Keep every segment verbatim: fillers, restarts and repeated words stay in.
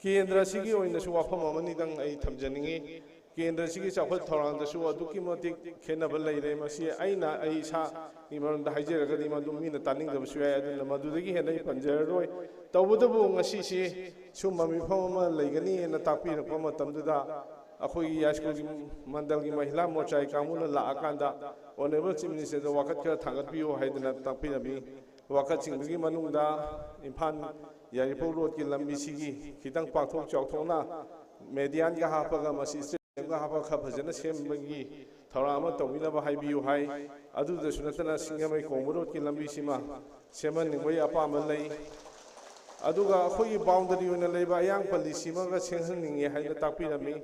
ꯀꯦꯟꯗ꯭ꯔ ꯑꯁꯤꯒꯤ ꯑꯣꯏꯅꯁꯨ ꯋꯥꯐꯝ ꯑꯃꯅꯤꯗꯪ ꯑꯩ ꯊꯝꯖꯅꯤꯡꯏ꯫ ꯀꯦꯟꯗ꯭ꯔ ꯑꯁꯤꯒꯤ ꯆꯥꯎꯈꯠ ꯊꯧꯔꯥꯡꯗꯁꯨ ꯑꯗꯨꯛꯀꯤ ꯃꯇꯤꯛ ꯈꯦꯠꯅꯕ ꯂꯩꯔꯦ꯫ ꯃꯁꯤ ꯑꯩꯅ ꯑꯩ ꯏꯁꯥꯒꯤ ꯃꯔꯝꯗ ꯍꯥꯏꯖꯔꯒꯗꯤ ꯃꯗꯨ ꯃꯤꯅ ꯇꯥꯅꯤꯡꯗꯕꯁꯨ ꯌꯥꯏ, ꯑꯗꯨꯅ ꯃꯗꯨꯗꯒꯤ ꯍꯦꯟꯅ ꯑꯩ ꯄꯟꯖꯔꯔꯣꯏ꯫ ꯇꯧꯕꯇꯕꯨ ꯉꯁꯤꯁꯤ ꯁꯨꯝꯕ ꯃꯤꯐꯝ ꯑꯃ ꯂꯩꯒꯅꯤ ꯍꯥꯏꯅ ꯇꯥꯛꯄꯤꯔꯛꯄ ꯃꯇꯝꯗꯨꯗ ꯑꯩꯈꯣꯏꯒꯤ ꯌꯥꯏꯁ꯭ꯀꯨꯜꯒꯤ ꯃꯟꯗꯜꯒꯤ ꯃꯍꯤꯂꯥ ꯃꯣꯔꯆꯥꯒꯤ ꯀꯥꯡꯕꯨꯅ ꯂꯥꯛꯑꯀꯥꯟꯗ Honourable Chief Minister ꯗ ꯋꯥꯀꯠ ꯈꯔ ꯊꯥꯡꯒꯠꯄꯤꯌꯨ ꯍꯥꯏꯗꯅ ꯇꯥꯛꯄꯤꯔꯝꯃꯤ꯫ ꯋꯥꯀꯠꯁꯤꯡꯗꯨꯒꯤ ꯃꯅꯨꯡꯗ ꯏꯝꯐꯥꯜ ꯌꯥꯏꯔꯤꯄꯣꯛ ꯔꯣꯗꯀꯤ ꯂꯝꯕꯤꯁꯤꯒꯤ ꯈꯤꯇꯪ ꯄꯥꯛꯊꯣꯛ ꯆꯥꯎꯊꯣꯛꯅ ꯃꯦꯗꯤꯌꯥꯟꯒ ꯍꯥꯞꯄꯒ ꯃꯁꯤ ꯁ꯭ꯇꯦꯗꯤꯌꯝꯒ ꯍꯥꯞꯄꯒ ꯈꯔ ꯐꯖꯅ ꯁꯦꯝꯕꯒꯤ ꯊꯧꯔꯥꯡ ꯑꯃ ꯇꯧꯕꯤꯅꯕ ꯍꯥꯏꯕꯤꯌꯨ ꯍꯥꯏ꯫ ꯑꯗꯨꯗꯁꯨ ꯅꯠꯇꯅ ꯁꯤꯡꯖꯃꯩ ꯀꯣꯡꯕ ꯔꯣꯗꯀꯤ ꯂꯝꯕꯤꯁꯤꯃ ꯁꯦꯝꯍꯟꯅꯤꯡꯕꯒꯤ ꯑꯄꯥꯝꯕ ꯂꯩ꯫ ꯑꯗꯨꯒ ꯑꯩꯈꯣꯏꯒꯤ ꯕꯥꯎꯟꯗꯔꯤ ꯑꯣꯏꯅ ꯂꯩꯕ ꯑꯌꯥꯡ ꯄꯜꯂꯤꯁꯤꯃꯒ ꯁꯦꯝꯍꯟꯅꯤꯡꯉꯤ ꯍꯥꯏꯅ ꯇꯥꯛꯄꯤꯔꯝꯃꯤ꯫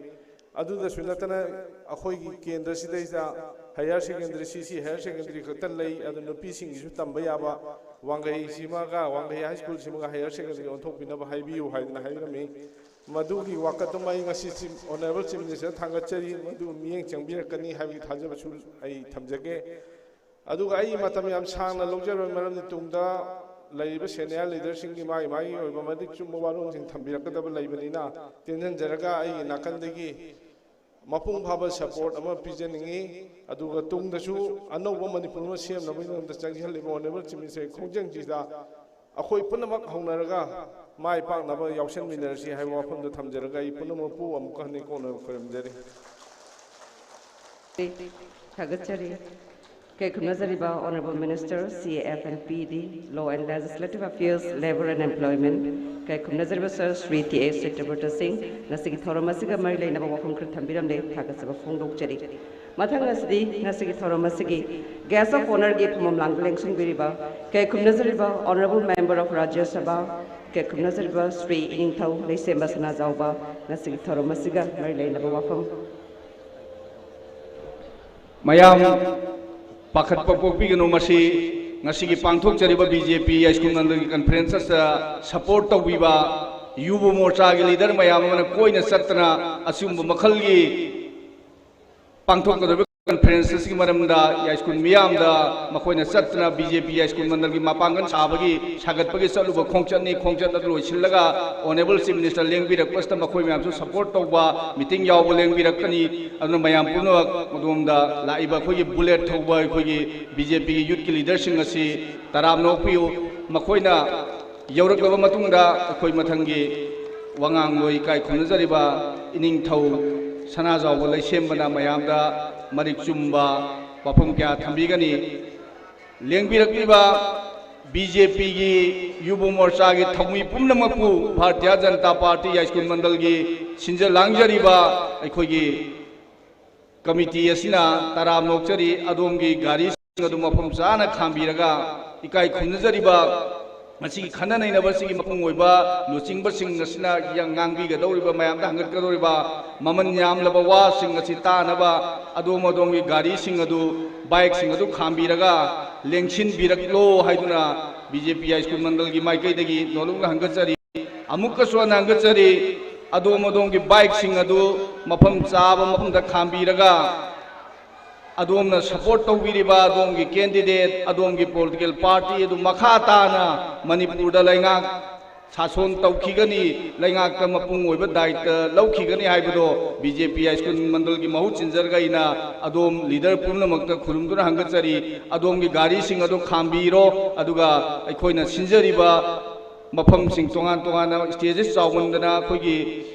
ꯑꯗꯨꯗꯁꯨ ꯅꯠꯇꯅ ꯑꯩꯈꯣꯏꯒꯤ ꯀꯦꯟꯗ꯭ꯔꯁꯤꯗꯩꯗ ꯍꯥꯌꯔ ꯁꯦꯀꯦꯟꯗꯔꯤ, ꯁꯤ ꯁꯤ ꯍꯥꯌꯔ ꯁꯦꯀꯦꯟꯗꯔꯤ ꯈꯛꯇ ꯂꯩ, ꯑꯗꯨ ꯅꯨꯄꯤꯁꯤꯡꯒꯤꯁꯨ ꯇꯝꯕ ꯌꯥꯕ ꯋꯥꯡꯈꯩꯁꯤꯃꯒ, ꯋꯥꯡꯈꯩ ꯍꯥꯏ ꯁ꯭ꯀꯨꯜꯁꯤꯃꯒ ꯍꯥꯌꯔ ꯁꯦꯀꯦꯟꯗꯔꯤ ꯑꯣꯟꯊꯣꯛꯄꯤꯅꯕ ꯍꯥꯏꯕꯤꯌꯨ ꯍꯥꯏꯗꯅ ꯍꯥꯏꯔꯝꯃꯤ꯫ ꯃꯗꯨꯒꯤ ꯋꯥꯀꯠꯇꯨꯃ ꯑꯩ ꯉꯁꯤ Chief, Honourable Chief Minister ꯊꯥꯡꯒꯠꯆꯔꯤ, ꯃꯗꯨ ꯃꯤꯠꯌꯦꯡ ꯆꯪꯕꯤꯔꯛꯀꯅꯤ ꯍꯥꯏꯕꯒꯤ ꯊꯥꯖꯕꯁꯨ ꯑꯩ ꯊꯝꯖꯒꯦ꯫ ꯑꯗꯨꯒ ꯑꯩ ꯃꯇꯝ ꯌꯥꯝ ꯁꯥꯡꯅ ꯂꯧꯖꯔꯣꯏ, ꯃꯔꯝꯗꯤ ꯇꯨꯡꯗ ꯂꯩꯔꯤꯕ senior leader ꯁꯤꯡꯒꯤ ꯃꯥꯒꯤ ꯃꯥꯒꯤ ꯑꯣꯏꯕ ꯃꯔꯤꯛ ꯆꯨꯝꯕ ꯋꯥꯔꯣꯜꯁꯤꯡ ꯊꯝꯕꯤꯔꯛꯀꯗꯕ ꯂꯩꯕꯅꯤꯅ, ꯇꯦꯟꯁꯤꯟꯖꯔꯒ ꯑꯩꯒꯤ ꯅꯥꯀꯟꯗꯒꯤ ꯃꯄꯨꯡ ꯐꯥꯕ support ꯑꯃ ꯄꯤꯖꯅꯤꯡꯏ꯫ ꯑꯗꯨꯒ ꯇꯨꯡꯗꯁꯨ ꯑꯅꯧꯕ ꯃꯅꯤꯄꯨꯔ ꯑꯃ ꯁꯦꯝꯅꯕꯒꯤꯗꯃꯛꯇ ꯆꯪꯁꯤꯜꯂꯤꯕ Honourable Chief Minister ꯒꯤ ꯈꯣꯡꯖꯪꯁꯤꯗ ꯑꯩꯈꯣꯏ ꯄꯨꯝꯅꯃꯛ ꯍꯧꯅꯔꯒ ꯃꯥꯏ ꯄꯥꯛꯅꯕ ꯌꯥꯎꯁꯟꯃꯤꯟꯅꯔꯁꯤ ꯍꯥꯏꯕ ꯋꯥꯐꯝꯗꯨ ꯊꯝꯖꯔꯒ ꯑꯩ ꯄꯨꯝꯅꯃꯛꯄꯨ ꯑꯃꯨꯛꯀ ꯍꯟꯅ ꯏꯀꯣꯛꯅꯕ ꯈꯨꯔꯨꯝꯖꯔꯤ꯫ ꯊꯥꯒꯠꯆꯔꯤ꯫ ꯏꯀꯥꯏ ꯈꯨꯝꯅꯖꯔꯤꯕ Honourable Minister, C A F and P D, Law and Legislative Affairs, Labour and Employment, ꯏꯀꯥꯏ ꯈꯨꯝꯅꯖꯔꯤꯕ Sir ꯁ꯭ꯔꯤ ꯇꯤ ꯑꯦꯁ ꯆꯇ꯭ꯔꯕ꯭ꯔꯇ ꯁꯤꯡ, ꯉꯁꯤꯒꯤ ꯊꯧꯔꯝ ꯑꯁꯤꯒ ꯃꯔꯤ ꯂꯩꯅꯕ ꯋꯥꯐꯝ ꯈꯔ ꯊꯝꯕꯤꯔꯝꯂꯦ, ꯊꯥꯒꯠꯆꯕ ꯐꯣꯡꯗꯣꯛꯆꯔꯤ꯫ ꯃꯊꯪ ꯑꯁꯤꯗꯤ ꯉꯁꯤꯒꯤ ꯊꯧꯔꯝ ꯑꯁꯤꯒꯤ Guest of Honour ꯒꯤ ꯐꯝꯐꯝ ꯂꯥꯡꯗ ꯂꯦꯡꯁꯤꯟꯕꯤꯔꯤꯕ, ꯏꯀꯥꯏ ꯈꯨꯝꯅꯖꯔꯤꯕ Honourable Member of Rajya Sabha, ꯏꯀꯥꯏ ꯈꯨꯝꯅꯖꯔꯤꯕ ꯁ꯭ꯔꯤ ꯏꯅꯤꯡꯊꯧ ꯂꯩꯁꯦꯝꯕ ꯁꯅꯥꯖꯥꯎꯕ, ꯉꯁꯤꯒꯤ ꯊꯧꯔꯝ ꯑꯁꯤꯒ ꯃꯔꯤ ꯂꯩꯅꯕ ꯋꯥꯐꯝ꯫ ꯃꯌꯥꯝ ꯄꯥꯈꯠꯄ ꯄꯣꯛꯄꯤꯒꯅꯨ꯫ ꯃꯁꯤ ꯉꯁꯤꯒꯤ ꯄꯥꯡꯊꯣꯛꯆꯔꯤꯕ ꯕꯤ ꯖꯦ ꯄꯤ ꯌꯥꯏꯁ꯭ꯀꯨꯜ ꯃꯟꯗꯜꯒꯤ conference ꯑꯁꯤꯗ support ꯇꯧꯕꯤꯕ ꯌꯨꯕ ꯃꯣꯔꯆꯥꯒꯤ leader ꯃꯌꯥꯝ ꯑꯃꯅ ꯀꯣꯏꯅ ꯆꯠꯇꯅ ꯑꯁꯤꯒꯨꯝꯕ ꯃꯈꯜꯒꯤ ꯄꯥꯡꯊꯣꯛꯀꯗꯧꯔꯤꯕ ꯀꯟꯐꯔꯦꯟꯁ ꯑꯁꯤꯒꯤ ꯃꯔꯝꯗ ꯌꯥꯏꯁ꯭ꯀꯨꯜ ꯃꯤꯌꯥꯝꯗ ꯃꯈꯣꯏꯅ ꯆꯠꯇꯨꯅ ꯕꯤ ꯖꯦ ꯄꯤ ꯌꯥꯏꯁ꯭ꯀꯨꯜ ꯃꯟꯗꯜꯒꯤ ꯃꯄꯥꯡꯒꯜ ꯁꯥꯕꯒꯤ ꯁꯥꯒꯠꯄꯒꯤ ꯆꯠꯂꯨꯕ ꯈꯣꯡꯆꯠꯅꯤ꯫ ꯈꯣꯡꯆꯠ ꯑꯗꯨ ꯂꯣꯏꯁꯤꯜꯂꯒ ꯑꯣꯅꯔꯦꯕꯜ ꯆꯤꯐ ꯃꯤꯅꯤꯁꯇꯔ ꯂꯦꯡꯕꯤꯔꯛꯄꯁꯤꯗ ꯃꯈꯣꯏ ꯃꯌꯥꯝꯁꯨ ꯁꯄꯣꯔꯠ ꯇꯧꯕ ꯃꯤꯇꯤꯡ ꯌꯥꯎꯕ ꯂꯦꯡꯕꯤꯔꯛꯀꯅꯤ꯫ ꯑꯗꯨꯅ ꯃꯌꯥꯝ ꯄꯨꯝꯅꯃꯛ ꯑꯗꯣꯝꯗ ꯂꯥꯛꯏꯕ ꯑꯩꯈꯣꯏꯒꯤ ꯕꯨꯂꯦꯠ ꯊꯧꯕ ꯑꯩꯈꯣꯏꯒꯤ ꯕꯤ ꯖꯦ ꯄꯤꯒꯤ ꯌꯨꯠꯀꯤ ꯂꯤꯗꯔꯁꯤꯡ ꯑꯁꯤ ꯇꯔꯥꯝꯅ ꯑꯣꯛꯄꯤꯌꯨ꯫ ꯃꯈꯣꯏꯅ ꯌꯧꯔꯛꯂꯕ ꯃꯇꯨꯡꯗ ꯑꯩꯈꯣꯏ ꯃꯊꯪꯒꯤ ꯋꯥꯉꯥꯡꯂꯣꯏ ꯏꯀꯥꯏ ꯈꯨꯝꯅꯖꯔꯤꯕ ꯏꯅꯤꯡꯊꯧ ꯁꯅꯥꯖꯥꯎꯕ ꯂꯩꯁꯦꯝꯕꯅ ꯃꯌꯥꯝꯗ ꯃꯔꯤꯛ ꯆꯨꯝꯕ ꯋꯥꯐꯝ ꯀꯌꯥ ꯊꯝꯕꯤꯒꯅꯤ꯫ ꯂꯦꯡꯕꯤꯔꯛꯂꯤꯕ ꯕꯤ ꯖꯦ ꯄꯤꯒꯤ ꯌꯨꯕ ꯃꯣꯔꯆꯥꯒꯤ ꯊꯧꯃꯤ ꯄꯨꯝꯅꯃꯛꯄꯨ ꯚꯥꯔꯇꯤꯌ ꯖꯅꯇꯥ ꯄꯥꯔꯇꯤ ꯌꯥꯏꯁ꯭ꯀꯨꯜ ꯃꯟꯗꯜꯒꯤ ꯁꯤꯟꯖ ꯂꯥꯡꯖꯔꯤꯕ ꯑꯩꯈꯣꯏꯒꯤ ꯀꯃꯤꯇꯤ ꯑꯁꯤꯅ ꯇꯔꯥꯝꯅ ꯑꯣꯛꯆꯔꯤ꯫ ꯑꯗꯣꯝꯒꯤ ꯒꯥꯔꯤꯁꯤꯡ ꯑꯗꯨ ꯃꯐꯝ ꯆꯥꯅ ꯈꯥꯝꯕꯤꯔꯒ ꯏꯀꯥꯏ ꯈꯨꯝꯅꯖꯔꯤꯕ ꯃꯁꯤꯒꯤ ꯈꯟꯅ ꯅꯩꯅꯕꯁꯤꯒꯤ ꯃꯄꯨꯡ ꯑꯣꯏꯕ ꯂꯨꯆꯤꯡꯕꯁꯤꯡ ꯑꯁꯤꯅ ꯉꯥꯡꯕꯤꯒꯗꯧꯔꯤꯕ, ꯃꯌꯥꯝꯗ ꯍꯪꯒꯠꯀꯗꯧꯔꯤꯕ ꯃꯃꯜ ꯌꯥꯝꯂꯕ ꯋꯥꯁꯤꯡ ꯑꯁꯤ ꯇꯥꯅꯕ ꯑꯗꯣꯝ ꯑꯗꯣꯝꯒꯤ ꯒꯥꯔꯤꯁꯤꯡ ꯑꯗꯨ, ꯕꯥꯏꯛꯁꯤꯡ ꯑꯗꯨ ꯈꯥꯝꯕꯤꯔꯒ ꯂꯦꯡꯁꯤꯟꯕꯤꯔꯛꯂꯣ ꯍꯥꯏꯗꯨꯅ ꯕꯤ ꯖꯦ ꯄꯤ ꯌꯥꯏꯁ꯭ꯀꯨꯜ ꯃꯟꯗꯜꯒꯤ ꯃꯥꯏꯀꯩꯗꯒꯤ ꯅꯣꯜꯂꯨꯛꯅ ꯍꯪꯒꯠꯆꯔꯤ꯫ ꯑꯃꯨꯛꯀꯁꯨ ꯍꯟꯅ ꯍꯪꯒꯠꯆꯔꯤ, ꯑꯗꯣꯝ ꯑꯗꯣꯝꯒꯤ ꯕꯥꯏꯛꯁꯤꯡ ꯑꯗꯨ ꯃꯐꯝ ꯆꯥꯕ ꯃꯐꯝꯗ ꯈꯥꯝꯕꯤꯔꯒ ꯑꯗꯣꯝꯅ ꯁꯄꯣꯔꯠ ꯇꯧꯕꯤꯔꯤꯕ ꯑꯗꯣꯝꯒꯤ ꯀꯦꯟꯗꯤꯗꯦꯠ, ꯑꯗꯣꯝꯒꯤ ꯄꯣꯂꯤꯇꯤꯀꯦꯜ ꯄꯥꯔꯇꯤ ꯑꯗꯨ ꯃꯈꯥ ꯇꯥꯅ ꯃꯅꯤꯄꯨꯔꯗ ꯂꯩꯉꯥꯛ ꯁꯥꯁꯣꯟ ꯇꯧꯈꯤꯒꯅꯤ, ꯂꯩꯉꯥꯛꯇ ꯃꯄꯨꯡ ꯑꯣꯏꯕ ꯗꯥꯌꯤꯠꯇ ꯂꯧꯈꯤꯒꯅꯤ ꯍꯥꯏꯕꯗꯣ ꯕꯤ ꯖꯦ ꯄꯤ ꯌꯥꯏꯁ꯭ꯀꯨꯜ ꯃꯟꯗꯜꯒꯤ ꯃꯍꯨꯠ ꯁꯤꯟꯖꯔꯒ ꯑꯩꯅ ꯑꯗꯣꯝ ꯂꯤꯗꯔ ꯄꯨꯝꯅꯃꯛꯇ ꯈꯨꯔꯨꯝꯗꯨꯅ ꯍꯪꯒꯠꯆꯔꯤ꯫ ꯑꯗꯣꯝꯒꯤ ꯒꯥꯔꯤꯁꯤꯡ ꯑꯗꯨ ꯈꯥꯝꯕꯤꯔꯣ, ꯑꯗꯨꯒ ꯑꯩꯈꯣꯏꯅ ꯁꯤꯟꯖꯔꯤꯕ ꯃꯐꯝꯁꯤꯡ ꯇꯣꯉꯥꯟ ꯇꯣꯉꯥꯟꯅ, ꯁ꯭ꯇꯦꯖꯦꯁ ꯆꯥꯎꯃꯟꯗꯅ ꯑꯩꯈꯣꯏꯒꯤ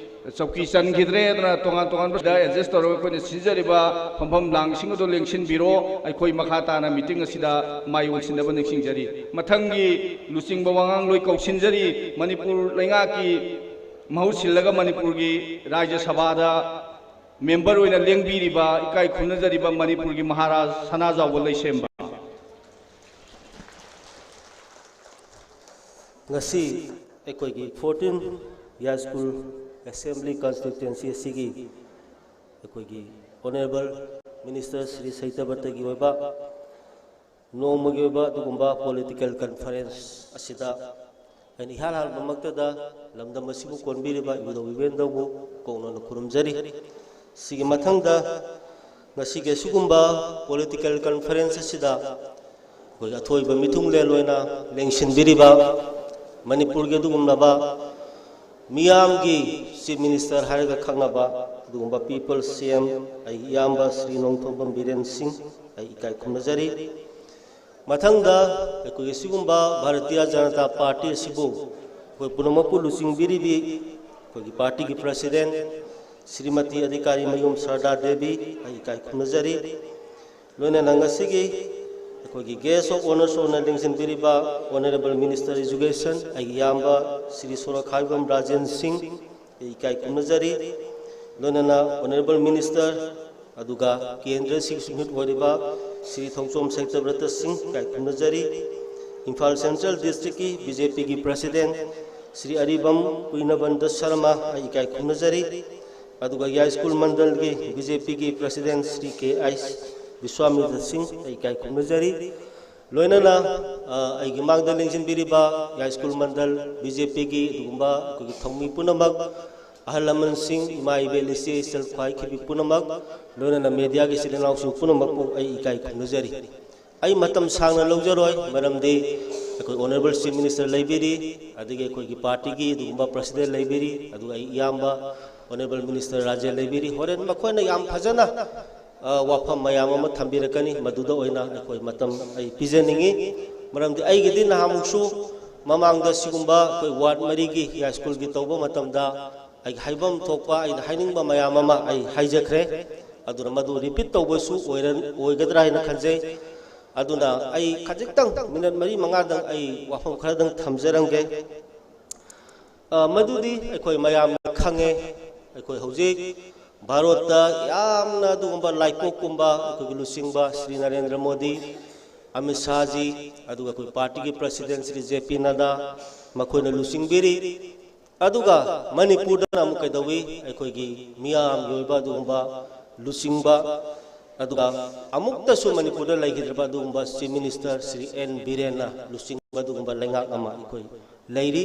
ꯆꯧꯀꯤ ꯆꯟꯈꯤꯗ꯭ꯔꯦ, ꯑꯗꯨꯅ ꯇꯣꯉꯥꯟ ꯇꯣꯉꯥꯟꯕꯗ ꯑꯦꯗꯖꯁ ꯇꯧꯔꯒ ꯑꯩꯈꯣꯏꯅ ꯁꯤꯟꯖꯔꯤꯕ ꯐꯝꯐꯝ ꯂꯥꯡꯁꯤꯡ ꯑꯗꯨ ꯂꯦꯡꯁꯤꯟꯕꯤꯔꯣ꯫ ꯑꯩꯈꯣꯏ ꯃꯈꯥ ꯇꯥꯅ ꯃꯤꯇꯤꯡ ꯑꯁꯤꯗ ꯃꯥꯏ ꯑꯣꯟꯁꯤꯟꯅꯕ ꯅꯤꯡꯁꯤꯡꯖꯔꯤ꯫ ꯃꯊꯪꯒꯤ ꯂꯨꯆꯤꯡꯕ ꯋꯥꯉꯥꯡꯂꯣꯏ ꯀꯧꯁꯤꯟꯖꯔꯤ꯫ ꯃꯅꯤꯄꯨꯔ ꯂꯩꯉꯥꯛꯀꯤ ꯃꯍꯨꯠ ꯁꯤꯜꯂꯒ ꯃꯅꯤꯄꯨꯔꯒꯤ ꯔꯥꯖ꯭ꯌ ꯁꯚꯥꯗ ꯃꯦꯝꯕꯔ ꯑꯣꯏꯅ ꯂꯦꯡꯕꯤꯔꯤꯕ, ꯏꯀꯥꯏ ꯈꯨꯝꯅꯖꯔꯤꯕ ꯃꯅꯤꯄꯨꯔꯒꯤ ꯃꯍꯥꯔꯥꯖ ꯁꯅꯥꯖꯥꯎꯕ ꯂꯩꯁꯦꯝꯕ꯫ ꯉꯁꯤ ꯑꯩꯈꯣꯏꯒꯤ ꯐꯣꯔꯇꯤꯟ ꯌꯥꯏꯁ꯭ꯀꯨꯜ ꯑꯦꯁꯦꯝꯕ꯭ꯂꯤ ꯀꯟꯁꯇꯤꯇ꯭ꯋꯦꯟꯁꯤ ꯑꯁꯤꯒꯤ ꯑꯩꯈꯣꯏꯒꯤ ꯑꯣꯅꯔꯦꯕꯜ ꯃꯤꯅꯤꯁꯇꯔ ꯁ꯭ꯔꯤ ꯁꯍꯤꯇꯥꯕ꯭ꯔꯇꯒꯤ ꯑꯣꯏꯕ ꯅꯣꯡꯃꯒꯤ ꯑꯣꯏꯕ ꯑꯗꯨꯒꯨꯝꯕ ꯄꯣꯂꯤꯇꯤꯀꯦꯜ ꯀꯟꯐꯔꯦꯟꯁ ꯑꯁꯤꯗ ꯑꯩꯅ ꯏꯍꯥꯟ ꯍꯥꯟꯕꯃꯛꯇꯗ ꯂꯝꯗꯝ ꯑꯁꯤꯕꯨ ꯀꯣꯟꯕꯤꯔꯤꯕ ꯏꯕꯨꯙꯧ ꯏꯕꯦꯟꯗꯧꯕꯨ ꯀꯣꯛꯅꯅ ꯈꯨꯔꯨꯝꯖꯔꯤ꯫ ꯁꯤꯒꯤ ꯃꯊꯪꯗ ꯉꯁꯤꯒꯤ ꯑꯁꯤꯒꯨꯝꯕ political conference ꯑꯁꯤꯗ ꯑꯩꯈꯣꯏꯒꯤ ꯑꯊꯣꯏꯕ ꯃꯤꯊꯨꯡꯂꯦꯟ ꯑꯣꯏꯅ ꯂꯦꯡꯁꯤꯟꯕꯤꯔꯤꯕ ꯃꯅꯤꯄꯨꯔꯒꯤ ꯑꯗꯨꯒꯨꯝꯂꯕ ꯃꯤꯌꯥꯝꯒꯤ Chief Minister ꯍꯥꯏꯔꯒ ꯈꯪꯅꯕ ꯑꯗꯨꯒꯨꯝꯕ People's C M ꯑꯩꯒꯤ ꯏꯌꯥꯝꯕ ꯁ꯭ꯔꯤ ꯅꯣꯡꯊꯣꯝꯕꯝ ꯕꯤꯔꯦꯟ ꯁꯤꯡ ꯑꯩ ꯏꯀꯥꯏ ꯈꯨꯝꯅꯖꯔꯤ꯫ ꯃꯊꯪꯗ ꯑꯩꯈꯣꯏꯒꯤ ꯁꯤꯒꯨꯝꯕ ꯚꯥꯔꯇꯤꯌ ꯖꯅꯇꯥ ꯄꯥꯔꯇꯤ ꯑꯁꯤꯕꯨ ꯑꯩꯈꯣꯏ ꯄꯨꯝꯅꯃꯛꯄꯨ ꯂꯨꯆꯤꯡꯕꯤꯔꯤꯕꯤ ꯑꯩꯈꯣꯏꯒꯤ ꯄꯥꯔꯇꯤꯒꯤ president ꯁ꯭ꯔꯤꯃꯇꯤ ꯑꯙꯤꯀꯥꯔꯤ ꯃꯌꯨꯝ ꯁꯔꯗꯥ ꯗꯦꯕꯤ ꯑꯩ ꯏꯀꯥꯏ ꯈꯨꯝꯅꯖꯔꯤ꯫ ꯂꯣꯏꯅꯅ ꯉꯁꯤꯒꯤ ꯑꯩꯈꯣꯏꯒꯤ guest of honours ꯑꯣꯏꯅ ꯂꯦꯡꯁꯤꯟꯕꯤꯔꯤꯕ Honourable Minister Education ꯑꯩꯒꯤ ꯏꯌꯥꯝꯕ ꯁ꯭ꯔꯤ ꯁꯣꯔꯣꯈꯥꯏꯕꯝ ꯔꯥꯖꯦꯟ ꯁꯤꯡ ꯑꯩ ꯏꯀꯥꯏ ꯈꯨꯝꯅꯖꯔꯤ꯫ ꯂꯣꯏꯅꯅ Honourable Minister ꯑꯗꯨꯒ ꯀꯦꯟꯗ꯭ꯔꯁꯤꯒꯤ ꯁꯨꯝꯍꯤꯠ ꯑꯣꯏꯔꯤꯕ ꯁ꯭ꯔꯤ ꯊꯣꯡꯆꯣꯝ ꯁꯩꯇꯕ꯭ꯔꯇ ꯁꯤꯡ ꯏꯀꯥꯏ ꯈꯨꯝꯅꯖꯔꯤ꯫ ꯏꯝꯐꯥꯜ Central Districtꯀꯤ BJPꯒꯤ president ꯁ꯭ꯔꯤ ꯑꯔꯤꯕꯝ ꯀꯨꯏꯅꯕꯟꯗ ꯁꯔꯃ ꯑꯩ ꯏꯀꯥꯏ ꯈꯨꯝꯅꯖꯔꯤ꯫ ꯑꯗꯨꯒ ꯌꯥꯏꯁ꯭ꯀꯨꯜ ꯃꯟꯗꯜꯒꯤ BJPꯒꯤ president ꯁ꯭ꯔꯤ ꯀꯦ ꯑꯥꯏ ꯕꯤꯁ꯭ꯋꯥꯃꯤꯇ꯭ꯔ ꯁꯤꯡ ꯑꯩ ꯏꯀꯥꯏ ꯈꯨꯝꯅꯖꯔꯤ꯫ ꯂꯣꯏꯅꯅ ꯑ, ꯑꯩꯒꯤ ꯃꯥꯡꯗ ꯂꯦꯡꯁꯤꯟꯕꯤꯔꯤꯕ ꯌꯥꯏꯁ꯭ꯀꯨꯜ ꯃꯟꯗꯜ BJPꯒꯤ ꯑꯗꯨꯒꯨꯝꯕ ꯑꯩꯈꯣꯏꯒꯤ ꯊꯧꯃꯤ ꯄꯨꯝꯅꯃꯛ, ꯑꯍꯜ ꯂꯃꯟꯁꯤꯡ, ꯏꯃꯥ ꯏꯕꯦꯜ, ꯏꯆꯦ ꯏꯆꯜ ꯈ꯭ꯋꯥꯏꯈꯤꯕꯤ ꯄꯨꯝꯅꯃꯛ, ꯂꯣꯏꯅꯅ mediaꯒꯤ ꯏꯆꯤꯜ ꯏꯅꯥꯎꯁꯤꯡ ꯄꯨꯝꯅꯃꯛꯄꯨ ꯑꯩ ꯏꯀꯥꯏ ꯈꯨꯝꯅꯖꯔꯤ꯫ ꯑꯩ ꯃꯇꯝ ꯁꯥꯡꯅ ꯂꯧꯖꯔꯣꯏ, ꯃꯔꯝꯗꯤ ꯑꯩꯈꯣꯏ Honourable Chief Minister ꯂꯩꯕꯤꯔꯤ, ꯑꯗꯒꯤ ꯑꯩꯈꯣꯏꯒꯤ ꯄꯥꯔꯇꯤꯒꯤ ꯑꯗꯨꯒꯨꯝꯕ president ꯂꯩꯕꯤꯔꯤ, ꯑꯗꯨꯒ ꯑꯩ ꯏꯌꯥꯝꯕ Honourable Minister ꯔꯥꯖꯦꯟ ꯂꯩꯕꯤꯔꯤ꯫ ꯍꯣꯔꯦꯟ ꯃꯈꯣꯏꯅ ꯌꯥꯝ ꯐꯖꯅ ꯑ, ꯋꯥꯐꯝ ꯃꯌꯥꯝ ꯑꯃ ꯊꯝꯕꯤꯔꯛꯀꯅꯤ, ꯃꯗꯨꯗ ꯑꯣꯏꯅ ꯑꯩꯈꯣꯏ ꯃꯇꯝ ꯑꯩ ꯄꯤꯖꯅꯤꯡꯏ꯫ ꯃꯔꯝꯗꯤ ꯑꯩꯒꯤꯗꯤ ꯅꯍꯥꯟꯃꯨꯛꯁꯨ ꯃꯃꯥꯡꯗ ꯁꯤꯒꯨꯝꯕ ꯑꯩꯈꯣꯏ ward ꯃꯔꯤꯒꯤ ꯌꯥꯏꯁ꯭ꯀꯨꯜꯒꯤ ꯇꯧꯕ ꯃꯇꯝꯗ ꯑꯩꯒꯤ ꯍꯥꯏꯐꯝ ꯊꯣꯛꯄ ꯑꯩꯅ ꯍꯥꯏꯅꯤꯡꯕ ꯃꯌꯥꯝ ꯑꯃ ꯑꯩ ꯍꯥꯏꯖꯈ꯭ꯔꯦ꯫ ꯑꯗꯨꯅ ꯃꯗꯨ repeat ꯇꯧꯕꯁꯨ ꯑꯣꯏꯔ-, ꯑꯣꯏꯒꯗ꯭ꯔꯥ ꯍꯥꯏꯅ ꯈꯟꯖꯩ꯫ ꯑꯗꯨꯅ ꯑꯩ ꯈꯖꯤꯛꯇꯪ minute ꯃꯔꯤ ꯃꯉꯥꯗꯪ ꯑꯩ ꯋꯥꯐꯝ ꯈꯔꯗꯪ ꯊꯝꯖꯔꯝꯒꯦ꯫ ꯑ, ꯃꯗꯨꯗꯤ ꯑꯩꯈꯣꯏ ꯃꯌꯥꯝꯅ ꯈꯪꯉꯦ꯫ ꯑꯩꯈꯣꯏ ꯍꯧꯖꯤꯛ ꯚꯥꯔꯠꯇ ꯌꯥꯝꯅ ꯑꯗꯨꯒꯨꯝꯕ ꯂꯥꯏꯄꯣꯛꯀꯨꯝꯕ ꯑꯩꯈꯣꯏꯒꯤ ꯂꯨꯆꯤꯡꯕ ꯁ꯭ꯔꯤ ꯅꯔꯦꯟꯗ꯭ꯔ ꯃꯣꯗꯤ, ꯑꯃꯤꯠ ꯁꯥꯍꯖꯤ, ꯑꯗꯨꯒ ꯑꯩꯈꯣꯏ ꯄꯥꯔꯇꯤꯒꯤ president ꯁ꯭ꯔꯤ ꯖꯦ ꯄꯤ ꯅꯗꯥ, ꯃꯈꯣꯏꯅ ꯂꯨꯆꯤꯡꯕꯤꯔꯤ꯫ ꯑꯗꯨꯒ ꯃꯅꯤꯄꯨꯔꯗꯅ ꯑꯃꯨꯛ ꯀꯩꯗꯧꯏ? ꯑꯩꯈꯣꯏꯒꯤ ꯃꯤꯌꯥꯝꯒꯤ ꯑꯣꯏꯕ ꯑꯗꯨꯒꯨꯝꯕ ꯂꯨꯆꯤꯡꯕ, ꯑꯗꯨꯒ ꯑꯃꯨꯛꯇꯁꯨ ꯃꯅꯤꯄꯨꯔꯗ ꯂꯩꯈꯤꯗ꯭ꯔꯕ ꯑꯗꯨꯒꯨꯝꯕ Chief Minister ꯁ꯭ꯔꯤ ꯑꯦꯟ ꯕꯤꯔꯦꯟꯅ ꯂꯨꯆꯤꯡꯕ ꯑꯗꯨꯒꯨꯝꯕ ꯂꯩꯉꯥꯛ ꯑꯃ ꯑꯩꯈꯣꯏ ꯂꯩꯔꯤ꯫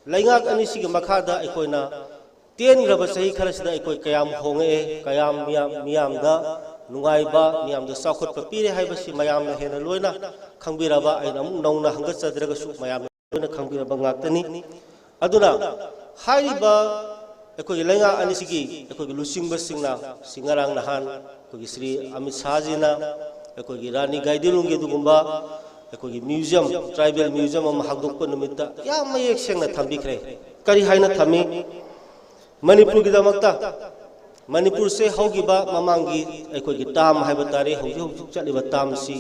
ꯂꯩꯉꯥꯛ ꯑꯅꯤꯁꯤꯒꯤ ꯃꯈꯥꯗ ꯑꯩꯈꯣꯏꯅ ꯇꯦꯟꯈ꯭ꯔꯕ ꯆꯍꯤ ꯈꯔꯁꯤꯗ ꯑꯩꯈꯣꯏ ꯀꯌꯥꯝ ꯍꯣꯡꯉꯛꯑꯦ, ꯀꯌꯥꯝ ꯃꯤꯌꯥꯝ, ꯃꯤꯌꯥꯝꯗ ꯅꯨꯡꯉꯥꯏꯕ, ꯃꯤꯌꯥꯝꯗ ꯆꯥꯎꯈꯠꯄ ꯄꯤꯔꯦ ꯍꯥꯏꯕꯁꯤ ꯃꯌꯥꯝꯅ ꯍꯦꯟꯅ ꯂꯣꯏꯅ ꯈꯪꯕꯤꯔꯕ, ꯑꯩꯅ ꯑꯃꯨꯛ ꯅꯧꯅ ꯍꯪꯒꯠꯆꯗ꯭ꯔꯒꯁꯨ ꯃꯌꯥꯝꯅ ꯂꯣꯏꯅ ꯈꯪꯕꯤꯔꯕ ꯉꯥꯛꯇꯅꯤ꯫ ꯑꯗꯨꯅ ꯍꯥꯏꯔꯤꯕ ꯑꯩꯈꯣꯏꯒꯤ ꯂꯩꯉꯥꯛ ꯑꯅꯤꯁꯤꯒꯤ ꯑꯩꯈꯣꯏꯒꯤ ꯂꯨꯆꯤꯡꯕꯁꯤꯡꯅ ꯁꯤ ꯉꯔꯥꯡ ꯅꯍꯥꯟ ꯑꯩꯈꯣꯏꯒꯤ ꯁ꯭ꯔꯤ ꯑꯃꯤꯠ ꯁꯥꯍꯖꯤꯅ ꯑꯩꯈꯣꯏꯒꯤ ꯔꯥꯅꯤ ꯒꯥꯏꯗꯤꯟꯂꯨꯡꯒꯤ ꯑꯗꯨꯒꯨꯝꯕ ꯑꯩꯈꯣꯏꯒꯤ ꯃ꯭ꯌꯨꯖꯤꯌꯝ, ꯇ꯭ꯔꯥꯏꯕꯦꯜ ꯃ꯭ꯌꯨꯖꯤꯌꯝ ꯑꯃ ꯍꯥꯡꯗꯣꯛꯄ ꯅꯨꯃꯤꯠꯇ ꯌꯥꯝ ꯃꯌꯦꯛ ꯁꯦꯡꯅ ꯊꯝꯕꯤꯈ꯭ꯔꯦ꯫ ꯀꯔꯤ ꯍꯥꯏꯅ ꯊꯝꯃꯤ? ꯃꯅꯤꯄꯨꯔꯒꯤꯗꯃꯛꯇ, ꯃꯅꯤꯄꯨꯔꯁꯦ ꯍꯧꯈꯤꯕ ꯃꯃꯥꯡꯒꯤ ꯑꯩꯈꯣꯏꯒꯤ ꯇꯥꯝ ꯍꯥꯏꯕ ꯇꯥꯔꯦ, ꯍꯧꯖꯤꯛ ꯍꯧꯖꯤꯛ ꯆꯠꯂꯤꯕ ꯇꯥꯝꯁꯤ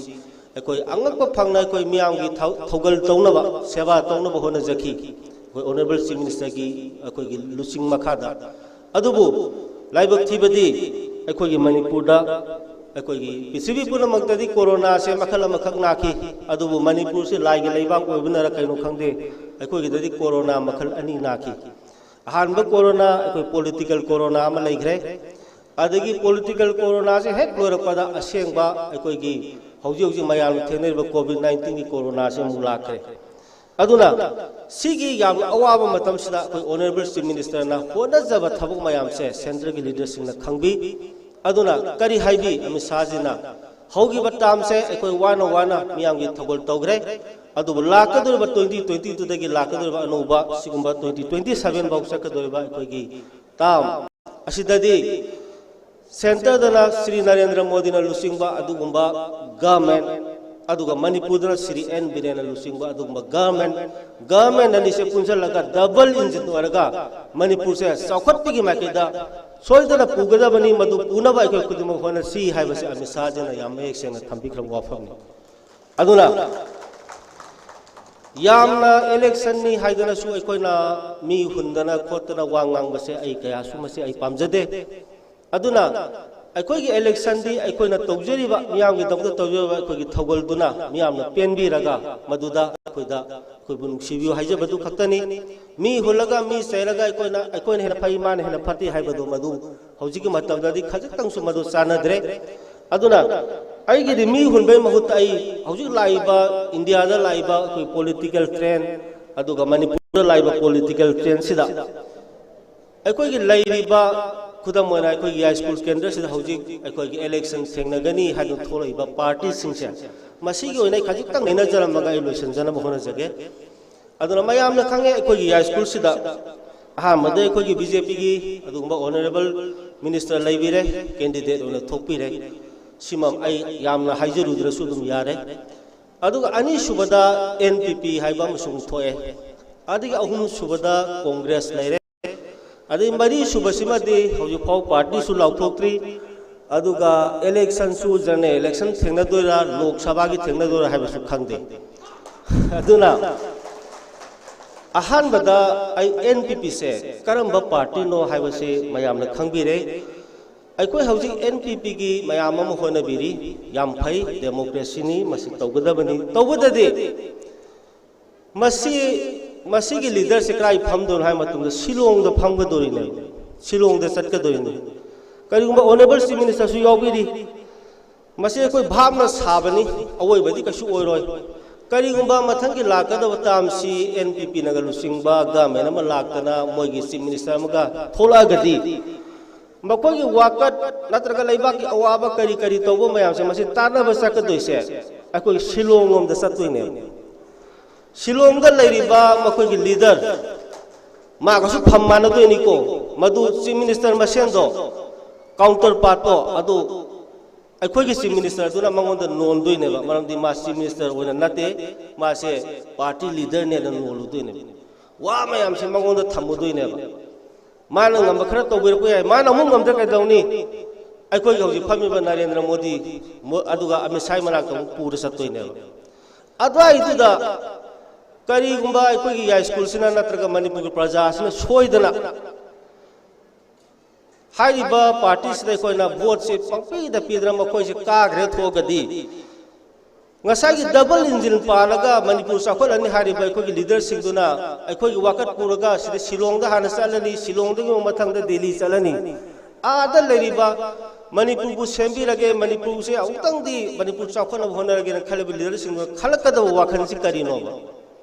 ꯑꯩꯈꯣꯏ ꯑꯉꯛꯄ ꯐꯪꯅ ꯑꯩꯈꯣꯏ ꯃꯤꯌꯥꯝꯒꯤ ꯊꯧ-, ꯊꯧꯒꯜ ꯇꯧꯅꯕ, ꯁꯦꯕꯥ ꯇꯧꯅꯕ ꯍꯣꯠꯅꯖꯈꯤ꯫ ꯑꯩꯈꯣꯏ ꯑꯣꯅꯔꯦꯕꯜ ꯆꯤꯐ ꯃꯤꯅꯤꯁꯇꯔꯒꯤ ꯑꯩꯈꯣꯏꯒꯤ ꯂꯨꯆꯤꯡ ꯃꯈꯥꯗ꯫ ꯑꯗꯨꯕꯨ ꯂꯥꯏꯕꯛ ꯊꯤꯕꯗꯤ ꯑꯩꯈꯣꯏꯒꯤ ꯃꯅꯤꯄꯨꯔꯗ, ꯑꯩꯈꯣꯏꯒꯤ ꯄ꯭ꯔꯤꯊꯤꯕꯤ ꯄꯨꯝꯅꯃꯛꯇꯗꯤ ꯀꯣꯔꯣꯅꯥꯁꯦ ꯃꯈꯜ ꯑꯃꯈꯛ ꯅꯥꯈꯤ, ꯑꯗꯨꯕꯨ ꯃꯅꯤꯄꯨꯔꯁꯤ ꯂꯥꯏꯒꯤ ꯂꯩꯕꯥꯛ ꯑꯣꯏꯕꯅꯔ ꯀꯩꯅꯣ ꯈꯪꯗꯦ, ꯑꯩꯈꯣꯏꯒꯤꯗꯗꯤ ꯀꯣꯔꯣꯅꯥ ꯃꯈꯜ ꯑꯅꯤ ꯅꯥꯈꯤ꯫ ꯑꯍꯥꯟꯕ ꯀꯣꯔꯣꯅꯥ ꯑꯩꯈꯣꯏ ꯄꯣꯂꯤꯇꯤꯀꯦꯜ ꯀꯣꯔꯣꯅꯥ ꯑꯃ ꯂꯩꯈ꯭ꯔꯦ꯫ ꯑꯗꯒꯤ ꯄꯣꯂꯤꯇꯤꯀꯦꯜ ꯀꯣꯔꯣꯅꯥꯁꯦ ꯍꯦꯛ ꯂꯣꯏꯔꯛꯄꯗ ꯑꯁꯦꯡꯕ ꯑꯩꯈꯣꯏꯒꯤ ꯍꯧꯖꯤꯛ ꯍꯧꯖꯤꯛ ꯃꯌꯥꯝꯅ ꯊꯦꯡꯅꯔꯤꯕ ꯀꯣꯚꯤꯗ ꯅꯥꯏꯟꯇꯤꯟꯒꯤ ꯀꯣꯔꯣꯅꯥꯁꯦ ꯑꯃꯨꯛ ꯂꯥꯛꯈ꯭ꯔꯦ꯫ ꯑꯗꯨꯅ ꯁꯤꯒꯤ ꯌꯥꯝꯅ ꯑꯋꯥꯕ ꯃꯇꯝꯁꯤꯗ ꯑꯩꯈꯣꯏ ꯑꯣꯅꯔꯦꯕꯜ ꯆꯤꯐ ꯃꯤꯅꯤꯁꯇꯔꯅ ꯍꯣꯠꯅꯖꯕ ꯊꯕꯛ ꯃꯌꯥꯝꯁꯦ ꯁꯦꯟꯇꯔꯒꯤ ꯂꯤꯗꯔꯁꯤꯡꯅ ꯈꯪꯕꯤ꯫ ꯑꯗꯨꯅ ꯀꯔꯤ ꯍꯥꯏꯕꯤ ꯑꯃꯤꯠ ꯁꯥꯍꯖꯤꯅ? ꯍꯧꯈꯤꯕ ꯇꯥꯝꯁꯦ ꯑꯩꯈꯣꯏ ꯋꯥꯅ ꯋꯥꯅ ꯃꯤꯌꯥꯝꯒꯤ ꯊꯧꯒꯜ ꯇꯧꯈ꯭ꯔꯦ꯫ ꯑꯗꯨꯕꯨ ꯂꯥꯛꯀꯗꯧꯔꯤꯕ ꯇ꯭ꯋꯦꯟꯇꯤ ꯇ꯭ꯋꯦꯟꯇꯤ ꯇꯨꯗꯒꯤ ꯂꯥꯛꯀꯗꯧꯔꯤꯕ ꯑꯅꯧꯕ ꯁꯤꯒꯨꯝꯕ ꯇ꯭ꯋꯦꯟꯇꯤ ꯇ꯭ꯋꯦꯟꯇꯤ ꯁꯚꯦꯟ ꯐꯥꯎ ꯆꯠꯀꯗꯧꯔꯤꯕ ꯑꯩꯈꯣꯏꯒꯤ ꯇꯥꯝ ꯑꯁꯤꯗꯗꯤ ꯁꯦꯟꯇꯔꯗꯅ ꯁ꯭ꯔꯤ ꯅꯔꯦꯟꯗ꯭ꯔ ꯃꯣꯗꯤꯅ ꯂꯨꯆꯤꯡꯕ ꯑꯗꯨꯒꯨꯝꯕ ꯒꯚꯔꯟꯃꯦꯟ, ꯑꯗꯨꯒ ꯃꯅꯤꯄꯨꯔꯗꯅ ꯁ꯭ꯔꯤ ꯑꯦꯟ ꯕꯤꯔꯦꯟꯅ ꯂꯨꯆꯤꯡꯕ ꯑꯗꯨꯒꯨꯝꯕ ꯒꯚꯔꯟꯃꯦꯟ, ꯒꯚꯔꯟꯃꯦꯟ ꯑꯅꯤꯁꯦ ꯄꯨꯟꯁꯤꯜꯂꯒ ꯗꯕꯜ ꯏꯟꯖꯤꯟ ꯑꯣꯏꯔꯒ ꯃꯅꯤꯄꯨꯔꯁꯦ ꯆꯥꯎꯈꯠꯄꯒꯤ ꯃꯥꯏꯀꯩꯗ ꯁꯣꯏꯗꯅ ꯄꯨꯒꯗꯕꯅꯤ꯫ ꯃꯗꯨ ꯄꯨꯅꯕ ꯑꯩꯈꯣꯏ ꯈꯨꯗꯤꯡꯃꯛ ꯍꯣꯠꯅꯁꯤ ꯍꯥꯏꯕꯁꯤ ꯑꯃꯤꯠ ꯁꯥꯍꯖꯤꯅ ꯌꯥꯝ ꯃꯌꯦꯛ ꯁꯦꯡꯅ ꯊꯝꯕꯤꯈ꯭ꯔꯕ ꯋꯥꯐꯝꯅꯤ꯫ ꯑꯗꯨꯅ ꯌꯥꯝꯅ ꯏꯂꯦꯛꯁꯟꯅꯤ ꯍꯥꯏꯗꯅꯁꯨ ꯑꯩꯈꯣꯏꯅ ꯃꯤ ꯍꯨꯟꯗꯅ ꯈꯣꯠꯇꯅ ꯋꯥ ꯉꯥꯡꯕꯁꯦ ꯑꯩ ꯀꯌꯥꯁꯨ ꯃꯁꯤ ꯑꯩ ꯄꯥꯝꯖꯗꯦ꯫ ꯑꯗꯨꯅ ꯑꯩꯈꯣꯏꯒꯤ ꯏꯂꯦꯛꯁꯟꯗꯤ ꯑꯩꯈꯣꯏꯅ ꯇꯧꯖꯔꯤꯕ, ꯃꯤꯌꯥꯝꯒꯤꯗꯃꯛꯇ ꯇꯧꯖꯔꯤꯕ ꯑꯩꯈꯣꯏꯒꯤ ꯊꯧꯒꯜꯗꯨꯅ ꯃꯤꯌꯥꯝꯅ ꯄꯦꯟꯕꯤꯔꯒ ꯃꯗꯨꯗ ꯑꯩꯈꯣꯏꯗ ꯑꯩꯈꯣꯏꯕꯨ ꯅꯨꯡꯁꯤꯕꯤꯌꯨ ꯍꯥꯏꯖꯕꯗꯨ ꯈꯛꯇꯅꯤ꯫ ꯃꯤ ꯍꯨꯜꯂꯒ, ꯃꯤ ꯆꯩꯔꯒ ꯑꯩꯈꯣꯏꯅ, ꯑꯩꯈꯣꯏꯅ ꯍꯦꯟꯅ ꯐꯩ, ꯃꯥꯅ ꯍꯦꯟꯅ ꯐꯠꯇꯦ ꯍꯥꯏꯕꯗꯨ ꯃꯗꯨ ꯍꯧꯖꯤꯛꯀꯤ ꯃꯇꯝꯗꯗꯤ ꯈꯖꯤꯛꯇꯪꯁꯨ ꯃꯗꯨ ꯆꯥꯟꯅꯗ꯭ꯔꯦ꯫ ꯑꯗꯨꯅ ꯑꯩꯒꯤꯗꯤ ꯃꯤ ꯍꯨꯟꯕꯩ ꯃꯍꯨꯠꯇ ꯑꯩ ꯍꯧꯖꯤꯛ ꯂꯥꯛꯏꯕ, ꯏꯟꯗꯤꯌꯥꯗ ꯂꯥꯛꯏꯕ ꯑꯩꯈꯣꯏ ꯄꯣꯂꯤꯇꯤꯀꯦꯜ ꯇ꯭ꯔꯦꯟ, ꯑꯗꯨꯒ ꯃꯅꯤꯄꯨꯔꯗ ꯂꯥꯛꯏꯕ ꯄꯣꯂꯤꯇꯤꯀꯦꯜ ꯇ꯭ꯔꯦꯟꯁꯤꯗ ꯑꯩꯈꯣꯏꯒꯤ ꯂꯩꯔꯤꯕ, ꯈꯨꯗꯝ ꯑꯣꯏꯅ ꯑꯩꯈꯣꯏꯒꯤ ꯌꯥꯏꯁ꯭ꯀꯨꯜ ꯀꯦꯟꯗ꯭ꯔꯁꯤꯗ ꯍꯧꯖꯤꯛ ꯑꯩꯈꯣꯏꯒꯤ ꯏꯂꯦꯛꯁꯟ ꯊꯦꯡꯅꯒꯅꯤ ꯍꯥꯏꯗꯨꯅ ꯊꯣꯛꯂꯛꯏꯕ ꯄꯥꯔꯇꯤꯁꯤꯡꯁꯦ, ꯃꯁꯤꯒꯤ ꯑꯣꯏꯅ ꯑꯩ ꯈꯖꯤꯛꯇꯪ ꯅꯩꯅꯖꯔꯝꯃꯒ ꯑꯩ ꯂꯣꯏꯁꯤꯟꯖꯅꯕ ꯍꯣꯠꯅꯖꯒꯦ꯫ ꯑꯗꯨꯅ ꯃꯌꯥꯝꯅ ꯈꯪꯉꯦ, ꯑꯩꯈꯣꯏꯒꯤ ꯌꯥꯏꯁ꯭ꯀꯨꯜꯁꯤꯗ ꯑꯍꯥꯟꯕꯗ ꯑꯩꯈꯣꯏꯒꯤ ꯕꯤ ꯖꯦ ꯄꯤꯒꯤ ꯑꯗꯨꯒꯨꯝꯕ ꯑꯣꯅꯔꯦꯕꯜ ꯃꯤꯅꯤꯁꯇꯔ ꯂꯩꯕꯤꯔꯦ, ꯀꯦꯟꯗꯤꯗꯦꯠ ꯑꯣꯏꯅ ꯊꯣꯛꯄꯤꯔꯦ꯫ ꯁꯤꯃ ꯑꯩ ꯌꯥꯝꯅ ꯍꯥꯏꯖꯔꯨꯗ꯭ꯔꯁꯨ ꯑꯗꯨꯝ ꯌꯥꯔꯦ꯫ ꯑꯗꯨꯒ ꯑꯅꯤꯁꯨꯕꯗ ꯑꯦꯟ ꯄꯤ ꯄꯤ ꯍꯥꯏꯕ ꯑꯃꯁꯨ ꯑꯃꯨꯛ ꯊꯣꯛꯑꯦ꯫ ꯑꯗꯒꯤ ꯑꯍꯨꯝꯁꯨꯕꯗ ꯀꯣꯡꯒ꯭ꯔꯦꯁ ꯂꯩꯔꯦ꯫ ꯑꯗꯩ ꯃꯔꯤꯁꯨꯕꯁꯤꯃꯗꯤ ꯍꯧꯖꯤꯛꯐꯥꯎ ꯄꯥꯔꯇꯤꯁꯨ ꯂꯥꯎꯊꯣꯛꯇ꯭ꯔꯤ꯫ ꯑꯗꯨꯒ ꯏꯂꯦꯛꯁꯟꯁꯨ ꯖꯦꯅꯔꯦꯜ ꯏꯂꯦꯛꯁꯟ ꯊꯦꯡꯅꯗꯣꯏꯔꯥ, ꯂꯣꯛ ꯁꯚꯥꯒꯤ ꯊꯦꯡꯅꯗꯣꯏꯔꯥ ꯍꯥꯏꯕꯁꯨ ꯈꯪꯗꯦ꯫ ꯑꯗꯨꯅ ꯑꯍꯥꯟꯕꯗ ꯑꯩ ꯑꯦꯟ ꯄꯤ ꯄꯤꯁꯦ ꯀꯔꯝꯕ ꯄꯥꯔꯇꯤꯅꯣ ꯍꯥꯏꯕꯁꯤ ꯃꯌꯥꯝꯅ ꯈꯪꯕꯤꯔꯦ꯫ ꯑꯩꯈꯣꯏ ꯍꯧꯖꯤꯛ ꯑꯦꯟ ꯄꯤ ꯄꯤꯒꯤ ꯃꯌꯥꯝ ꯑꯃ ꯍꯣꯠꯅꯕꯤꯔꯤ, ꯌꯥꯝ ꯐꯩ, ꯗꯦꯃꯣꯀ꯭ꯔꯦꯁꯤꯅꯤ, ꯃꯁꯤ ꯇꯧꯒꯗꯕꯅꯤ꯫ ꯇꯧꯕꯗꯗꯤ ꯃꯁꯤ, ꯃꯁꯤꯒꯤ ꯂꯤꯗꯔꯁꯦ ꯀꯗꯥꯏ ꯐꯝꯗꯣꯏꯅꯣ ꯍꯥꯏꯕ ꯃꯇꯝꯗ ꯁꯤꯂꯣꯡꯗ ꯐꯝꯒꯗꯣꯔꯤꯅꯦꯕ, ꯁꯤꯂꯣꯡꯗ ꯆꯠꯀꯗꯣꯔꯤꯅꯤ꯫ ꯀꯔꯤꯒꯨꯝꯕ ꯑꯣꯅꯔꯦꯕꯜ ꯆꯤꯐ ꯃꯤꯅꯤꯁꯇꯔꯁꯨ ꯌꯥꯎꯕꯤꯔꯤ꯫ ꯃꯁꯤ ꯑꯩꯈꯣꯏ ꯚꯥꯞꯅ ꯁꯥꯕꯅꯤ, ꯑꯋꯣꯏꯕꯗꯤ ꯀꯩꯁꯨ ꯑꯣꯏꯔꯣꯏ꯫ ꯀꯔꯤꯒꯨꯝꯕ ꯃꯊꯪꯒꯤ ꯂꯥꯛꯀꯗꯕ ꯇꯥꯝꯁꯤ ꯑꯦꯟ ꯄꯤ ꯄꯤꯅꯒ ꯂꯨꯆꯤꯡꯕ ꯒꯃꯦꯟ ꯑꯃ ꯂꯥꯛꯇꯅ ꯃꯣꯏꯒꯤ ꯆꯤꯐ ꯃꯤꯅꯤꯁꯇꯔ ꯑꯃꯒ ꯊꯣꯛꯂꯛꯑꯒꯗꯤ, ꯃꯈꯣꯏꯒꯤ ꯋꯥꯀꯠ ꯅꯠꯇ꯭ꯔꯒ ꯂꯩꯕꯥꯛꯀꯤ ꯑꯋꯥꯕ ꯀꯔꯤ ꯀꯔꯤ ꯇꯧꯕ ꯃꯌꯥꯝꯁꯦ, ꯃꯁꯤ ꯇꯥꯟꯅꯕ ꯆꯠꯀꯗꯣꯏꯁꯦ ꯑꯩꯈꯣꯏ ꯁꯤꯂꯣꯡ ꯂꯣꯝꯗ ꯆꯠꯇꯣꯏꯅꯦꯕ꯫ ꯁꯤꯂꯣꯡꯗ ꯂꯩꯔꯤꯕ ꯃꯈꯣꯏꯒꯤ ꯂꯤꯗꯔ, ꯃꯥꯒꯁꯨ ꯐꯝ ꯃꯥꯟꯅꯗꯣꯏꯅꯤꯀꯣ, ꯃꯗꯨ ꯆꯤꯐ ꯃꯤꯅꯤꯁꯇꯔ ꯃꯁꯦꯟꯗꯣ, ꯀꯥꯎꯟꯇꯔ ꯄꯥꯔꯠꯇꯣ ꯑꯗꯨ ꯑꯩꯈꯣꯏꯒꯤ ꯆꯤꯐ ꯃꯤꯅꯤꯁꯇꯔꯗꯨꯅ ꯃꯉꯣꯟꯗ ꯅꯣꯟꯗꯣꯏꯅꯦꯕ꯫ ꯃꯔꯝꯗꯤ ꯃꯥ ꯆꯤꯐ ꯃꯤꯅꯤꯁꯇꯔ ꯑꯣꯏꯅ ꯅꯠꯇꯦ, ꯃꯥꯁꯦ ꯄꯥꯔꯇꯤ ꯂꯤꯗꯔꯅꯦꯅ ꯅꯣꯜꯂꯨꯗꯣꯏꯅꯦꯕ꯫ ꯋꯥ ꯃꯌꯥꯝꯁꯦ ꯃꯉꯣꯟꯗ ꯊꯝꯃꯨꯗꯣꯏꯅꯦꯕ꯫ ꯃꯥꯅ ꯉꯝꯕ ꯈꯔ ꯇꯧꯕꯤꯔꯛꯄ ꯌꯥꯏ, ꯃꯥꯅ ꯑꯃꯨꯛ ꯉꯝꯗ꯭ꯔ ꯀꯩꯗꯧꯅꯤ? ꯑꯩꯈꯣꯏꯒꯤ ꯍꯧꯖꯤꯛ ꯐꯝꯃꯤꯕ ꯅꯔꯦꯟꯗ꯭ꯔ ꯃꯣꯗꯤ, ꯃꯣ-, ꯑꯗꯨꯒ ꯑꯃꯤꯠ ꯁꯥꯍꯒꯤ ꯃꯅꯥꯛꯇ ꯑꯃꯨꯛ ꯄꯨꯔ ꯆꯠꯇꯣꯏꯅꯦꯕ꯫ ꯑꯗꯨꯋꯥꯏꯗꯨꯗ ꯀꯔꯤꯒꯨꯝꯕ ꯑꯩꯈꯣꯏꯒꯤ ꯌꯥꯏꯁ꯭ꯀꯨꯜꯁꯤꯅ ꯅꯠꯇ꯭ꯔꯒ ꯃꯅꯤꯄꯨꯔꯒꯤ ꯄ꯭ꯔꯖꯥꯁꯤꯅ ꯁꯣꯏꯗꯅ ꯍꯥꯏꯔꯤꯕ ꯄꯥꯔꯇꯤꯁꯤꯗ ꯑꯩꯈꯣꯏꯅ ꯚꯣꯠꯁꯦ ꯄꯪꯄꯤꯗ ꯄꯤꯗꯅ ꯃꯈꯣꯏꯁꯦ ꯀꯥꯈ꯭ꯔꯦ ꯊꯣꯛꯑꯒꯗꯤ, ꯉꯁꯥꯏꯒꯤ ꯗꯕꯜ ꯏꯟꯖꯤꯟ ꯄꯥꯜꯂꯒ ꯃꯅꯤꯄꯨꯔ ꯆꯥꯎꯈꯠꯂꯅꯤ ꯍꯥꯏꯔꯤꯕ ꯑꯩꯈꯣꯏꯒꯤ ꯂꯤꯗꯔꯁꯤꯡꯗꯨꯅ ꯑꯩꯈꯣꯏꯒꯤ ꯋꯥꯀꯠ ꯄꯨꯔꯒ ꯁꯤꯗ ꯁꯤꯂꯣꯡꯗ ꯍꯥꯟꯅ ꯆꯠꯂꯅꯤ, ꯁꯤꯂꯣꯡꯗꯒꯤ ꯑꯃꯨꯛ ꯃꯊꯪꯗ ꯗꯦꯜꯂꯤ ꯆꯠꯂꯅꯤ꯫ ꯑꯥꯗ ꯂꯩꯔꯤꯕ ꯃꯅꯤꯄꯨꯔꯕꯨ ꯁꯦꯝꯕꯤꯔꯒꯦ, ꯃꯅꯤꯄꯨꯔꯁꯦ ꯑꯃꯨꯛꯇꯪꯗꯤ ꯃꯅꯤꯄꯨꯔ ꯆꯥꯎꯈꯠꯅꯕ ꯍꯣꯠꯅꯔꯒꯦꯅ ꯈꯜꯂꯤꯕ ꯂꯤꯗꯔꯁꯤꯡꯗꯨꯅ ꯈꯜꯂꯛꯀꯗꯕ ꯋꯥꯈꯜꯁꯤ ꯀꯔꯤꯅꯣꯕ?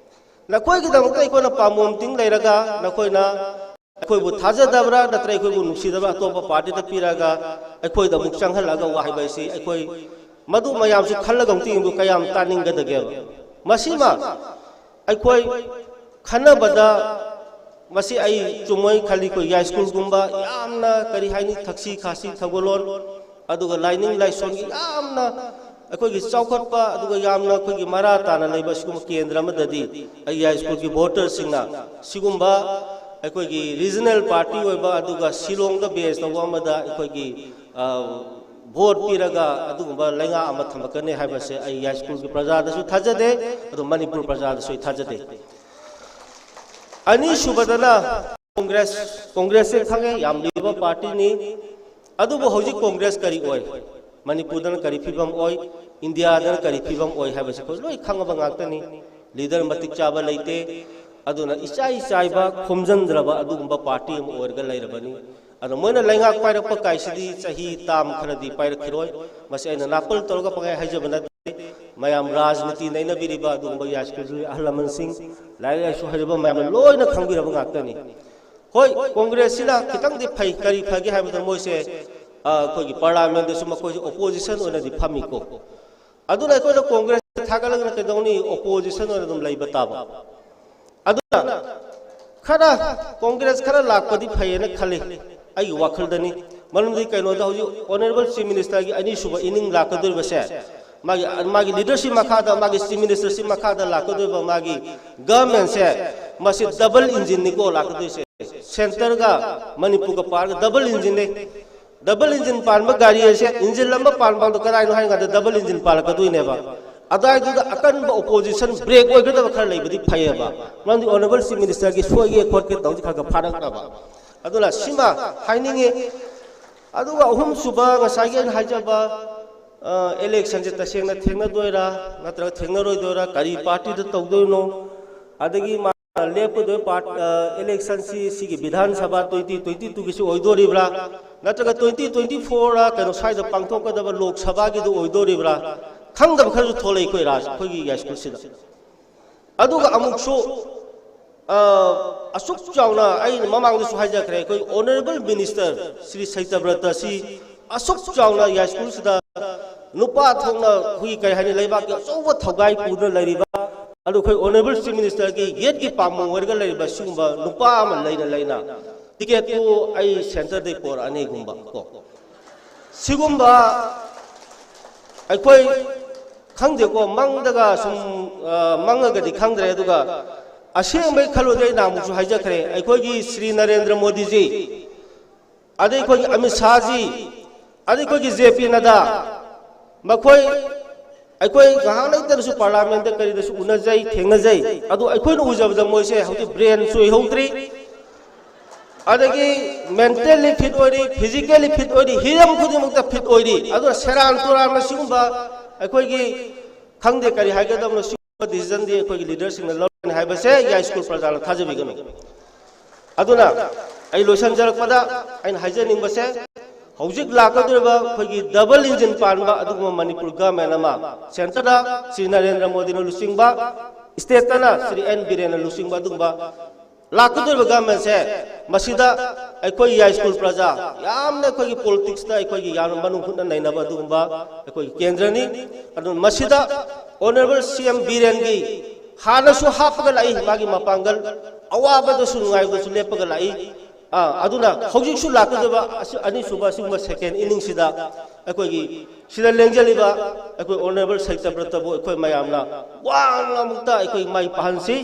ꯅꯈꯣꯏꯒꯤꯗꯃꯛꯇ ꯑꯩꯈꯣꯏꯅ ꯄꯥꯝꯕꯣꯝ ꯇꯤꯡ ꯂꯩꯔꯒ ꯅꯈꯣꯏꯅ ꯑꯩꯈꯣꯏꯕꯨ ꯊꯥꯖꯗꯕ꯭ꯔꯥ, ꯅꯠꯇ꯭ꯔꯒ ꯑꯩꯈꯣꯏꯕꯨ ꯅꯨꯡꯁꯤꯗꯕ꯭ꯔꯥ, ꯑꯇꯣꯞꯄ ꯄꯥꯔꯇꯤꯗ ꯄꯤꯔꯒ ꯑꯩꯈꯣꯏꯗ ꯑꯃꯨꯛ ꯆꯪꯍꯜꯂꯒ ꯋꯥ ꯍꯥꯏꯕ ꯍꯥꯏꯁꯤ ꯑꯩꯈꯣꯏ ꯃꯗꯨ ꯃꯌꯥꯝꯁꯨ ꯈꯜꯂꯒ ꯑꯃꯨꯛꯇ ꯌꯦꯡꯕꯤꯌꯨ, ꯀꯌꯥꯝ ꯇꯥꯅꯤꯡꯒꯗꯒꯦꯕ꯫ ꯃꯁꯤꯃ ꯑꯩꯈꯣꯏ ꯈꯟꯅꯕꯗ, ꯃꯁꯤ ꯑꯩ ꯆꯨꯝꯃꯣꯏ ꯈꯜꯂꯤ꯫ ꯑꯩꯈꯣꯏ ꯌꯥꯏꯁ꯭ꯀꯨꯜꯒꯨꯝꯕ ꯌꯥꯝꯅ, ꯀꯔꯤ ꯍꯥꯏꯅꯤ, ꯊꯛꯁꯤ ꯈꯥꯁꯤ ꯊꯧꯒꯜꯂꯣꯟ, ꯑꯗꯨꯒ ꯂꯥꯏꯅꯤꯡ ꯂꯥꯏꯁꯣꯟꯒꯤ ꯌꯥꯝꯅ ꯑꯩꯈꯣꯏꯒꯤ ꯆꯥꯎꯈꯠꯄ, ꯑꯗꯨꯒ ꯌꯥꯝꯅ ꯑꯩꯈꯣꯏꯒꯤ ꯃꯔꯥ ꯇꯥꯅ ꯂꯩꯕ ꯁꯤꯒꯨꯝꯕ ꯀꯦꯟꯗ꯭ꯔ ꯑꯃꯗꯗꯤ ꯑꯩ ꯌꯥꯏꯁ꯭ꯀꯨꯜꯒꯤ ꯚꯣꯇꯔꯁꯤꯡꯅ ꯁꯤꯒꯨꯝꯕ ꯑꯩꯈꯣꯏꯒꯤ ꯔꯤꯖꯅꯦꯜ ꯄꯥꯔꯇꯤ ꯑꯣꯏꯕ, ꯑꯗꯨꯒ ꯁꯤꯂꯣꯡꯗ ꯕꯦꯁ ꯇꯧꯕ ꯑꯃꯗ ꯑꯩꯈꯣꯏꯒꯤ, ꯑ, ꯚꯣꯠ ꯄꯤꯔꯒ ꯑꯗꯨꯒꯨꯝꯕ ꯂꯩꯉꯥꯛ ꯑꯃ ꯊꯝꯃꯛꯀꯅꯤ ꯍꯥꯏꯕꯁꯦ ꯑꯩ ꯌꯥꯏꯁ꯭ꯀꯨꯜꯒꯤ ꯄ꯭ꯔꯖꯥꯗꯁꯨ ꯊꯥꯖꯗꯦ, ꯑꯗꯨ ꯃꯅꯤꯄꯨꯔ ꯄ꯭ꯔꯖꯥꯗꯁꯨ ꯑꯩ ꯊꯥꯖꯗꯦ꯫ ꯑꯅꯤꯁꯨꯕꯗꯅ ꯀꯣꯡꯒ꯭ꯔꯦꯁ꯫ ꯀꯣꯡꯒ꯭ꯔꯦꯁꯁꯦ ꯈꯪꯉꯦ, ꯌꯥꯝ ꯂꯤꯔꯕ ꯄꯥꯔꯇꯤꯅꯤ꯫ ꯑꯗꯨꯕꯨ ꯍꯧꯖꯤꯛ ꯀꯣꯡꯒ꯭ꯔꯦꯁ ꯀꯔꯤ ꯑꯣꯏ, ꯃꯅꯤꯄꯨꯔꯗꯅ ꯀꯔꯤ ꯐꯤꯕꯝ ꯑꯣꯏ, ꯏꯟꯗꯤꯌꯥꯗꯅ ꯀꯔꯤ ꯐꯤꯕꯝ ꯑꯣꯏ ꯍꯥꯏꯕꯁꯤ ꯑꯩꯈꯣꯏ ꯂꯣꯏ ꯈꯪꯉꯕ ꯉꯥꯛꯇꯅꯤ꯫ ꯂꯤꯗꯔ ꯃꯇꯤꯛ ꯆꯥꯕ ꯂꯩꯇꯦ꯫ ꯑꯗꯨꯅ ꯏꯆꯥꯏ ꯆꯥꯏꯕ, ꯈꯣꯝꯖꯤꯟꯗ꯭ꯔꯕ ꯑꯗꯨꯒꯨꯝꯕ ꯄꯥꯔꯇꯤ ꯑꯃ ꯑꯣꯏꯔꯒ ꯂꯩꯔꯕꯅꯤ꯫ ꯑꯗꯣ ꯃꯣꯏꯅ ꯂꯩꯉꯥꯛ ꯄꯥꯏꯔꯛꯄ ꯀꯥꯏꯁꯤꯗꯤ ꯆꯍꯤ ꯇꯥꯝ ꯈꯔꯗꯤ ꯄꯥꯏꯔꯛꯈꯤꯔꯣꯏ꯫ ꯃꯁꯤ ꯑꯩꯅ ꯅꯥꯄꯜ ꯇꯧꯔꯒ ꯄꯪꯍꯥꯏ ꯍꯥꯏꯖꯕ ꯅꯠꯇꯦ꯫ ꯃꯌꯥꯝ ꯔꯥꯖꯅꯤꯇꯤ ꯅꯩꯅꯕꯤꯔꯤꯕ ꯑꯗꯨꯒꯨꯝꯕ ꯌꯥꯏꯁ꯭ꯀꯨꯜꯒꯤ ꯑꯍꯜ ꯂꯃꯟꯁꯤꯡ, ꯂꯥꯏꯔꯤꯛ ꯂꯥꯏꯁꯨ ꯍꯩꯔꯕ ꯃꯌꯥꯝꯅ ꯂꯣꯏꯅ ꯈꯪꯕꯤꯔꯕ ꯉꯥꯛꯇꯅꯤ꯫ ꯍꯣꯏ, ꯀꯣꯡꯒ꯭ꯔꯦꯁꯁꯤꯅ ꯈꯤꯇꯪꯗꯤ ꯐꯩ꯫ ꯀꯔꯤ ꯐꯒꯦ ꯍꯥꯏꯕꯗ ꯃꯣꯏꯁꯦ, ꯑ, ꯑꯩꯈꯣꯏꯒꯤ ꯄꯥꯔꯂꯤꯌꯥꯃꯦꯟꯗꯁꯨ ꯃꯈꯣꯏꯁꯦ ꯑꯣꯄꯣꯖꯤꯁꯟ ꯑꯣꯏꯅꯗꯤ ꯐꯝꯃꯤꯀꯣ꯫ ꯑꯗꯨꯅ ꯑꯩꯈꯣꯏꯅ ꯀꯣꯡꯒ꯭ꯔꯦꯁ ꯊꯥꯒꯠꯂꯒꯅ ꯀꯩꯗꯧꯅꯤ? ꯑꯣꯄꯣꯖꯤꯁꯟ ꯑꯣꯏꯅ ꯑꯗꯨꯝ ꯂꯩꯕ ꯇꯥꯕ꯫ ꯑꯗꯨꯅ ꯈꯔ ꯀꯣꯡꯒ꯭ꯔꯦꯁ ꯈꯔ ꯂꯥꯛꯄꯗꯤ ꯐꯩꯌꯦꯅ ꯈꯜꯂꯤ ꯑꯩꯒꯤ ꯋꯥꯈꯜꯗꯅꯤ꯫ ꯃꯔꯝꯗꯤ ꯀꯩꯅꯣꯗ ꯍꯧꯖꯤꯛ ꯑꯣꯅꯔꯦꯕꯜ ꯆꯤꯐ ꯃꯤꯅꯤꯁꯇꯔꯒꯤ ꯑꯅꯤꯁꯨꯕ ꯏꯅꯤꯡ ꯂꯥꯛꯀꯗꯧꯔꯤꯕꯁꯦ ꯃꯥꯒꯤ, ꯃꯥꯒꯤ ꯂꯤꯗꯔꯁꯤꯞ ꯃꯈꯥꯗ, ꯃꯥꯒꯤ ꯆꯤꯐ ꯃꯤꯅꯤꯁꯇꯔꯁꯤꯞ ꯃꯈꯥꯗ ꯂꯥꯛꯀꯗꯧꯔꯤꯕ ꯃꯥꯒꯤ ꯒꯚꯔꯟꯃꯦꯟꯁꯦ, ꯃꯁꯤ ꯗꯕꯜ ꯏꯟꯖꯤꯟꯅꯤꯀꯣ ꯂꯥꯛꯀꯗꯣꯏꯁꯦ꯫ ꯁꯦꯟꯇꯔꯒ ꯃꯅꯤꯄꯨꯔꯒ ꯄꯥꯔꯒ ꯗꯕꯜ ꯏꯟꯖꯤꯟꯅꯤ꯫ ꯗꯕꯜ ꯏꯟꯖꯤꯟ ꯄꯥꯟꯕ ꯒꯥꯔꯤ ꯑꯁꯦ ꯏꯟꯖꯤꯟ ꯑꯃ ꯄꯥꯟꯕꯗꯣ ꯀꯗꯥꯏꯅꯣ ꯍꯥꯏꯔꯀꯥꯟꯗ ꯗꯕꯜ ꯏꯟꯖꯤꯟ ꯄꯥꯜꯂꯛꯀꯗꯣꯏꯅꯦꯕ꯫ ꯑꯗꯨꯋꯥꯏꯗꯨꯗ ꯑꯀꯟꯕ ꯑꯣꯄꯣꯖꯤꯁꯟ ꯕ꯭ꯔꯦꯛ ꯑꯣꯏꯒꯗꯕ ꯈꯔ ꯂꯩꯕꯗꯤ ꯐꯩꯌꯦꯕ꯫ ꯃꯔꯝꯗꯤ ꯑꯣꯅꯔꯦꯕꯜ ꯆꯤꯐ ꯃꯤꯅꯤꯁꯇꯔꯒꯤ ꯁꯣꯏꯒꯦ ꯈꯣꯠꯀꯦ ꯇꯧꯗꯤ ꯈꯔ ꯈꯔ ꯐꯥꯔꯛꯅꯕ꯫ ꯑꯗꯨꯅ ꯁꯤꯃ ꯍꯥꯏꯅꯤꯡꯉꯤ꯫ ꯑꯗꯨꯒ ꯑꯍꯨꯝꯁꯨꯕ, ꯉꯁꯥꯏꯒꯤ ꯑꯩꯅ ꯍꯥꯏꯖꯕ, ꯑ, ꯏꯂꯦꯛꯁꯟꯁꯦ ꯇꯁꯦꯡꯅ ꯊꯦꯡꯅꯗꯣꯏꯔꯥ ꯅꯠꯇ꯭ꯔꯒ ꯊꯦꯡꯅꯔꯣꯏꯗꯣꯏꯔꯥ, ꯀꯔꯤ ꯄꯥꯔꯇꯤꯗ ꯇꯧꯗꯣꯏꯅꯣ, ꯑꯗꯒꯤ ꯃꯥ ꯂꯦꯞꯀꯗꯣꯏ ꯄꯥꯔꯠ, ꯑ, ꯏꯂꯦꯛꯁꯟꯁꯤ ꯁꯤꯒꯤ ꯕꯤꯙꯥꯟ ꯁꯚꯥ ꯇ꯭ꯋꯦꯟꯇꯤ ꯇ꯭ꯋꯦꯟꯇꯤ ꯇꯨꯒꯤꯁꯤ ꯑꯣꯏꯗꯣꯔꯤꯕ꯭ꯔꯥ, ꯅꯠꯇ꯭ꯔꯒ ꯇ꯭ꯋꯦꯟꯇꯤ ꯇ꯭ꯋꯦꯟꯇꯤ ꯐꯣꯔ ꯀꯩꯅꯣ ꯁ꯭ꯋꯥꯏꯗ ꯄꯥꯡꯊꯣꯛꯀꯗꯕ ꯂꯣꯛ ꯁꯚꯥꯒꯤꯗꯨ ꯑꯣꯏꯗꯣꯔꯤꯕ꯭ꯔꯥ, ꯈꯪꯗꯕ ꯈꯔꯁꯨ ꯊꯣꯛꯂꯛꯏ ꯑꯩꯈꯣꯏ ꯔꯥꯖ-, ꯑꯩꯈꯣꯏꯒꯤ ꯌꯥꯏꯁ꯭ꯀꯨꯜꯁꯤꯗ꯫ ꯑꯗꯨꯒ ꯑꯃꯨꯛꯁꯨ ꯑ, ꯑꯁꯨꯛ ꯆꯥꯎꯅ ꯑꯩꯅ ꯃꯃꯥꯡꯗꯁꯨ ꯍꯥꯏꯖꯈ꯭ꯔꯦ, ꯑꯩꯈꯣꯏ Honourable Minister ꯁ꯭ꯔꯤ ꯁꯇ꯭ꯌꯕ꯭ꯔꯇꯁꯤ ꯑꯁꯨꯛ ꯆꯥꯎꯅ ꯌꯥꯏꯁ꯭ꯀꯨꯜꯁꯤꯗ ꯅꯨꯄꯥ ꯊꯣꯛꯅ ꯑꯩꯈꯣꯏꯒꯤ ꯀꯩ ꯍꯥꯏꯅꯤ, ꯂꯩꯕꯥꯛꯀꯤ ꯑꯆꯧꯕ ꯊꯧꯒꯥꯏ ꯄꯨꯗꯨꯅ ꯂꯩꯔꯤꯕ, ꯑꯗꯨ ꯑꯩꯈꯣꯏ Honourable Chief Minister ꯒꯤ ꯌꯦꯠꯀꯤ ꯄꯥꯝꯕꯣꯝ ꯑꯣꯏꯔꯒ ꯂꯩꯔꯤꯕ ꯁꯤꯒꯨꯝꯕ ꯅꯨꯄꯥ ꯑꯃ ꯂꯩꯅ ꯂꯩꯅ ꯇꯤꯀꯦꯠꯇꯨ ꯑꯩ centre ꯗꯒꯤ ꯄꯣꯔꯛꯑꯅꯤꯒꯨꯝꯕ ꯀꯣ, ꯁꯤꯒꯨꯝꯕ ꯑꯩꯈꯣꯏ ꯈꯪꯗꯦꯀꯣ, ꯃꯪꯗꯒ ꯁꯨꯝ, ꯑ, ꯃꯪꯉꯒꯗꯤ ꯈꯪꯗ꯭ꯔꯦ꯫ ꯑꯗꯨꯒ ꯑꯁꯦꯡꯕꯩ ꯈꯜꯂꯨꯔꯗꯤ ꯑꯩ ꯅꯍꯥꯟꯃꯨꯛꯁꯨ ꯍꯥꯏꯖꯈ꯭ꯔꯦ, ꯑꯩꯈꯣꯏꯒꯤ ꯁ꯭ꯔꯤ ꯅꯔꯦꯟꯗ꯭ꯔ ꯃꯣꯗꯤꯖꯤ, ꯑꯗꯩ ꯑꯩꯈꯣꯏꯒꯤ ꯑꯃꯤꯠ ꯁꯥꯍꯖꯤ, ꯑꯗꯩ ꯑꯩꯈꯣꯏꯒꯤ ꯖꯦ ꯄꯤ ꯅꯗꯥ, ꯃꯈꯣꯏ ꯑꯩꯈꯣꯏ ꯉꯥꯏꯍꯥꯛ ꯂꯩꯇꯅꯁꯨ parliament ꯇ ꯀꯔꯤꯗꯁꯨ ꯎꯅꯖꯩ, ꯊꯦꯡꯅꯖꯩ꯫ ꯑꯗꯨ ꯑꯩꯈꯣꯏꯅ ꯎꯖꯕꯗ ꯃꯣꯏꯁꯦ ꯍꯧꯖꯤꯛ brain ꯁꯨ ꯑꯣꯏꯍꯧꯗ꯭ꯔꯤ, ꯑꯗꯒꯤ mentally fit ꯑꯣꯏꯔꯤ, physically fit ꯑꯣꯏꯔꯤ, ꯍꯤꯔꯝ ꯈꯨꯗꯤꯡꯃꯛꯇ fit ꯑꯣꯏꯔꯤ꯫ ꯑꯗꯨꯅ ꯁꯦꯔꯥꯟ ꯇꯨꯔꯥꯟꯅ ꯁꯤꯒꯨꯝꯕ ꯑꯩꯈꯣꯏꯒꯤ ꯈꯪꯗꯦ ꯀꯔꯤ ꯍꯥꯏꯒꯗꯕꯅꯣ, ꯁꯤꯒꯨꯝꯕ decision ꯗꯤ ꯑꯩꯈꯣꯏꯒꯤ leader ꯁꯤꯡꯅ ꯂꯧꯔꯅꯤ ꯍꯥꯏꯕꯁꯦ ꯌꯥꯏꯁ꯭ꯀꯨꯜ ꯄ꯭ꯔꯖꯥꯅ ꯊꯥꯖꯕꯤꯒꯅꯨ꯫ ꯑꯗꯨꯅ ꯑꯩ ꯂꯣꯏꯁꯤꯟꯖꯔꯛꯄꯗ ꯑꯩꯅ ꯍꯥꯏꯖꯅꯤꯡꯕꯁꯦ, ꯍꯧꯖꯤꯛ ꯂꯥꯛꯀꯗꯧꯔꯤꯕ ꯑꯩꯈꯣꯏꯒꯤ double engine ꯄꯥꯟꯕ ꯑꯗꯨꯒꯨꯝꯕ ꯃꯅꯤꯄꯨꯔ government ꯑꯃ, centre ꯗ ꯁ꯭ꯔꯤ ꯅꯔꯦꯟꯗ꯭ꯔ ꯃꯣꯗꯤꯅ ꯂꯨꯆꯤꯡꯕ, state ꯇꯅ ꯁ꯭ꯔꯤ ꯑꯦꯟ ꯕꯤꯔꯦꯟꯅ ꯂꯨꯆꯤꯡꯕ ꯑꯗꯨꯒꯨꯝꯕ ꯂꯥꯛꯀꯗꯧꯔꯤꯕ government ꯁꯦ, ꯃꯁꯤꯗ ꯑꯩꯈꯣꯏ ꯌꯥꯏꯁ꯭ꯀꯨꯜ ꯄ꯭ꯔꯖꯥ, ꯌꯥꯝꯅ ꯑꯩꯈꯣꯏꯒꯤ politics ꯇ ꯑꯩꯈꯣꯏꯒꯤ ꯌꯥꯝꯅ ꯃꯅꯨꯡ ꯍꯨꯠꯅ ꯅꯩꯅꯕ ꯑꯗꯨꯒꯨꯝꯕ ꯑꯩꯈꯣꯏꯒꯤ ꯀꯦꯟꯗ꯭ꯔꯅꯤ꯫ ꯑꯗꯨꯅ ꯃꯁꯤꯗ Honourable ꯁꯤ ꯑꯦꯝ ꯕꯤꯔꯦꯟꯒꯤ ꯍꯥꯟꯅꯁꯨ ꯍꯥꯞꯄꯒ ꯂꯥꯛꯏ ꯃꯥꯒꯤ ꯃꯄꯥꯡꯒꯜ, ꯑꯋꯥꯕꯗꯁꯨ ꯅꯨꯡꯉꯥꯏꯕꯗꯁꯨ ꯂꯦꯞꯄꯒ ꯂꯥꯛꯏ꯫ ꯑꯥ, ꯑꯗꯨꯅ ꯍꯧꯖꯤꯛꯁꯨ ꯂꯥꯛꯀꯗꯕ ꯑꯁꯤ-, ꯑꯅꯤꯁꯨꯕ ꯑꯁꯤꯒꯨꯝꯕ second inning ꯁꯤꯗ ꯑꯩꯈꯣꯏꯒꯤ ꯁꯤꯗ ꯂꯦꯡꯖꯜꯂꯤꯕ ꯑꯩꯈꯣꯏ Honourable ꯁꯇ꯭ꯌꯕ꯭ꯔꯇꯕꯨ ꯑꯩꯈꯣꯏ ꯃꯌꯥꯝꯅ ꯋꯥꯅ ꯑꯃꯨꯛꯇ ꯑꯩꯈꯣꯏ ꯃꯥꯏ ꯄꯥꯛꯍꯟꯁꯤ,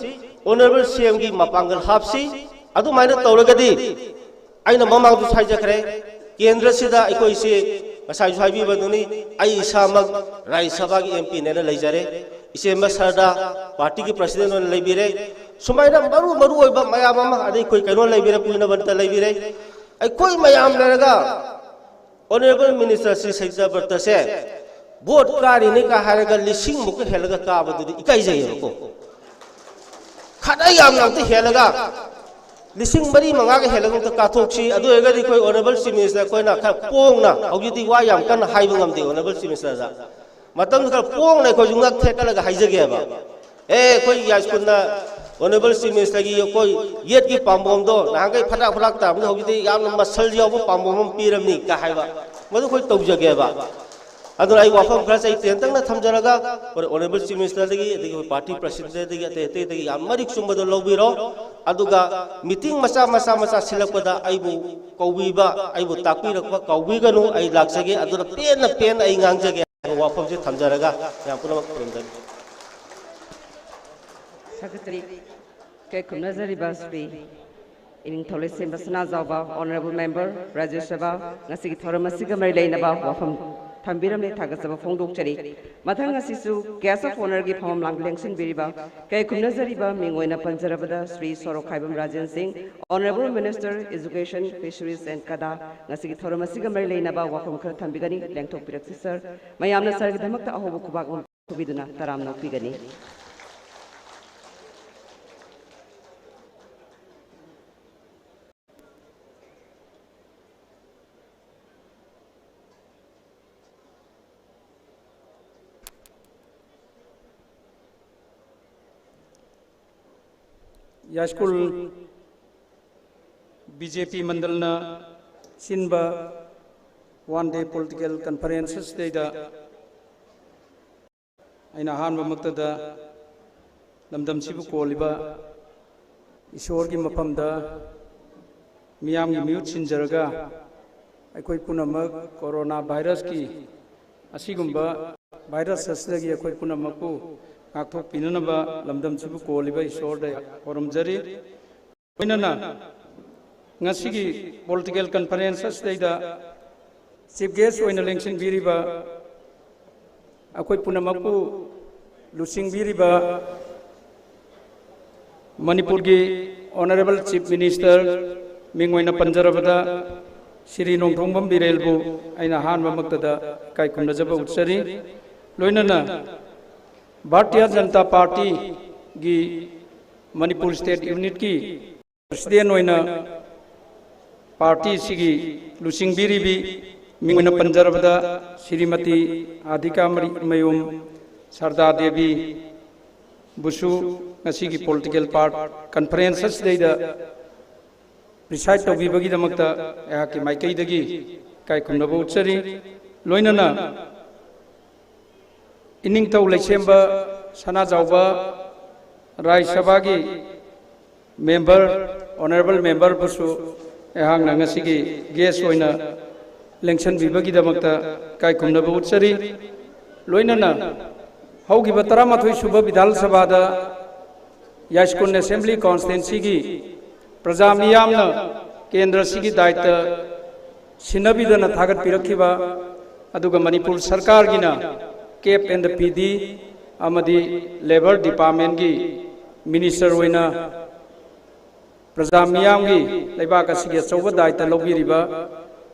Honourable ꯁꯤ ꯑꯦꯝꯒꯤ ꯃꯄꯥꯡꯒꯜ ꯍꯥꯞꯁꯤ꯫ ꯑꯗꯨꯃꯥꯏꯅ ꯇꯧꯔꯒꯗꯤ ꯑꯩꯅ ꯃꯃꯥꯡꯗꯁꯨ ꯍꯥꯏꯖꯈ꯭ꯔꯦ, ꯀꯦꯟꯗ꯭ꯔꯁꯤꯗ ꯑꯩꯈꯣꯏꯁꯤ ꯉꯁꯥꯏꯁꯨ ꯍꯥꯏꯕꯤꯕꯗꯨꯅꯤ, ꯑꯩ ꯏꯁꯥꯃꯛ ꯔꯥꯖ꯭ꯌ ꯁꯚꯥꯒꯤ ꯑꯦꯝ ꯄꯤ ꯅꯦꯅ ꯂꯩꯖꯔꯦ, ꯏꯆꯦ ꯃꯁꯔꯗ party ꯒꯤ president ꯑꯣꯏꯅ ꯂꯩꯕꯤꯔꯦ, ꯁꯨꯃꯥꯏꯅ ꯃꯔꯨ ꯃꯔꯨ ꯑꯣꯏꯕ ꯃꯌꯥꯝ ꯑꯃ, ꯑꯗꯩ ꯑꯩꯈꯣꯏ ꯀꯩꯅꯣ ꯂꯩꯕꯤꯔꯦ, ꯄꯨꯏꯅꯕꯟꯇ ꯂꯩꯕꯤꯔꯦ, ꯑꯩꯈꯣꯏ ꯃꯌꯥꯝ ꯂꯩꯔꯒ Honourable Minister ꯁ꯭ꯔꯤ ꯁꯇ꯭ꯌꯕ꯭ꯔꯇꯁꯦ vote ꯀꯥꯔꯤꯅꯤ ꯀ ꯍꯥꯏꯔꯒ ꯂꯤꯁꯤꯡ ꯃꯨꯛꯀ ꯍꯦꯜꯂꯒ ꯀꯥꯕꯗꯨꯗꯤ ꯏꯀꯥꯏꯖꯩꯌꯦꯕꯀꯣ꯫ ꯈꯔ ꯌꯥꯝꯅ ꯑꯝꯇ ꯍꯦꯜꯂꯒ ꯂꯤꯁꯤꯡ ꯃꯔꯤ ꯃꯉꯥꯒ ꯍꯦꯜꯂꯒ ꯑꯝꯇ ꯀꯥꯊꯣꯛꯁꯤ꯫ ꯑꯗꯨ ꯑꯣꯏꯔꯒꯗꯤ ꯑꯩꯈꯣꯏ Honourable Chief Minister ꯑꯩꯈꯣꯏꯅ ꯈꯔ ꯄꯣꯡꯅ, ꯍꯧꯖꯤꯛꯇꯤ ꯋꯥ ꯌꯥꯝ ꯀꯟꯅ ꯍꯥꯏꯕ ꯉꯝꯗꯦ Honourable Chief Minister ꯗ, ꯃꯇꯝꯗꯨ ꯈꯔ ꯄꯣꯡꯅ ꯑꯩꯈꯣꯏꯁꯨ ꯉꯛ ꯊꯦꯛꯀꯠꯂꯒ ꯍꯥꯏꯖꯒꯦꯕ, ꯑꯦ, ꯑꯩꯈꯣꯏ ꯌꯥꯏꯁ꯭ꯀꯨꯜꯅ Honourable Chief Minister ꯒꯤ ꯑꯩꯈꯣꯏ ꯌꯦꯠꯀꯤ ꯄꯥꯝꯕꯣꯝꯗꯣ ꯅꯍꯥꯟꯈꯩ ꯐꯠꯇ꯭ꯔꯥꯛ ꯐꯠꯇ꯭ꯔꯥꯛ ꯇꯥꯕꯗꯣ ꯍꯧꯖꯤꯛꯇꯤ ꯌꯥꯝꯅ ꯃꯁꯜ ꯌꯥꯎꯕ ꯄꯥꯝꯕꯣꯝ ꯑꯃ ꯄꯤꯔꯝꯅꯤ ꯀ ꯍꯥꯏꯕ, ꯃꯗꯨ ꯑꯩꯈꯣꯏ ꯇꯧꯖꯒꯦꯕ꯫ ꯑꯗꯨꯅ ꯑꯩ ꯋꯥꯐꯝ ꯈꯔꯁꯦ ꯑꯩ ꯇꯦꯟꯇꯛꯅ ꯊꯝꯖꯔꯒ, Honourable Chief Minister ꯗꯒꯤ, ꯑꯗꯒꯤ ꯑꯩꯈꯣꯏ party president ꯗꯒꯤ, ꯑꯇꯩ ꯑꯇꯩꯗꯒꯤ ꯌꯥꯝ ꯃꯔꯤꯛ ꯆꯨꯝꯕꯗꯣ ꯂꯧꯕꯤꯔꯣ꯫ ꯑꯗꯨꯒ meeting ꯃꯆꯥ ꯃꯆꯥ ꯃꯆꯥ ꯁꯤꯜꯂꯛꯄꯗ ꯑꯩꯕꯨ ꯀꯧꯕꯤꯕ, ꯑꯩꯕꯨ ꯇꯥꯛꯄꯤꯔꯛꯄ ꯀꯥꯎꯕꯤꯒꯅꯨ꯫ ꯑꯩ ꯂꯥꯛꯆꯒꯦ, ꯑꯗꯨꯅ ꯄꯦꯟꯅ ꯄꯦꯟꯅ ꯑꯩ ꯉꯥꯡꯖꯒꯦ ꯍꯥꯏꯕ ꯋꯥꯐꯝꯁꯦ ꯊꯝꯖꯔꯒ ꯃꯌꯥꯝ ꯄꯨꯝꯅꯃꯛ ꯈꯨꯔꯨꯝꯖꯔꯤ꯫ Secretary꯫ ꯀꯩ ꯈꯨꯝꯅꯖꯔꯤꯕ ꯁ꯭ꯔꯤ ꯏꯅꯤꯡꯊꯧ ꯂꯩꯁꯦꯝꯕ ꯁꯅꯥꯖꯥꯎꯕ, Honourable Member, ꯔꯥꯖ꯭ꯌ ꯁꯚꯥ, ꯉꯁꯤꯒꯤ ꯊꯧꯔꯝ ꯑꯁꯤꯒ ꯃꯔꯤ ꯂꯩꯅꯕ ꯋꯥꯐꯝ ꯊꯝꯕꯤꯔꯝꯂꯦ, ꯊꯥꯒꯠꯆꯕ ꯐꯣꯡꯗꯣꯛꯆꯔꯤ꯫ ꯃꯊꯪ ꯑꯁꯤꯁꯨ Guest of Honour ꯒꯤ ꯐꯝꯐꯝ ꯂꯥꯡꯗ ꯂꯦꯡꯁꯤꯟꯕꯤꯔꯤꯕ ꯀꯩ ꯈꯨꯝꯅꯖꯔꯤꯕ ꯃꯤꯡ ꯑꯣꯏꯅ ꯄꯟꯖꯔꯕꯗ ꯁ꯭ꯔꯤ ꯁꯣꯔꯣꯛꯈꯥꯏꯕꯝ ꯔꯥꯖꯦꯟ ꯁꯤꯡ, Honourable Minister, Education, Fisheries and CADA, ꯉꯁꯤꯒꯤ ꯊꯧꯔꯝ ꯑꯁꯤꯒ ꯃꯔꯤ ꯂꯩꯅꯕ ꯋꯥꯐꯝ ꯈꯔ ꯊꯝꯕꯤꯒꯅꯤ꯫ ꯂꯦꯡꯊꯣꯛꯄꯤꯔꯛꯁꯤ ꯁꯔ꯫ ꯃꯌꯥꯝꯅ ꯁꯔꯒꯤꯗꯃꯛꯇ ꯑꯍꯧꯕ ꯈꯨꯕꯥꯛ ꯑꯃ ꯈꯨꯕꯤꯗꯨꯅ ꯇꯔꯥꯝꯅ ꯑꯣꯛꯄꯤꯒꯅꯤ꯫ ꯌꯥꯏꯁ꯭ꯀꯨꯜ ꯕꯤ ꯖꯦ ꯄꯤ ꯃꯟꯗꯜꯅ ꯁꯤꯟꯕ one day political conference ꯑꯁꯤꯗꯩꯗ ꯑꯩꯅ ꯑꯍꯥꯟꯕꯃꯛꯇꯗ ꯂꯝꯗꯝꯁꯤꯕꯨ ꯀꯣꯜꯂꯤꯕ ꯏꯁꯣꯔꯒꯤ ꯃꯐꯝꯗ ꯃꯤꯌꯥꯝꯒꯤ ꯃꯤꯍꯨꯠ ꯁꯤꯟꯖꯔꯒ ꯑꯩꯈꯣꯏ ꯄꯨꯝꯅꯃꯛ corona virus ꯀꯤ ꯑꯁꯤꯒꯨꯝꯕ virus ꯑꯁꯤꯗꯒꯤ ꯑꯩꯈꯣꯏ ꯄꯨꯝꯅꯃꯛꯄꯨ ꯉꯥꯛꯊꯣꯛꯄꯤꯅꯅꯕ ꯂꯝꯗꯝꯁꯤꯕꯨ ꯀꯣꯜꯂꯤꯕ ꯏꯁꯣꯔꯗ ꯈꯣꯏꯔꯨꯝꯖꯔꯤ꯫ ꯂꯣꯏꯅꯅ ꯉꯁꯤꯒꯤ political conference ꯑꯁꯤꯗꯩꯗ chief guest ꯑꯣꯏꯅ ꯂꯦꯡꯁꯤꯟꯕꯤꯔꯤꯕ ꯑꯩꯈꯣꯏ ꯄꯨꯝꯅꯃꯛꯄꯨ ꯂꯨꯆꯤꯡꯕꯤꯔꯤꯕ ꯃꯅꯤꯄꯨꯔꯒꯤ Honourable Chief Minister, ꯃꯤꯡ ꯑꯣꯏꯅ ꯄꯟꯖꯔꯕꯗ ꯁ꯭ꯔꯤ ꯅꯣꯡꯊꯣꯝꯕꯝ ꯕꯤꯔꯦꯟꯕꯨ ꯑꯩꯅ ꯑꯍꯥꯟꯕꯃꯛꯇꯗ ꯏꯀꯥꯏ ꯈꯨꯝꯅꯖꯕ ꯎꯠꯆꯔꯤ꯫ ꯂꯣꯏꯅꯅ ꯚꯥꯔꯇꯤꯌ ꯖꯅꯇꯥ ꯄꯥꯔꯇꯤꯒꯤ ꯃꯅꯤꯄꯨꯔ state unit ꯀꯤ president ꯑꯣꯏꯅ party ꯑꯁꯤꯒꯤ ꯂꯨꯆꯤꯡꯕꯤꯔꯤꯕꯤ, ꯃꯤꯡ ꯑꯣꯏꯅ ꯄꯟꯖꯔꯕꯗ ꯁ꯭ꯔꯤꯃꯇꯤ ꯔꯥꯙꯤꯀꯥ ꯃꯔꯤ-, ꯃꯌꯨꯝ ꯁꯔꯗꯥ ꯗꯦꯕꯤ ꯕꯨꯁꯨ, ꯉꯁꯤꯒꯤ ꯄꯣꯂꯤꯇꯤꯀꯦꯜ ꯄꯥꯔꯠ ꯀꯟꯐꯔꯦꯟꯁ ꯑꯁꯤꯗꯩꯗ ꯄ꯭ꯔꯤꯁꯥꯏꯗ ꯇꯧꯕꯤꯕꯒꯤꯗꯃꯛꯇ ꯑꯩꯍꯥꯛꯀꯤ ꯃꯥꯏꯀꯩꯗꯒꯤ ꯏꯀꯥꯏ ꯈꯨꯝꯅꯕ ꯎꯠꯆꯔꯤ꯫ ꯂꯣꯏꯅꯅ ꯏꯅꯤꯡꯊꯧ ꯂꯩꯁꯦꯝꯕ ꯁꯅꯥꯖꯥꯎꯕ ꯔꯥꯖ꯭ꯌ ꯁꯚꯥꯒꯤ ꯃꯦꯝꯕꯔ, ꯑꯣꯅꯔꯦꯕꯜ ꯃꯦꯝꯕꯔꯕꯨꯁꯨ ꯑꯩꯍꯥꯛꯅ ꯉꯁꯤꯒꯤ ꯒꯦꯁ ꯑꯣꯏꯅ ꯂꯦꯡꯁꯤꯟꯕꯤꯕꯒꯤꯗꯃꯛꯇ ꯏꯀꯥꯏ ꯈꯨꯝꯅꯕ ꯎꯠꯆꯔꯤ꯫ ꯂꯣꯏꯅꯅ ꯍꯧꯈꯤꯕ ꯇꯔꯥꯃꯥꯊꯣꯏ ꯁꯨꯕ ꯕꯤꯙꯥꯟ ꯁꯚꯥꯗ ꯌꯥꯏꯁ꯭ꯀꯨꯜ ꯑꯦꯁꯦꯝꯕ꯭ꯂꯤ ꯀꯣꯟꯁꯇꯤꯇ꯭ꯋꯦꯟꯁꯤꯒꯤ ꯄ꯭ꯔꯖꯥ ꯃꯤꯌꯥꯝꯅ ꯀꯦꯟꯗ꯭ꯔꯁꯤꯒꯤ ꯗꯥꯌꯤꯠꯇ ꯁꯤꯟꯅꯕꯤꯗꯅ ꯊꯥꯒꯠꯄꯤꯔꯛꯈꯤꯕ, ꯑꯗꯨꯒ ꯃꯅꯤꯄꯨꯔ ꯁꯔꯀꯥꯔꯒꯤꯅ ꯀꯦꯞ ꯑꯦꯟ ꯗ ꯄꯤ ꯗꯤ ꯑꯃꯗꯤ ꯂꯦꯕꯔ ꯗꯤꯄꯥꯔꯠꯃꯦꯟꯒꯤ ꯃꯤꯅꯤꯁꯇꯔ ꯑꯣꯏꯅ ꯄ꯭ꯔꯖꯥ ꯃꯤꯌꯥꯝꯒꯤ ꯂꯩꯕꯥꯛ ꯑꯁꯤꯒꯤ ꯑꯆꯧꯕ ꯗꯥꯌꯤꯠꯇ ꯂꯧꯕꯤꯔꯤꯕ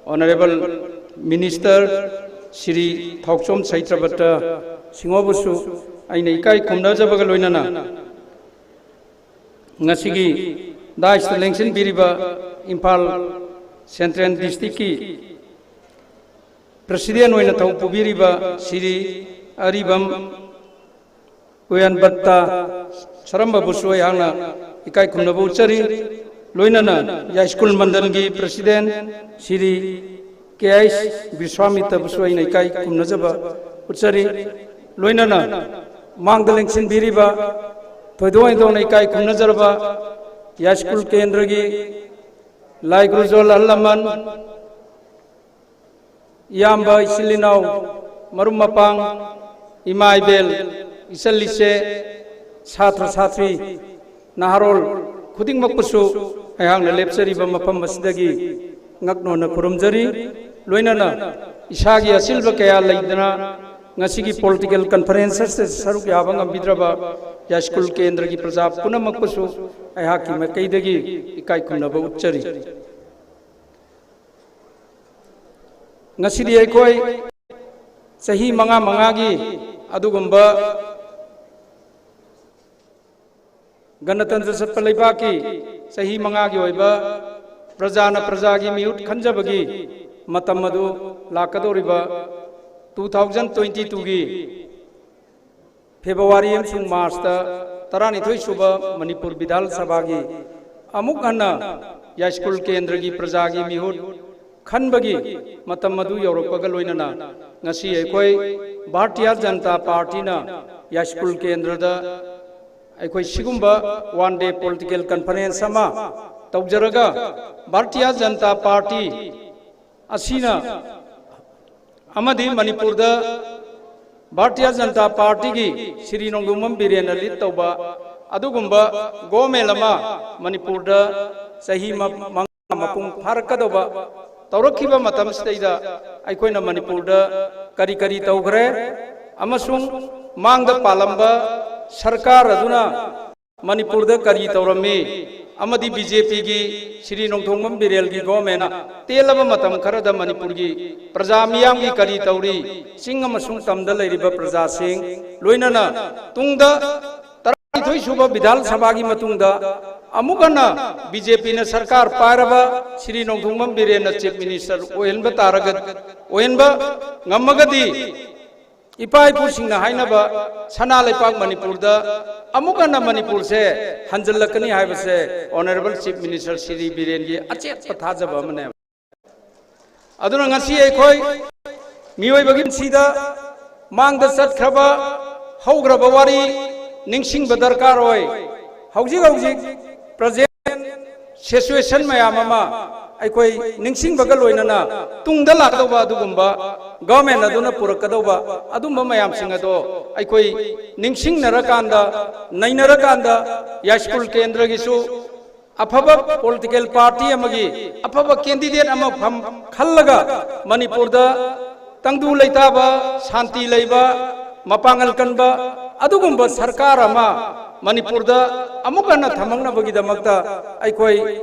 ꯑꯣꯅꯔꯦꯕꯜ ꯃꯤꯅꯤꯁꯇꯔ ꯁ꯭ꯔꯤ ꯊꯥꯎꯆꯣꯝ ꯁꯩꯇ꯭ꯔꯕꯇ ꯁꯤꯡꯍꯕꯨꯁꯨ ꯑꯩꯅ ꯏꯀꯥꯏ ꯈꯨꯝꯅꯖꯕꯒ ꯂꯣꯏꯅꯅ ꯉꯁꯤꯒꯤ ꯗꯥꯏꯁꯇ ꯂꯦꯡꯁꯤꯟꯕꯤꯔꯤꯕ ꯏꯝꯐꯥꯜ ꯁꯦꯟꯇ꯭ꯔꯦꯜ ꯗꯤꯁꯇ꯭ꯔꯤꯛꯀꯤ ꯄ꯭ꯔꯁꯤꯗꯦꯟ ꯑꯣꯏꯅ ꯊꯧ ꯄꯨꯕꯤꯔꯤꯕ ꯁ꯭ꯔꯤ ꯑꯔꯤꯕꯝ ꯀꯨꯌꯥꯟꯕꯠꯇ ꯁꯔꯝꯕꯕꯨꯁꯨ ꯑꯩꯍꯥꯛꯅ ꯏꯀꯥꯏ ꯈꯨꯝꯅꯕ ꯎꯠꯆꯔꯤ꯫ ꯂꯣꯏꯅꯅ ꯌꯥꯏꯁ꯭ꯀꯨꯜ ꯃꯟꯗꯜꯒꯤ ꯄ꯭ꯔꯁꯤꯗꯦꯟ ꯁ꯭ꯔꯤ ꯀꯦ ꯑꯩꯆ ꯕꯤꯁ꯭ꯋꯥꯃꯤꯇ꯭ꯔꯕꯨꯁꯨ ꯑꯩꯅ ꯏꯀꯥꯏ ꯈꯨꯝꯅꯖꯕ ꯎꯠꯆꯔꯤ꯫ ꯂꯣꯏꯅꯅ ꯃꯥꯡꯗ ꯂꯦꯡꯁꯤꯟꯕꯤꯔꯤꯕ ꯊꯣꯏꯗꯣꯛ ꯍꯦꯟꯗꯣꯛꯅ ꯏꯀꯥꯏ ꯈꯨꯝꯅꯖꯔꯕ ꯌꯥꯏꯁ꯭ꯀꯨꯜ ꯀꯦꯟꯗ꯭ꯔꯒꯤ ꯂꯥꯏ ꯒꯨꯔꯨꯖꯣꯜ ꯑꯍꯜ ꯂꯃꯟ, ꯏꯌꯥꯝꯕ, ꯏꯆꯤꯜ ꯏꯅꯥꯎ, ꯃꯔꯨꯞ ꯃꯄꯥꯡ, ꯏꯃꯥ ꯏꯕꯦꯜ, ꯏꯆꯜ ꯏꯆꯦ, ꯁꯥꯇ꯭ꯔ ꯁꯥꯇ꯭ꯔꯤ, ꯅꯍꯥꯔꯣꯜ ꯈꯨꯗꯤꯡꯃꯛꯄꯨꯁꯨ ꯑꯩꯍꯥꯛꯅ ꯂꯦꯞꯆꯔꯤꯕ ꯃꯐꯝ ꯑꯁꯤꯗꯒꯤ ꯉꯛꯅꯣꯟꯅ ꯈꯨꯔꯨꯝꯖꯔꯤ꯫ ꯂꯣꯏꯅꯅ ꯏꯁꯥꯒꯤ ꯑꯆꯤꯜꯕ ꯀꯌꯥ ꯂꯩꯗꯅ ꯉꯁꯤꯒꯤ ꯄꯣꯂꯤꯇꯤꯀꯦꯜ ꯀꯟꯐꯔꯦꯟꯁ ꯑꯁꯤꯗ ꯁꯔꯨꯛ ꯌꯥꯕ ꯉꯝꯕꯤꯗ꯭ꯔꯕ ꯌꯥꯏꯁ꯭ꯀꯨꯜ ꯀꯦꯟꯗ꯭ꯔꯒꯤ ꯄ꯭ꯔꯖꯥ ꯄꯨꯝꯅꯃꯛꯄꯨꯁꯨ ꯑꯩꯍꯥꯛꯀꯤ ꯃꯥꯏꯀꯩꯗꯒꯤ ꯏꯀꯥꯏ ꯈꯨꯝꯅꯕ ꯎꯠꯆꯔꯤ꯫ ꯉꯁꯤꯗꯤ ꯑꯩꯈꯣꯏ ꯆꯍꯤ ꯃꯉꯥ ꯃꯉꯥꯒꯤ ꯑꯗꯨꯒꯨꯝꯕ ꯒꯅꯇꯟꯇ꯭ꯔ ꯆꯠꯄ ꯂꯩꯕꯥꯛꯀꯤ ꯆꯍꯤ ꯃꯉꯥꯒꯤ ꯑꯣꯏꯕ ꯄ꯭ꯔꯖꯥꯅ ꯄ꯭ꯔꯖꯥꯒꯤ ꯃꯤꯍꯨꯠ ꯈꯟꯖꯕꯒꯤ ꯃꯇꯝ ꯑꯗꯨ ꯂꯥꯛꯀꯗꯧꯔꯤꯕ two thousand twenty twoꯒꯤ ꯐꯦꯕ꯭ꯔꯨꯋꯥꯔꯤ ꯑꯃꯁꯨꯡ ꯃꯥꯔꯆꯇ ꯇꯔꯥꯅꯤꯊꯣꯏ ꯁꯨꯕ ꯃꯅꯤꯄꯨꯔ ꯕꯤꯙꯥꯟ ꯁꯚꯥꯒꯤ ꯑꯃꯨꯛ ꯍꯟꯅ ꯌꯥꯏꯁ꯭ꯀꯨꯜ ꯀꯦꯟꯗ꯭ꯔꯒꯤ ꯄ꯭ꯔꯖꯥꯒꯤ ꯃꯤꯍꯨꯠ ꯈꯟꯕꯒꯤ ꯃꯇꯝ ꯑꯗꯨ ꯌꯧꯔꯛꯄꯒ ꯂꯣꯏꯅꯅ ꯉꯁꯤ ꯑꯩꯈꯣꯏ ꯚꯥꯔꯇꯤꯌꯥ ꯖꯅꯇꯥ ꯄꯥꯔꯇꯤꯅ ꯌꯥꯏꯁ꯭ꯀꯨꯜ ꯀꯦꯟꯗ꯭ꯔꯗ ꯑꯩꯈꯣꯏ ꯁꯤꯒꯨꯝꯕ one day political conference ꯑꯃ ꯇꯧꯖꯔꯒ ꯚꯥꯔꯇꯤꯌꯥ ꯖꯅꯇꯥ ꯄꯥꯔꯇꯤ ꯑꯁꯤꯅ ꯑꯃꯗꯤ ꯃꯅꯤꯄꯨꯔꯗ ꯚꯥꯔꯇꯤꯌꯥ ꯖꯅꯇꯥ ꯄꯥꯔꯇꯤꯒꯤ ꯁ꯭ꯔꯤ ꯅꯣꯡꯊꯣꯝꯕꯝ ꯕꯤꯔꯦꯟꯅ ꯂꯤꯗ ꯇꯧꯕ ꯑꯗꯨꯒꯨꯝꯕ ꯒꯣꯃꯦꯟ ꯑꯃ ꯃꯅꯤꯄꯨꯔꯗ ꯆꯍꯤ ꯃ-, ꯃꯉꯥ ꯃꯄꯨꯡ ꯐꯥꯔꯛꯀꯗꯧꯕ ꯇꯧꯔꯛꯈꯤꯕ ꯃꯇꯝꯁꯤꯗꯩꯗ ꯑꯩꯈꯣꯏꯅ ꯃꯅꯤꯄꯨꯔꯗ ꯀꯔꯤ ꯀꯔꯤ ꯇꯧꯈ꯭ꯔꯦ ꯑꯃꯁꯨꯡ ꯃꯥꯡꯗ ꯄꯥꯜꯂꯝꯕ ꯁꯔꯀꯥꯔ ꯑꯗꯨꯅ ꯃꯅꯤꯄꯨꯔꯗ ꯀꯔꯤ ꯇꯧꯔꯝꯃꯤ ꯑꯃꯗꯤ ꯕꯤ ꯖꯦ ꯄꯤꯒꯤ ꯁ꯭ꯔꯤ ꯅꯣꯡꯊꯣꯝꯕꯝ ꯕꯤꯔꯦꯟꯒꯤ ꯒꯣꯃꯦꯟꯅ ꯇꯦꯜꯂꯕ ꯃꯇꯝ ꯈꯔꯗ ꯃꯅꯤꯄꯨꯔꯒꯤ ꯄ꯭ꯔꯖꯥ ꯃꯤꯌꯥꯝꯒꯤ ꯀꯔꯤ ꯇꯧꯔꯤ, ꯆꯤꯡ ꯑꯃꯁꯨꯡ ꯇꯝꯗ ꯂꯩꯔꯤꯕ ꯄ꯭ꯔꯖꯥꯁꯤꯡ, ꯂꯣꯏꯅꯅ ꯇꯨꯡꯗ ꯇꯔꯥꯅꯤꯊꯣꯏ ꯁꯨꯕ ꯕꯤꯙꯥꯟ ꯁꯚꯥꯒꯤ ꯃꯇꯨꯡꯗ ꯑꯃꯨꯛ ꯍꯟꯅ ꯕꯤ ꯖꯦ ꯄꯤꯅ ꯁꯔꯀꯥꯔ ꯄꯥꯏꯔꯕ ꯁ꯭ꯔꯤ ꯅꯣꯡꯊꯣꯝꯕꯝ ꯕꯤꯔꯦꯟꯅ ꯆꯤꯐ ꯃꯤꯅꯤꯁꯇꯔ ꯑꯣꯏꯍꯟꯕ ꯇꯥꯔꯒ, ꯑꯣꯏꯍꯟꯕ ꯉꯝꯃꯒꯗꯤ ꯏꯄꯥ ꯏꯄꯨꯁꯤꯡꯅ ꯍꯥꯏꯅꯕ ꯁꯅꯥ ꯂꯩꯄꯥꯛ ꯃꯅꯤꯄꯨꯔꯗ ꯑꯃꯨꯛ ꯍꯟꯅ ꯃꯅꯤꯄꯨꯔꯁꯦ ꯍꯟꯖꯤꯜꯂꯛꯀꯅꯤ ꯍꯥꯏꯕꯁꯦ ꯑꯣꯅꯔꯦꯕꯜ ꯆꯤꯐ ꯃꯤꯅꯤꯁꯇꯔ ꯁ꯭ꯔꯤ ꯕꯤꯔꯦꯟꯒꯤ ꯑꯆꯦꯠꯄ ꯊꯥꯖꯕ ꯑꯃꯅꯦꯕ꯫ ꯑꯗꯨꯅ ꯉꯁꯤ ꯑꯩꯈꯣꯏ ꯃꯤꯑꯣꯏꯕꯒꯤ ꯄꯨꯟꯁꯤꯗ ꯃꯥꯡꯗ ꯆꯠꯈ꯭ꯔꯕ, ꯍꯧꯈ꯭ꯔꯕ ꯋꯥꯔꯤ ꯅꯤꯡꯁꯤꯡꯕ ꯗꯔꯀꯥꯔ ꯑꯣꯏ꯫ ꯍꯧꯖꯤꯛ ꯍꯧꯖꯤꯛ ꯄ꯭ꯔꯖꯦꯟ ꯁꯤꯆꯨꯋꯦꯁꯟ ꯃꯌꯥꯝ ꯑꯃ ꯑꯩꯈꯣꯏ ꯅꯤꯡꯁꯤꯡꯕꯒ ꯂꯣꯏꯅꯅ ꯇꯨꯡꯗ ꯂꯥꯛꯀꯗꯧꯕ ꯑꯗꯨꯒꯨꯝꯕ ꯒꯚꯔꯟꯃꯦꯟ ꯑꯗꯨꯅ ꯄꯨꯔꯛꯀꯗꯧꯕ ꯑꯗꯨꯝꯕ ꯃꯌꯥꯝꯁꯤꯡ ꯑꯗꯣ ꯑꯩꯈꯣꯏ ꯅꯤꯡꯁꯤꯡꯅꯔꯀꯥꯟꯗ, ꯅꯩꯅꯔꯀꯥꯟꯗ ꯌꯥꯏꯁ꯭ꯀꯨꯜ ꯀꯦꯟꯗ꯭ꯔꯒꯤꯁꯨ ꯑꯐꯕ ꯄꯣꯂꯤꯇꯤꯀꯦꯜ ꯄꯥꯔꯇꯤ ꯑꯃꯒꯤ ꯑꯐꯕ ꯀꯦꯟꯗꯤꯗꯦꯠ ꯑꯃ ꯐꯝ-, ꯈꯜꯂꯒ ꯃꯅꯤꯄꯨꯔꯗ ꯇꯪꯗꯨ ꯂꯩꯇꯥꯕ, ꯁꯥꯟꯇꯤ ꯂꯩꯕ, ꯃꯄꯥꯡꯒꯜ ꯀꯟꯕ ꯑꯗꯨꯒꯨꯝꯕ ꯁꯔꯀꯥꯔ ꯑꯃ ꯃꯅꯤꯄꯨꯔꯗ ꯑꯃꯨꯛ ꯍꯟꯅ ꯊꯝꯃꯛꯅꯕꯒꯤꯗꯃꯛꯇ ꯑꯩꯈꯣꯏ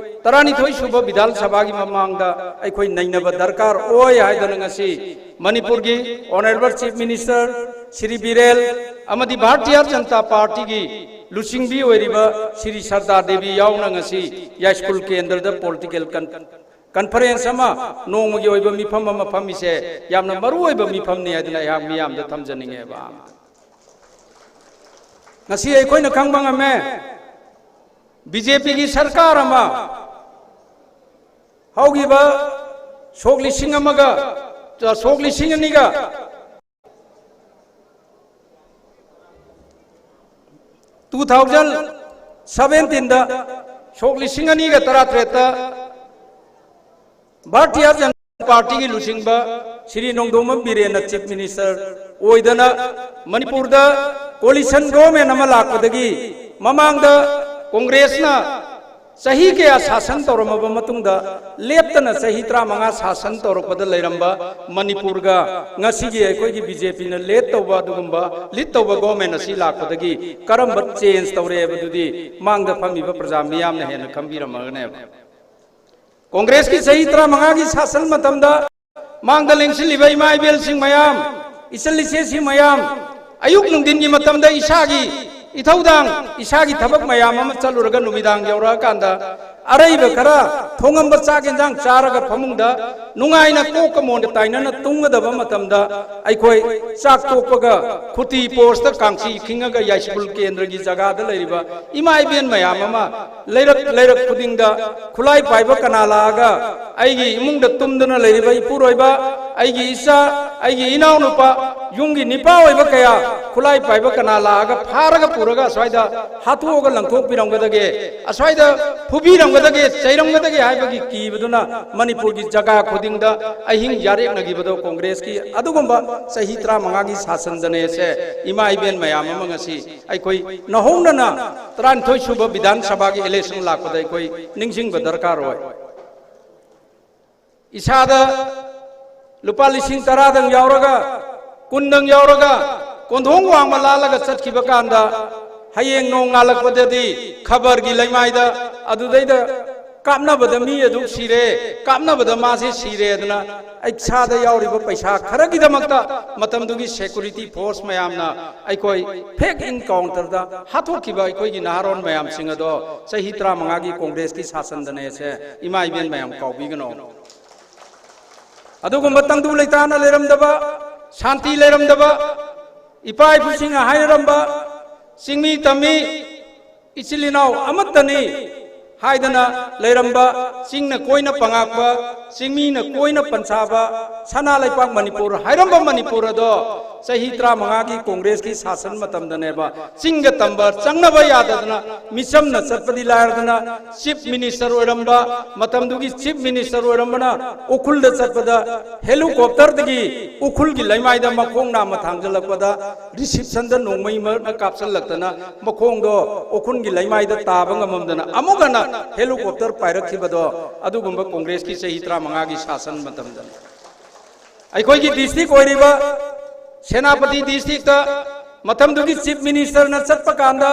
ꯇꯔꯥꯅꯤꯊꯣꯏ ꯁꯨꯕ ꯕꯤꯙꯥꯟ ꯁꯚꯥꯒꯤ ꯃꯃꯥꯡꯗ ꯑꯩꯈꯣꯏ ꯅꯩꯅꯕ ꯗꯔꯀꯥꯔ ꯑꯣꯏ ꯍꯥꯏꯗꯅ ꯉꯁꯤ ꯃꯅꯤꯄꯨꯔꯒꯤ honourable chief minister Shri Biren ꯑꯃꯗꯤ ꯚꯥꯔꯇꯤꯌꯥ ꯖꯅꯇꯥ ꯄꯥꯔꯇꯤꯒꯤ ꯂꯨꯆꯤꯡꯕꯤ ꯑꯣꯏꯔꯤꯕ ꯁ꯭ꯔꯤ ꯁꯔꯗꯥ ꯗꯦꯕꯤ ꯌꯥꯎꯅ ꯉꯁꯤ ꯌꯥꯏꯁ꯭ꯀꯨꯜ ꯀꯦꯟꯗ꯭ꯔꯗ ꯄꯣꯂꯤꯇꯤꯀꯦꯜ ꯀꯟ-, ꯀꯟꯐꯔꯦꯟꯁ ꯑꯃ, ꯅꯣꯡꯃꯒꯤ ꯑꯣꯏꯕ ꯃꯤꯐꯝ ꯑꯃ ꯐꯝꯃꯤꯁꯦ ꯌꯥꯝꯅ ꯃꯔꯨ ꯑꯣꯏꯕ ꯃꯤꯐꯝꯅꯤ ꯍꯥꯏꯗꯅ ꯑꯩꯍꯥꯛ ꯃꯤꯌꯥꯝꯗ ꯊꯝꯖꯅꯤꯡꯉꯦꯕ꯫ ꯉꯁꯤ ꯑꯩꯈꯣꯏꯅ ꯈꯪꯕ ꯉꯝꯃꯦ, ꯕꯤ ꯖꯦ ꯄꯤꯒꯤ ꯁꯔꯀꯥꯔ ꯑꯃ ꯍꯧꯈꯤꯕ ꯁꯣꯛ ꯂꯤꯁꯤꯡ ꯑꯃꯒ, ꯁꯣꯛ ꯂꯤꯁꯤꯡ ꯑꯅꯤꯒ, two thousand seventeenꯗ, ꯁꯣꯛ ꯂꯤꯁꯤꯡ ꯑꯅꯤꯒ ꯇꯔꯥꯇꯔꯦꯠꯇ ꯚꯥꯔꯇꯤꯌ ꯖꯅꯇꯥ ꯄꯥꯔꯇꯤꯒꯤ ꯂꯨꯆꯤꯡꯕ ꯁ꯭ꯔꯤ ꯅꯣꯡꯗꯣꯝꯕꯝ ꯕꯤꯔꯦꯟꯅ Chief Minister ꯑꯣꯏꯗꯅ ꯃꯅꯤꯄꯨꯔꯗ coalition government ꯑꯃ ꯂꯥꯛꯄꯗꯒꯤ ꯃꯃꯥꯡꯗ ꯀꯣꯡꯒ꯭ꯔꯦꯁꯅ ꯆꯍꯤ ꯀꯌꯥ ꯁꯥꯁꯟ ꯇꯧꯔꯝꯃꯕ ꯃꯇꯨꯡꯗ, ꯂꯦꯞꯇꯅ ꯆꯍꯤ ꯇꯔꯥꯃꯉꯥ ꯁꯥꯁꯟ ꯇꯧꯔꯛꯄꯗ ꯂꯩꯔꯝꯕ ꯃꯅꯤꯄꯨꯔꯒ ꯉꯁꯤꯒꯤ ꯑꯩꯈꯣꯏꯒꯤ ꯕꯤ ꯖꯦ ꯄꯤꯅ lead ꯇꯧꯕ ꯑꯗꯨꯒꯨꯝꯕ, lead ꯇꯧꯕ government ꯑꯁꯤ ꯂꯥꯛꯄꯗꯒꯤ ꯀꯔꯝꯕ change ꯇꯧꯔꯦ ꯍꯥꯏꯕꯗꯨꯗꯤ ꯃꯥꯡꯗ ꯐꯝꯃꯤꯕ ꯄ꯭ꯔꯖꯥ ꯃꯤꯌꯥꯝꯅ ꯍꯦꯟꯅ ꯈꯪꯕꯤꯔꯝꯃꯒꯅꯦꯕ꯫ ꯀꯣꯡꯒ꯭ꯔꯦꯁꯀꯤ ꯆꯍꯤ ꯇꯔꯥꯃꯉꯥꯒꯤ ꯁꯥꯁꯟ ꯃꯇꯝꯗ ꯃꯥꯡꯗ ꯂꯦꯡꯁꯤꯜꯂꯤꯕ ꯏꯃꯥ ꯏꯕꯦꯜꯁꯤꯡ ꯃꯌꯥꯝ, ꯏꯆꯜ ꯏꯆꯦꯁꯤꯡ ꯃꯌꯥꯝ, ꯑꯌꯨꯛ ꯅꯨꯡꯊꯤꯟꯒꯤ ꯃꯇꯝꯗ ꯏꯁꯥꯒꯤ ꯏꯊꯧꯗꯥꯡ, ꯏꯁꯥꯒꯤ ꯊꯕꯛ ꯃꯌꯥꯝ ꯑꯃ ꯆꯠꯂꯨꯔꯒ ꯅꯨꯃꯤꯗꯥꯡ ꯌꯧꯔꯛꯑꯀꯥꯟꯗ ꯑꯔꯩꯕ ꯈꯔ ꯊꯣꯡꯉꯝꯕ ꯆꯥꯛ ꯌꯦꯟꯁꯥꯡ ꯆꯥꯔꯒ ꯐꯃꯨꯡꯗ ꯅꯨꯡꯉꯥꯏꯅ ꯀꯣꯛꯀ ꯃꯣꯟꯒ ꯇꯥꯏꯅꯅ ꯇꯨꯝꯒꯗꯕ ꯃꯇꯝꯗ, ꯑꯩꯈꯣꯏ ꯆꯥꯛ ꯇꯣꯛꯄꯒ ꯈꯨꯇꯤ ꯄꯣꯁꯇ ꯀꯥꯡꯁꯤ ꯈꯤꯡꯉꯒ ꯌꯥꯏꯁ꯭ꯀꯨꯜ ꯀꯦꯟꯗ꯭ꯔꯒꯤ ꯖꯒꯥꯗ ꯂꯩꯔꯤꯕ ꯏꯃꯥ ꯏꯕꯦꯟ ꯃꯌꯥꯝ ꯑꯃ ꯂꯩꯔꯛ ꯂꯩꯔꯛ ꯈꯨꯗꯤꯡꯗ ꯈꯨꯠꯂꯥꯏ ꯄꯥꯏꯕ ꯀꯅꯥ ꯂꯥꯛꯑꯒ ꯑꯩꯒꯤ ꯏꯃꯨꯡꯗ ꯇꯨꯝꯗꯨꯅ ꯂꯩꯔꯤꯕ ꯏꯄꯨꯔꯣꯏꯕ, ꯑꯩꯒꯤ ꯏꯆꯥ, ꯑꯩꯒꯤ ꯏꯅꯥꯎꯅꯨꯄꯥ, ꯌꯨꯝꯒꯤ ꯅꯤꯄꯥ ꯑꯣꯏꯕ ꯀꯌꯥ ꯈꯨꯠꯂꯥꯏ ꯄꯥꯏꯕ ꯀꯅꯥ ꯂꯥꯛꯑꯒ ꯐꯥꯔꯒ ꯄꯨꯔꯒ ꯑꯁ꯭ꯋꯥꯏꯗ ꯍꯥꯠꯇꯣꯛꯑꯒ ꯂꯪꯊꯣꯛꯄꯤꯔꯝꯒꯗꯒꯦ, ꯑꯁ꯭ꯋꯥꯏꯗ ꯐꯨꯕꯤꯔꯝꯒꯗꯒꯦ, ꯆꯩꯔꯝꯒꯗꯒꯦ ꯍꯥꯏꯕꯒꯤ ꯀꯤꯕꯗꯨꯅ ꯃꯅꯤꯄꯨꯔꯒꯤ ꯖꯒꯥ ꯈꯨꯗꯤꯡꯗ ꯑꯍꯤꯡ ꯌꯥꯔꯦꯛꯅꯈꯤꯕꯗꯣ ꯀꯣꯡꯒ꯭ꯔꯦꯁꯀꯤ ꯑꯗꯨꯒꯨꯝꯕ ꯆꯍꯤ ꯇꯔꯥꯃꯉꯥꯒꯤ ꯁꯥꯁꯟꯗꯅꯦꯁꯦ ꯏꯃꯥ ꯏꯕꯦꯟ ꯃꯌꯥꯝ ꯑꯃ ꯉꯁꯤ ꯑꯩꯈꯣꯏ ꯅꯧꯍꯧꯅꯅ ꯇꯔꯥꯅꯤꯊꯣꯏ ꯁꯨꯕ ꯕꯤꯙꯥꯟ ꯁꯚꯥꯒꯤ election ꯂꯥꯛꯄꯗ ꯑꯩꯈꯣꯏ ꯅꯤꯡꯁꯤꯡꯕ ꯗꯔꯀꯥꯔ ꯑꯣꯏ꯫ ꯏꯁꯥꯗ ꯂꯨꯄꯥ ꯂꯤꯁꯤꯡ ꯇꯔꯥꯗꯪ ꯌꯥꯎꯔꯒ, ꯀꯨꯟꯗꯪ ꯌꯥꯎꯔꯒ, ꯀꯣꯟꯊꯣꯡ ꯋꯥꯡꯃ ꯂꯥꯜꯂꯒ ꯆꯠꯈꯤꯕ ꯀꯥꯟꯗ, ꯍꯌꯦꯡ ꯅꯣꯡꯉꯥꯜꯂꯛꯄꯗꯗꯤ ꯈꯕꯔꯒꯤ ꯂꯩꯃꯥꯏꯗ ꯑꯗꯨꯗꯩꯗ ꯀꯥꯞꯅꯕꯗ ꯃꯤ ꯑꯗꯨ ꯁꯤꯔꯦ, ꯀꯥꯞꯅꯕꯗ ꯃꯥꯁꯦ ꯁꯤꯔꯦ ꯑꯗꯨꯅ, ꯏꯁꯥꯗ ꯌꯥꯎꯔꯤꯕ ꯄꯩꯁꯥ ꯈꯔꯒꯤꯗꯃꯛꯇ ꯃꯇꯝꯗꯨꯒꯤ security force ꯃꯌꯥꯝꯅ ꯑꯩꯈꯣꯏ fake encounterꯗ ꯍꯥꯠꯇꯣꯛꯈꯤꯕ ꯑꯩꯈꯣꯏꯒꯤ ꯅꯍꯥꯔꯣꯟ ꯃꯌꯥꯝꯁꯤꯡ ꯑꯗꯣ ꯆꯍꯤ ꯇꯔꯥꯃꯉꯥꯒꯤ ꯀꯣꯡꯒ꯭ꯔꯦꯁꯀꯤ ꯁꯥꯁꯟꯗꯅꯦꯁꯦ ꯏꯃꯥ ꯏꯕꯦꯟ ꯃꯌꯥꯝ ꯀꯥꯎꯕꯤꯒꯅꯣ꯫ ꯑꯗꯨꯒꯨꯝꯕ ꯇꯪꯗꯨ ꯂꯩꯇꯥꯅ ꯂꯩꯔꯝꯗꯕ, ꯁꯥꯟꯇꯤ ꯂꯩꯔꯝꯗꯕ, ꯏꯄꯥ ꯏꯄꯨꯁꯤꯡꯅ ꯍꯥꯏꯅꯔꯝꯕ, ꯆꯤꯡꯃꯤ ꯇꯝꯃꯤ, ꯏꯆꯤꯜ ꯏꯅꯥꯎ ꯑꯃꯠꯇꯅꯤ ꯍꯥꯏꯗꯅ ꯂꯩꯔꯝꯕ, ꯆꯤꯡꯅ ꯀꯣꯏꯅ ꯄꯉꯥꯛꯄ, ꯆꯤꯡꯃꯤꯅ ꯀꯣꯏꯅ ꯄꯟꯁꯥꯕ ꯁꯅꯥ ꯂꯩꯄꯥꯛ ꯃꯅꯤꯄꯨꯔ ꯍꯥꯏꯔꯝꯕ ꯃꯅꯤꯄꯨꯔ ꯑꯗꯣ ꯆꯍꯤ ꯇꯔꯥꯃꯉꯥꯒꯤ ꯀꯣꯡꯒ꯭ꯔꯦꯁꯀꯤ ꯁꯥꯁꯟ ꯃꯇꯝꯗꯅꯦꯕ ꯆꯤꯡꯒ ꯇꯝꯕ ꯆꯪꯅꯕ ꯌꯥꯗꯗꯅ, ꯃꯤꯆꯝꯅ ꯆꯠꯄꯗꯤ ꯂꯥꯏꯔꯗꯅ, ꯆꯤꯐ ꯃꯤꯅꯤꯁꯇꯔ ꯑꯣꯏꯔꯝꯕ, ꯃꯇꯝꯗꯨꯒꯤ ꯆꯤꯐ ꯃꯤꯅꯤꯁꯇꯔ ꯑꯣꯏꯔꯝꯕꯅ ꯎꯈ꯭ꯔꯨꯜꯗ ꯆꯠꯄꯗ ꯍꯦꯂꯤꯀꯣꯞꯇꯔꯗꯒꯤ ꯎꯈ꯭ꯔꯨꯜꯒꯤ ꯂꯩꯃꯥꯏꯗ ꯃꯈꯣꯡ ꯅꯥꯝꯃ ꯊꯥꯡꯖꯜꯂꯛꯄꯗ, ꯔꯤꯁꯤꯞꯁꯟꯗ ꯅꯣꯡꯃꯩ ꯃꯔꯛꯅ ꯀꯥꯞꯁꯤꯜꯂꯛꯇꯅ ꯃꯈꯣꯡꯗꯣ ꯎꯈ꯭ꯔꯨꯜꯒꯤ ꯂꯩꯃꯥꯏꯗ ꯇꯥꯕ ꯉꯝꯃꯝꯗꯅ ꯑꯃꯨꯛ ꯍꯟꯅ ꯍꯦꯂꯤꯀꯣꯞꯇꯔ ꯄꯥꯏꯔꯛꯈꯤꯕꯗꯣ ꯑꯗꯨꯒꯨꯝꯕ ꯀꯣꯡꯒ꯭ꯔꯦꯁꯀꯤ ꯆꯍꯤ ꯇꯔꯥꯃꯉꯥꯒꯤ ꯁꯥꯁꯟ ꯃꯇꯝꯗꯅꯤ꯫ ꯑꯩꯈꯣꯏꯒꯤ ꯗꯤꯁꯇ꯭ꯔꯤꯛ ꯑꯣꯏꯔꯤꯕ ꯁꯦꯅꯥꯄꯇꯤ ꯗꯤꯁꯇ꯭ꯔꯤꯛꯇ ꯃꯇꯝꯗꯨꯒꯤ ꯆꯤꯐ ꯃꯤꯅꯤꯁꯇꯔꯅ ꯆꯠꯄ ꯀꯥꯟꯗ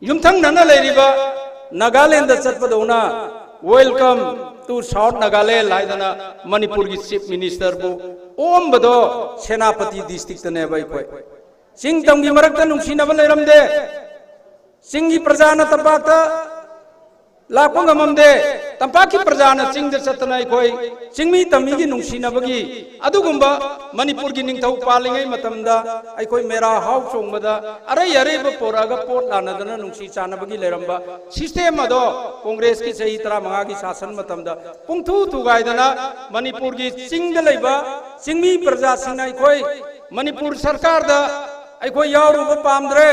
ꯌꯨꯝꯊꯪꯅꯅ ꯂꯩꯔꯤꯕ Nagaland ꯆꯠꯄꯗꯧꯅ "Welcome to South Nagaland" ꯍꯥꯏꯗꯅ ꯃꯅꯤꯄꯨꯔꯒꯤ ꯆꯤꯐ ꯃꯤꯅꯤꯁꯇꯔꯕꯨ ꯑꯣꯝꯕꯗꯣ ꯁꯦꯅꯥꯄꯇꯤ ꯗꯤꯁꯇ꯭ꯔꯤꯛꯇꯅꯦꯕ ꯑꯩꯈꯣꯏ꯫ ꯆꯤꯡ ꯇꯝꯒꯤ ꯃꯔꯛꯇ ꯅꯨꯡꯁꯤꯅꯕ ꯂꯩꯔꯝꯗꯦ꯫ ꯆꯤꯡꯒꯤ ꯄ꯭ꯔꯖꯥꯅ ꯇꯝꯄꯥꯛꯇ ꯂꯥꯛꯄ ꯉꯝꯃꯝꯗꯦ꯫ ꯇꯝꯄꯥꯛꯀꯤ ꯄ꯭ꯔꯖꯥꯅ ꯆꯤꯡꯗ ꯆꯠꯇꯅ ꯑꯩꯈꯣꯏ ꯆꯤꯡꯃꯤ ꯇꯝꯃꯤꯒꯤ ꯅꯨꯡꯁꯤꯅꯕꯒꯤ ꯑꯗꯨꯒꯨꯝꯕ ꯃꯅꯤꯄꯨꯔꯒꯤ ꯅꯤꯡꯊꯧ ꯄꯥꯜꯂꯤꯉꯩ ꯃꯇꯝꯗ ꯑꯩꯈꯣꯏ ꯃꯦꯔꯥ ꯍꯥꯎ ꯆꯣꯡꯕꯗ ꯑꯔꯩ ꯑꯔꯩꯕ ꯄꯣꯔꯛꯑꯒ ꯄꯣꯠ ꯂꯥꯟꯅꯗꯅ ꯅꯨꯡꯁꯤ ꯆꯥꯟꯅꯕꯒꯤ ꯂꯩꯔꯝꯕ ꯁꯤꯁꯇꯦꯝ ꯑꯗꯣ ꯀꯣꯡꯒ꯭ꯔꯦꯁꯀꯤ ꯆꯍꯤ ꯇꯔꯥꯃꯉꯥꯒꯤ ꯁꯥꯁꯟ ꯃꯇꯝꯗ ꯄꯨꯡꯊꯨ ꯊꯨꯒꯥꯏꯗꯅ ꯃꯅꯤꯄꯨꯔꯒꯤ ꯆꯤꯡꯗ ꯂꯩꯕ ꯆꯤꯡꯃꯤ ꯄ꯭ꯔꯖꯥꯁꯤꯡꯅ ꯑꯩꯈꯣꯏ ꯃꯅꯤꯄꯨꯔ ꯁꯔꯀꯥꯔꯗ ꯑꯩꯈꯣꯏ ꯌꯥꯎꯔꯨꯕ ꯄꯥꯝꯗ꯭ꯔꯦ,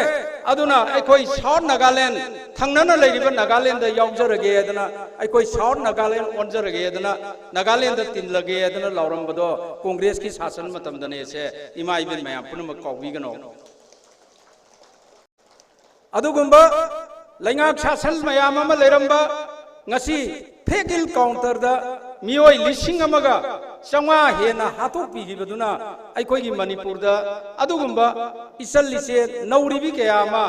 ꯑꯗꯨꯅ ꯑꯩꯈꯣꯏ ꯁꯥꯎꯠ ꯅꯥꯒꯥꯂꯦꯟ, ꯊꯪꯅꯅ ꯂꯩꯔꯤꯕ ꯅꯥꯒꯥꯂꯦꯟꯗ ꯌꯥꯎꯖꯔꯒꯦ ꯍꯥꯏꯗꯅ, ꯑꯩꯈꯣꯏ ꯁꯥꯎꯠ ꯅꯥꯒꯥꯂꯦꯟ ꯑꯣꯟꯖꯔꯒꯦ ꯍꯥꯏꯗꯅ, ꯅꯥꯒꯥꯂꯦꯟꯗ ꯇꯤꯜꯂꯒꯦ ꯍꯥꯏꯗꯅ ꯂꯥꯎꯔꯝꯕꯗꯣ ꯀꯣꯡꯒ꯭ꯔꯦꯁꯀꯤ ꯁꯥꯁꯟ ꯃꯇꯝꯗꯅꯦꯁꯦ ꯏꯃꯥ ꯏꯕꯦꯟ ꯃꯌꯥꯝ ꯄꯨꯝꯅꯃꯛ ꯀꯥꯎꯕꯤꯒꯅꯣ꯫ ꯑꯗꯨꯒꯨꯝꯕ ꯂꯩꯉꯥꯛ ꯁꯥꯁꯟ ꯃꯌꯥꯝ ꯑꯃ ꯂꯩꯔꯝꯕ, ꯉꯁꯤ ꯐꯦꯛ ꯏꯜ ꯀꯥꯎꯟꯇꯔꯗ ꯃꯤꯑꯣꯏ ꯂꯤꯁꯤꯡ ꯑꯃꯒ ꯆꯥꯝꯃꯉꯥ ꯍꯦꯟꯅ ꯍꯥꯠꯇꯣꯛꯄꯤꯈꯤꯕꯗꯨꯅ ꯑꯩꯈꯣꯏꯒꯤ ꯃꯅꯤꯄꯨꯔꯗ ꯑꯗꯨꯒꯨꯝꯕ ꯏꯆꯜ ꯏꯆꯦ ꯅꯧꯔꯤꯕꯤ ꯀꯌꯥ ꯑꯃ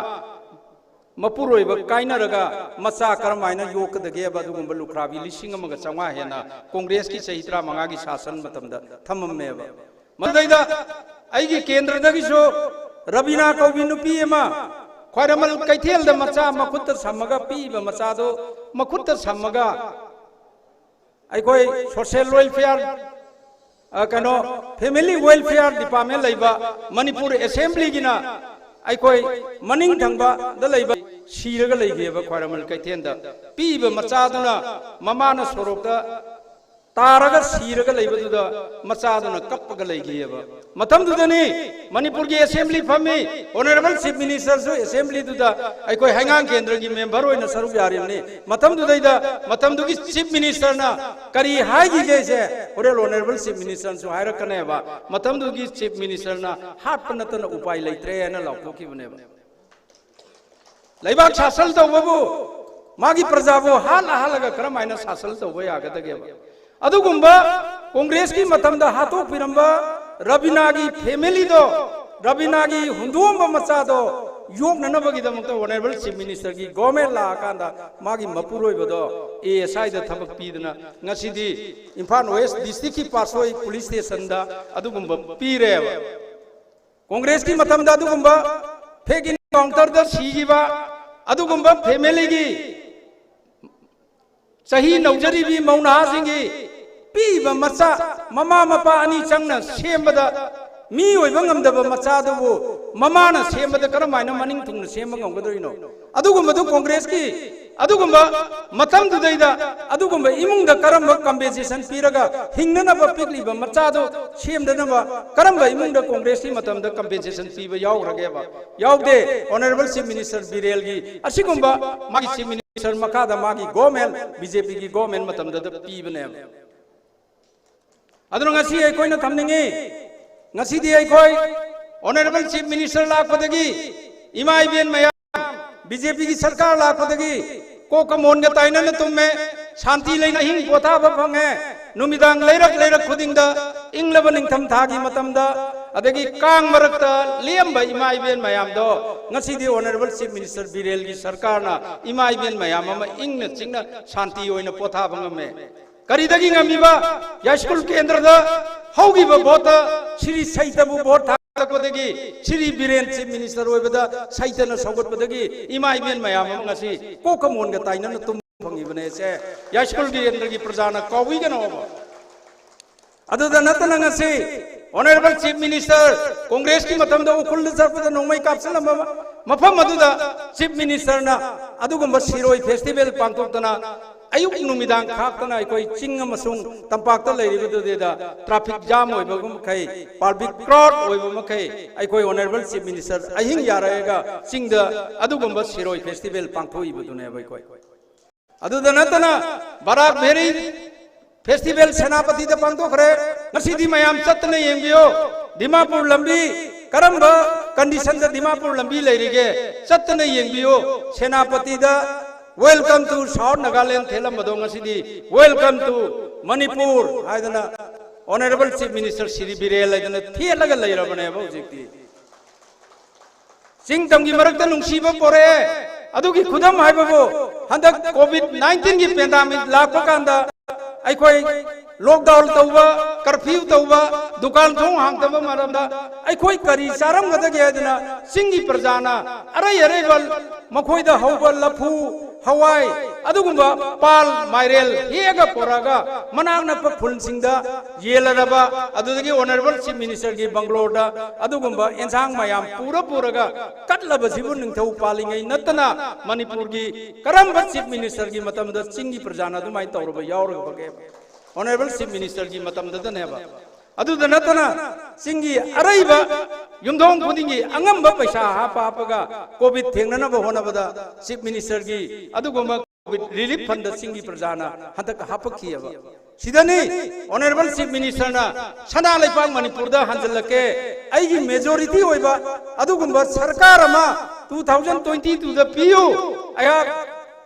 ꯃꯄꯨꯔꯣꯏꯕ ꯀꯥꯏꯅꯔꯒ ꯃꯆꯥ ꯀꯔꯝꯍꯥꯏꯅ ꯌꯣꯛꯀꯗꯒꯦꯕ ꯑꯗꯨꯒꯨꯝꯕ ꯂꯨꯈ꯭ꯔꯥꯕꯤ ꯂꯤꯁꯤꯡ ꯑꯃꯒ ꯆꯥꯝꯃꯉꯥ ꯍꯦꯟꯅ ꯀꯣꯡꯒ꯭ꯔꯦꯁꯀꯤ ꯆꯍꯤ ꯇꯔꯥꯃꯉꯥꯒꯤ ꯁꯥꯁꯟ ꯃꯇꯝꯗ ꯊꯝꯃꯝꯃꯦꯕ꯫ ꯃꯗꯩꯗ ꯑꯩꯒꯤ ꯀꯦꯟꯗ꯭ꯔꯗꯒꯤꯁꯨ ꯔꯕꯤꯅꯥ ꯀꯧꯕꯤ ꯅꯨꯄꯤ ꯑꯃ ꯈ꯭ꯋꯥꯏꯔꯝꯕꯟ ꯀꯩꯊꯦꯜꯗ ꯃꯆꯥ ꯃꯈꯨꯠꯇ ꯁꯝꯃꯒ ꯄꯤꯛꯏꯕ ꯃꯆꯥꯗꯨ ꯃꯈꯨꯠꯇ ꯁꯝꯃꯒ ꯑꯩꯈꯣꯏ ꯁꯣꯁꯤꯌꯦꯜ ꯋꯦꯜꯐꯤꯌꯥꯔ, ꯑ, ꯀꯩꯅꯣ, ꯐꯦꯃꯤꯂꯤ ꯋꯦꯜꯐꯤꯌꯥꯔ ꯗꯤꯄꯥꯔꯠꯃꯦꯟ ꯂꯩꯕ ꯃꯅꯤꯄꯨꯔ ꯑꯦꯁꯦꯝꯕ꯭ꯂꯤꯒꯤꯅ ꯑꯩꯈꯣꯏ ꯃꯅꯤꯡ ꯊꯪꯕꯗ ꯂꯩꯕ ꯁꯤꯔꯒ ꯂꯩꯈꯤꯑꯕ ꯈ꯭ꯋꯥꯏꯔꯝꯕꯟ ꯀꯩꯊꯦꯜꯗ꯫ ꯄꯤꯛꯏꯕ ꯃꯆꯥꯗꯨꯅ ꯃꯃꯥꯅ ꯁꯣꯔꯣꯛꯇ ꯇꯥꯔꯒ ꯁꯤꯔꯒ ꯂꯩꯕꯗꯨꯗ ꯃꯆꯥꯗꯨꯅ ꯀꯞꯄꯒ ꯂꯩꯈꯤꯑꯕ꯫ ꯃꯇꯝꯗꯨꯗꯅꯤ ꯃꯅꯤꯄꯨꯔꯒꯤ ꯑꯦꯁꯦꯝꯕ꯭ꯂꯤ ꯐꯝꯃꯤ, ꯑꯣꯅꯔꯦꯕꯜ ꯆꯤꯐ ꯃꯤꯅꯤꯁꯇꯔꯁꯨ ꯑꯦꯁꯦꯝꯕ꯭ꯂꯤꯗꯨꯗ ꯑꯩꯈꯣꯏ ꯍꯩꯉꯥꯡ ꯀꯦꯟꯗ꯭ꯔꯒꯤ ꯃꯦꯝꯕꯔ ꯑꯣꯏꯅ ꯁꯔꯨꯛ ꯌꯥꯔꯤꯕꯅꯤ꯫ ꯃꯇꯝꯗꯨꯗꯩꯗ ꯃꯇꯝꯗꯨꯒꯤ ꯆꯤꯐ ꯃꯤꯅꯤꯁꯇꯔꯅ ꯀꯔꯤ ꯍꯥꯏꯈꯤꯒꯦꯁꯦ ꯍꯣꯔꯦꯟ ꯑꯣꯅꯔꯦꯕꯜ ꯆꯤꯐ ꯃꯤꯅꯤꯁꯇꯔꯅꯁꯨ ꯍꯥꯏꯔꯛꯀꯅꯦꯕ꯫ ꯃꯇꯝꯗꯨꯒꯤ ꯆꯤꯐ ꯃꯤꯅꯤꯁꯇꯔꯅ ꯍꯥꯠꯄ ꯅꯠꯇꯅ ꯎꯄꯥꯏ ꯂꯩꯇ꯭ꯔꯦ ꯍꯥꯏꯅ ꯂꯥꯎꯊꯣꯛꯈꯤꯕꯅꯦꯕ꯫ ꯂꯩꯕꯥꯛ ꯁꯥꯁꯟ ꯇꯧꯕꯕꯨ, ꯃꯥꯒꯤ ꯄ꯭ꯔꯖꯥꯕꯨ ꯍꯥꯠꯂ ꯍꯥꯠꯂꯒ ꯀꯔꯝ ꯍꯥꯏꯅ ꯁꯥꯁꯟ ꯇꯧꯕ ꯌꯥꯒꯗꯒꯦꯕ? ꯑꯗꯨꯒꯨꯝꯕ ꯀꯣꯡꯒ꯭ꯔꯦꯁꯀꯤ ꯃꯇꯝꯗ ꯍꯥꯠꯇꯣꯛꯄꯤꯔꯝꯕ ꯔꯕꯤꯅꯥꯒꯤ ꯐꯦꯃꯤꯂꯤꯗꯣ, ꯔꯕꯤꯅꯥꯒꯤ ꯍꯨꯟꯗꯣꯛꯑꯝꯕ ꯃꯆꯥꯗꯣ ꯌꯣꯛꯅꯅꯕꯒꯤꯗꯃꯛꯇ ꯑꯣꯅꯔꯦꯕꯜ ꯆꯤꯐ ꯃꯤꯅꯤꯁꯇꯔꯒꯤ ꯒꯣꯔꯃꯦꯟ ꯂꯥꯛꯑꯀꯥꯟꯗ ꯃꯥꯒꯤ ꯃꯄꯨꯔꯣꯏꯕꯗꯣ ꯑꯦ ꯑꯦꯁ ꯑꯥꯏꯗ ꯊꯕꯛ ꯄꯤꯗꯅ ꯉꯁꯤꯗꯤ ꯏꯝꯐꯥꯜ ꯋꯦꯁ ꯗꯤꯁꯇ꯭ꯔꯤꯛꯀꯤ ꯄꯥꯠꯁꯣꯏ ꯄꯨꯂꯤꯁ ꯁ꯭ꯇꯦꯁꯟꯗ ꯑꯗꯨꯒꯨꯝꯕ ꯄꯤꯔꯦꯕ꯫ ꯀꯣꯡꯒ꯭ꯔꯦꯁꯀꯤ ꯃꯇꯝꯗ ꯑꯗꯨꯒꯨꯝꯕ ꯐꯦꯛ ꯏꯟꯀꯥꯎꯟꯇꯔꯗ ꯁꯤꯈꯤꯕ ꯑꯗꯨꯒꯨꯝꯕ ꯐꯦꯃꯤꯂꯤꯒꯤ ꯆꯍꯤ ꯅꯧꯖꯔꯤꯕꯤ ꯃꯧ ꯅꯍꯥꯁꯤꯡꯒꯤ ꯄꯤꯛꯏꯕ ꯃꯆꯥ, ꯃꯃꯥ ꯃꯄꯥ ꯑꯅꯤ ꯆꯪꯅ ꯁꯦꯝꯕꯗ ꯃꯤ ꯑꯣꯏꯕ ꯉꯝꯗꯕ ꯃꯆꯥꯗꯨꯕꯨ ꯃꯃꯥꯅ ꯁꯦꯝꯕꯗ ꯀꯔꯝ ꯍꯥꯏꯅ ꯃꯅꯤꯡ ꯊꯨꯡꯅ ꯁꯦꯝꯕ ꯉꯝꯒꯗꯣꯏꯅꯣ? ꯑꯗꯨꯒꯨꯝꯕꯗꯨ ꯀꯣꯡꯒ꯭ꯔꯦꯁꯀꯤ ꯑꯗꯨꯒꯨꯝꯕ ꯃꯇꯝꯗꯨꯗꯩꯗ ꯑꯗꯨꯒꯨꯝꯕ ꯏꯃꯨꯡꯗ ꯀꯔꯝꯕ ꯀꯝꯄꯦꯟꯁꯦꯁꯟ ꯄꯤꯔꯒ ꯍꯤꯡꯅꯅꯕ ꯄꯤꯛꯂꯤꯕ ꯃꯆꯥꯗꯨ ꯁꯦꯝꯗꯅꯕ ꯀꯔꯝꯕ ꯏꯃꯨꯡꯗ ꯀꯣꯡꯒ꯭ꯔꯦꯁꯀꯤ ꯃꯇꯝꯗ ꯀꯝꯄꯦꯟꯁꯦꯁꯟ ꯄꯤꯕ ꯌꯥꯎꯈ꯭ꯔꯒꯦꯕ? ꯌꯥꯎꯗꯦ꯫ ꯑꯣꯅꯔꯦꯕꯜ ꯆꯤꯐ ꯃꯤꯅꯤꯁꯇꯔ ꯕꯤꯔꯦꯜꯒꯤ ꯑꯁꯤꯒꯨꯝꯕ ꯃꯥꯒꯤ ꯆꯤꯐ ꯃꯤꯅꯤꯁꯇꯔ ꯃꯈꯥꯗ ꯃꯥꯒꯤ ꯒꯣꯔꯃꯦꯟ, ꯕꯤ ꯖꯦ ꯄꯤꯒꯤ ꯒꯣꯔꯃꯦꯟ ꯃꯇꯝꯗꯨꯗ ꯄꯤꯕꯅꯦꯕ꯫ ꯑꯗꯨꯅ ꯉꯁꯤ ꯑꯩꯈꯣꯏꯅ ꯊꯝꯅꯤꯡꯉꯤ, ꯉꯁꯤꯗꯤ ꯑꯩꯈꯣꯏ ꯑꯣꯅꯔꯦꯕꯜ ꯆꯤꯐ ꯃꯤꯅꯤꯁꯇꯔ ꯂꯥꯛꯄꯗꯒꯤ ꯏꯃꯥ ꯏꯕꯦꯟ ꯃꯌꯥꯝ, ꯕꯤ ꯖꯦ ꯄꯤꯒꯤ ꯁꯔꯀꯥꯔ ꯂꯥꯛꯄꯗꯒꯤ ꯀꯣꯛꯀ ꯃꯣꯟꯒ ꯇꯥꯏꯅꯅ ꯇꯨꯝꯃꯦ, ꯁꯥꯟꯇꯤ ꯂꯩꯅ ꯑꯍꯤꯡ ꯄꯣꯊꯥꯕ ꯐꯪꯉꯦ꯫ ꯅꯨꯃꯤꯗꯥꯡ ꯂꯩꯔꯛ ꯂꯩꯔꯛ ꯈꯨꯗꯤꯡꯗ ꯏꯪꯂꯕ ꯅꯤꯡꯊꯝ ꯊꯥꯒꯤ ꯃꯇꯝꯗ ꯑꯗꯒꯤ ꯀꯥꯡ ꯃꯔꯛꯇ ꯂꯦꯝꯕ ꯏꯃꯥ ꯏꯕꯦꯟ ꯃꯌꯥꯝꯗꯣ ꯉꯁꯤꯗꯤ ꯑꯣꯅꯔꯦꯕꯜ ꯆꯤꯐ ꯃꯤꯅꯤꯁꯇꯔ ꯕꯤꯔꯦꯜꯒꯤ ꯁꯔꯀꯥꯔꯅ ꯏꯃꯥ ꯏꯕꯦꯟ ꯃꯌꯥꯝ ꯑꯃ ꯏꯪꯅ ꯆꯤꯛꯅ ꯁꯥꯟꯇꯤ ꯑꯣꯏꯅ ꯄꯣꯊꯥꯕ ꯉꯝꯃꯦ꯫ ꯀꯔꯤꯗꯒꯤ ꯉꯝꯃꯤꯕ? ꯌꯥꯏꯁ꯭ꯀꯨꯜ ꯀꯦꯟꯗ꯭ꯔꯗ ꯍꯧꯈꯤꯕ ꯚꯣꯠꯇ ꯁ꯭ꯔꯤ ꯁꯩꯇꯕꯨ ꯚꯣꯠ ꯊꯥꯗꯔꯛꯄꯗꯒꯤ, ꯁ꯭ꯔꯤ ꯕꯤꯔꯦꯟ ꯆꯤꯐ ꯃꯤꯅꯤꯁꯇꯔ ꯑꯣꯏꯕꯗ ꯁꯩꯇꯅ ꯁꯧꯒꯠꯄꯗꯒꯤ ꯏꯃꯥ ꯏꯕꯦꯟ ꯃꯌꯥꯝ ꯑꯃ ꯉꯁꯤ ꯀꯣꯛꯀ ꯃꯣꯟꯒ ꯇꯥꯏꯅꯅ ꯇꯨꯝꯕ ꯐꯪꯉꯤꯕꯅꯦ꯫ ꯁꯦ ꯌꯥꯏꯁ꯭ꯀꯨꯜ ꯀꯦꯟꯗ꯭ꯔꯒꯤ ꯄ꯭ꯔꯖꯥꯅ ꯀꯥꯎꯕꯤꯒꯅꯣꯕ꯫ ꯑꯗꯨꯗ ꯅꯠꯇꯅ ꯉꯁꯤ Honourable Chief Minister, ꯀꯣꯡꯒ꯭ꯔꯦꯁꯀꯤ ꯃꯇꯝꯗ ꯎꯈ꯭ꯔꯨꯜꯗ ꯆꯠꯄꯗ ꯅꯣꯡꯃꯩ ꯀꯥꯞꯁꯤꯜꯂꯝꯕ ꯃꯐꯝ ꯑꯗꯨꯗ Chief Ministerꯅ ꯑꯗꯨꯒꯨꯝꯕ ꯁꯤꯔꯣꯏ festival ꯄꯥꯡꯊꯣꯛꯇꯅ ꯑꯌꯨꯛ ꯅꯨꯃꯤꯗꯥꯡ ꯈꯥꯛꯇꯅ ꯑꯩꯈꯣꯏ ꯆꯤꯡ ꯑꯃꯁꯨꯡ ꯇꯝꯄꯥꯛꯇ ꯂꯩꯔꯤꯕꯗꯨꯗ traffic jam ꯑꯣꯏꯕ ꯃꯈꯩ, public crowd ꯑꯣꯏꯕ ꯃꯈꯩ ꯑꯩꯈꯣꯏ Honourable Chief Minister ꯑꯍꯤꯡ ꯌꯥꯔꯛꯑꯒ ꯆꯤꯡꯗ ꯑꯗꯨꯒꯨꯝꯕ ꯁꯤꯔꯣꯏ festival ꯄꯥꯡꯊꯣꯛꯏꯕꯗꯨꯅꯦꯕ ꯑꯩꯈꯣꯏ꯫ ꯑꯗꯨꯗ ꯅꯠꯇꯅ Barak Valley festival ꯁꯦꯅꯥꯄꯇꯤꯗ ꯄꯥꯡꯊꯣꯛꯈ꯭ꯔꯦ꯫ ꯉꯁꯤꯗꯤ ꯃꯌꯥꯝ ꯆꯠꯇꯅ ꯌꯦꯡꯕꯤꯌꯨ꯫ ꯗꯤꯃꯥꯄꯨꯔ ꯂꯝꯕꯤ ꯀꯔꯝꯕ conditionꯗ ꯗꯤꯃꯥꯄꯨꯔ ꯂꯝꯕꯤ ꯂꯩꯔꯤꯒꯦ? ꯆꯠꯇꯅ ꯌꯦꯡꯕꯤꯌꯨ꯫ ꯁꯦꯅꯥꯄꯇꯤꯗ "Welcome to South Nagaland" ꯊꯦꯠꯂꯝꯕꯗꯣ ꯉꯁꯤꯗꯤ "Welcome to Manipur" ꯍꯥꯏꯗꯅ Honourable Chief Minister Shri Biren ꯍꯥꯏꯗꯅ ꯊꯦꯠꯂꯒ ꯂꯩꯔꯕꯅꯦꯕ ꯍꯧꯖꯤꯛꯇꯤ꯫ ꯆꯤꯡ ꯇꯝꯒꯤ ꯃꯔꯛꯇ ꯅꯨꯡꯁꯤꯕ ꯄꯣꯔꯛꯑꯦ꯫ ꯑꯗꯨꯒꯤ ꯈꯨꯗꯝ ꯍꯥꯏꯕꯕꯨ, ꯍꯟꯗꯛ COVID nineteenꯒꯤ pandemic ꯂꯥꯛꯄ ꯀꯥꯟꯗ ꯑꯩꯈꯣꯏ lockdown ꯇꯧꯕ, curfew ꯇꯧꯕ, ꯗꯨꯀꯥꯟ ꯊꯣꯡ ꯍꯥꯡꯗꯕ ꯃꯔꯝꯗ ꯑꯩꯈꯣꯏ ꯀꯔꯤ ꯆꯥꯔꯝꯒꯗꯒꯦ ꯍꯥꯏꯗꯅ ꯆꯤꯡꯒꯤ ꯄ꯭ꯔꯖꯥꯅ ꯑꯔꯩ ꯑꯔꯩꯕ ꯃꯈꯣꯏꯗ ꯍꯧꯕ ꯂꯐꯨ, ꯍꯋꯥꯏ, ꯑꯗꯨꯒꯨꯝꯕ ꯄꯥꯜ, ꯃꯥꯏꯔꯦꯜ ꯍꯦꯛꯑꯒ ꯄꯣꯔꯛꯑꯒ ꯃꯅꯥꯛ ꯅꯛꯄ ꯈꯨꯜꯁꯤꯡꯗ ꯌꯦꯜꯂꯔꯕ, ꯑꯗꯨꯗꯒꯤ Honourable Chief Ministerꯒꯤ ꯕꯪꯒ꯭ꯂꯣꯗ ꯑꯗꯨꯒꯨꯝꯕ ꯑꯦꯟꯁꯥꯡ ꯃꯌꯥꯝ ꯄꯨꯔ ꯄꯨꯔꯒ ꯀꯠꯂꯕꯁꯤꯕꯨ ꯅꯤꯡꯊꯧ ꯄꯥꯜꯂꯤꯉꯩ ꯅꯠꯇꯅ ꯃꯅꯤꯄꯨꯔꯒꯤ ꯀꯔꯝꯕ Chief Ministerꯒꯤ ꯃꯇꯝꯗ ꯆꯤꯡꯒꯤ ꯄ꯭ꯔꯖꯥꯅ ꯑꯗꯨꯃꯥꯏꯅ ꯇꯧꯔꯕ ꯌꯥꯎꯔꯕꯒꯦ? Honourable Chief Ministerꯒꯤ ꯃꯇꯝꯗꯇꯅꯦꯕ꯫ ꯑꯗꯨꯗ ꯅꯠꯇꯅ ꯆꯤꯡꯒꯤ ꯑꯔꯩꯕ ꯌꯨꯝꯊꯣꯡ ꯈꯨꯗꯤꯡꯒꯤ ꯑꯉꯝꯕ ꯄꯩꯁꯥ ꯍꯥꯞꯄ ꯍꯥꯞꯄꯒ COVID ꯊꯦꯡꯅꯅꯕ ꯍꯣꯠꯅꯕꯗ Chief Ministerꯒꯤ ꯑꯗꯨꯒꯨꯝꯕ COVID relief fundꯗ ꯆꯤꯡꯒꯤ ꯄ꯭ꯔꯖꯥꯅ ꯍꯟꯗꯛ ꯍꯥꯞꯄꯛꯈꯤꯑꯕ꯫ ꯁꯤꯗꯅꯤ Honourable Chief Ministerꯅ ꯁꯅꯥ ꯂꯩꯄꯥꯛ ꯃꯅꯤꯄꯨꯔꯗ ꯍꯟꯖꯤꯜꯂꯛꯀꯦ, ꯑꯩꯒꯤ majority ꯑꯣꯏꯕ ꯑꯗꯨꯒꯨꯝꯕ ꯁꯔꯀꯥꯔ ꯑꯃ two thousand twenty twoꯗ ꯄꯤꯌꯨ, ꯑꯩꯍꯥꯛ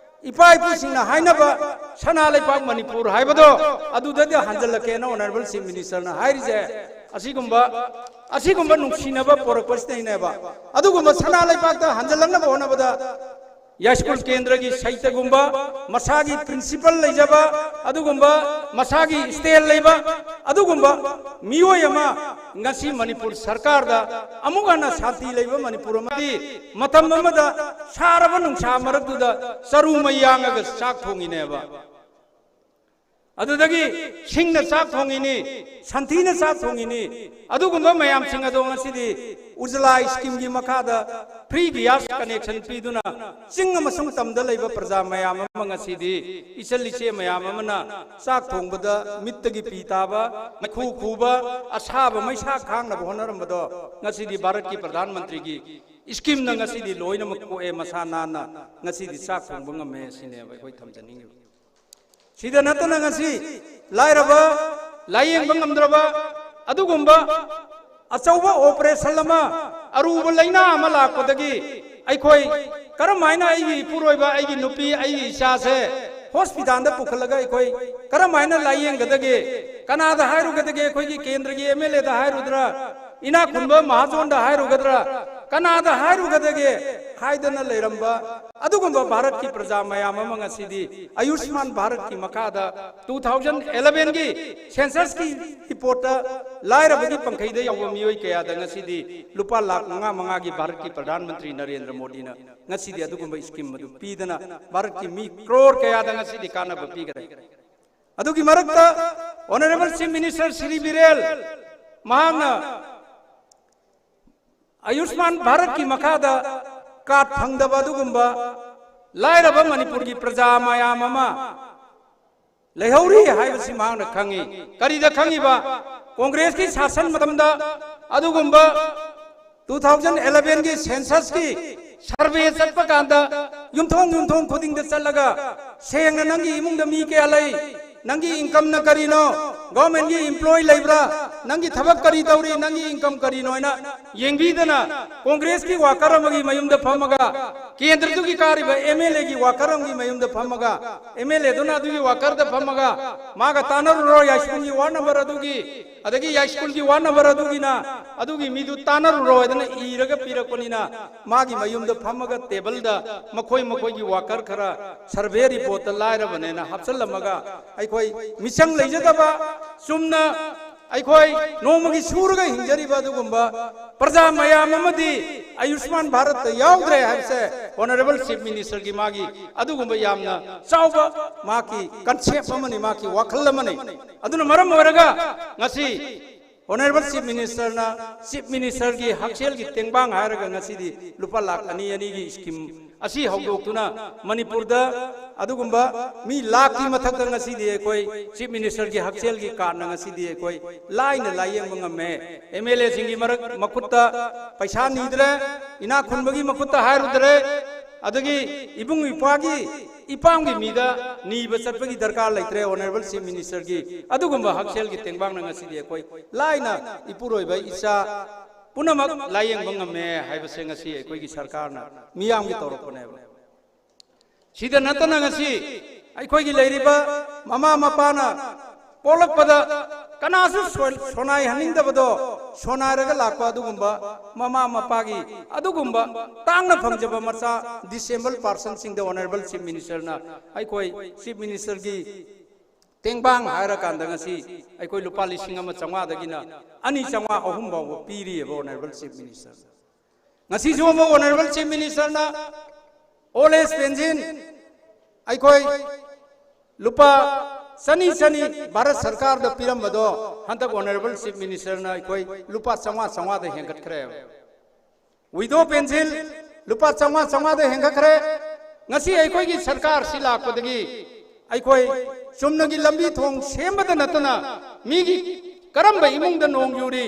ꯏꯄꯥ ꯏꯄꯨꯁꯤꯡꯅ ꯍꯥꯏꯅꯕ ꯁꯅꯥ ꯂꯩꯄꯥꯛ ꯃꯅꯤꯄꯨꯔ ꯍꯥꯏꯕꯗꯣ ꯑꯗꯨꯗꯗꯤ ꯍꯟꯖꯤꯜꯂꯛꯀꯦꯅ Honourable Chief Ministerꯅ ꯍꯥꯏꯔꯤꯁꯦ꯫ ꯑꯁꯤꯒꯨꯝꯕ, ꯑꯁꯤꯒꯨꯝꯕ ꯅꯨꯡꯁꯤꯅꯕ ꯄꯣꯔꯛꯄꯁꯤꯗꯩꯅꯦꯕ꯫ ꯑꯗꯨꯒꯨꯝꯕ ꯁꯅꯥ ꯂꯩꯄꯥꯛꯇ ꯍꯟꯖꯤꯜꯂꯛꯅꯕ ꯍꯣꯠꯅꯕꯗ ꯌꯥꯏꯁ꯭ꯀꯨꯜ ꯀꯦꯟꯗ꯭ꯔꯒꯤ ꯁꯥꯍꯤꯇ꯭ꯌꯒꯨꯝꯕ, ꯃꯁꯥꯒꯤ principle ꯂꯩꯖꯕ, ꯑꯗꯨꯒꯨꯝꯕ ꯃꯁꯥꯒꯤ style ꯂꯩꯕ, ꯑꯗꯨꯒꯨꯝꯕ ꯃꯤꯑꯣꯏ ꯑꯃ ꯉꯁꯤ ꯃꯅꯤꯄꯨꯔ ꯁꯔꯀꯥꯔꯗ ꯑꯃꯨꯛ ꯍꯟꯅ ꯁꯥꯟꯇꯤ ꯂꯩꯕ ꯃꯅꯤꯄꯨꯔ ꯑꯃꯗꯤ ꯃꯇꯝ ꯑꯃꯗ ꯁꯥꯔꯕ ꯅꯨꯡꯁꯥ ꯃꯔꯛꯇꯨꯗ ꯆꯔꯨ ꯃꯩ ꯌꯥꯡꯉꯒ ꯆꯥꯛ ꯊꯣꯡꯉꯤꯅꯦꯕ꯫ ꯑꯗꯨꯗꯒꯤ ꯁꯤꯡꯅ ꯆꯥꯛ ꯊꯣꯡꯉꯤꯅꯤ, ꯁꯟꯊꯤꯅ ꯆꯥꯛ ꯊꯣꯡꯉꯤꯅꯤ꯫ ꯑꯗꯨꯒꯨꯝꯕ ꯃꯌꯥꯝꯁꯤꯡ ꯑꯗꯣ ꯉꯁꯤꯗꯤ ꯎꯖꯂꯥ ꯁ꯭ꯀꯤꯝꯒꯤ ꯃꯈꯥꯗ ꯐ꯭ꯔꯤ ꯒ꯭ꯌꯥꯁ ꯀꯅꯦꯛꯁꯟ ꯄꯤꯗꯨꯅ ꯆꯤꯡ ꯑꯃꯁꯨꯡ ꯇꯝꯗ ꯂꯩꯕ ꯄ꯭ꯔꯖꯥ ꯃꯌꯥꯝ ꯑꯃ ꯉꯁꯤꯗꯤ ꯏꯆꯜ ꯏꯆꯦ ꯃꯌꯥꯝ ꯑꯃꯅ ꯆꯥꯛ ꯊꯣꯡꯕꯗ ꯃꯤꯠꯇꯒꯤ ꯄꯤ ꯇꯥꯕ, ꯃꯩꯈꯨ ꯈꯨꯕ, ꯑꯁꯥꯕ ꯃꯩꯁꯥ ꯈꯥꯡꯅꯕ ꯍꯣꯠꯅꯔꯝꯕꯗꯣ ꯉꯁꯤꯗꯤ ꯚꯥꯔꯠꯀꯤ ꯄ꯭ꯔꯙꯥꯟ ꯃꯟꯇ꯭ꯔꯤꯒꯤ ꯁ꯭ꯀꯤꯝꯅ ꯉꯁꯤꯗꯤ ꯂꯣꯏꯅꯃꯛ ꯀꯣꯛꯑꯦ, ꯃꯁꯥ ꯅꯥꯟꯅ ꯉꯁꯤꯗꯤ ꯆꯥꯛ ꯊꯣꯡꯕ ꯉꯝꯃꯦ꯫ ꯁꯤꯅꯦꯕ ꯑꯩꯈꯣꯏ ꯊꯝꯖꯅꯤꯡꯉꯤꯕ꯫ ꯁꯤꯗ ꯅꯠꯇꯅ ꯉꯁꯤ ꯂꯥꯏꯔꯕ, ꯂꯥꯏꯌꯦꯡꯕ ꯉꯝꯗ꯭ꯔꯕ ꯑꯗꯨꯒꯨꯝꯕ ꯑꯆꯧꯕ ꯑꯣꯄꯔꯦꯁꯟ ꯑꯃ, ꯑꯔꯨꯕ ꯂꯥꯏꯅꯥ ꯑꯃ ꯂꯥꯛꯄꯗꯒꯤ ꯑꯩꯈꯣꯏ ꯀꯔꯝ ꯍꯥꯏꯅ ꯑꯩꯒꯤ ꯏꯄꯨꯔꯣꯏꯕ, ꯑꯩꯒꯤ ꯅꯨꯄꯤ, ꯑꯩꯒꯤ ꯏꯆꯥꯁꯦ ꯍꯣꯁꯄꯤꯇꯥꯜꯗ ꯄꯨꯈꯠꯂꯒ ꯑꯩꯈꯣꯏ ꯀꯔꯝ ꯍꯥꯏꯅ ꯂꯥꯏꯌꯦꯡꯒꯗꯒꯦ? ꯀꯅꯥꯗ ꯍꯥꯏꯔꯨꯒꯗꯒꯦ? ꯑꯩꯈꯣꯏꯒꯤ ꯀꯦꯟꯗ꯭ꯔꯒꯤ ꯑꯦꯝ ꯑꯦꯜ ꯑꯦꯗ ꯍꯥꯏꯔꯨꯗ꯭ꯔꯥ? ꯏꯅꯥꯛ ꯈꯨꯟꯕ ꯃꯍꯥꯖꯣꯟꯗ ꯍꯥꯏꯔꯨꯒꯗ꯭ꯔꯥ? ꯀꯅꯥꯗ ꯍꯥꯏꯔꯨꯒꯗꯒꯦ ꯍꯥꯏꯗꯅ ꯂꯩꯔꯝꯕ ꯑꯗꯨꯒꯨꯝꯕ ꯚꯥꯔꯠꯀꯤ ꯄ꯭ꯔꯖꯥ ꯃꯌꯥꯝ ꯑꯃ ꯉꯁꯤꯗꯤ ꯑꯌꯨꯁꯃꯥꯟ ꯚꯥꯔꯠꯀꯤ ꯃꯈꯥꯗ ꯇꯨ ꯊꯥꯎꯖꯟ ꯑꯦꯂꯚꯦꯟꯒꯤ ꯁꯦꯟꯁꯁꯀꯤ ꯔꯤꯄꯣꯔꯠꯇ ꯂꯥꯏꯔꯕꯒꯤ ꯄꯪꯈꯩꯗ ꯌꯥꯎꯕ ꯃꯤꯑꯣꯏ ꯀꯌꯥꯗ ꯉꯁꯤꯗꯤ ꯂꯨꯄꯥ ꯂꯥꯈ ꯃꯉꯥ ꯃꯉꯥꯒꯤ ꯚꯥꯔꯠꯀꯤ ꯄ꯭ꯔꯙꯥꯟ ꯃꯟꯇ꯭ꯔꯤ ꯅꯔꯦꯟꯗ꯭ꯔ ꯃꯣꯗꯤꯅ ꯉꯁꯤꯗꯤ ꯑꯗꯨꯒꯨꯝꯕ ꯁ꯭ꯀꯤꯝ ꯑꯗꯨ ꯄꯤꯗꯅ ꯚꯥꯔꯠꯀꯤ ꯃꯤ ꯀ꯭ꯔꯣꯔ ꯀꯌꯥꯗ ꯉꯁꯤꯗꯤ ꯀꯥꯟꯅꯕ ꯄꯤꯈꯔꯦ꯫ ꯑꯗꯨꯒꯤ ꯃꯔꯛꯇ Honourable Chief Minister Shri Biren ꯃꯍꯥꯛꯅ ꯑꯌꯨꯁꯃꯥꯟ ꯚꯥꯔꯠꯀꯤ ꯃꯈꯥꯗ ꯀꯥꯔꯗ ꯐꯪꯗꯕ ꯑꯗꯨꯒꯨꯝꯕ ꯂꯥꯏꯔꯕ ꯃꯅꯤꯄꯨꯔꯒꯤ ꯄ꯭ꯔꯖꯥ ꯃꯌꯥꯝ ꯑꯃ ꯂꯩꯍꯧꯔꯤ ꯍꯥꯏꯕꯁꯤ ꯃꯍꯥꯛꯅ ꯈꯪꯉꯤ꯫ ꯀꯔꯤꯗ ꯈꯪꯉꯤꯕ? ꯀꯣꯡꯒ꯭ꯔꯦꯁꯀꯤ ꯁꯥꯁꯟ ꯃꯇꯝꯗ ꯑꯗꯨꯒꯨꯝꯕ ꯇꯨ ꯊꯥꯎꯖꯟ ꯑꯦꯂꯚꯦꯟꯒꯤ ꯁꯦꯟꯁꯁꯀꯤ ꯁꯔꯚꯦ ꯆꯠꯄ ꯀꯥꯟꯗ ꯌꯨꯝꯊꯣꯡ ꯌꯨꯝꯊꯣꯡ ꯈꯨꯗꯤꯡꯗ ꯆꯠꯂꯒ ꯁꯦꯡꯅ ꯅꯪꯒꯤ ꯏꯃꯨꯡꯗ ꯃꯤ ꯀꯌꯥ ꯂꯩ, ꯅꯪꯒꯤ ꯏꯟꯀꯝꯅ ꯀꯔꯤꯅꯣ, ꯒꯣꯔꯃꯦꯟꯒꯤ ꯏꯝꯄ꯭ꯂꯣꯏ ꯂꯩꯕ꯭ꯔꯥ, ꯅꯪꯒꯤ ꯊꯕꯛ ꯀꯔꯤ ꯇꯧꯔꯤ, ꯅꯪꯒꯤ ꯏꯟꯀꯝ ꯀꯔꯤꯅꯣ ꯍꯥꯏꯅ ꯌꯦꯡꯕꯤꯗꯅ ꯀꯣꯡꯒ꯭ꯔꯦꯁꯀꯤ ꯋꯥꯀꯔ ꯑꯃꯒꯤ ꯃꯌꯨꯝꯗ ꯐꯝꯃꯒ, ꯀꯦꯟꯗ꯭ꯔꯗꯨꯒꯤ ꯀꯥꯔꯤꯕ ꯑꯦꯝ ꯑꯦꯜ ꯑꯦꯒꯤ ꯋꯥꯀꯔ ꯑꯃꯒꯤ ꯃꯌꯨꯝꯗ ꯐꯝꯃꯒ, ꯑꯦꯝ ꯑꯦꯜ ꯑꯦꯗꯨꯅ ꯑꯗꯨꯒꯤ ꯋꯥꯀꯔꯗ ꯐꯝꯃꯒ ꯃꯥꯒ ꯇꯥꯟꯅꯔꯨꯔꯣ, ꯌꯥꯏꯁ꯭ꯀꯨꯜꯒꯤ ꯋꯥꯔꯗ ꯅꯝꯕꯔ ꯑꯗꯨꯒꯤ, ꯑꯗꯒꯤ ꯌꯥꯏꯁ꯭ꯀꯨꯜꯒꯤ ꯋꯥꯔꯗ ꯅꯝꯕꯔ ꯑꯗꯨꯒꯤꯅ ꯑꯗꯨꯒꯤ ꯃꯤꯗꯨ ꯇꯥꯟꯅꯔꯨꯔꯣ ꯍꯥꯏꯗꯅ ꯏꯔꯒ ꯄꯤꯔꯛꯄꯅꯤꯅ ꯃꯥꯒꯤ ꯃꯌꯨꯝꯗ ꯐꯝꯃꯒ ꯇꯦꯕꯜꯗ ꯃꯈꯣꯏ ꯃꯈꯣꯏꯒꯤ ꯋꯥꯀꯔ ꯈꯔ ꯁꯔꯚꯦ ꯔꯤꯄꯣꯔꯠꯇ ꯂꯥꯏꯔꯕꯅꯦꯅ ꯍꯥꯞꯆꯜꯂꯝꯃꯒ ꯑꯩꯈꯣꯏ ꯃꯤꯆꯪ ꯂꯩꯖꯗꯕ ꯆꯨꯝꯅ ꯑꯩꯈꯣꯏ ꯅꯣꯡꯃꯒꯤ ꯁꯨꯔꯒ ꯍꯤꯡꯖꯔꯤꯕ ꯑꯗꯨꯒꯨꯝꯕ ꯄ꯭ꯔꯖꯥ ꯃꯌꯥꯝ ꯑꯃꯗꯤ ꯑꯌꯨꯁꯃꯥꯟ ꯚꯥꯔꯠꯇ ꯌꯥꯎꯗ꯭ꯔꯦ ꯍꯥꯏꯕꯁꯦ Honourable Chief Minister ꯒꯤ ꯃꯥꯒꯤ ꯑꯗꯨꯒꯨꯝꯕ ꯌꯥꯝꯅ ꯆꯥꯎꯕ ꯃꯍꯥꯛꯀꯤ concept ꯑꯃꯅꯤ, ꯃꯍꯥꯛꯀꯤ ꯋꯥꯈꯜ ꯑꯃꯅꯤ꯫ ꯑꯗꯨꯅ ꯃꯔꯝ ꯑꯣꯏꯔꯒ ꯉꯁꯤ Honourable Chief Minister ꯅ Chief Minister ꯒꯤ ꯍꯛꯁꯦꯜꯒꯤ ꯇꯦꯡꯕꯥꯡ ꯍꯥꯏꯔꯒ ꯉꯁꯤꯗꯤ ꯂꯨꯄꯥ ꯂꯥꯈ ꯑꯅꯤ ꯑꯅꯤꯒꯤ scheme ꯑꯁꯤ ꯍꯧꯗꯣꯛꯇꯨꯅ ꯃꯅꯤꯄꯨꯔꯗ ꯑꯗꯨꯒꯨꯝꯕ ꯃꯤ ꯂꯥꯈꯀꯤ ꯃꯊꯛꯇ ꯉꯁꯤꯗꯤ ꯑꯩꯈꯣꯏ Chief Minister ꯒꯤ ꯍꯛꯁꯦꯜꯒꯤ card ꯅ ꯉꯁꯤꯗꯤ ꯑꯩꯈꯣꯏ ꯂꯥꯏꯅ ꯂꯥꯏꯌꯦꯡꯕ ꯉꯝꯃꯦ꯫ MLA ꯁꯤꯡꯒꯤ ꯃꯔꯛ ꯃꯈꯨꯠꯇ ꯄꯩꯁꯥ ꯅꯤꯗ꯭ꯔꯦ, ꯏꯅꯥꯛ ꯈꯨꯟꯕꯒꯤ ꯃꯈꯨꯠꯇ ꯍꯥꯏꯔꯨꯗ꯭ꯔꯦ, ꯑꯗꯒꯤ ꯏꯕꯨꯡ ꯏꯄ꯭ꯋꯥꯒꯤ ꯏꯄꯥꯝꯒꯤ ꯃꯤꯗ ꯅꯤꯕ ꯆꯠꯄꯒꯤ ꯗꯔꯀꯥꯔ ꯂꯩꯇ꯭ꯔꯦ꯫ Honourable Chief Minister ꯒꯤ ꯑꯗꯨꯒꯨꯝꯕ ꯍꯛꯁꯦꯜꯒꯤ ꯇꯦꯡꯕꯥꯡꯅ ꯉꯁꯤꯗꯤ ꯑꯩꯈꯣꯏ ꯂꯥꯏꯅ ꯏꯄꯨꯔꯣꯏꯕ ꯏꯆꯥ ꯄꯨꯝꯅꯃꯛ ꯂꯥꯏꯌꯦꯡꯕ ꯉꯝꯃꯦ ꯍꯥꯏꯕꯁꯦ ꯉꯁꯤ ꯑꯩꯈꯣꯏꯒꯤ ꯁꯔꯀꯥꯔꯅ ꯃꯤꯌꯥꯝꯒꯤ ꯇꯧꯔꯛꯄꯅꯦꯕ꯫ ꯁꯤꯗ ꯅꯠꯇꯅ ꯉꯁꯤ ꯑꯩꯈꯣꯏꯒꯤ ꯂꯩꯔꯤꯕ ꯃꯃꯥ ꯃꯄꯥꯅ ꯄꯣꯛꯂꯛꯄꯗ ꯀꯅꯥꯁꯨ ꯁꯣꯏ-, ꯁꯣꯅꯥꯏꯍꯟꯅꯤꯡꯗꯕꯗꯣ ꯁꯣꯅꯥꯏꯔꯒ ꯂꯥꯛꯄ ꯑꯗꯨꯒꯨꯝꯕ ꯃꯃꯥ ꯃꯄꯥꯒꯤ ꯑꯗꯨꯒꯨꯝꯕ ꯇꯥꯡꯅ ꯐꯪꯖꯕ ꯃꯆꯥ disabled person ꯁꯤꯡꯗ Honourable Chief Minister ꯅ ꯑꯩꯈꯣꯏ Chief Minister ꯒꯤ ꯇꯦꯡꯕꯥꯡ ꯍꯥꯏꯔꯀꯥꯟꯗ ꯉꯁꯤ ꯑꯩꯈꯣꯏ ꯂꯨꯄꯥ ꯂꯤꯁꯤꯡ ꯑꯃ ꯆꯥꯝꯃꯉꯥꯗꯒꯤꯅ ꯑꯅꯤ ꯆꯥꯝꯃꯉꯥ ꯑꯍꯨꯝ ꯐꯥꯎꯕ ꯄꯤꯔꯤꯑꯕ Honourable Chief Minister꯫ ꯉꯁꯤꯁꯨ ꯑꯃꯨꯛ Honourable Chief Minister ꯅ old age pension ꯑꯩꯈꯣꯏ ꯂꯨꯄꯥ ꯆꯅꯤ ꯆꯅꯤ ꯚꯥꯔꯠ ꯁꯔꯀꯥꯔꯗ ꯄꯤꯔꯝꯕꯗꯣ ꯍꯟꯗꯛ Honourable Chief Minister ꯅ ꯑꯩꯈꯣꯏ ꯂꯨꯄꯥ ꯆꯥꯝꯃꯉꯥ ꯆꯥꯝꯃꯉꯥꯗ ꯍꯦꯟꯒꯠꯈ꯭ꯔꯦꯕ꯫ Widow pension ꯂꯨꯄꯥ ꯆꯥꯝꯃꯉꯥ ꯆꯥꯝꯃꯉꯥꯗ ꯍꯦꯟꯒꯠꯈ꯭ꯔꯦ꯫ ꯉꯁꯤ ꯑꯩꯈꯣꯏꯒꯤ ꯁꯔꯀꯥꯔꯁꯤ ꯂꯥꯛꯄꯗꯒꯤ ꯑꯩꯈꯣꯏ ꯆꯨꯝꯅꯒꯤ ꯂꯝꯕꯤ ꯊꯣꯡ ꯁꯦꯝꯕꯗ ꯅꯠꯇꯅ ꯃꯤꯒꯤ ꯀꯔꯝꯕ ꯏꯃꯨꯡꯗ ꯅꯣꯡ ꯌꯨꯔꯤ,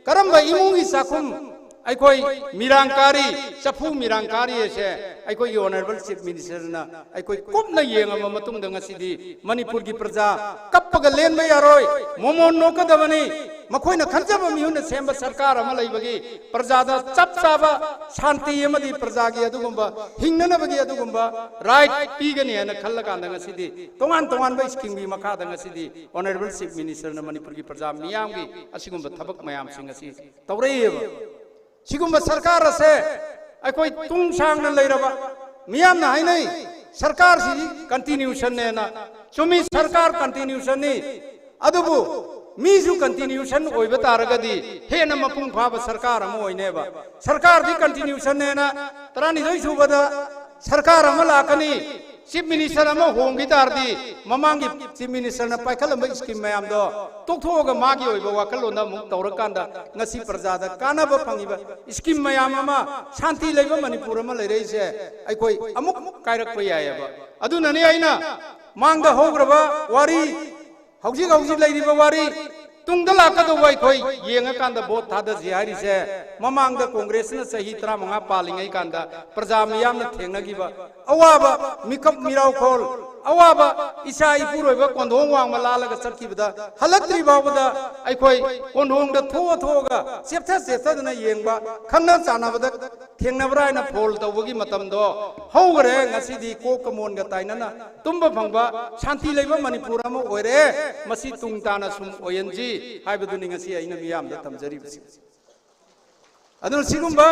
ꯀꯔꯝꯕ ꯏꯃꯨꯡꯒꯤ ꯆꯥꯛꯈꯨꯝ ꯑꯩꯈꯣꯏ ꯃꯤꯔꯥꯡ ꯀꯥꯔꯤ, ꯆꯐꯨ ꯃꯤꯔꯥꯡ ꯀꯥꯔꯤ ꯑꯁꯦ ꯑꯩꯈꯣꯏꯒꯤ Honourable Chief Minister ꯅ ꯑꯩꯈꯣꯏ ꯀꯨꯞꯅ ꯌꯦꯡꯉꯕ ꯃꯇꯨꯡꯗ ꯉꯁꯤꯗꯤ ꯃꯅꯤꯄꯨꯔꯒꯤ ꯄ꯭ꯔꯖꯥ ꯀꯞꯄꯒ ꯂꯦꯟꯕ ꯌꯥꯔꯣꯏ, ꯃꯣꯃꯣꯟ ꯅꯣꯛꯀꯗꯕꯅꯤ꯫ ꯃꯈꯣꯏꯅ ꯈꯟꯖꯕ ꯃꯤꯍꯨꯠꯅ ꯁꯦꯝꯕ ꯁꯔꯀꯥꯔ ꯑꯃ ꯂꯩꯕꯒꯤ ꯄ꯭ꯔꯖꯥꯗ ꯆꯞ ꯆꯥꯕ ꯁꯥꯟꯇꯤ ꯑꯃꯗꯤ ꯄ꯭ꯔꯖꯥꯒꯤ ꯑꯗꯨꯒꯨꯝꯕ ꯍꯤꯡꯅꯅꯕꯒꯤ ꯑꯗꯨꯒꯨꯝꯕ right ꯄꯤꯒꯅꯤ ꯍꯥꯏꯅ ꯈꯜꯂꯀꯥꯟꯗ ꯉꯁꯤꯗꯤ ꯇꯣꯉꯥꯟ ꯇꯣꯉꯥꯟꯕ scheme ꯒꯤ ꯃꯈꯥꯗ ꯉꯁꯤꯗꯤ Honourable Chief Minister ꯅ ꯃꯅꯤꯄꯨꯔꯒꯤ ꯄ꯭ꯔꯖꯥ ꯃꯤꯌꯥꯝꯒꯤ ꯑꯁꯤꯒꯨꯝꯕ ꯊꯕꯛ ꯃꯌꯥꯝꯁꯤꯡ ꯑꯁꯤ ꯇꯧꯔꯛꯏꯑꯕ꯫ ꯁꯤꯒꯨꯝꯕ ꯁꯔꯀꯥꯔ ꯑꯁꯦ ꯑꯩꯈꯣꯏ ꯇꯨꯡ ꯁꯥꯡꯅ ꯂꯩꯔꯕ ꯃꯤꯌꯥꯝꯅ ꯍꯥꯏꯅꯩ, ꯁꯔꯀꯥꯔꯁꯤ continuation ꯅꯦꯅ꯫ ꯆꯨꯝꯃꯤ, ꯁꯔꯀꯥꯔ continuation ꯅꯤ, ꯑꯗꯨꯕꯨ ꯃꯤꯁꯨ ꯀꯟꯇꯤꯅ꯭ꯌꯨꯁꯟ ꯑꯣꯏꯕ ꯇꯥꯔꯒꯗꯤ ꯍꯦꯟꯅ ꯃꯄꯨꯡ ꯐꯥꯕ ꯁꯔꯀꯥꯔ ꯑꯃ ꯑꯣꯏꯅꯦꯕ꯫ ꯁꯔꯀꯥꯔꯗꯤ ꯀꯟꯇꯤꯅ꯭ꯌꯨꯁꯟꯅꯦꯅ ꯇꯔꯥꯅꯤꯊꯣꯏ ꯁꯨꯕꯗ ꯁꯔꯀꯥꯔ ꯑꯃ ꯂꯥꯛꯀꯅꯤ, ꯆꯤꯐ ꯃꯤꯅꯤꯁꯇꯔ ꯑꯃ ꯍꯣꯡꯈꯤ ꯇꯥꯔꯗꯤ ꯃꯃꯥꯡꯒꯤ ꯆꯤꯐ ꯃꯤꯅꯤꯁꯇꯔꯅ ꯄꯥꯏꯈꯠꯂꯝꯕ ꯁ꯭ꯀꯤꯝ ꯃꯌꯥꯝꯗꯣ ꯇꯣꯛꯊꯣꯛꯑꯒ ꯃꯥꯒꯤ ꯑꯣꯏꯕ ꯋꯥꯈꯜꯂꯣꯟꯗ ꯑꯃꯨꯛ ꯇꯧꯔꯀꯥꯟꯗ ꯉꯁꯤ ꯄ꯭ꯔꯖꯥꯗ ꯀꯥꯟꯅꯕ ꯐꯪꯉꯤꯕ ꯁ꯭ꯀꯤꯝ ꯃꯌꯥꯝ ꯑꯃ, ꯁꯥꯟꯇꯤ ꯂꯩꯕ ꯃꯅꯤꯄꯨꯔ ꯑꯃ ꯂꯩꯔꯛꯏꯁꯦ ꯑꯩꯈꯣꯏ ꯑꯃꯨꯛ ꯀꯥꯏꯔꯛꯄ ꯌꯥꯏꯑꯕ꯫ ꯑꯗꯨꯅꯅꯤ ꯑꯩꯅ ꯃꯥꯡꯗ ꯍꯧꯈ꯭ꯔꯕ ꯋꯥꯔꯤ, ꯍꯧꯖꯤꯛ ꯍꯧꯖꯤꯛ ꯂꯩꯔꯤꯕ ꯋꯥꯔꯤ, ꯇꯨꯡꯗ ꯂꯥꯛꯀꯗꯧꯕ ꯑꯩꯈꯣꯏ ꯌꯦꯡꯉꯀꯥꯟꯗ ꯚꯣꯠ ꯊꯥꯗꯁꯤ ꯍꯥꯏꯔꯤꯁꯦ, ꯃꯃꯥꯡꯗ ꯀꯣꯡꯒ꯭ꯔꯦꯁꯅ ꯆꯍꯤ ꯇꯔꯥꯃꯉꯥ ꯄꯥꯜꯂꯤꯉꯩ ꯀꯥꯟꯗ ꯄ꯭ꯔꯖꯥ ꯃꯤꯌꯥꯝꯅ ꯊꯦꯡꯅꯈꯤꯕ ꯑꯋꯥꯕ, ꯃꯤꯀꯞ ꯃꯤꯔꯥꯎꯈꯣꯜ, ꯑꯋꯥꯕ, ꯏꯆꯥ ꯏꯄꯨꯔꯣꯏꯕ ꯀꯣꯟꯊꯣꯡ ꯋꯥꯡꯃ ꯂꯥꯜꯂꯒ ꯆꯠꯈꯤꯕꯗ ꯍꯜꯂꯛꯇ꯭ꯔꯤ ꯐꯥꯎꯕꯗ ꯑꯩꯈꯣꯏ ꯀꯣꯟꯊꯣꯡꯗ ꯊꯣꯛꯑ ꯊꯣꯛꯑꯒ ꯆꯦꯞꯊ ꯆꯦꯞꯊꯗꯅ ꯌꯦꯡꯕ, ꯈꯪꯅ ꯆꯥꯟꯅꯕꯗ ꯊꯦꯡꯅꯕ꯭ꯔꯥ ꯍꯥꯏꯅ ꯐꯣꯜ ꯇꯧꯕꯒꯤ ꯃꯇꯝꯗꯣ ꯍꯧꯈꯔꯦ꯫ ꯉꯁꯤꯗꯤ ꯀꯣꯛꯀ ꯃꯣꯟꯒ ꯇꯥꯏꯅꯅ ꯇꯨꯝꯕ ꯐꯪꯕ ꯁꯥꯟꯇꯤ ꯂꯩꯕ ꯃꯅꯤꯄꯨꯔ ꯑꯃ ꯑꯣꯏꯔꯦ꯫ ꯃꯁꯤ ꯇꯨꯡ ꯇꯥꯅ ꯁꯨꯝ ꯑꯣꯏꯍꯟꯁꯤ ꯍꯥꯏꯕꯗꯨꯅꯤ ꯉꯁꯤ ꯑꯩꯅ ꯃꯤꯌꯥꯝꯗ ꯇꯝꯖꯔꯤꯕꯁꯤ꯫ ꯑꯗꯨꯅ ꯁꯤꯒꯨꯝꯕ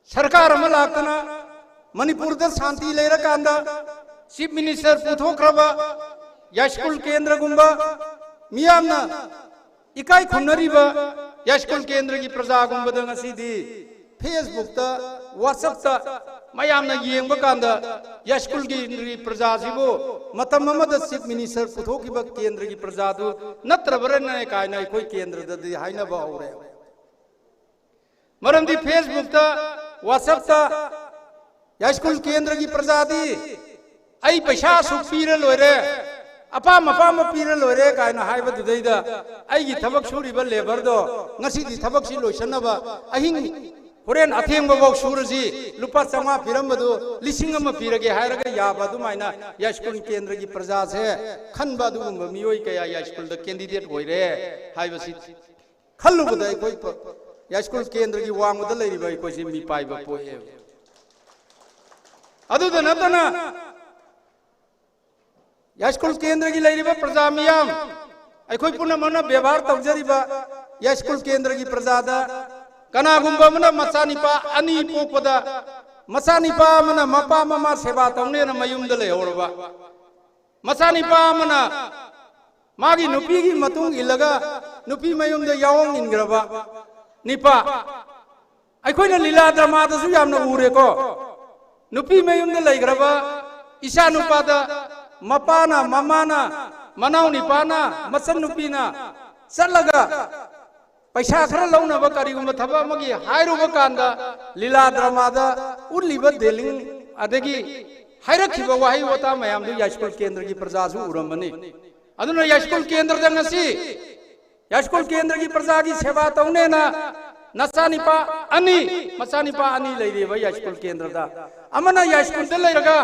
ꯁꯔꯀꯥꯔ ꯑꯃ ꯂꯥꯛꯇꯅ ꯃꯅꯤꯄꯨꯔꯗ ꯁꯥꯟꯇꯤ ꯂꯩꯔꯀꯥꯟꯗ ꯆꯤꯐ ꯃꯤꯅꯤꯁꯇꯔ ꯄꯨꯊꯣꯛꯈ꯭ꯔꯕ ꯌꯥꯏꯁ꯭ꯀꯨꯜ ꯀꯦꯟꯗ꯭ꯔꯒꯨꯝꯕ, ꯃꯤꯌꯥꯝꯅ ꯏꯀꯥꯏ ꯈꯨꯝꯅꯔꯤꯕ ꯌꯥꯏꯁ꯭ꯀꯨꯜ ꯀꯦꯟꯗ꯭ꯔꯒꯤ ꯄ꯭ꯔꯖꯥꯒꯨꯝꯕꯗ ꯉꯁꯤꯗꯤ ꯐꯦꯁꯕꯨꯛꯇ, ꯋꯥꯆꯞꯇ ꯃꯌꯥꯝꯅ ꯌꯦꯡꯕ ꯀꯥꯟꯗ ꯌꯥꯏꯁ꯭ꯀꯨꯜ ꯀꯦꯟꯗ꯭ꯔꯒꯤ ꯄ꯭ꯔꯖꯥꯁꯤꯕꯨ ꯃꯇꯝ ꯑꯃꯗ ꯆꯤꯐ ꯃꯤꯅꯤꯁꯇꯔ ꯄꯨꯊꯣꯛꯈꯤꯕ ꯀꯦꯟꯗ꯭ꯔꯒꯤ ꯄ꯭ꯔꯖꯥꯗꯨ ꯅꯠꯇ꯭ꯔꯕ꯭ꯔꯅꯦ ꯀꯥꯏꯅ ꯑꯩꯈꯣꯏ ꯀꯦꯟꯗ꯭ꯔꯗꯗꯤ ꯍꯥꯏꯅꯕ ꯍꯧꯔꯦ꯫ ꯃꯔꯝꯗꯤ ꯐꯦꯁꯕꯨꯛꯇ, ꯋꯥꯆꯞꯇ ꯌꯥꯏꯁ꯭ꯀꯨꯜ ꯀꯦꯟꯗ꯭ꯔꯒꯤ ꯄ꯭ꯔꯖꯥꯗꯤ ꯑꯩ ꯄꯩꯁꯥ ꯑꯁꯨꯛ ꯄꯤꯔ ꯂꯣꯏꯔꯦ, ꯑꯄꯥꯝ ꯑꯄꯥꯝꯕ ꯄꯤꯔ ꯂꯣꯏꯔꯦ ꯀꯥꯏꯅ ꯍꯥꯏꯕꯗꯨꯗꯩꯗ ꯑꯩꯒꯤ ꯊꯕꯛ ꯁꯨꯔꯤꯕ ꯂꯦꯕꯔꯗꯣ ꯉꯁꯤꯗꯤ ꯊꯕꯛꯁꯤ ꯂꯣꯏꯁꯤꯟꯅꯕ ꯑꯍꯤꯡ ꯍꯣꯔꯦꯟ ꯑꯊꯦꯡꯕꯐꯥꯎ ꯁꯨꯔꯁꯤ, ꯂꯨꯄꯥ ꯆꯥꯝꯃꯉꯥ ꯄꯤꯔꯝꯕꯗꯨ ꯂꯤꯁꯤꯡ ꯑꯃ ꯄꯤꯔꯒꯦ ꯍꯥꯏꯔꯒ ꯌꯥꯕ ꯑꯗꯨꯃꯥꯏꯅ ꯌꯥꯏꯁ꯭ꯀꯨꯜ ꯀꯦꯟꯗ꯭ꯔꯒꯤ ꯄ꯭ꯔꯖꯥꯁꯦ ꯈꯟꯕ ꯑꯗꯨꯒꯨꯝꯕ ꯃꯤꯑꯣꯏ ꯀꯌꯥ ꯌꯥꯏꯁ꯭ꯀꯨꯜꯗ ꯀꯦꯟꯗꯤꯗꯦꯠ ꯑꯣꯏꯔꯦ ꯍꯥꯏꯕꯁꯤ ꯈꯜꯂꯨꯕꯗ ꯑꯩꯈꯣꯏ ꯄ-, ꯌꯥꯏꯁ꯭ꯀꯨꯜ ꯀꯦꯟꯗ꯭ꯔꯒꯤ ꯋꯥꯡꯃꯗ ꯂꯩꯔꯤꯕ ꯑꯩꯈꯣꯏꯁꯤ ꯃꯤꯄꯥꯏꯕ ꯄꯣꯛꯑꯦꯕ꯫ ꯑꯗꯨꯗ ꯅꯠꯇꯅ ꯌꯥꯏꯁ꯭ꯀꯨꯜ ꯀꯦꯟꯗ꯭ꯔꯒꯤ ꯂꯩꯔꯤꯕ ꯄ꯭ꯔꯖꯥ ꯃꯤꯌꯥꯝ, ꯑꯩꯈꯣꯏ ꯄꯨꯝꯅꯃꯛꯅ ꯕꯦꯕꯥꯔ ꯇꯧꯖꯔꯤꯕ ꯌꯥꯏꯁ꯭ꯀꯨꯜ ꯀꯦꯟꯗ꯭ꯔꯒꯤ ꯄ꯭ꯔꯖꯥꯗ ꯀꯅꯥꯒꯨꯝꯕ ꯑꯃꯅ ꯃꯆꯥꯅꯤꯄꯥ ꯑꯅꯤ ꯄꯣꯛꯄꯗ ꯃꯆꯥꯅꯤꯄꯥ ꯑꯃꯅ ꯃꯄꯥ ꯃꯃꯥ ꯁꯦꯕꯥ ꯇꯧꯅꯦꯅ ꯃꯌꯨꯝꯗ ꯂꯩꯍꯧꯔꯕ, ꯃꯆꯥꯅꯤꯄꯥ ꯑꯃꯅ ꯃꯥꯒꯤ ꯅꯨꯄꯤꯒꯤ ꯃꯇꯨꯡ ꯏꯜꯂꯒ ꯅꯨꯄꯤ ꯃꯌꯨꯝꯗ ꯌꯥꯑꯣꯡ ꯏꯟꯈ꯭ꯔꯕ ꯅꯤꯄꯥ꯫ ꯑꯩꯈꯣꯏꯅ ꯂꯤꯂꯥ ꯗ꯭ꯔꯃꯥꯗꯁꯨ ꯌꯥꯝꯅ ꯎꯔꯦꯀꯣ꯫ ꯅꯨꯄꯤ ꯃꯌꯨꯝꯗ ꯂꯩꯈ꯭ꯔꯕ ꯏꯆꯥ ꯅꯨꯄꯥꯗ ꯃꯄꯥꯅ, ꯃꯃꯥꯅ, ꯃꯅꯥꯎ ꯅꯤꯄꯥꯅ, ꯃꯆꯟ ꯅꯨꯄꯤꯅ ꯆꯠꯂꯒ ꯄꯩꯁꯥ ꯈꯔ ꯂꯧꯅꯕ ꯀꯔꯤꯒꯨꯝꯕ ꯊꯕꯛ ꯑꯃꯒꯤ ꯍꯥꯏꯔꯨꯕ ꯀꯥꯟꯗ ꯂꯤꯂꯥ ꯗ꯭ꯔꯃꯥꯗ ꯎꯠꯂꯤꯕ ꯗꯦꯂꯤꯡ ꯑꯗꯒꯤ ꯍꯥꯏꯔꯛꯈꯤꯕ ꯋꯥꯍꯩ ꯋꯥꯇꯥ ꯃꯌꯥꯝꯗꯨ ꯌꯥꯏꯁ꯭ꯀꯨꯜ ꯀꯦꯟꯗ꯭ꯔꯒꯤ ꯄ꯭ꯔꯖꯥꯁꯨ ꯎꯔꯝꯃꯅꯤ꯫ ꯑꯗꯨꯅ ꯌꯥꯏꯁ꯭ꯀꯨꯜ ꯀꯦꯟꯗ꯭ꯔꯗ ꯉꯁꯤ ꯌꯥꯏꯁ꯭ꯀꯨꯜ ꯀꯦꯟꯗ꯭ꯔꯒꯤ ꯄ꯭ꯔꯖꯥꯒꯤ ꯁꯦꯕꯥ ꯇꯧꯅꯦꯅ ꯅꯆꯥꯅꯤꯄꯥ ꯑꯅꯤ, ꯃꯆꯥꯅꯤꯄꯥ ꯑꯅꯤ ꯂꯩꯔꯤꯕ ꯌꯥꯏꯁ꯭ꯀꯨꯜ ꯀꯦꯟꯗ꯭ꯔꯗ꯫ ꯑꯃꯅ ꯌꯥꯏꯁ꯭ꯀꯨꯜꯗ ꯂꯩꯔꯒ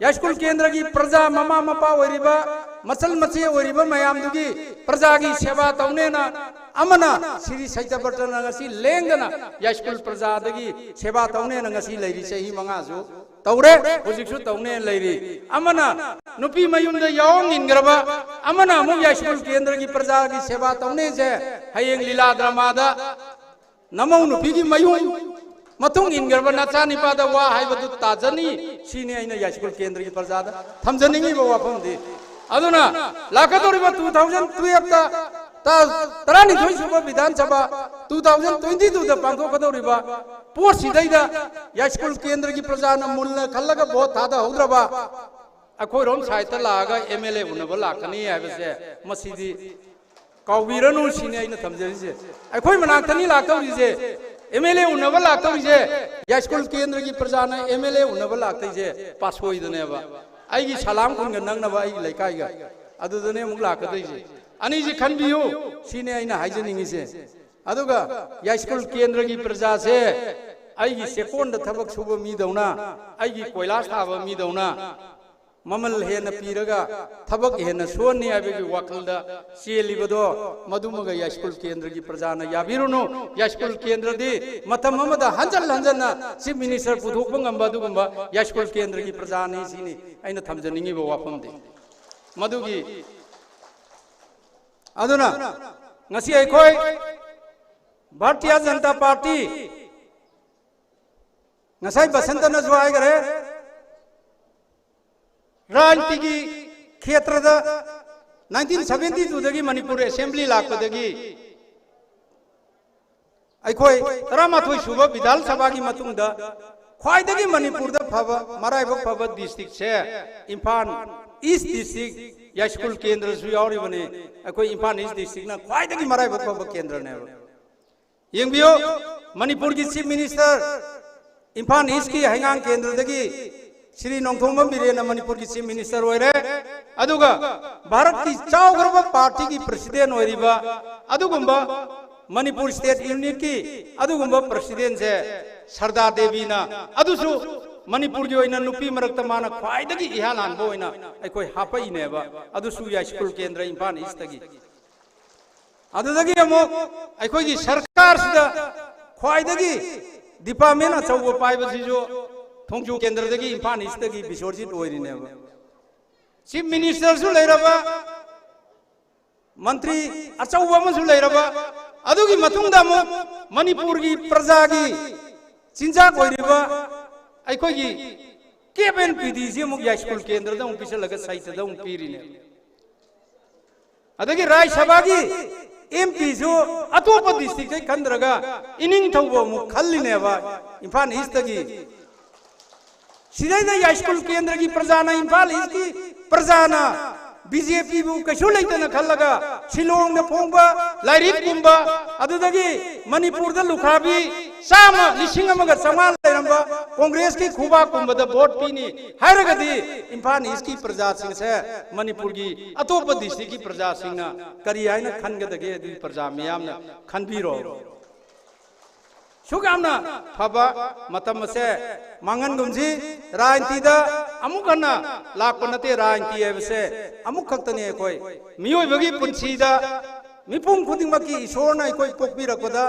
ꯌꯥꯏꯁ꯭ꯀꯨꯜ ꯀꯦꯟꯗ꯭ꯔꯒꯤ ꯄ꯭ꯔꯖꯥ, ꯃꯃꯥ ꯃꯄꯥ ꯑꯣꯏꯔꯤꯕ, ꯃꯆꯜ ꯃꯆꯦ ꯑꯣꯏꯔꯤꯕ ꯃꯌꯥꯝꯗꯨꯒꯤ ꯄ꯭ꯔꯖꯥꯒꯤ ꯁꯦꯕꯥ ꯇꯧꯅꯦꯅ ꯑꯃꯅ ꯁ꯭ꯔꯤ ꯁꯇ꯭ꯌꯕ꯭ꯔꯇꯅ ꯉꯁꯤ ꯂꯦꯡꯗꯅ ꯌꯥꯏꯁ꯭ꯀꯨꯜ ꯄ꯭ꯔꯖꯥꯗꯒꯤ ꯁꯦꯕꯥ ꯇꯧꯅꯦꯅ ꯉꯁꯤ ꯂꯩꯔꯤ ꯆꯍꯤ ꯃꯉꯥꯁꯨ ꯇꯧꯔꯦ, ꯍꯧꯖꯤꯛꯁꯨ ꯇꯧꯅꯦꯅ ꯂꯩꯔꯤ꯫ ꯑꯃꯅ ꯅꯨꯄꯤ ꯃꯌꯨꯝꯗ ꯌꯥꯑꯣꯡ ꯏꯟꯈ꯭ꯔꯕ, ꯑꯃꯅ ꯑꯃꯨꯛ ꯌꯥꯏꯁ꯭ꯀꯨꯜ ꯀꯦꯟꯗ꯭ꯔꯒꯤ ꯄ꯭ꯔꯖꯥꯒꯤ ꯁꯦꯕꯥ ꯇꯧꯅꯦꯁꯦ ꯍꯌꯦꯡ ꯂꯤꯂꯥ ꯗ꯭ꯔꯃꯥꯗ ꯅꯃꯧ ꯅꯨꯄꯤꯒꯤ ꯃꯌꯨꯝ ꯃꯇꯨꯡ ꯏꯟꯈ꯭ꯔꯕ ꯅꯆꯥꯅꯤꯄꯥꯗ ꯋꯥ ꯍꯥꯏꯕꯗꯨ ꯇꯥꯖꯅꯤ꯫ ꯁꯤꯅꯤ ꯑꯩꯅ ꯌꯥꯏꯁ꯭ꯀꯨꯜ ꯀꯦꯟꯗ꯭ꯔꯒꯤ ꯄ꯭ꯔꯖꯥꯗ ꯊꯝꯖꯅꯤꯡꯉꯤꯕ ꯋꯥꯐꯝꯗꯤ꯫ ꯑꯗꯨꯅ ꯂꯥꯛꯀꯗꯧꯔꯤꯕ two thousand twelveꯇ, ꯇ-, ꯇꯔꯥꯅꯤꯊꯣꯏ ꯁꯨꯕ ꯕꯤꯙꯥꯟ ꯁꯚꯥ two thousand twenty twoꯗ ꯄꯥꯡꯊꯣꯛꯀꯗꯧꯔꯤꯕ ꯄꯣꯠꯁꯤꯗꯩꯗ ꯌꯥꯏꯁ꯭ꯀꯨꯜ ꯀꯦꯟꯗ꯭ꯔꯒꯤ ꯄ꯭ꯔꯖꯥꯅ ꯃꯨꯟꯅ ꯈꯜꯂꯒ ꯚꯣꯠ ꯊꯥꯗꯍꯧꯗ꯭ꯔꯕ ꯑꯩꯈꯣꯏꯔꯣꯝ ꯁꯥꯏꯠꯇ ꯂꯥꯛꯑꯒ MLA ꯎꯅꯕ ꯂꯥꯛꯀꯅꯤ ꯍꯥꯏꯕꯁꯦ ꯃꯁꯤꯗꯤ ꯀꯥꯎꯕꯤꯔꯅꯨ ꯁꯤꯅꯤ ꯑꯩꯅ ꯊꯝꯖꯔꯤꯁꯦ꯫ ꯑꯩꯈꯣꯏ ꯃꯅꯥꯛꯇꯅꯤ ꯂꯥꯛꯇꯧꯔꯤꯁꯦ, MLA ꯎꯅꯕ ꯂꯥꯛꯇꯧꯔꯤꯁꯦ꯫ ꯌꯥꯏꯁ꯭ꯀꯨꯜ ꯀꯦꯟꯗ꯭ꯔꯒꯤ ꯄ꯭ꯔꯖꯥꯅ MLA ꯎꯅꯕ ꯂꯥꯛꯇꯣꯏꯁꯦ ꯄꯥꯠꯁꯣꯏꯗꯅꯦꯕ꯫ ꯑꯩꯒꯤ ꯁꯂꯥꯝ ꯈꯨꯟꯒ ꯅꯛꯅꯕ ꯑꯩꯒꯤ ꯂꯩꯀꯥꯏꯒ, ꯑꯗꯨꯗꯅꯦ ꯑꯃꯨꯛ ꯂꯥꯛꯀꯗꯣꯏꯁꯦ꯫ ꯑꯅꯤꯁꯤ ꯈꯟꯕꯤꯌꯨ ꯁꯤꯅꯤ ꯑꯩꯅ ꯍꯥꯏꯖꯅꯤꯡꯉꯤꯁꯦ꯫ ꯑꯗꯨꯒ ꯌꯥꯏꯁ꯭ꯀꯨꯜ ꯀꯦꯟꯗ꯭ꯔꯒꯤ ꯄ꯭ꯔꯖꯥꯁꯦ ꯑꯩꯒꯤ ꯆꯦꯛꯀꯣꯟꯗ ꯊꯕꯛ ꯁꯨꯕ ꯃꯤꯗꯧꯅ, ꯑꯩꯒꯤ ꯀꯣꯏꯂꯥꯁ ꯊꯥꯕ ꯃꯤꯗꯧꯅ ꯃꯃꯜ ꯍꯦꯟꯅ ꯄꯤꯔꯒ ꯊꯕꯛ ꯍꯦꯟꯅ ꯁꯨꯍꯟꯅꯤ ꯍꯥꯏꯕꯒꯤ ꯋꯥꯈꯜꯗ ꯆꯦꯜꯂꯤꯕꯗꯣ, ꯃꯗꯨꯃꯒ ꯌꯥꯏꯁ꯭ꯀꯨꯜ ꯀꯦꯟꯗ꯭ꯔꯒꯤ ꯄ꯭ꯔꯖꯥꯅ ꯌꯥꯕꯤꯔꯨꯅꯨ꯫ ꯌꯥꯏꯁ꯭ꯀꯨꯜ ꯀꯦꯟꯗ꯭ꯔꯗꯤ ꯃꯇꯝ ꯑꯃꯗ ꯍꯟꯖꯟ ꯍꯟꯖꯟꯅ Chief Minister ꯄꯨꯊꯣꯛꯄ ꯉꯝꯕ ꯑꯗꯨꯒꯨꯝꯕ ꯌꯥꯏꯁ꯭ꯀꯨꯜ ꯀꯦꯟꯗ꯭ꯔꯒꯤ ꯄ꯭ꯔꯖꯥꯅꯤ ꯁꯤꯅꯤ ꯑꯩꯅ ꯊꯝꯖꯅꯤꯡꯉꯤꯕ ꯋꯥꯐꯝꯗꯤ꯫ ꯃꯗꯨꯒꯤ, ꯑꯗꯨꯅ ꯉꯁꯤ ꯑꯩꯈꯣꯏ ꯚꯥꯔꯇꯤꯌ ꯖꯅꯇꯥ ꯄꯥꯔꯇꯤ, ꯉꯁꯥꯏ ꯕꯁꯟꯇꯅꯁꯨ ꯍꯥꯏꯈꯔꯦ, ꯔꯥꯖꯅꯤꯇꯤꯒꯤ ꯈꯦꯇ꯭ꯔꯗ ꯅꯥꯏꯟꯇꯤꯟ ꯁꯚꯦꯟꯇꯤ ꯇꯨꯗꯒꯤ ꯃꯅꯤꯄꯨꯔ ꯑꯦꯁꯦꯝꯕ꯭ꯂꯤ ꯂꯥꯛꯄꯗꯒꯤ ꯑꯩꯈꯣꯏ ꯇꯔꯥꯃꯥꯊꯣꯏ ꯁꯨꯕ ꯕꯤꯙꯥꯟ ꯁꯚꯥꯒꯤ ꯃꯇꯨꯡꯗ ꯈ꯭ꯋꯥꯏꯗꯒꯤ ꯃꯅꯤꯄꯨꯔꯗ ꯐꯕ, ꯃꯔꯥꯏꯕꯛ ꯐꯕ ꯗꯤꯁꯇ꯭ꯔꯤꯛꯁꯦ ꯏꯝꯐꯥꯜ ꯏꯁ ꯗꯤꯁꯇ꯭ꯔꯤꯛ, ꯌꯥꯏꯁ꯭ꯀꯨꯜ ꯀꯦꯟꯗ꯭ꯔꯁꯨ ꯌꯥꯎꯔꯤꯕꯅꯤ꯫ ꯑꯩꯈꯣꯏ ꯏꯝꯐꯥꯜ ꯏꯁ ꯗꯤꯁꯇ꯭ꯔꯤꯛꯅ ꯈ꯭ꯋꯥꯏꯗꯒꯤ ꯃꯔꯥꯏꯕꯛ ꯐꯕ ꯀꯦꯟꯗ꯭ꯔꯅꯦꯕ꯫ ꯌꯦꯡꯕꯤꯌꯨ, ꯃꯅꯤꯄꯨꯔꯒꯤ ꯆꯤꯐ ꯃꯤꯅꯤꯁꯇꯔ, ꯏꯝꯐꯥꯜ ꯏꯁꯀꯤ ꯍꯩꯉꯥꯡ ꯀꯦꯟꯗ꯭ꯔꯗꯒꯤ ꯁ꯭ꯔꯤ ꯅꯣꯡꯊꯣꯝꯕꯝ ꯕꯤꯔꯦꯟꯅ ꯃꯅꯤꯄꯨꯔꯒꯤ ꯆꯤꯐ ꯃꯤꯅꯤꯁꯇꯔ ꯑꯣꯏꯔꯦ꯫ ꯑꯗꯨꯒ ꯚꯥꯔꯠꯀꯤ ꯆꯥꯎꯈ꯭ꯔꯕ ꯄꯥꯔꯇꯤꯒꯤ ꯄ꯭ꯔꯁꯤꯗꯦꯟ ꯑꯣꯏꯔꯤꯕ ꯑꯗꯨꯒꯨꯝꯕ ꯃꯅꯤꯄꯨꯔ ꯁ꯭ꯇꯦꯠ ꯌꯨꯅꯤꯠꯀꯤ ꯑꯗꯨꯒꯨꯝꯕ ꯄ꯭ꯔꯁꯤꯗꯦꯟꯁꯦ ꯁꯔꯗꯥ ꯗꯦꯕꯤꯅ, ꯑꯗꯨꯁꯨ ꯃꯅꯤꯄꯨꯔꯒꯤ ꯑꯣꯏꯅ ꯅꯨꯄꯤ ꯃꯔꯛꯇ ꯃꯥꯅ ꯈ꯭ꯋꯥꯏꯗꯒꯤ ꯏꯍꯥꯟ ꯍꯥꯟꯕ ꯑꯣꯏꯅ ꯑꯩꯈꯣꯏ ꯍꯥꯄꯛꯏꯅꯦꯕ꯫ ꯑꯗꯨꯁꯨ ꯌꯥꯏꯁ꯭ꯀꯨꯜ ꯀꯦꯟꯗ꯭ꯔ ꯏꯝꯐꯥꯜ ꯏꯁꯇꯒꯤ꯫ ꯑꯗꯨꯗꯒꯤ ꯑꯃꯨꯛ ꯑꯩꯈꯣꯏꯒꯤ ꯁꯔꯀꯥꯔꯁꯤꯗ ꯈ꯭ꯋꯥꯏꯗꯒꯤ ꯗꯤꯄꯥꯔꯠꯃꯦꯟ ꯑꯆꯧꯕ ꯄꯥꯏꯕꯁꯤꯁꯨ ꯊꯣꯡꯖꯨ ꯀꯦꯟꯗ꯭ꯔꯗꯒꯤ ꯏꯝꯐꯥꯜ ꯏꯁꯇꯒꯤ ꯕꯤꯁ꯭ꯋꯔꯖꯤꯠ ꯑꯣꯏꯔꯤꯅꯦꯕ꯫ ꯆꯤꯐ ꯃꯤꯅꯤꯁꯇꯔꯁꯨ ꯂꯩꯔꯕ, ꯃꯟꯇ꯭ꯔꯤ ꯑꯆꯧꯕ ꯑꯃꯁꯨ ꯂꯩꯔꯕ, ꯑꯗꯨꯒꯤ ꯃꯇꯨꯡꯗ ꯑꯃꯨꯛ ꯃꯅꯤꯄꯨꯔꯒꯤ ꯄ꯭ꯔꯖꯥꯒꯤ ꯆꯤꯟꯖꯥꯛ ꯑꯣꯏꯔꯤꯕ ꯑꯩꯈꯣꯏꯒꯤ ꯀꯦꯞ ꯑꯦꯟ ꯄꯤ ꯗꯤꯁꯤ ꯑꯃꯨꯛ ꯌꯥꯏꯁ꯭ꯀꯨꯜ ꯀꯦꯟꯗ꯭ꯔꯗ ꯑꯃꯨꯛ ꯄꯤꯁꯜꯂꯒ ꯁꯥꯍꯤꯇ꯭ꯌꯗ ꯑꯃꯨꯛ ꯄꯤꯔꯤꯅꯦ꯫ ꯑꯗꯒꯤ ꯔꯥꯖ꯭ꯌ ꯁꯚꯥꯒꯤ ꯑꯦꯝ ꯄꯤꯁꯨ ꯑꯇꯣꯞꯄ ꯗꯤꯁꯇ꯭ꯔꯤꯛꯇꯩ ꯈꯟꯗ꯭ꯔꯒ ꯏꯅꯤꯡꯊꯧꯕ ꯑꯃꯨꯛ ꯈꯜꯂꯤꯅꯦꯕ ꯏꯝꯐꯥꯜ ꯏꯁꯇꯒꯤ꯫ ꯁꯤꯗꯩꯗ ꯌꯥꯏꯁ꯭ꯀꯨꯜ ꯀꯦꯟꯗ꯭ꯔꯒꯤ ꯄ꯭ꯔꯖꯥꯅ, ꯏꯝꯐꯥꯜ ꯏꯁꯀꯤ ꯄ꯭ꯔꯖꯥꯅ ꯕꯤ ꯖꯦ ꯄꯤꯕꯨ ꯀꯩꯁꯨ ꯂꯩꯇꯅ ꯈꯜꯂꯒ ꯁꯤꯂꯣꯡꯗ ꯐꯣꯡꯕ ꯂꯥꯏꯔꯤꯛꯀꯨꯝꯕ, ꯑꯗꯨꯗꯒꯤ ꯃꯅꯤꯄꯨꯔꯗ ꯂꯨꯈ꯭ꯔꯥꯕꯤ ꯆꯥꯝꯃ, ꯂꯤꯁꯤꯡ ꯑꯃꯒ ꯆꯥꯝꯃꯉꯥ ꯂꯩꯔꯝꯕ ꯀꯣꯡꯒ꯭ꯔꯦꯁꯀꯤ ꯈꯨꯕꯥꯛꯀꯨꯝꯕꯗ ꯚꯣꯠ ꯄꯤꯅꯤ ꯍꯥꯏꯔꯒꯗꯤ ꯏꯝꯐꯥꯜ ꯏꯁꯀꯤ ꯄ꯭ꯔꯖꯥꯁꯤꯡꯁꯦ ꯃꯅꯤꯄꯨꯔꯒꯤ ꯑꯇꯣꯞꯄ ꯗꯤꯁꯇ꯭ꯔꯤꯛꯀꯤ ꯄ꯭ꯔꯖꯥꯁꯤꯡꯅ ꯀꯔꯤ ꯍꯥꯏꯅ ꯈꯟꯒꯗꯒꯦ? ꯑꯗꯨꯒꯤ ꯄ꯭ꯔꯖꯥ ꯃꯤꯌꯥꯝꯅ ꯈꯟꯕꯤꯔꯣ꯫ ꯁꯨꯛ ꯌꯥꯝꯅ ꯐꯕ ꯃꯇꯝ ꯑꯁꯦ ꯃꯥꯡꯍꯟꯒꯨꯝꯁꯤ꯫ ꯔꯥꯖꯅꯤꯇꯤꯗ ꯑꯃꯨꯛ ꯍꯟꯅ ꯂꯥꯛꯄ ꯅꯠꯇꯦ꯫ ꯔꯥꯖꯅꯤꯇꯤ ꯍꯥꯏꯕꯁꯦ ꯑꯃꯨꯛ ꯈꯛꯇꯅꯤ ꯑꯩꯈꯣꯏ ꯃꯤꯑꯣꯏꯕꯒꯤ ꯄꯨꯟꯁꯤꯗ꯫ ꯃꯤꯄꯨꯝ ꯈꯨꯗꯤꯡꯃꯛꯀꯤ ꯏꯁꯣꯔꯅ ꯑꯩꯈꯣꯏ ꯄꯣꯛꯄꯤꯔꯛꯄꯗ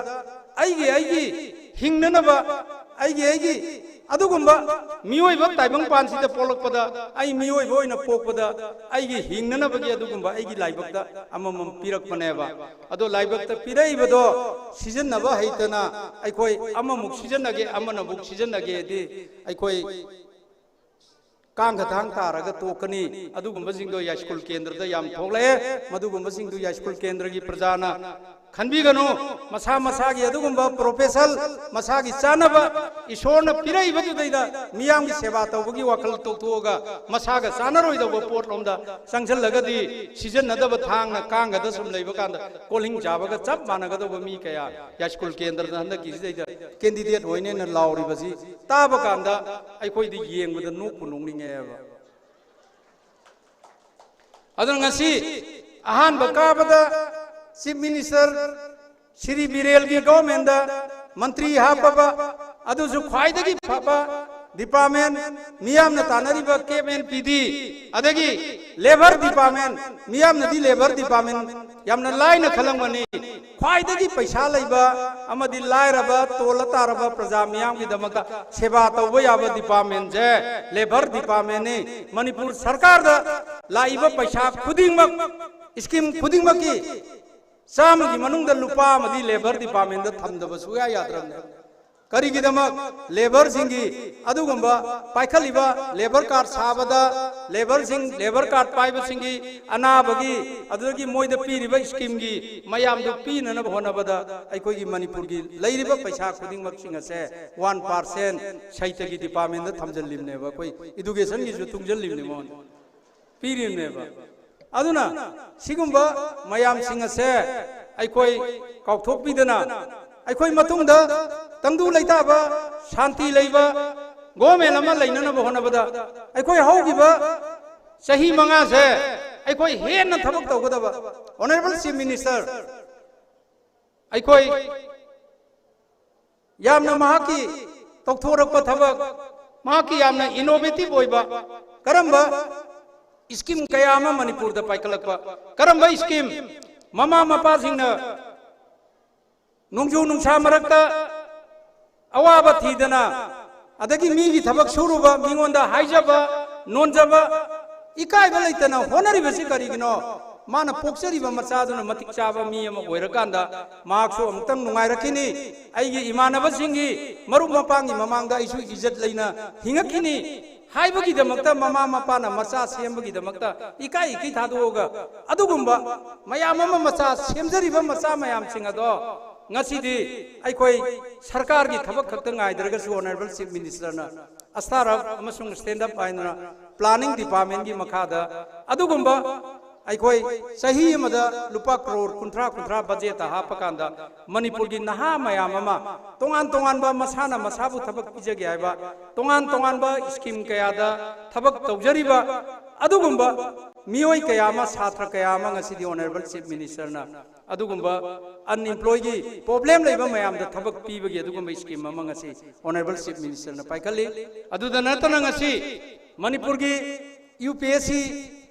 ꯑꯩꯒꯤ, ꯑꯩꯒꯤ ꯍꯤꯡꯅꯅꯕ, ꯑꯩꯒꯤ, ꯑꯩꯒꯤ ꯑꯗꯨꯒꯨꯝꯕ ꯃꯤꯑꯣꯏꯕ ꯇꯥꯏꯕꯪꯄꯥꯟꯁꯤꯗ ꯄꯣꯛꯂꯛꯄꯗ, ꯑꯩ ꯃꯤꯑꯣꯏꯕ ꯑꯣꯏꯅ ꯄꯣꯛꯄꯗ ꯑꯩꯒꯤ ꯍꯤꯡꯅꯅꯕꯒꯤ ꯑꯗꯨꯒꯨꯝꯕ ꯑꯩꯒꯤ ꯂꯥꯏꯕꯛꯇ ꯑꯃꯃꯝ ꯄꯤꯔꯛꯄꯅꯦꯕ꯫ ꯑꯗꯣ ꯂꯥꯏꯕꯛꯇ ꯄꯤꯔꯛꯏꯕꯗꯣ ꯁꯤꯖꯤꯟꯅꯕ ꯍꯩꯇꯅ ꯑꯩꯈꯣꯏ ꯑꯃꯃꯨꯛ ꯁꯤꯖꯤꯟꯅꯒꯦ, ꯑꯃꯅꯃꯨꯛ ꯁꯤꯖꯤꯟꯅꯒꯦꯗꯤ ꯑꯩꯈꯣꯏ ꯀꯥꯡꯒ ꯊꯥꯡ ꯇꯥꯔꯒ ꯇꯣꯛꯀꯅꯤ꯫ ꯑꯗꯨꯒꯨꯝꯕꯁꯤꯡꯗꯣ ꯌꯥꯏꯁ꯭ꯀꯨꯜ ꯀꯦꯟꯗ꯭ꯔꯗ ꯌꯥꯝ ꯊꯣꯛꯂꯛꯑꯦ꯫ ꯃꯗꯨꯒꯨꯝꯕꯁꯤꯡꯗꯨ ꯌꯥꯏꯁ꯭ꯀꯨꯜ ꯀꯦꯟꯗ꯭ꯔꯒꯤ ꯄ꯭ꯔꯖꯥꯅ ꯈꯟꯕꯤꯒꯅꯨ꯫ ꯃꯁꯥ ꯃꯁꯥꯒꯤ ꯑꯗꯨꯒꯨꯝꯕ profession, ꯃꯁꯥꯒꯤ ꯆꯥꯅꯕ ꯏꯁꯣꯔꯅ ꯄꯤꯔꯛꯏꯕꯗꯨꯗꯩꯗ ꯃꯤꯌꯥꯝꯒꯤ ꯁꯦꯕꯥ ꯇꯧꯕꯒꯤ ꯋꯥꯈꯜ ꯇꯣꯛꯊꯣꯛꯑꯒ ꯃꯁꯥꯒ ꯆꯥꯅꯔꯣꯏꯗꯧꯕ ꯄꯣꯠꯂꯣꯝꯗ ꯆꯪꯁꯤꯜꯂꯒꯗꯤ ꯁꯤꯖꯤꯟꯅꯗꯕ ꯊꯥꯡꯅ ꯀꯥꯡꯒꯗ ꯁꯨꯝ ꯂꯩꯕ ꯀꯥꯟꯗ ꯀꯣꯜꯍꯤꯡ ꯆꯥꯕꯒ ꯆꯞ ꯃꯥꯟꯅꯒꯗꯧꯕ ꯃꯤ ꯀꯌꯥ ꯌꯥꯏꯁ꯭ꯀꯨꯜ ꯀꯦꯟꯗ꯭ꯔꯗ ꯍꯟꯗꯛꯀꯤꯁꯤꯗꯩꯗ candidate ꯑꯣꯏꯅꯦꯅ ꯂꯥꯎꯔꯤꯕꯁꯤ ꯇꯥꯕ ꯀꯥꯟꯗ ꯑꯩꯈꯣꯏꯗꯤ ꯌꯦꯡꯕꯗ ꯅꯣꯛꯄꯨ ꯅꯣꯛꯅꯤꯡꯉꯦꯕ꯫ ꯑꯗꯨꯅ ꯉꯁꯤ ꯑꯍꯥꯟꯕ ꯀꯥꯕꯗ Chief Minister ꯁ꯭ꯔꯤ ꯕꯤꯔꯦꯟꯒꯤ governmentꯗ ꯃꯟꯇ꯭ꯔꯤ ꯍꯥꯞꯄꯕ, ꯑꯗꯨꯁꯨ ꯈ꯭ꯋꯥꯏꯗꯒꯤ ꯐꯕ department, ꯃꯤꯌꯥꯝꯅ ꯇꯥꯟꯅꯔꯤꯕ cap and P D, ꯑꯗꯒꯤ labour department, ꯃꯤꯌꯥꯝꯅꯗꯤ labour department ꯌꯥꯝꯅ ꯂꯥꯏꯅ ꯈꯜꯂꯝꯒꯅꯤ꯫ ꯈ꯭ꯋꯥꯏꯗꯒꯤ ꯄꯩꯁꯥ ꯂꯩꯕ ꯑꯃꯗꯤ ꯂꯥꯏꯔꯕ, ꯇꯣꯜꯂ ꯇꯥꯔꯕ ꯄ꯭ꯔꯖꯥ ꯃꯤꯌꯥꯝꯒꯤꯗꯃꯛꯇ ꯁꯦꯕꯥ ꯇꯧꯕ ꯌꯥꯕ departmentꯁꯦ labour departmentꯅꯤ꯫ ꯃꯅꯤꯄꯨꯔ ꯁꯔꯀꯥꯔꯗ ꯂꯥꯛꯏꯕ ꯄꯩꯁꯥ ꯈꯨꯗꯤꯡꯃꯛ, scheme ꯈꯨꯗꯤꯡꯃꯛꯀꯤ ꯆꯥꯝꯃꯒꯤ ꯃꯅꯨꯡꯗ ꯂꯨꯄꯥ ꯑꯃꯗꯤ labour departmentꯗ ꯊꯝꯗꯕ ꯁꯨꯡꯌꯥ ꯌꯥꯗ꯭ꯔꯕꯅꯤ꯫ ꯀꯔꯤꯒꯤꯗꯃꯛ? Labourꯁꯤꯡꯒꯤ ꯑꯗꯨꯒꯨꯝꯕ ꯄꯥꯏꯈꯠꯂꯤꯕ labour card ꯁꯥꯕꯗ, labourꯁꯤꯡ, labour card ꯄꯥꯏꯕꯁꯤꯡꯒꯤ ꯑꯅꯥꯕꯒꯤ, ꯑꯗꯨꯗꯒꯤ ꯃꯣꯏꯗ ꯄꯤꯔꯤꯕ schemeꯒꯤ ꯃꯌꯥꯝꯗꯨ ꯄꯤꯅꯅꯕ ꯍꯣꯠꯅꯕꯗ ꯑꯩꯈꯣꯏꯒꯤ ꯃꯅꯤꯄꯨꯔꯒꯤ ꯂꯩꯔꯤꯕ ꯄꯩꯁꯥ ꯈꯨꯗꯤꯡꯃꯛꯁꯤꯡ ꯑꯁꯦ one percent ꯁꯩꯇꯒꯤ departmentꯗ ꯊꯝꯖꯤꯜꯂꯤꯕꯅꯦꯕ꯫ ꯑꯩꯈꯣꯏ educationꯒꯤꯁꯨ ꯇꯨꯡꯁꯤꯜꯂꯤꯕꯅꯦ ꯃꯉꯣꯟꯗ꯫ ꯄꯤꯔꯤꯕꯅꯦꯕ꯫ ꯑꯗꯨꯅ ꯁꯤꯒꯨꯝꯕ ꯃꯌꯥꯝꯁꯤꯡ ꯑꯁꯦ ꯑꯩꯈꯣꯏ ꯀꯥꯎꯊꯣꯛꯄꯤꯗꯅ, ꯑꯩꯈꯣꯏ ꯃꯇꯨꯡꯗ ꯇꯪꯗꯨ ꯂꯩꯇꯥꯕ, ꯁꯥꯟꯇꯤ ꯂꯩꯕ government ꯑꯃ ꯂꯩꯅꯅꯕ ꯍꯣꯠꯅꯕꯗ ꯑꯩꯈꯣꯏ ꯍꯧꯈꯤꯕ ꯆꯍꯤ ꯃꯉꯥꯁꯦ ꯑꯩꯈꯣꯏ ꯍꯦꯟꯅ ꯊꯕꯛ ꯇꯧꯒꯗꯕ꯫ Honourable Chief Minister, ꯑꯩꯈꯣꯏ ꯌꯥꯝꯅ ꯃꯍꯥꯛꯀꯤ ꯇꯧꯊꯣꯔꯛꯄ ꯊꯕꯛ, ꯃꯍꯥꯛꯀꯤ ꯌꯥꯝꯅ innovative ꯑꯣꯏꯕ ꯀꯔꯝꯕ scheme ꯀꯌꯥ ꯑꯃ ꯃꯅꯤꯄꯨꯔꯗ ꯄꯥꯏꯈꯠꯂꯛꯄ, ꯀꯔꯝꯕ scheme ꯃꯃꯥ ꯃꯄꯥꯁꯤꯡꯅ ꯅꯣꯡꯖꯨ ꯅꯨꯡꯁꯥ ꯃꯔꯛꯇ ꯑꯋꯥꯕ ꯊꯤꯗꯅ, ꯑꯗꯒꯤ ꯃꯤꯒꯤ ꯊꯕꯛ ꯁꯨꯔꯨꯕ, ꯃꯤꯉꯣꯟꯗ ꯍꯥꯏꯖꯕ, ꯅꯣꯟꯖꯕ, ꯏꯀꯥꯏꯕ ꯂꯩꯇꯅ ꯍꯣꯠꯅꯔꯤꯕꯁꯤ ꯀꯔꯤꯒꯤꯅꯣ? ꯃꯥꯅ ꯄꯣꯛꯆꯔꯤꯕ ꯃꯆꯥꯗꯨꯅ ꯃꯇꯤꯛ ꯆꯥꯕ ꯃꯤ ꯑꯃ ꯑꯣꯏꯔꯀꯥꯟꯗ ꯃꯍꯥꯛꯁꯨ ꯑꯃꯨꯛꯇꯪ ꯅꯨꯡꯉꯥꯏꯔꯛꯈꯤꯅꯤ꯫ ꯑꯩꯒꯤ ꯏꯃꯥꯟꯅꯕꯁꯤꯡꯒꯤ, ꯃꯔꯨꯞ ꯃꯄꯥꯡꯒꯤ ꯃꯃꯥꯡꯗ ꯑꯩꯁꯨ ꯏꯖꯠ ꯂꯩꯅ ꯍꯤꯡꯉꯛꯈꯤꯅꯤ꯫ ꯍꯥꯏꯕꯒꯤꯗꯃꯛꯇ, ꯃꯃꯥ ꯃꯄꯥꯅ ꯃꯆꯥ ꯁꯦꯝꯕꯒꯤꯗꯃꯛꯇ ꯏꯀꯥꯏ ꯏꯀꯩ ꯊꯥꯗꯣꯛꯑꯒ ꯑꯗꯨꯒꯨꯝꯕ ꯃꯌꯥꯝ ꯑꯃ, ꯃꯆꯥ ꯁꯦꯝꯖꯔꯤꯕ ꯃꯆꯥ ꯃꯌꯥꯝꯁꯤꯡ ꯑꯗꯣ ꯉꯁꯤꯗꯤ ꯑꯩꯈꯣꯏ ꯁꯔꯀꯥꯔꯒꯤ ꯊꯕꯛ ꯈꯛꯇ ꯉꯥꯏꯗ꯭ꯔꯒꯁꯨ Honourable Chief Minister ꯅ ꯑꯁꯊꯥꯔꯞ ꯑꯃꯁꯨꯡ ꯁ꯭ꯇꯦꯟꯗ ꯑꯞ ꯍꯥꯏꯗꯅ planning department ꯀꯤ ꯃꯈꯥꯗ ꯑꯗꯨꯒꯨꯝꯕ ꯑꯩꯈꯣꯏ ꯆꯍꯤ ꯑꯃꯗ ꯂꯨꯄꯥ ꯀ꯭ꯔꯣꯔ ꯀꯨꯟꯊ꯭ꯔꯥ, ꯀꯨꯟꯊ꯭ꯔꯥ ꯕꯖꯦꯠꯇ ꯍꯥꯞꯄ ꯀꯥꯟꯗ ꯃꯅꯤꯄꯨꯔꯒꯤ ꯅꯍꯥ ꯃꯌꯥꯝ ꯑꯃ ꯇꯣꯉꯥꯟ ꯇꯣꯉꯥꯟꯕ, ꯃꯁꯥꯅ ꯃꯁꯥꯕꯨ ꯊꯕꯛ ꯄꯤꯖꯒꯦ ꯍꯥꯏꯕ ꯇꯣꯉꯥꯟ ꯇꯣꯉꯥꯟꯕ ꯁ꯭ꯀꯤꯝ ꯀꯌꯥꯗ ꯊꯕꯛ ꯇꯧꯖꯔꯤꯕ ꯑꯗꯨꯒꯨꯝꯕ ꯃꯤꯑꯣꯏ ꯀꯌꯥ ꯑꯃ, ꯁꯥꯇ꯭ꯔ ꯀꯌꯥ ꯑꯃ ꯉꯁꯤꯗꯤ Honourable Chief Minister ꯅ ꯑꯗꯨꯒꯨꯝꯕ unemployed ꯒꯤ problem ꯂꯩꯕ ꯃꯌꯥꯝꯗ ꯊꯕꯛ ꯄꯤꯕꯒꯤ ꯑꯗꯨꯒꯨꯝꯕ ꯁ꯭ꯀꯤꯝ ꯑꯃ ꯉꯁꯤ Honourable Chief Minister ꯅ ꯄꯥꯏꯈꯠꯂꯤ꯫ ꯑꯗꯨꯗ ꯅꯠꯇꯅ ꯉꯁꯤ ꯃꯅꯤꯄꯨꯔꯒꯤ ꯌꯨ ꯄꯤ ꯑꯦꯁ ꯁꯤ,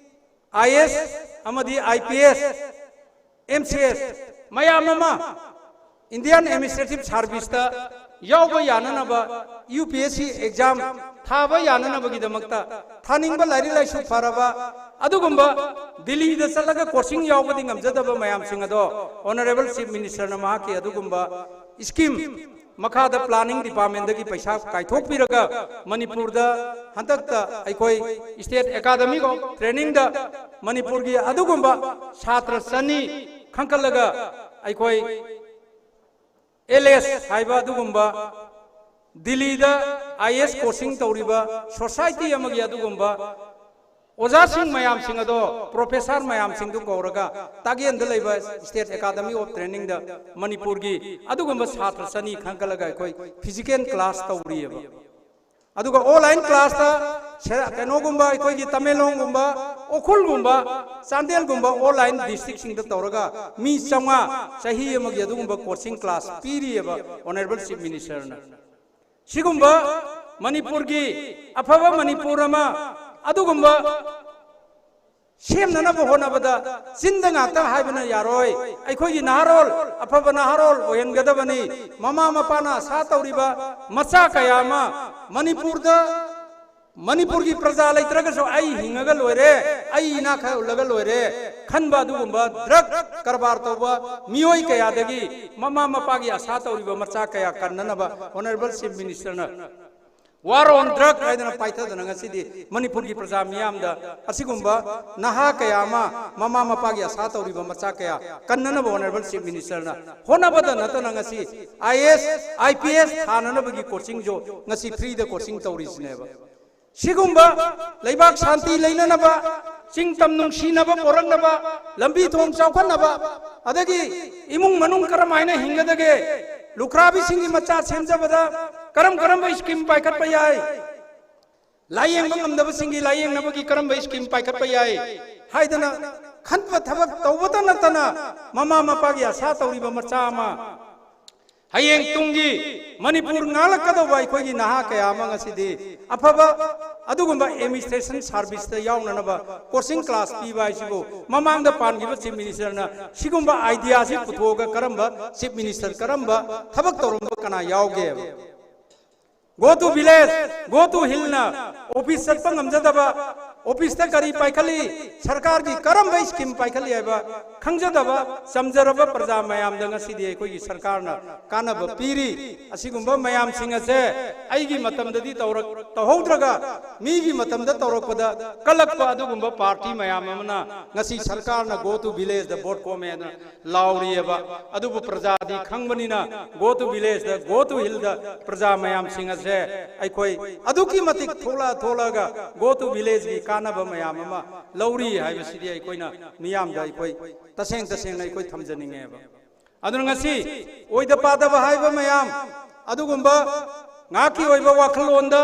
ꯑꯥꯏ ꯑꯦꯁ ꯑꯃꯗꯤ I P S, M C S ꯃꯌꯥꯝ ꯑꯃ Indian Administrative Service ꯇ ꯌꯥꯎꯕ ꯌꯥꯅꯅꯕ, U P S C exam ꯊꯥꯕ ꯌꯥꯅꯅꯕꯒꯤꯗꯃꯛꯇ ꯊꯥꯅꯤꯡꯕ, ꯂꯥꯏꯔꯤꯛ ꯂꯥꯏꯁꯨ ꯐꯔꯕ, ꯑꯗꯨꯒꯨꯝꯕ ꯗꯤꯜꯂꯤꯗ ꯆꯠꯂꯒ coaching ꯌꯥꯎꯕꯗꯤ ꯉꯝꯖꯗꯕ ꯃꯌꯥꯝꯁꯤꯡ ꯑꯗꯣ Honourable Chief Minister ꯅ ꯃꯍꯥꯛꯀꯤ ꯑꯗꯨꯒꯨꯝꯕ ꯁ꯭ꯀꯤꯝ ꯃꯈꯥꯗ planning department ꯇꯒꯤ ꯄꯩꯁꯥ ꯀꯥꯏꯊꯣꯛꯄꯤꯔꯒ ꯃꯅꯤꯄꯨꯔꯗ ꯍꯟꯗꯛꯇ ꯑꯩꯈꯣꯏ State Academy of Training ꯗ ꯃꯅꯤꯄꯨꯔꯒꯤ ꯑꯗꯨꯒꯨꯝꯕ ꯁꯥꯇ꯭ꯔ ꯆꯅꯤ ꯈꯟꯒꯠꯂꯒ ꯑꯩꯈꯣꯏ ꯑꯦꯜ ꯑꯦꯁ ꯍꯥꯏꯕ ꯑꯗꯨꯒꯨꯝꯕ ꯗꯤꯜꯂꯤꯗ ꯑꯥꯏ ꯑꯦꯁ coaching ꯇꯧꯔꯤꯕ society ꯑꯃꯒꯤ ꯑꯗꯨꯒꯨꯝꯕ ꯑꯣꯖꯥꯁꯤꯡ ꯃꯌꯥꯝꯁꯤꯡ ꯑꯗꯣ, professor ꯃꯌꯥꯝꯁꯤꯡꯗꯨ ꯀꯧꯔꯒ ꯇꯥꯒꯦꯟꯗ ꯂꯩꯕ State Academy of Training ꯗ ꯃꯅꯤꯄꯨꯔꯒꯤ ꯑꯗꯨꯒꯨꯝꯕ ꯁꯥꯇ꯭ꯔ ꯆꯅꯤ ꯈꯟꯒꯠꯂꯒ ꯑꯩꯈꯣꯏ physical class ꯇꯧꯔꯤꯑꯕ꯫ ꯑꯗꯨꯒ online class ꯇ ꯁꯦ-, ꯀꯩꯅꯣꯒꯨꯝꯕ, ꯑꯩꯈꯣꯏꯒꯤ ꯇꯃꯦꯡꯂꯣꯡꯒꯨꯝꯕ, ꯎꯈ꯭ꯔꯨꯜꯒꯨꯝꯕ, ꯆꯥꯟꯗꯦꯜꯒꯨꯝꯕ online district ꯁꯤꯡꯗ ꯇꯧꯔꯒ ꯃꯤ ꯆꯥꯝꯃꯉꯥ ꯆꯍꯤ ꯑꯃꯒꯤ ꯑꯗꯨꯒꯨꯝꯕ coaching class ꯄꯤꯔꯤꯑꯕ Honourable Chief Minister ꯅ꯫ ꯁꯤꯒꯨꯝꯕ ꯃꯅꯤꯄꯨꯔꯒꯤ, ꯑꯐꯕ ꯃꯅꯤꯄꯨꯔ ꯑꯃ ꯑꯗꯨꯒꯨꯝꯕ ꯁꯦꯝꯅꯅꯕ ꯍꯣꯠꯅꯕꯗ ꯆꯤꯟꯗ ꯉꯥꯛꯇ ꯍꯥꯏꯕꯅ ꯌꯥꯔꯣꯏ꯫ ꯑꯩꯈꯣꯏꯒꯤ ꯅꯍꯥꯔꯣꯜ, ꯑꯐꯕ ꯅꯍꯥꯔꯣꯜ ꯑꯣꯏꯍꯟꯒꯗꯕꯅꯤ꯫ ꯃꯃꯥ ꯃꯄꯥꯅ ꯑꯁꯥ ꯇꯧꯔꯤꯕ ꯃꯆꯥ ꯀꯌꯥ ꯑꯃ ꯃꯅꯤꯄꯨꯔꯗ, ꯃꯅꯤꯄꯨꯔꯒꯤ ꯄ꯭ꯔꯖꯥ ꯂꯩꯇ꯭ꯔꯒꯁꯨ ꯑꯩ ꯍꯤꯡꯉꯒ ꯂꯣꯏꯔꯦ, ꯑꯩ ꯏꯅꯥꯛ ꯈꯔ ꯎꯠꯂꯒ ꯂꯣꯏꯔꯦ ꯈꯟꯕ ꯑꯗꯨꯒꯨꯝꯕ drug ꯀꯔꯕꯥꯔ ꯇꯧꯕ ꯃꯤꯑꯣꯏ ꯀꯌꯥꯗꯒꯤ ꯃꯃꯥ ꯃꯄꯥꯒꯤ ꯑꯁꯥ ꯇꯧꯔꯤꯕ ꯃꯆꯥ ꯀꯌꯥ ꯀꯟꯅꯅꯕ Honourable Chief Minister ꯅ War on Drug ꯍꯥꯏꯗꯅ ꯄꯥꯏꯊꯗꯅ ꯉꯁꯤꯗꯤ ꯃꯅꯤꯄꯨꯔꯒꯤ ꯄ꯭ꯔꯖꯥ ꯃꯤꯌꯥꯝꯗ ꯑꯁꯤꯒꯨꯝꯕ ꯅꯍꯥ ꯀꯌꯥ ꯑꯃ, ꯃꯃꯥ ꯃꯄꯥꯒꯤ ꯑꯁꯥ ꯇꯧꯔꯤꯕ ꯃꯆꯥ ꯀꯌꯥ ꯀꯟꯅꯅꯕ Honourable Chief Minister ꯅ ꯍꯣꯠꯅꯕꯗ ꯅꯠꯇꯅ ꯉꯁꯤ I A S, I P S ꯊꯥꯅꯅꯕꯒꯤ coaching ꯁꯨ ꯉꯁꯤ free ꯗ coaching ꯇꯧꯔꯤꯁꯤꯅꯦꯕ꯫ ꯁꯤꯒꯨꯝꯕ ꯂꯩꯕꯥꯛ ꯁꯥꯟꯇꯤ ꯂꯩꯅꯅꯕ, ꯆꯤꯡ ꯇꯝ ꯅꯨꯡꯁꯤꯅꯕ ꯄꯣꯔꯛꯅꯕ, ꯂꯝꯕꯤ ꯊꯣꯡ ꯆꯥꯎꯈꯠꯅꯕ, ꯑꯗꯒꯤ ꯏꯃꯨꯡ ꯃꯅꯨꯡ ꯀꯔꯝ ꯍꯥꯏꯅ ꯍꯤꯡꯒꯗꯒꯦ, ꯂꯨꯈ꯭ꯔꯥꯕꯤꯁꯤꯡꯒꯤ ꯃꯆꯥ ꯁꯦꯝꯖꯕꯗ ꯀꯔꯝ ꯀꯔꯝꯕ scheme ꯄꯥꯏꯈꯠꯄ ꯌꯥꯏ, ꯂꯥꯌꯦꯡꯕ ꯉꯝꯗꯕꯁꯤꯡꯒꯤ ꯂꯥꯌꯦꯡꯅꯕꯒꯤ ꯀꯔꯝꯕ scheme ꯄꯥꯏꯈꯠꯄ ꯌꯥꯏ ꯍꯥꯏꯗꯅ ꯈꯟꯕ ꯊꯕꯛ ꯇꯧꯕꯇ ꯅꯠꯇꯅ, ꯃꯃꯥ ꯃꯄꯥꯒꯤ ꯑꯁꯥ ꯇꯧꯔꯤꯕ ꯃꯆꯥ ꯑꯃ, ꯍꯌꯦꯡ ꯇꯨꯡꯒꯤ ꯃꯅꯤꯄꯨꯔ ꯉꯥꯛꯂꯛꯀꯗꯧꯕ ꯑꯩꯈꯣꯏꯒꯤ ꯅꯍꯥ ꯀꯌꯥ ꯑꯃ ꯉꯁꯤꯗꯤ ꯑꯐꯕ ꯑꯗꯨꯒꯨꯝꯕ administration service ꯇ ꯌꯥꯎꯅꯅꯕ coaching class ꯄꯤꯕ ꯍꯥꯏꯁꯤꯕꯨ, ꯃꯃꯥꯡꯗ ꯄꯥꯟꯈꯤꯕ Chief Minister ꯅ ꯁꯤꯒꯨꯝꯕ idea ꯁꯤ ꯄꯨꯊꯣꯛꯑꯒ ꯀꯔꯝꯕ Chief Minister, ꯀꯔꯝꯕ ꯊꯕꯛ ꯇꯧꯔꯝꯕ ꯀꯅꯥ ꯌꯥꯎꯒꯦꯕ? Go to village, go to hill ꯅ office ꯆꯠꯄ ꯉꯝꯖꯗꯕ, office ꯇ ꯀꯔꯤ ꯄꯥꯏꯈꯠꯂꯤ, ꯁꯔꯀꯥꯔꯒꯤ ꯀꯔꯝꯕ scheme ꯄꯥꯏꯈꯠꯂꯤ ꯍꯥꯏꯕ ꯈꯪꯖꯗꯕ ꯆꯝꯖꯔꯕ ꯄ꯭ꯔꯖꯥ ꯃꯌꯥꯝꯗ ꯉꯁꯤꯗꯤ ꯑꯩꯈꯣꯏꯒꯤ ꯁꯔꯀꯥꯔꯅ ꯀꯥꯟꯅꯕ ꯄꯤꯔꯤ꯫ ꯑꯁꯤꯒꯨꯝꯕ ꯃꯌꯥꯝꯁꯤꯡ ꯑꯁꯦ ꯑꯩꯒꯤ ꯃꯇꯝꯗꯗꯤ ꯇꯧꯔꯛ-, ꯇꯧꯍꯧꯗ꯭ꯔꯒ ꯃꯤꯒꯤ ꯃꯇꯝꯗ ꯇꯧꯔꯛꯄꯗ ꯀꯜꯂꯛꯄ ꯑꯗꯨꯒꯨꯝꯕ party ꯃꯌꯥꯝ ꯑꯃꯅ ꯉꯁꯤ ꯁꯔꯀꯥꯔꯅ Go to village the vote ꯈꯣꯝꯃꯦꯅ ꯂꯥꯎꯔꯤꯑꯕ꯫ ꯑꯗꯨꯕꯨ ꯄ꯭ꯔꯖꯥꯗꯤ ꯈꯪꯕꯅꯤꯅ Go to village the, Go to hill ꯗ ꯄ꯭ꯔꯖꯥ ꯃꯌꯥꯝꯁꯤꯡ ꯑꯁꯦ ꯑꯩꯈꯣꯏ ꯑꯗꯨꯛꯀꯤ ꯃꯇꯤꯛ ꯊꯣꯛꯂꯛ ꯊꯣꯛꯂꯛꯑꯒ Go to village ꯀꯤ ꯀꯥꯟꯅꯕ ꯃꯌꯥꯝ ꯑꯃ ꯂꯧꯔꯤ ꯍꯥꯏꯕꯁꯤꯗꯤ ꯑꯩꯈꯣꯏꯅ ꯃꯤꯌꯥꯝꯗ ꯑꯩꯈꯣꯏ ꯇꯁꯦꯡ ꯇꯁꯦꯡꯅ ꯑꯩꯈꯣꯏ ꯊꯝꯖꯅꯤꯡꯉꯦꯕ꯫ ꯑꯗꯨꯅ ꯉꯁꯤ ꯑꯣꯏꯗ ꯄꯥꯗꯕ ꯍꯥꯏꯕ ꯃꯌꯥꯝ, ꯑꯗꯨꯒꯨꯝꯕ ꯉꯥꯏꯍꯥꯛꯀꯤ ꯑꯣꯏꯕ ꯋꯥꯈꯜꯂꯣꯟꯗ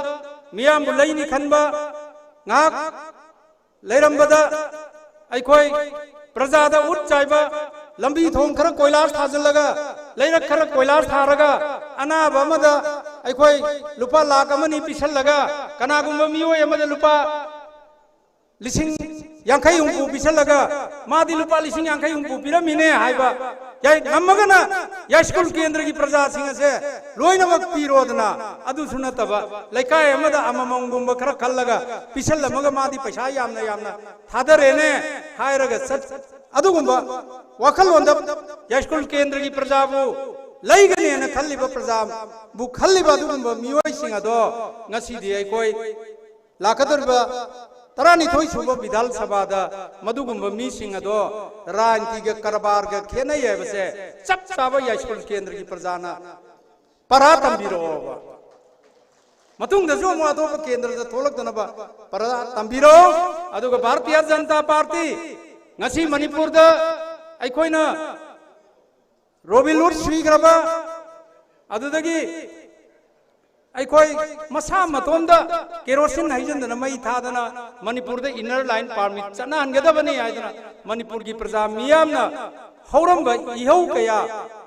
ꯃꯤꯌꯥꯝꯕꯨ ꯂꯩꯅꯤ ꯈꯟꯕ, ꯉꯥꯏꯍꯥꯛ ꯂꯩꯔꯝꯕꯗ ꯑꯩꯈꯣꯏ ꯄ꯭ꯔꯖꯥꯗ ꯎꯠ ꯆꯥꯏꯕ, ꯂꯝꯕꯤ ꯊꯣꯡ ꯈꯔ ꯀꯣꯏꯂꯥꯁ ꯊꯥꯖꯤꯜꯂꯒ, ꯂꯩꯔꯛ ꯈꯔ ꯀꯣꯏꯂꯥꯁ ꯊꯥꯔꯒ, ꯑꯅꯥꯕ ꯑꯃꯗ ꯑꯩꯈꯣꯏ ꯂꯨꯄꯥ ꯂꯥꯛ ꯑꯃ ꯑꯅꯤ ꯄꯤꯁꯜꯂꯒ, ꯀꯅꯥꯒꯨꯝꯕ ꯃꯤꯑꯣꯏ ꯑꯃꯗ ꯂꯨꯄꯥ ꯂꯤꯁꯤꯡ ꯌꯥꯡꯈꯩ ꯍꯨꯝꯐꯨ ꯄꯤꯁꯜꯂꯒ, ꯃꯥꯗꯤ ꯂꯨꯄꯥ ꯂꯤꯁꯤꯡ ꯌꯥꯡꯈꯩ ꯍꯨꯝꯐꯨ ꯄꯤꯔꯝꯃꯤꯅꯦ ꯍꯥꯏꯕ, ꯌꯥꯏ, ꯉꯝꯃꯒꯅ ꯌꯥꯏꯁ꯭ꯀꯨꯜ ꯀꯦꯟꯗ꯭ꯔꯒꯤ ꯄ꯭ꯔꯖꯥꯁꯤꯡ ꯑꯁꯦ ꯂꯣꯏꯅꯃꯛ ꯄꯤꯔꯣꯗꯅ, ꯑꯗꯨꯁꯨ ꯅꯠꯇꯕ ꯂꯩꯀꯥꯏ ꯑꯃꯗ ꯑꯃꯃꯝꯒꯨꯝꯕ ꯈꯔ ꯈꯜꯂꯒ ꯄꯤꯁꯜꯂꯝꯃꯒ ꯃꯥꯗꯤ ꯄꯩꯁꯥ ꯌꯥꯝꯅ ꯌꯥꯝꯅ ꯊꯥꯗꯔꯦꯅꯦ ꯍꯥꯏꯔꯒ ꯆꯠ-, ꯑꯗꯨꯒꯨꯝꯕ ꯋꯥꯈꯜꯂꯣꯟꯗ ꯌꯥꯏꯁ꯭ꯀꯨꯜ ꯀꯦꯟꯗ꯭ꯔꯒꯤ ꯄ꯭ꯔꯖꯥꯕꯨ ꯂꯩꯒꯅꯦꯅ ꯈꯜꯂꯤꯕ, ꯄ꯭ꯔꯖꯥꯕꯨ ꯈꯜꯂꯤꯕ ꯑꯗꯨꯒꯨꯝꯕ ꯃꯤꯑꯣꯏꯁꯤꯡ ꯑꯗꯣ ꯉꯁꯤꯗꯤ ꯑꯩꯈꯣꯏ ꯂꯥꯛꯀꯗꯧꯔꯤꯕ ꯇꯔꯥꯅꯤꯊꯣꯏ ꯁꯨꯕ ꯕꯤꯙꯥꯟ ꯁꯚꯥꯗ ꯃꯗꯨꯒꯨꯝꯕ ꯃꯤꯁꯤꯡ ꯑꯗꯣ ꯔꯥꯖꯅꯤꯇꯤꯒ ꯀꯔꯕꯥꯔꯒ ꯈꯦꯠꯅꯩ ꯍꯥꯏꯕꯁꯦ ꯆꯞ ꯆꯥꯕ ꯌꯥꯏꯁ꯭ꯀꯨꯜ ꯀꯦꯟꯗ꯭ꯔꯒꯤ ꯄ꯭ꯔꯖꯥꯅ ꯄꯔꯥ ꯇꯝꯕꯤꯔꯛꯑꯣꯕ꯫ ꯃꯇꯨꯡꯗꯁꯨ ꯑꯃꯨꯛ ꯑꯇꯣꯞꯄ ꯀꯦꯟꯗ꯭ꯔꯗ ꯊꯣꯛꯂꯛꯇꯅꯕ ꯄꯔꯥ ꯇꯝꯕꯤꯔꯛꯑꯣ꯫ ꯑꯗꯨꯒ ꯚꯥꯔꯇꯤꯌ ꯖꯅꯇꯥ ꯄꯥꯔꯇꯤ ꯉꯁꯤ ꯃꯅꯤꯄꯨꯔꯗ ꯑꯩꯈꯣꯏꯅ ꯔꯣꯕꯤꯟ ꯍꯨꯗ ꯁꯤꯈ꯭ꯔꯕ, ꯑꯗꯨꯗꯒꯤ ꯑꯩꯈꯣꯏ ꯃꯁꯥ ꯃꯇꯣꯝꯗ ꯀꯦꯔꯣꯁꯤꯟ ꯍꯩꯖꯤꯟꯗꯅ ꯃꯩ ꯊꯥꯗꯅ ꯃꯅꯤꯄꯨꯔꯗ ꯏꯟꯅꯔ ꯂꯥꯏꯟ ꯄꯥꯔꯃꯤꯠ ꯆꯠꯅꯍꯟꯒꯗꯕꯅꯤ ꯍꯥꯏꯗꯅ ꯃꯅꯤꯄꯨꯔꯒꯤ ꯄ꯭ꯔꯖꯥ ꯃꯤꯌꯥꯝꯅ ꯍꯧꯔꯝꯕ ꯏꯍꯧ ꯀꯌꯥ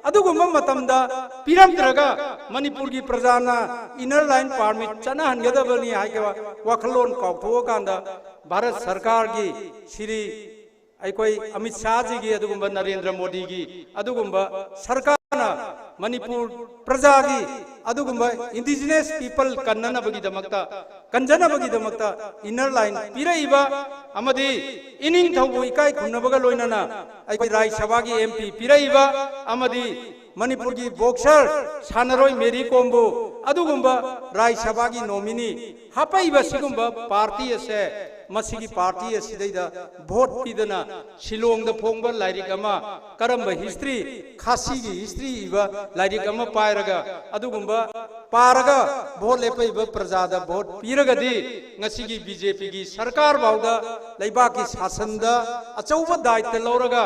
ꯑꯗꯨꯒꯨꯝꯕ ꯃꯇꯝꯗ ꯄꯤꯔꯝꯗ꯭ꯔꯒ ꯃꯅꯤꯄꯨꯔꯒꯤ ꯄ꯭ꯔꯖꯥꯅ ꯏꯟꯅꯔ ꯂꯥꯏꯟ ꯄꯥꯔꯃꯤꯠ ꯆꯠꯅꯍꯟꯒꯗꯕꯅꯤ ꯍꯥꯏꯕ ꯋꯥꯈꯜꯂꯣꯟ ꯀꯥꯎꯊꯣꯛꯑꯀꯥꯟꯗ ꯚꯥꯔꯠ ꯁꯔꯀꯥꯔꯒꯤ ꯁꯤꯔꯤ ꯑꯩꯈꯣꯏ ꯑꯃꯤꯠ ꯁꯥꯍꯖꯤꯒꯤ ꯑꯗꯨꯒꯨꯝꯕ ꯅꯔꯦꯟꯗ꯭ꯔ ꯃꯣꯗꯤꯒꯤ ꯑꯗꯨꯒꯨꯝꯕ ꯁꯔꯀꯥꯔꯅ ꯃꯅꯤꯄꯨꯔ ꯄ꯭ꯔꯖꯥꯒꯤ ꯑꯗꯨꯒꯨꯝꯕ ꯏꯟꯗꯤꯖꯤꯅꯁ ꯄꯤꯄꯜ ꯀꯟꯅꯅꯕꯒꯤꯗꯃꯛꯇ, ꯀꯟꯖꯅꯕꯒꯤꯗꯃꯛꯇ ꯏꯟꯅꯔ ꯂꯥꯏꯟ ꯄꯤꯔꯛꯏꯕ ꯑꯃꯗꯤ ꯏꯅꯤꯡꯊꯧꯕꯨ ꯏꯀꯥꯏ ꯈꯨꯝꯅꯕꯒ ꯂꯣꯏꯅꯅ ꯑꯩꯈꯣꯏ ꯔꯥꯖ꯭ꯌ ꯁꯚꯥꯒꯤ ꯑꯦꯝ ꯄꯤ ꯄꯤꯔꯛꯏꯕ ꯑꯃꯗꯤ ꯃꯅꯤꯄꯨꯔꯒꯤ ꯕꯣꯛꯁꯔ ꯁꯥꯟꯅꯔꯣꯏ ꯃꯦꯔꯤ ꯀꯣꯝꯕꯨ ꯑꯗꯨꯒꯨꯝꯕ ꯔꯥꯖ꯭ꯌ ꯁꯚꯥꯒꯤ ꯅꯣꯃꯤꯅꯤ ꯍꯥꯞꯄꯛꯏꯕ ꯁꯤꯒꯨꯝꯕ ꯄꯥꯔꯇꯤ ꯑꯁꯦ, ꯃꯁꯤꯒꯤ ꯄꯥꯔꯇꯤ ꯑꯁꯤꯗꯩꯗ ꯚꯣꯠ ꯄꯤꯗꯅ ꯁꯤꯂꯣꯡꯗ ꯐꯣꯡꯕ ꯂꯥꯏꯔꯤꯛ ꯑꯃ, ꯀꯔꯝꯕ ꯍꯤꯁꯇ꯭ꯔꯤ, ꯈꯥꯁꯤꯒꯤ ꯍꯤꯁꯇ꯭ꯔꯤ ꯏꯕ ꯂꯥꯏꯔꯤꯛ ꯑꯃ ꯄꯥꯏꯔꯒ, ꯑꯗꯨꯒꯨꯝꯕ ꯄꯥꯔꯒ ꯚꯣꯠ ꯂꯦꯞꯄꯛꯏꯕ ꯄ꯭ꯔꯖꯥꯗ ꯚꯣꯠ ꯄꯤꯔꯒꯗꯤ ꯉꯁꯤꯒꯤ ꯕꯤ ꯖꯦ ꯄꯤꯒꯤ ꯁꯔꯀꯥꯔ ꯐꯥꯎꯗ ꯂꯩꯕꯥꯛꯀꯤ ꯁꯥꯁꯟꯗ ꯑꯆꯧꯕ ꯗꯥꯏꯇ ꯂꯧꯔꯒ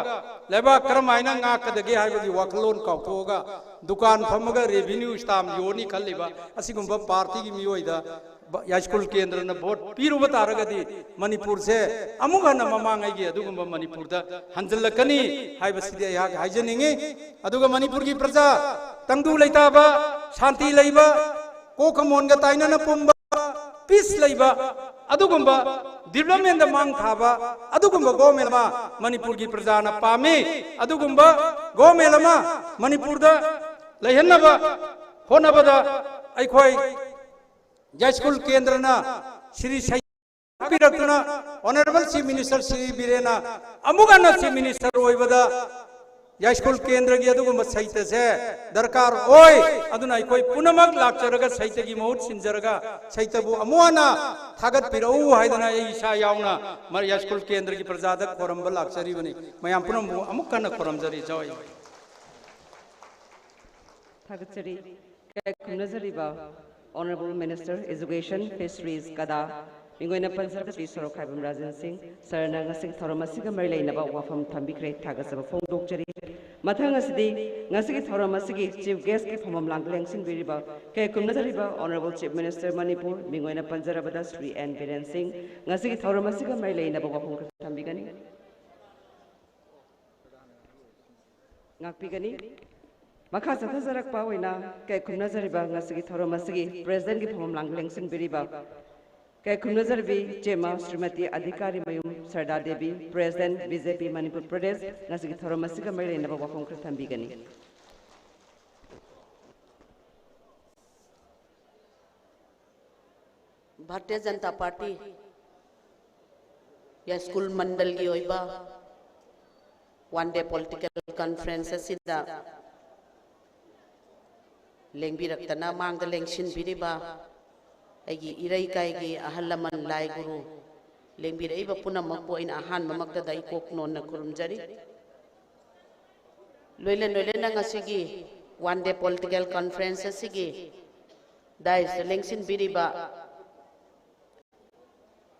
ꯂꯩꯕꯥꯛ ꯀꯔꯝꯍꯥꯏꯅ ꯉꯥꯛꯀꯗꯒꯦ ꯍꯥꯏꯕꯒꯤ ꯋꯥꯈꯜꯂꯣꯟ ꯀꯥꯎꯊꯣꯛꯑꯒ ꯗꯨꯀꯥꯟ ꯐꯝꯃꯒ ꯔꯦꯚꯤꯅ꯭ꯌꯨ ꯁ꯭ꯇꯥꯝ ꯌꯣꯟꯅꯤ ꯈꯜꯂꯤꯕ ꯑꯁꯤꯒꯨꯝꯕ ꯄꯥꯔꯇꯤꯒꯤ ꯃꯤꯑꯣꯏꯗ ꯕ-, ꯌꯥꯏꯁ꯭ꯀꯨꯜ ꯀꯦꯟꯗ꯭ꯔꯅ ꯚꯣꯠ ꯄꯤꯔꯨꯕ ꯇꯥꯔꯒꯗꯤ ꯃꯅꯤꯄꯨꯔꯁꯦ ꯑꯃꯨꯛ ꯍꯟꯅ ꯃꯃꯥꯡꯉꯩꯒꯤ ꯑꯗꯨꯒꯨꯝꯕ ꯃꯅꯤꯄꯨꯔꯗ ꯍꯟꯖꯤꯜꯂꯛꯀꯅꯤ ꯍꯥꯏꯕꯁꯤꯗꯤ ꯑꯩꯍꯥꯛ ꯍꯥꯏꯖꯅꯤꯡꯉꯤ꯫ ꯑꯗꯨꯒ ꯃꯅꯤꯄꯨꯔꯒꯤ ꯄ꯭ꯔꯖꯥ ꯇꯪꯗꯨ ꯂꯩꯇꯥꯕ, ꯁꯥꯟꯇꯤ ꯂꯩꯕ, ꯀꯣꯛꯀ ꯃꯣꯟꯒ ꯇꯥꯏꯅꯅ ꯄꯨꯝꯕ, ꯄꯤꯁ ꯂꯩꯕ, ꯑꯗꯨꯒꯨꯝꯕ ꯗꯤꯕ꯭ꯂꯞꯃꯦꯟꯗ ꯃꯥꯡ ꯊꯥꯕ ꯑꯗꯨꯒꯨꯝꯕ ꯒꯣꯔꯃꯦꯟ ꯑꯃ ꯃꯅꯤꯄꯨꯔꯒꯤ ꯄ꯭ꯔꯖꯥꯅ ꯄꯥꯝꯃꯤ꯫ ꯑꯗꯨꯒꯨꯝꯕ ꯒꯣꯔꯃꯦꯟ ꯑꯃ ꯃꯅꯤꯄꯨꯔꯗ ꯂꯩꯍꯟꯅꯕ ꯍꯣꯠꯅꯕꯗ ꯑꯩꯈꯣꯏ ꯌꯥꯏꯁ꯭ꯀꯨꯜ ꯀꯦꯟꯗ꯭ꯔꯅ ꯁ꯭ꯔꯤ ꯁꯩ ꯄꯤꯔꯛꯇꯨꯅ ꯑꯣꯅꯔꯦꯕꯜ ꯆꯤꯐ ꯃꯤꯅꯤꯁꯇꯔ ꯁ꯭ꯔꯤ ꯕꯤꯔꯦꯟꯅ ꯑꯃꯨꯛ ꯍꯟꯅ ꯆꯤꯐ ꯃꯤꯅꯤꯁꯇꯔ ꯑꯣꯏꯕꯗ ꯌꯥꯏꯁ꯭ꯀꯨꯜ ꯀꯦꯟꯗ꯭ꯔꯒꯤ ꯑꯗꯨꯒꯨꯝꯕ ꯁꯥꯍꯤꯇ꯭ꯌꯁꯦ ꯗꯔꯀꯥꯔ ꯑꯣꯏ꯫ ꯑꯗꯨꯅ ꯑꯩꯈꯣꯏ ꯄꯨꯝꯅꯃꯛ ꯂꯥꯛꯆꯔꯒ ꯁꯥꯍꯤꯇ꯭ꯌꯒꯤ ꯃꯍꯨꯠ ꯁꯤꯟꯖꯔꯒ ꯁꯥꯍꯤꯇ꯭ꯌꯕꯨ ꯑꯃꯨꯛ ꯍꯟꯅ ꯊꯥꯒꯠꯄꯤꯔꯛꯎ ꯍꯥꯏꯗꯅ ꯑꯩ ꯏꯁꯥ ꯌꯥꯎꯅ ꯃ-, ꯌꯥꯏꯁ꯭ꯀꯨꯜ ꯀꯦꯟꯗ꯭ꯔꯒꯤ ꯄ꯭ꯔꯖꯥꯗ ꯈꯣꯔꯝꯕ ꯂꯥꯛꯆꯔꯤꯕꯅꯤ꯫ ꯃꯌꯥꯝ ꯄꯨꯝꯅꯃꯛꯄꯨ ꯑꯃꯨꯛ ꯍꯟꯅ ꯈꯣꯔꯝꯖꯔꯤ꯫ ꯖꯥꯎ ꯑꯩ꯫ ꯊꯥꯒꯠꯆꯔꯤ꯫ ꯏꯀꯥꯏꯈꯨꯝꯅꯖꯔꯤꯕ Honourable Minister Education, Fisheries, ꯀꯗꯥ, ꯃꯤꯡ ꯑꯣꯏꯅ ꯄꯟꯖꯔꯕꯗꯤ ꯁꯣꯔꯣꯛꯈꯥꯏꯕꯝ ꯔꯥꯖꯦꯟ ꯁꯤꯡ ꯁꯔꯅ ꯉꯁꯤꯒꯤ ꯊꯧꯔꯝ ꯑꯁꯤꯒ ꯃꯔꯤ ꯂꯩꯅꯕ ꯋꯥꯐꯝ ꯊꯝꯕꯤꯈ꯭ꯔꯦ꯫ ꯊꯥꯒꯠꯆꯕ ꯐꯣꯡꯗꯣꯛꯆꯔꯤ꯫ ꯃꯊꯪ ꯑꯁꯤꯗꯤ ꯉꯁꯤꯒꯤ ꯊꯧꯔꯝ ꯑꯁꯤꯒꯤ Chief Guest ꯀꯤ ꯐꯝꯐꯝ ꯂꯥꯡꯗ ꯂꯦꯡꯁꯤꯟꯕꯤꯔꯤꯕ ꯏꯀꯥꯏꯈꯨꯝꯅꯖꯔꯤꯕ Honourable Chief Minister ꯃꯅꯤꯄꯨꯔ, ꯃꯤꯡ ꯑꯣꯏꯅ ꯄꯟꯖꯔꯕꯗ ꯁ꯭ꯔꯤ ꯑꯦꯟ ꯕꯤꯔꯦꯟ ꯁꯤꯡ ꯉꯁꯤꯒꯤ ꯊꯧꯔꯝ ꯑꯁꯤꯒ ꯃꯔꯤ ꯂꯩꯅꯕ ꯋꯥꯐꯝ ꯈꯔ ꯊꯝꯕꯤꯒꯅꯤ꯫ ꯉꯥꯛꯄꯤꯒꯅꯤ꯫ ꯃꯈꯥ ꯆꯠꯊꯖꯔꯛꯄ ꯑꯣꯏꯅ ꯏꯀꯥꯏꯈꯨꯝꯅꯖꯔꯤꯕ ꯉꯁꯤꯒꯤ ꯊꯧꯔꯝ ꯑꯁꯤꯒꯤ President ꯀꯤ ꯐꯝꯐꯝ ꯂꯥꯡꯗ ꯂꯦꯡꯁꯤꯟꯕꯤꯔꯤꯕ ꯏꯀꯥꯏꯈꯨꯝꯅꯖꯔꯤꯕꯤ ꯏꯆꯦꯃ ꯁ꯭ꯔꯤꯃꯇꯤ ꯑꯙꯤꯀꯥꯔꯤ ꯃꯌꯨꯝ ꯁꯔꯗꯥ ꯗꯦꯕꯤ, President, ꯕꯤ ꯖꯦ ꯄꯤ ꯃꯅꯤꯄꯨꯔ ꯄ꯭ꯔꯗꯦꯁ, ꯉꯁꯤꯒꯤ ꯊꯧꯔꯝ ꯑꯁꯤꯒ ꯃꯔꯤ ꯂꯩꯅꯕ ꯋꯥꯐꯝ ꯈꯔ ꯊꯝꯕꯤꯒꯅꯤ꯫ ꯚꯥꯔꯇꯤꯌ ꯖꯅꯇꯥ ꯄꯥꯔꯇꯤ ꯌꯥꯏꯁ꯭ꯀꯨꯜ ꯃꯟꯗꯜꯒꯤ ꯑꯣꯏꯕ One Day Political Conference ꯑꯁꯤꯗ ꯂꯦꯡꯕꯤꯔꯛꯇꯅ ꯃꯥꯡꯗ ꯂꯦꯡꯁꯤꯟꯕꯤꯔꯤꯕ ꯑꯩꯒꯤ ꯏꯔꯩꯀꯥꯏꯒꯤ ꯑꯍꯜ ꯂꯃꯟ, ꯂꯥꯏ ꯒꯨꯔꯨ, ꯂꯦꯡꯕꯤꯔꯛꯏꯕ ꯄꯨꯝꯅꯃꯛꯄꯨ ꯑꯩꯅ ꯑꯍꯥꯟꯕꯃꯛꯇꯗ ꯏꯀꯣꯛ ꯅꯣꯟꯅ ꯈꯨꯔꯨꯝꯖꯔꯤ꯫ ꯂꯣꯏꯅ ꯂꯣꯏꯅꯅ ꯉꯁꯤꯒꯤ One Day Political Conference ꯑꯁꯤꯒꯤ dais ꯇ ꯂꯦꯡꯁꯤꯟꯕꯤꯔꯤꯕ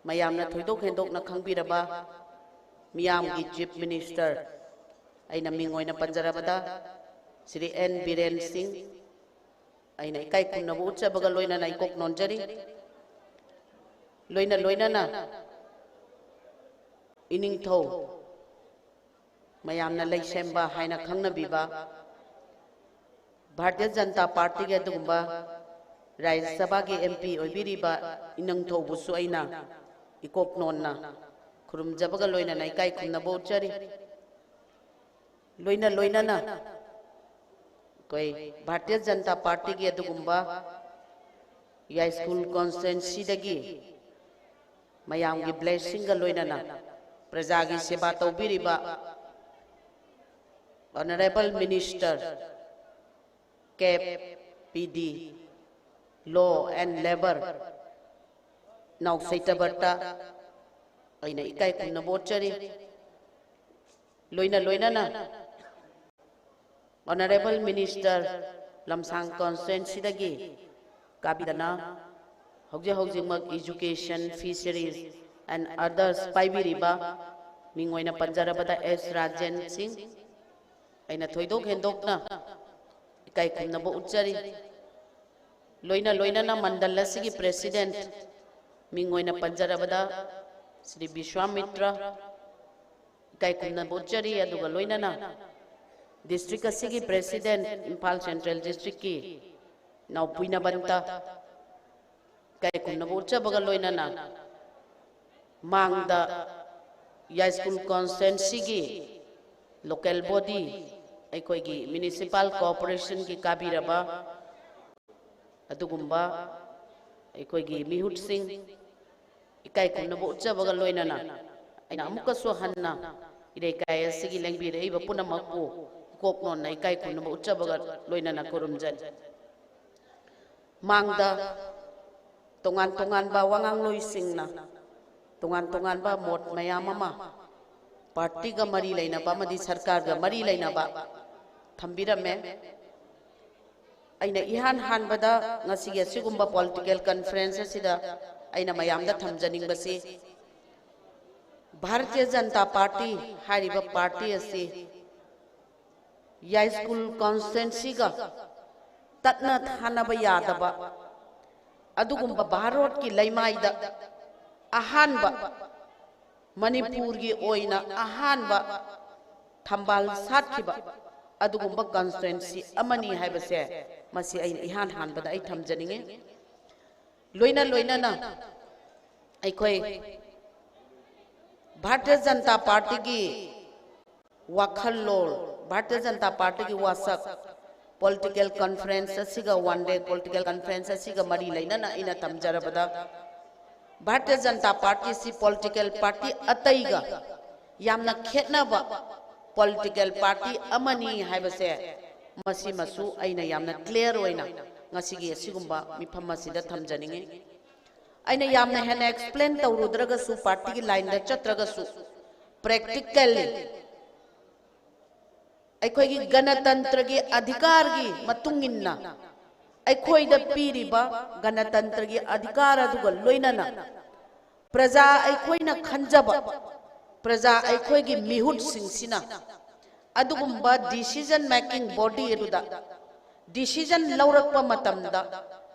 ꯃꯌꯥꯝꯅ ꯊꯣꯏꯗꯣꯛ ꯍꯦꯟꯗꯣꯛꯅ ꯈꯪꯕꯤꯔꯕ ꯃꯤꯌꯥꯝꯒꯤ Chief Minister, ꯑꯩꯅ ꯃꯤꯡ ꯑꯣꯏꯅ ꯄꯟꯖꯔꯕꯗ ꯁ꯭ꯔꯤ ꯑꯦꯟ ꯕꯤꯔꯦꯟ ꯁꯤꯡ, ꯑꯩꯅ ꯏꯀꯥꯏ ꯈꯨꯝꯅꯕ ꯎꯠꯆꯕꯒ ꯂꯣꯏꯅꯅ ꯏꯀꯣꯛ ꯅꯣꯟꯖꯔꯤ꯫ ꯂꯣꯏꯅ ꯂꯣꯏꯅꯅ ꯏꯅꯤꯡꯊꯧ ꯃꯌꯥꯝꯅ ꯂꯩꯁꯦꯝꯕ ꯍꯥꯏꯅ ꯈꯪꯅꯕꯤꯕ ꯚꯥꯔꯇꯤꯌ ꯖꯅꯇꯥ ꯄꯥꯔꯇꯤꯒꯤ ꯑꯗꯨꯒꯨꯝꯕ ꯔꯥꯖ꯭ꯌ ꯁꯚꯥꯒꯤ ꯑꯦꯝ ꯄꯤ ꯑꯣꯏꯕꯤꯔꯤꯕ ꯏꯅꯪꯊꯧꯕꯨꯁꯨ ꯑꯩꯅ ꯏꯀꯣꯛ ꯅꯣꯟꯅ ꯈꯨꯔꯨꯝꯖꯕꯒ ꯂꯣꯏꯅꯅ ꯏꯀꯥꯏ ꯈꯨꯝꯅꯕ ꯎꯠꯆꯔꯤ꯫ ꯂꯣꯏꯅ ꯂꯣꯏꯅꯅ ꯑꯩꯈꯣꯏ ꯚꯥꯔꯇꯤꯌ ꯖꯅꯇꯥ ꯄꯥꯔꯇꯤꯒꯤ ꯑꯗꯨꯒꯨꯝꯕ ꯌꯥꯏꯁ꯭ꯀꯨꯜ constituency ꯗꯒꯤ ꯃꯌꯥꯝꯒꯤ blessing ꯒ ꯂꯣꯏꯅꯅ ꯄ꯭ꯔꯖꯥꯒꯤ ꯁꯦꯕꯥ ꯇꯧꯕꯤꯔꯤꯕ Honorable Minister, Cabinet, Law and Labour, ꯅꯥꯎ ꯁꯩꯇꯕꯔꯇ ꯑꯩꯅ ꯏꯀꯥꯏ ꯈꯨꯝꯅꯕ ꯎꯠꯆꯔꯤ꯫ ꯂꯣꯏꯅ ꯂꯣꯏꯅꯅ Honorable Minister, ꯂꯝꯁꯥꯡ constituencyꯗꯒꯤ ꯀꯥꯕꯤꯗꯅ ꯍꯧꯖꯤꯛ ꯍꯧꯖꯤꯛꯃꯛ Education, Fisheries and Others ꯄꯥꯏꯕꯤꯔꯤꯕ, ꯃꯤꯡ ꯑꯣꯏꯅ ꯄꯟꯖꯔꯕꯗ ꯑꯦꯁ ꯔꯥꯖꯦꯟ ꯁꯤꯡ, ꯑꯩꯅ ꯊꯣꯏꯗꯣꯛ ꯍꯦꯟꯗꯣꯛꯅ ꯏꯀꯥꯏ ꯈꯨꯝꯅꯕ ꯎꯠꯆꯔꯤ꯫ ꯂꯣꯏꯅ ꯂꯣꯏꯅꯅ ꯃꯟꯗꯜ ꯑꯁꯤꯒꯤ President, ꯃꯤꯡ ꯑꯣꯏꯅ ꯄꯟꯖꯔꯕꯗ ꯁ꯭ꯔꯤ ꯕꯤꯁ꯭ꯋꯥꯃꯤꯇ꯭ꯔ, ꯏꯀꯥꯏ ꯈꯨꯝꯅꯕ ꯎꯠꯆꯔꯤ꯫ ꯑꯗꯨꯒ ꯂꯣꯏꯅꯅ district ꯑꯁꯤꯒꯤ President, ꯏꯝꯐꯥꯜ Central Districtꯀꯤ ꯅꯥꯎ ꯄꯨꯏꯅꯕꯟꯇ, ꯏꯀꯥꯏ ꯈꯨꯝꯅꯕ ꯎꯠꯆꯕꯒ ꯂꯣꯏꯅꯅ ꯃꯥꯡꯗ ꯌꯥꯏꯁ꯭ꯀꯨꯜ constituencyꯒꯤ local body, ꯑꯩꯈꯣꯏꯒꯤ municipal corporationꯒꯤ ꯀꯥꯕꯤꯔꯕ ꯑꯗꯨꯒꯨꯝꯕ ꯑꯩꯈꯣꯏꯒꯤ ꯃꯤꯍꯨꯠꯁꯤꯡ, ꯏꯀꯥꯏ ꯈꯨꯝꯅꯕ ꯎꯠꯆꯕꯒ ꯂꯣꯏꯅꯅ ꯑꯩꯅ ꯑꯃꯨꯛꯀꯁꯨ ꯍꯟꯅ ꯏꯔꯩꯀꯥꯏ ꯑꯁꯤꯒꯤ ꯂꯦꯡꯕꯤꯔꯛꯏꯕ ꯄꯨꯝꯅꯃꯛꯄꯨ ꯏꯀꯣꯛ ꯅꯣꯟꯅ ꯏꯀꯥꯏ ꯈꯨꯝꯅꯕ ꯎꯠꯆꯕꯒ ꯂꯣꯏꯅꯅ ꯈꯨꯔꯨꯝꯖꯔꯤ꯫ ꯃꯥꯡꯗ ꯇꯣꯉꯥꯟ ꯇꯣꯉꯥꯟꯕ ꯋꯥꯉꯥꯡꯂꯣꯏꯁꯤꯡꯅ ꯇꯣꯉꯥꯟ ꯇꯣꯉꯥꯟꯕ ꯃꯣꯠ ꯃꯌꯥꯝ ꯑꯃ partyꯒ ꯃꯔꯤ ꯂꯩꯅꯕ ꯑꯃꯗꯤ ꯁꯔꯀꯥꯔꯒ ꯃꯔꯤ ꯂꯩꯅꯕ ꯊꯝꯕꯤꯔꯝꯃꯦ꯫ ꯑꯩꯅ ꯏꯍꯥꯟ ꯍꯥꯟꯕꯗ ꯉꯁꯤꯒꯤ ꯑꯁꯤꯒꯨꯝꯕ political conference ꯑꯁꯤꯗ ꯑꯩꯅ ꯃꯌꯥꯝꯗ ꯊꯝꯖꯅꯤꯡꯕꯁꯤ, ꯚꯥꯔꯇꯤꯌ ꯖꯅꯇꯥ ꯄꯥꯔꯇꯤ ꯍꯥꯏꯔꯤꯕ party ꯑꯁꯤ ꯌꯥꯏꯁ꯭ꯀꯨꯜ constituencyꯒ ꯇꯠꯅ ꯊꯥꯅꯕ ꯌꯥꯗꯕ ꯑꯗꯨꯒꯨꯝꯕ ꯚꯥꯔꯠꯀꯤ ꯂꯩꯃꯥꯏꯗ ꯑꯍꯥꯟꯕ, ꯃꯅꯤꯄꯨꯔꯒꯤ ꯑꯣꯏꯅ ꯑꯍꯥꯟꯕ ꯊꯝꯕꯥꯜ ꯁꯥꯠꯈꯤꯕ ꯑꯗꯨꯒꯨꯝꯕ constituency ꯑꯃꯅꯤ ꯍꯥꯏꯕꯁꯦ, ꯃꯁꯤ ꯑꯩꯅ ꯏꯍꯥꯟ ꯍꯥꯟꯕꯗ ꯑꯩ ꯊꯝꯖꯅꯤꯡꯉꯤ꯫ ꯂꯣꯏꯅ ꯂꯣꯏꯅꯅ ꯑꯩꯈꯣꯏ ꯚꯥꯔꯇꯤꯌ ꯖꯅꯇꯥ ꯄꯥꯔꯇꯤꯒꯤ ꯋꯥꯈꯜꯂꯣꯟ, ꯚꯥꯔꯇꯤꯌ ꯖꯅꯇꯥ ꯄꯥꯔꯇꯤꯒꯤ ꯋꯥꯁꯛ, political conference ꯑꯁꯤꯒ, one day political conference ꯑꯁꯤꯒ ꯃꯔꯤ ꯂꯩꯅꯅ ꯑꯩꯅ ꯊꯝꯖꯔꯕꯗ, ꯚꯥꯔꯇꯤꯌ ꯖꯅꯇꯥ ꯄꯥꯔꯇꯤꯁꯤ political party ꯑꯇꯩꯒ ꯌꯥꯝꯅ ꯈꯦꯠꯅꯕ, ꯄꯣꯂꯤꯇꯤꯀꯦꯜ ꯄꯥꯔꯇꯤ ꯑꯃꯅꯤ ꯍꯥꯏꯕꯁꯦ ꯃꯁꯤꯃꯁꯨ ꯑꯩꯅ ꯌꯥꯝꯅ ꯀ꯭ꯂꯤꯌꯥꯔ ꯑꯣꯏꯅ ꯉꯁꯤꯒꯤ ꯑꯁꯤꯒꯨꯝꯕ ꯃꯤꯐꯝ ꯑꯁꯤꯗ ꯊꯝꯖꯅꯤꯡꯉꯤ꯫ ꯑꯩꯅ ꯌꯥꯝꯅ ꯍꯦꯟꯅ ꯑꯦꯛꯁꯄ꯭ꯂꯦꯟ ꯇꯧꯔꯨꯗ꯭ꯔꯒꯁꯨ, ꯄꯥꯔꯇꯤꯒꯤ ꯂꯥꯏꯟꯗ ꯆꯠꯇ꯭ꯔꯒꯁꯨ, ꯄ꯭ꯔꯦꯛꯇꯤꯀꯦꯜꯂꯤ ꯑꯩꯈꯣꯏꯒꯤ ꯒꯅꯇꯟꯇ꯭ꯔꯒꯤ ꯑꯙꯤꯀꯥꯔꯒꯤ ꯃꯇꯨꯡ ꯏꯟꯅ ꯑꯩꯈꯣꯏꯗ ꯄꯤꯔꯤꯕ ꯒꯅꯇꯟꯇ꯭ꯔꯒꯤ ꯑꯙꯤꯀꯥꯔ ꯑꯗꯨꯒ ꯂꯣꯏꯅꯅ ꯄ꯭ꯔꯖꯥ ꯑꯩꯈꯣꯏꯅ ꯈꯟꯖꯕ, ꯄ꯭ꯔꯖꯥ ꯑꯩꯈꯣꯏꯒꯤ ꯃꯤꯍꯨꯠꯁꯤꯡꯁꯤꯅ ꯑꯗꯨꯒꯨꯝꯕ ꯗꯤꯁꯤꯖꯟ ꯃꯦꯀꯤꯡ ꯕꯣꯗꯤ ꯑꯗꯨꯗ ꯗꯤꯁꯤꯖꯟ ꯂꯧꯔꯛꯄ ꯃꯇꯝꯗ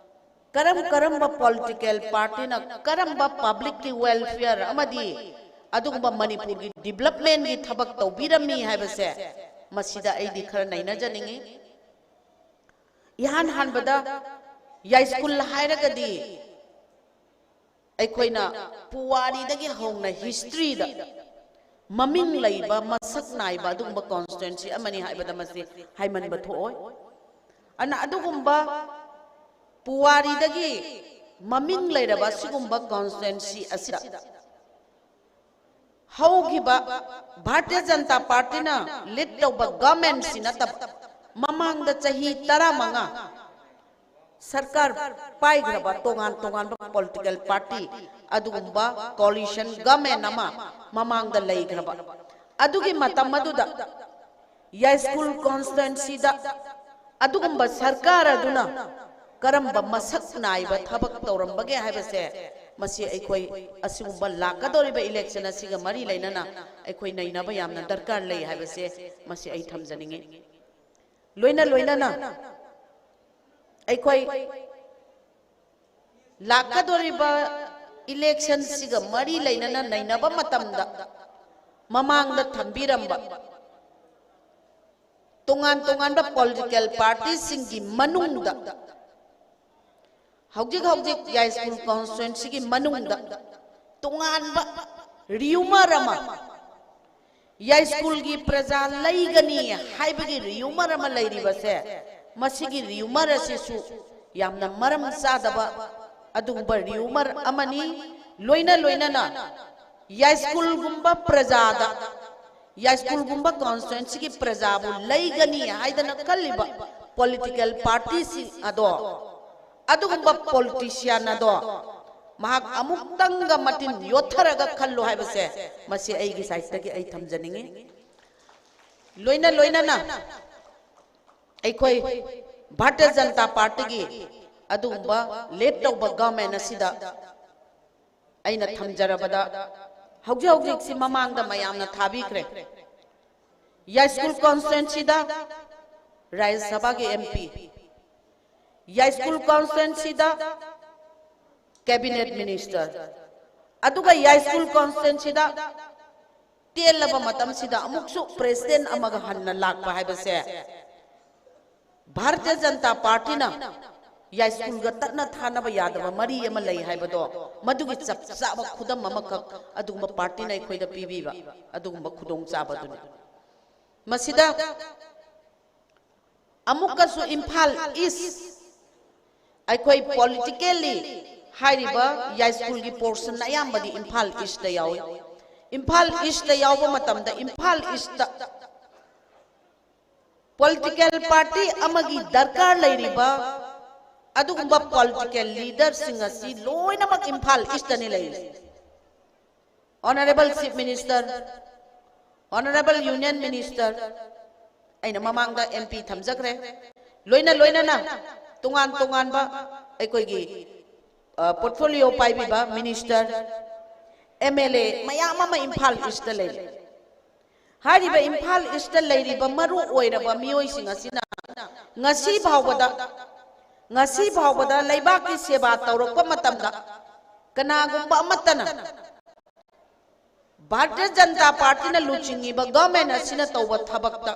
ꯀꯔꯝ ꯀꯔꯝꯕ ꯄꯣꯂꯤꯇꯤꯀꯦꯜ ꯄꯥꯔꯇꯤꯅ ꯀꯔꯝꯕ ꯄꯕ꯭ꯂꯤꯛꯀꯤ ꯋꯦꯜꯐꯤꯌꯔ ꯑꯃꯗꯤ ꯑꯗꯨꯒꯨꯝꯕ ꯃꯅꯤꯄꯨꯔꯒꯤ ꯗꯤꯕ꯭ꯂꯞꯃꯦꯟꯒꯤ ꯊꯕꯛ ꯇꯧꯕꯤꯔꯝꯃꯤ ꯍꯥꯏꯕꯁꯦ ꯃꯁꯤꯗ ꯑꯩꯗꯤ ꯈꯔ ꯅꯩꯅꯖꯅꯤꯡꯉꯤ꯫ ꯏꯍꯥꯟ ꯍꯥꯟꯕꯗ ꯌꯥꯏꯁ꯭ꯀꯨꯜ ꯍꯥꯏꯔꯒꯗꯤ ꯑꯩꯈꯣꯏꯅ ꯄꯨꯋꯥꯔꯤꯗꯒꯤ ꯍꯧꯅ ꯍꯤꯁꯇ꯭ꯔꯤꯗ ꯃꯃꯤꯡ ꯂꯩꯕ, ꯃꯁꯛ ꯅꯥꯏꯕ ꯑꯗꯨꯒꯨꯝꯕ ꯀꯣꯟꯁꯇꯤꯇ꯭ꯋꯦꯟꯁꯤ ꯑꯃꯅꯤ ꯍꯥꯏꯕꯗ ꯃꯁꯤ ꯍꯥꯏꯃꯟꯕ ꯊꯣꯛꯑꯣꯏ꯫ ꯑꯗꯨꯅ ꯑꯗꯨꯒꯨꯝꯕ ꯄꯨꯋꯥꯔꯤꯗꯒꯤ ꯃꯃꯤꯡ ꯂꯩꯔꯕ ꯑꯁꯤꯒꯨꯝꯕ ꯀꯣꯟꯁꯇꯤꯇ꯭ꯋꯦꯟꯁꯤ ꯑꯁꯤꯗ ꯍꯧꯈꯤꯕ ꯚꯥꯔꯇꯤꯌ ꯖꯅꯇꯥ ꯄꯥꯔꯇꯤꯅ ꯂꯤꯗ ꯇꯧꯕ ꯒꯚꯔꯟꯃꯦꯟꯠꯁꯤ ꯅꯠꯇꯕ, ꯃꯃꯥꯡꯗ ꯆꯍꯤ ꯇꯔꯥꯃꯉꯥ ꯁꯔꯀꯥꯔ ꯄꯥꯏꯈ꯭ꯔꯕ ꯇꯣꯉꯥꯟ ꯇꯣꯉꯥꯟꯕ ꯄꯣꯂꯤꯇꯤꯀꯦꯜ ꯄꯥꯔꯇꯤ, ꯑꯗꯨꯒꯨꯝꯕ ꯀꯣꯑꯣꯂꯤꯁꯟ ꯒꯚꯔꯟꯃꯦꯟꯠ ꯑꯃ ꯃꯃꯥꯡꯗ ꯂꯩꯈ꯭ꯔꯕ, ꯑꯗꯨꯒꯤ ꯃꯇꯝ ꯑꯗꯨꯗ ꯌꯥꯏꯁ꯭ꯀꯨꯜ ꯀꯣꯟꯁꯇꯤꯇ꯭ꯋꯦꯟꯁꯤꯗ ꯑꯗꯨꯒꯨꯝꯕ ꯁꯔꯀꯥꯔ ꯑꯗꯨꯅ ꯀꯔꯝꯕ ꯃꯁꯛ ꯅꯥꯏꯕ ꯊꯕꯛ ꯇꯧꯔꯝꯕꯒꯦ ꯍꯥꯏꯕꯁꯦ, ꯃꯁꯤ ꯑꯩꯈꯣꯏ ꯑꯁꯤꯒꯨꯝꯕ ꯂꯥꯛꯀꯗꯧꯔꯤꯕ ꯏꯂꯦꯛꯁꯟ ꯑꯁꯤꯒ ꯃꯔꯤ ꯂꯩꯅꯅ ꯑꯩꯈꯣꯏ ꯅꯩꯅꯕ ꯌꯥꯝꯅ ꯗꯔꯀꯥꯔ ꯂꯩ ꯍꯥꯏꯕꯁꯦ ꯃꯁꯤ ꯑꯩ ꯊꯝꯖꯅꯤꯡꯉꯤ꯫ ꯂꯣꯏꯅ ꯂꯣꯏꯅꯅ ꯑꯩꯈꯣꯏ ꯂꯥꯛꯀꯗꯧꯔꯤꯕ ꯏꯂꯦꯛꯁꯟꯁꯤꯒ ꯃꯔꯤ ꯂꯩꯅꯅ ꯅꯩꯅꯕ ꯃꯇꯝꯗ ꯃꯃꯥꯡꯗ ꯊꯝꯕꯤꯔꯝꯕ ꯇꯣꯉꯥꯟ ꯇꯣꯉꯥꯟꯕ ꯄꯣꯂꯤꯇꯤꯀꯦꯜ ꯄꯥꯔꯇꯤꯁꯤꯡꯒꯤ ꯃꯅꯨꯡꯗ ꯍꯧꯖꯤꯛ ꯍꯧꯖꯤꯛ ꯌꯥꯏꯁ꯭ꯀꯨꯜ ꯀꯣꯟꯁꯇꯤꯇ꯭ꯋꯦꯟꯁꯤꯒꯤ ꯃꯅꯨꯡꯗ ꯇꯣꯉꯥꯟꯕ ꯔꯤꯌꯨꯃꯔ ꯑꯃ, ꯌꯥꯏꯁ꯭ꯀꯨꯜꯒꯤ ꯄ꯭ꯔꯖꯥ ꯂꯩꯒꯅꯤ ꯍꯥꯏꯕꯒꯤ ꯔꯤꯌꯨꯃꯔ ꯑꯃ ꯂꯩꯔꯤꯕꯁꯦ, ꯃꯁꯤꯒꯤ ꯔꯤꯌꯨꯃꯔ ꯑꯁꯤꯁꯨ ꯌꯥꯝꯅ ꯃꯔꯝ ꯆꯥꯗꯕ ꯑꯗꯨꯒꯨꯝꯕ ꯔꯤꯌꯨꯃꯔ ꯑꯃꯅꯤ꯫ ꯂꯣꯏꯅ ꯂꯣꯏꯅꯅ ꯌꯥꯏꯁ꯭ꯀꯨꯜꯒꯨꯝꯕ ꯄ꯭ꯔꯖꯥꯗ ꯌꯥꯏꯁ꯭ꯀꯨꯜꯒꯨꯝꯕ ꯀꯣꯟꯁꯇꯤꯇ꯭ꯋꯦꯟꯁꯤꯒꯤ ꯄ꯭ꯔꯖꯥꯕꯨ ꯂꯩꯒꯅꯤ ꯍꯥꯏꯗꯅ ꯈꯜꯂꯤꯕ ꯄꯣꯂꯤꯇꯤꯀꯦꯜ ꯄꯥꯔꯇꯤꯁꯤꯡ ꯑꯗꯣ, ꯑꯗꯨꯒꯨꯝꯕ ꯄꯣꯂꯤꯇꯤꯁꯤꯌꯥꯟ ꯑꯗꯣ ꯃꯍꯥꯛ ꯑꯃꯨꯛꯇꯪꯒ ꯃꯇꯤꯟ ꯌꯣꯠꯊꯔꯒ ꯈꯜꯂꯨ ꯍꯥꯏꯕꯁꯦ ꯃꯁꯤ ꯑꯩꯒꯤ ꯁꯥꯏꯠꯇꯒꯤ ꯑꯩ ꯊꯝꯖꯅꯤꯡꯏ꯫ ꯂꯣꯏꯅ ꯂꯣꯏꯅꯅ ꯑꯩꯈꯣꯏ ꯚꯥꯔꯇꯤꯌ ꯖꯅꯇꯥ ꯄꯥꯔꯇꯤꯒꯤ ꯑꯗꯨꯒꯨꯝꯕ ꯂꯤꯗ ꯇꯧꯕ ꯒꯚꯔꯟꯃꯦꯟ ꯑꯁꯤꯗ ꯑꯩꯅ ꯊꯝꯖꯔꯕꯗ ꯍꯧꯖꯤꯛ ꯍꯧꯖꯤꯛꯁꯤ ꯃꯃꯥꯡꯗ ꯃꯌꯥꯝꯅ ꯊꯥꯕꯤꯈ꯭ꯔꯦ꯫ ꯌꯥꯏꯁ꯭ꯀꯨꯜ ꯀꯣꯟꯁꯇꯤꯇ꯭ꯋꯦꯟꯁꯤꯗ ꯔꯥꯖ꯭ꯌ ꯁꯚꯥꯒꯤ ꯑꯦꯝ ꯄꯤ, ꯌꯥꯏꯁ꯭ꯀꯨꯜ ꯀꯣꯟꯁꯇꯤꯇ꯭ꯋꯦꯟꯁꯤꯗ ꯀꯦꯕꯤꯅꯦꯠ ꯃꯤꯅꯤꯁꯇꯔ, ꯑꯗꯨꯒ ꯌꯥꯏꯁ꯭ꯀꯨꯜ ꯀꯣꯟꯁꯇꯤꯇ꯭ꯋꯦꯟꯁꯤꯗ ꯇꯦꯜꯂꯕ ꯃꯇꯝꯁꯤꯗ ꯑꯃꯨꯛꯁꯨ ꯄ꯭ꯔꯦꯁꯤꯗꯦꯟꯠ ꯑꯃꯒ ꯍꯟꯅ ꯂꯥꯛꯄ ꯍꯥꯏꯕꯁꯦ ꯚꯥꯔꯇꯤꯌ ꯖꯅꯇꯥ ꯄꯥꯔꯇꯤꯅ ꯌꯥꯏꯁ꯭ꯀꯨꯜꯒ ꯇꯠꯅ ꯊꯥꯅꯕ ꯌꯥꯗꯕ ꯃꯔꯤ ꯑꯃ ꯂꯩ ꯍꯥꯏꯕꯗꯣ, ꯃꯗꯨꯒꯤ ꯆꯞ ꯆꯥꯕ ꯈꯨꯗꯝ ꯑꯃꯈꯛ ꯑꯗꯨꯒꯨꯝꯕ ꯄꯥꯔꯇꯤꯅ ꯑꯩꯈꯣꯏꯗ ꯄꯤꯕꯤꯕ ꯑꯗꯨꯒꯨꯝꯕ ꯈꯨꯗꯣꯡꯆꯥꯕꯗꯨꯅꯤ꯫ ꯃꯁꯤꯗ ꯑꯃꯨꯛꯀꯁꯨ ꯏꯝꯐꯥꯜ ꯏꯁ꯭ꯠ, ꯑꯩꯈꯣꯏ ꯄꯣꯂꯤꯇꯤꯀꯦꯜꯂꯤ ꯍꯥꯏꯔꯤꯕ ꯌꯥꯏꯁ꯭ꯀꯨꯜꯒꯤ ꯄꯣꯔꯁꯟ ꯑꯌꯥꯝꯕꯗꯤ ꯏꯝꯐꯥꯜ ꯏꯁ꯭ꯠꯇ ꯌꯥꯎꯏ꯫ ꯏꯝꯐꯥꯜ ꯏꯁ꯭ꯠꯇ ꯌꯥꯎꯕ ꯃꯇꯝꯗ ꯏꯝꯐꯥꯜ ꯏꯁ꯭ꯠꯇ ꯄꯣꯂꯤꯇꯤꯀꯦꯜ ꯄꯥꯔꯇꯤ ꯑꯃꯒꯤ ꯗꯔꯀꯥꯔ ꯂꯩꯔꯤꯕ ꯑꯗꯨꯒꯨꯝꯕ ꯄꯣꯂꯤꯇꯤꯀꯦꯜ ꯂꯤꯗꯔꯁꯤꯡ ꯑꯁꯤ ꯂꯣꯏꯅꯃꯛ ꯏꯝꯐꯥꯜ ꯏꯁ꯭ꯠꯇꯅꯤ ꯂꯩꯔꯤꯁꯦ꯫ Honourable chief minister, honourable union minister, ꯑꯩꯅ ꯃꯃꯥꯡꯗ ꯑꯦꯝ ꯄꯤ ꯊꯝꯖꯈ꯭ꯔꯦ, ꯂꯣꯏꯅ ꯂꯣꯏꯅꯅ ꯇꯣꯉꯥꯟ ꯇꯣꯉꯥꯟꯕ ꯑꯩꯈꯣꯏꯒꯤ, ꯑ, ꯄꯣꯔꯠꯐꯣꯂꯤꯑꯣ ꯄꯥꯏꯕꯤꯕ ꯃꯤꯅꯤꯁꯇꯔ, ꯑꯦꯝ ꯑꯦꯜ ꯑꯦ ꯃꯌꯥꯝ ꯑꯃ ꯏꯝꯐꯥꯜ ꯏꯁ꯭ꯠꯇ ꯂꯩꯔꯤ꯫ ꯍꯥꯏꯔꯤꯕ ꯏꯝꯐꯥꯜ ꯏꯁ꯭ꯠꯇ ꯂꯩꯔꯤꯕ ꯃꯔꯨ ꯑꯣꯏꯔꯕ ꯃꯤꯑꯣꯏꯁꯤꯡ ꯑꯁꯤꯅ ꯉꯁꯤ ꯐꯥꯎꯕꯗ, ꯉꯁꯤ ꯐꯥꯎꯕꯗ ꯂꯩꯕꯥꯛꯀꯤ ꯁꯦꯕꯥ ꯇꯧꯔꯛꯄ ꯃꯇꯝꯗ ꯀꯅꯥꯒꯨꯝꯕ ꯑꯃꯠꯇꯅ ꯚꯥꯔꯇꯤꯌ ꯖꯅꯇꯥ ꯄꯥꯔꯇꯤꯅ ꯂꯨꯆꯤꯡꯉꯤꯕ ꯒꯚꯔꯟꯃꯦꯟꯠ ꯑꯁꯤꯅ ꯇꯧꯕ ꯊꯕꯛꯇ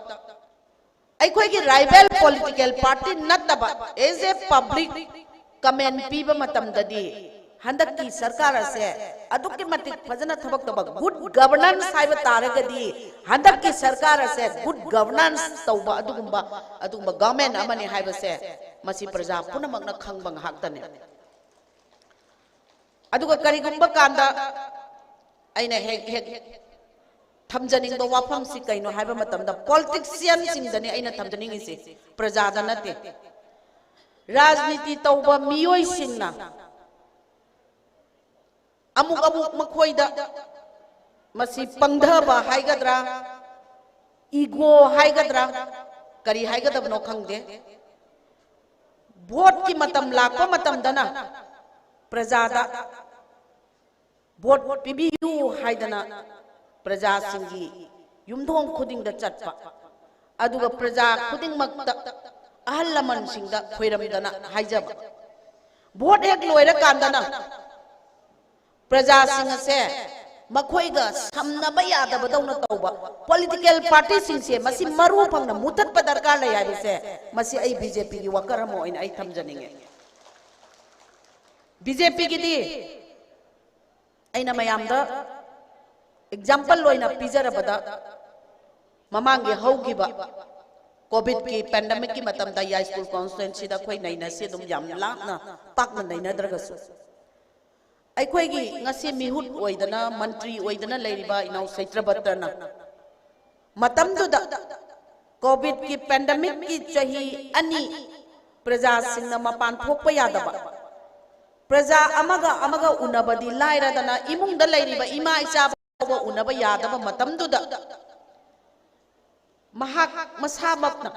ꯑꯩꯈꯣꯏꯒꯤ ꯔꯥꯏꯕꯦꯜ ꯄꯣꯂꯤꯇꯤꯀꯦꯜ ꯄꯥꯔꯇꯤ ꯅꯠꯇꯕ as a public comment ꯄꯤꯕ ꯃꯇꯝꯗꯗꯤ ꯍꯟꯗꯛꯀꯤ ꯁꯔꯀꯥꯔ ꯑꯁꯦ ꯑꯗꯨꯛꯀꯤ ꯃꯇꯤꯛ ꯐꯖꯅ ꯊꯕꯛ ꯇꯧꯕ, ꯒꯨꯗ ꯒꯕꯔꯅꯦꯟꯁ ꯍꯥꯏꯕ ꯇꯥꯔꯒꯗꯤ ꯍꯟꯗꯛꯀꯤ ꯁꯔꯀꯥꯔ ꯑꯁꯦ ꯒꯨꯗ ꯒꯕꯔꯅꯦꯟꯁ ꯇꯧꯕ ꯑꯗꯨꯒꯨꯝꯕ, ꯑꯗꯨꯒꯨꯝꯕ ꯒꯚꯔꯟꯃꯦꯟꯠ ꯑꯃꯅꯤ ꯍꯥꯏꯕꯁꯦ ꯃꯁꯤ ꯄ꯭ꯔꯖꯥ ꯄꯨꯝꯅꯃꯛꯅ ꯈꯪꯕ ꯉꯥꯛꯇꯅꯤ꯫ ꯑꯗꯨꯒ ꯀꯔꯤꯒꯨꯝꯕ ꯀꯥꯟꯗ ꯑꯩꯅ ꯍꯦꯛ ꯍꯦꯛ ꯊꯝꯖꯅꯤꯡꯕ ꯋꯥꯐꯝꯁꯤ ꯀꯩꯅꯣ ꯍꯥꯏꯕ ꯃꯇꯝꯗ, ꯄꯣꯂꯤꯇꯤꯁꯤꯌꯟꯁꯤꯡꯗꯅꯤ ꯑꯩꯅ ꯊꯝꯖꯅꯤꯡꯉꯤꯁꯦ, ꯄ꯭ꯔꯖꯥꯗ ꯅꯠꯇꯦ꯫ ꯔꯥꯖꯅꯤꯇꯤ ꯇꯧꯕ ꯃꯤꯑꯣꯏꯁꯤꯡꯅ ꯑꯃꯨꯛ ꯑꯃꯨꯛ ꯃꯈꯣꯏꯗ ꯃꯁꯤ ꯄꯪꯊꯕ ꯍꯥꯏꯒꯗ꯭ꯔꯥ, ꯏꯒꯣ ꯍꯥꯏꯒꯗ꯭ꯔꯥ, ꯀꯔꯤ ꯍꯥꯏꯒꯗꯕꯅꯣ ꯈꯪꯗꯦ, ꯚꯣꯠꯀꯤ ꯃꯇꯝ ꯂꯥꯛꯄ ꯃꯇꯝꯗꯅ ꯄ꯭ꯔꯖꯥꯗ ꯚꯣꯠ ꯄꯤꯕꯤꯌꯨ ꯍꯥꯏꯗꯅ ꯄ꯭ꯔꯖꯥꯁꯤꯡꯒꯤ ꯌꯨꯝꯊꯣꯡ ꯈꯨꯗꯤꯡꯗ ꯆꯠꯄ, ꯑꯗꯨꯒ ꯄ꯭ꯔꯖꯥ ꯈꯨꯗꯤꯡꯃꯛꯇ, ꯑꯍꯜ ꯂꯃꯟꯁꯤꯡꯗ ꯈꯣꯏꯔꯝꯗꯅ ꯍꯥꯏꯖꯕ, ꯚꯣꯠ ꯍꯦꯛ ꯂꯣꯏꯔꯀꯥꯟꯗꯅ ꯄ꯭ꯔꯖꯥꯁꯤꯡ ꯑꯁꯦ ꯃꯈꯣꯏꯒ ꯁꯝꯅꯕ ꯌꯥꯗꯕꯗꯧꯅ ꯇꯧꯕ ꯄꯣꯂꯤꯇꯤꯀꯦꯜ ꯄꯥꯔꯇꯤꯁꯤꯡꯁꯦ ꯃꯁꯤ ꯃꯔꯨ ꯐꯪꯅ ꯃꯨꯊꯠꯄ ꯗꯔꯀꯥꯔ ꯂꯩ ꯍꯥꯏꯕꯁꯦ, ꯃꯁꯤ ꯑꯩ ꯕꯤ ꯖꯦ ꯄꯤꯒꯤ ꯋꯥꯀꯔ ꯑꯃ ꯑꯣꯏꯅ ꯑꯩ ꯊꯝꯖꯅꯤꯡꯉꯦ꯫ ꯕꯤ ꯖꯦ ꯄꯤꯒꯤꯗꯤ ꯑꯩꯅ ꯃꯌꯥꯝꯗ ꯑꯦꯛꯖꯥꯝꯄꯜ ꯑꯣꯏꯅ ꯄꯤꯖꯔꯕꯗ, ꯃꯃꯥꯡꯒꯤ ꯍꯧꯈꯤꯕ ꯀꯣꯚꯤꯗꯀꯤ ꯄꯦꯟꯗꯦꯃꯤꯛꯀꯤ ꯃꯇꯝꯗ ꯌꯥꯏꯁ꯭ꯀꯨꯜ ꯀꯣꯟꯁꯇꯤꯇ꯭ꯋꯦꯟꯁꯤꯗ ꯑꯩꯈꯣꯏ ꯅꯩꯅꯁꯤ ꯑꯗꯨꯝ ꯌꯥꯝ ꯂꯥꯞꯅ ꯄꯥꯛꯅ ꯅꯩꯅꯗ꯭ꯔꯒꯁꯨ, ꯑꯩꯈꯣꯏꯒꯤ ꯉꯁꯤ ꯃꯤꯍꯨꯠ ꯑꯣꯏꯗꯅ, ꯃꯟꯇ꯭ꯔꯤ ꯑꯣꯏꯗꯅ ꯂꯩꯔꯤꯕ ꯏꯅꯥꯎ ꯁꯩꯇ꯭ꯔꯕꯇ꯭ꯔꯅ ꯃꯇꯝꯗꯨꯗ ꯀꯣꯚꯤꯗꯀꯤ ꯄꯦꯟꯗꯦꯃꯤꯛꯀꯤ ꯆꯍꯤ ꯑꯅꯤ ꯄ꯭ꯔꯖꯥꯁꯤꯡꯅ ꯃꯄꯥꯟ ꯊꯣꯛꯄ ꯌꯥꯗꯕ, ꯄ꯭ꯔꯖꯥ ꯑꯃꯒ ꯑꯃꯒ ꯎꯅꯕꯗꯤ ꯂꯥꯏꯔꯗꯅ ꯏꯃꯨꯡꯗ ꯂꯩꯔꯤꯕ ꯏꯃꯥ ꯏꯆꯥ ꯐꯥꯎꯕ ꯎꯅꯕ ꯌꯥꯗꯕ ꯃꯇꯝꯗꯨꯗ ꯃꯍꯥꯛ ꯃꯁꯥꯃꯛꯅ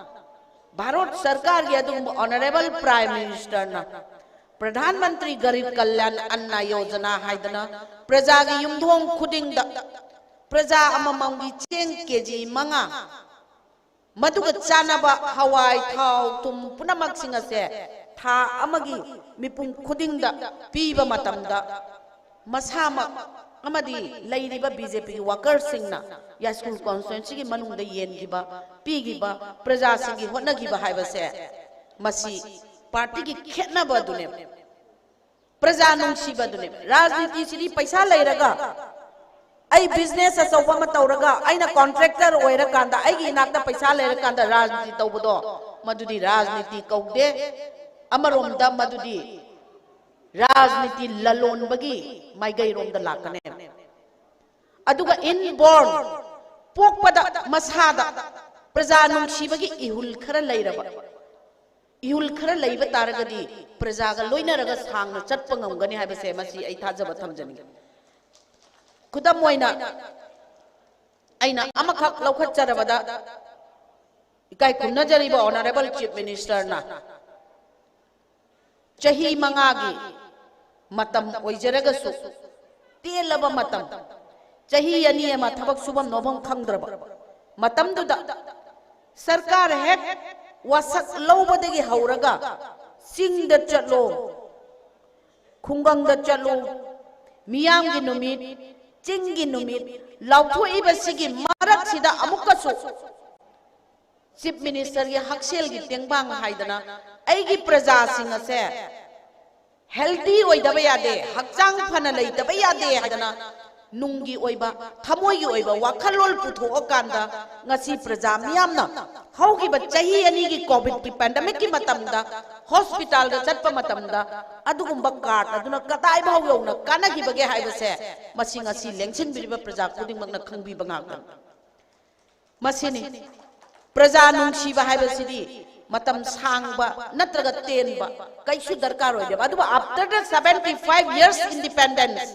ꯚꯥꯔꯠ ꯁꯔꯀꯥꯔꯒꯤ ꯑꯗꯨꯒꯨꯝꯕ ꯑꯣꯅꯔꯦꯕꯜ ꯄ꯭ꯔꯥꯏꯝ ꯃꯤꯅꯤꯁꯇꯔꯅ ꯄ꯭ꯔꯙꯥꯟ ꯃꯟꯇ꯭ꯔꯤ ꯒꯔꯤꯕ ꯀꯜꯌꯥꯟ ꯑꯟꯅ ꯌꯣꯖꯅꯥ ꯍꯥꯏꯗꯅ ꯄ꯭ꯔꯖꯥꯒꯤ ꯌꯨꯝꯊꯣꯡ ꯈꯨꯗꯤꯡꯗ ꯄ꯭ꯔꯖꯥ ꯑꯃꯃꯝꯒꯤ ꯆꯦꯡ ꯀꯦ ꯖꯤ ꯃꯉꯥ, ꯃꯗꯨꯒ ꯆꯥꯟꯅꯕ ꯍꯋꯥꯏ, ꯊꯥꯎ, ꯊꯨꯝ ꯄꯨꯝꯅꯃꯛꯁꯤꯡ ꯑꯁꯦ ꯊꯥ ꯑꯃꯒꯤ ꯃꯤꯄꯨꯝ ꯈꯨꯗꯤꯡꯗ ꯄꯤꯕ ꯃꯇꯝꯗ ꯃꯁꯥꯃꯛ ꯑꯃꯗꯤ ꯂꯩꯔꯤꯕ ꯕꯤ ꯖꯦ ꯄꯤꯒꯤ ꯋꯥꯀꯔꯁꯤꯡꯅ ꯌꯥꯏꯁ꯭ꯀꯨꯜ ꯀꯣꯟꯁꯇꯤꯇ꯭ꯋꯦꯟꯁꯤꯒꯤ ꯃꯅꯨꯡꯗ ꯌꯦꯟꯈꯤꯕ, ꯄꯤꯈꯤꯕ, ꯄ꯭ꯔꯖꯥꯁꯤꯡꯒꯤ ꯍꯣꯠꯅꯈꯤꯕ ꯍꯥꯏꯕꯁꯦ ꯃꯁꯤ ꯄꯥꯔꯇꯤꯒꯤ ꯈꯦꯠꯅꯕ ꯑꯗꯨꯅꯦꯕ꯫ ꯄ꯭ꯔꯖꯥ ꯅꯨꯡꯁꯤꯕ ꯑꯗꯨꯅꯦꯕ꯫ ꯔꯥꯖꯅꯤꯇꯤꯁꯤꯗꯤ ꯄꯩꯁꯥ ꯂꯩꯔꯒ, ꯑꯩ ꯕꯤꯖꯤꯅꯦꯁ ꯑꯆꯧꯕ ꯑꯃ ꯇꯧꯔꯒ, ꯑꯩꯅ ꯀꯣꯟꯇ꯭ꯔꯦꯛꯇꯔ ꯑꯣꯏꯔꯀꯥꯟꯗ ꯑꯩꯒꯤ ꯏꯅꯥꯛꯇ ꯄꯩꯁꯥ ꯂꯩꯔꯀꯥꯟꯗ ꯔꯥꯖꯅꯤꯇꯤ ꯇꯧꯕꯗꯣ, ꯃꯗꯨꯗꯤ ꯔꯥꯖꯅꯤꯇꯤ ꯀꯧꯗꯦ꯫ ꯑꯃꯔꯣꯝꯗ ꯃꯗꯨꯗꯤ ꯔꯥꯖꯅꯤꯇꯤ ꯂꯂꯣꯟꯕꯒꯤ ꯃꯥꯏꯀꯩꯔꯣꯝꯗ ꯂꯥꯛꯀꯅꯦꯕ꯫ ꯑꯗꯨꯒ ꯏꯟꯕꯣꯔꯟ ꯄꯣꯛꯄꯗ ꯃꯁꯥꯗ ꯄ꯭ꯔꯖꯥ ꯅꯨꯡꯁꯤꯕꯒꯤ ꯏꯍꯨꯜ ꯈꯔ ꯂꯩꯔꯕ, ꯏꯍꯨꯜ ꯈꯔ ꯂꯩꯕ ꯇꯥꯔꯒꯗꯤ ꯄ꯭ꯔꯖꯥꯒ ꯂꯣꯏꯅꯔꯒ ꯁꯥꯡꯅ ꯆꯠꯄ ꯉꯝꯒꯅꯤ ꯍꯥꯏꯕꯁꯦ ꯃꯁꯤ ꯑꯩ ꯊꯥꯖꯕ ꯊꯝꯖꯅꯤꯡꯏ꯫ ꯈꯨꯗꯝ ꯑꯣꯏꯅ ꯑꯩꯅ ꯑꯃꯈꯛ ꯂꯧꯈꯠꯆꯔꯕꯗ, ꯏꯀꯥꯏ ꯈꯨꯝꯅꯖꯔꯤꯕ Honourable Chief Minister ꯅ ꯆꯍꯤ ꯃꯉꯥꯒꯤ ꯃꯇꯝ ꯑꯣꯏꯖꯔꯒꯁꯨ, ꯇꯦꯜꯂꯕ ꯃꯇꯝ, ꯆꯍꯤ ꯑꯅꯤ ꯑꯃ ꯊꯕꯛ ꯁꯨꯐꯝ ꯅꯣꯝꯐꯝ ꯈꯪꯗ꯭ꯔꯕ ꯃꯇꯝꯗꯨꯗ, ꯁꯔꯀꯥꯔ ꯍꯦꯛ ꯋꯥꯁꯛ ꯂꯧꯕꯗꯒꯤ ꯍꯧꯔꯒ ꯆꯤꯡꯗ ꯆꯠꯂꯣ, ꯈꯨꯡꯒꯪꯗ ꯆꯠꯂꯨ, ꯃꯤꯌꯥꯝꯒꯤ ꯅꯨꯃꯤꯠ, ꯆꯤꯡꯒꯤ ꯅꯨꯃꯤꯠ ꯂꯥꯎꯊꯣꯛꯏꯕꯁꯤꯒꯤ ꯃꯔꯛꯁꯤꯗ ꯑꯃꯨꯛꯀꯁꯨ Chief Minister ꯒꯤ ꯍꯛꯁꯦꯜꯒꯤ ꯇꯦꯡꯕꯥꯡ ꯍꯥꯏꯗꯅ ꯑꯩꯒꯤ ꯄ꯭ꯔꯖꯥꯁꯤꯡ ꯑꯁꯦ healthy ꯑꯣꯏꯗꯕ ꯌꯥꯗꯦ, ꯍꯛꯆꯥꯡ ꯐꯅ ꯂꯩꯇꯕ ꯌꯥꯗꯦ ꯍꯥꯏꯗꯅ ꯅꯨꯡꯒꯤ ꯑꯣꯏꯕ, ꯊꯃꯣꯏꯒꯤ ꯑꯣꯏꯕ ꯋꯥꯈꯜꯂꯣꯟ ꯄꯨꯊꯣꯛꯑꯀꯥꯟꯗ ꯉꯁꯤ ꯄ꯭ꯔꯖꯥ ꯃꯤꯌꯥꯝꯅ ꯍꯧꯈꯤꯕ ꯆꯍꯤ ꯑꯅꯤꯒꯤ COVID ꯀꯤ pandemic ꯀꯤ ꯃꯇꯝꯗ hospital ꯗ ꯆꯠꯄ ꯃꯇꯝꯗ ꯑꯗꯨꯒꯨꯝꯕ card ꯑꯗꯨꯅ ꯀꯗꯥꯏ ꯐꯥꯎ ꯌꯧꯅ ꯀꯥꯟꯅꯈꯤꯕꯒꯦ ꯍꯥꯏꯕꯁꯦ ꯃꯁꯤ ꯉꯁꯤ ꯂꯦꯡꯁꯤꯟꯕꯤꯔꯤꯕ ꯄ꯭ꯔꯖꯥ ꯈꯨꯗꯤꯡꯃꯛꯅ ꯈꯪꯕꯤꯕ ꯉꯥꯛꯇꯅꯤ꯫ ꯃꯁꯤꯅꯤ꯫ ꯄ꯭ꯔꯖꯥ ꯅꯨꯡꯁꯤꯕ ꯍꯥꯏꯕꯁꯤꯗꯤ ꯃꯇꯝ ꯁꯥꯡꯕ ꯅꯠꯇ꯭ꯔꯒ ꯇꯦꯟꯕ ꯀꯩꯁꯨ ꯗꯔꯀꯥꯔ ꯑꯣꯏꯗꯦꯕ꯫ ꯑꯗꯨꯕꯨ after the seventy five years independence,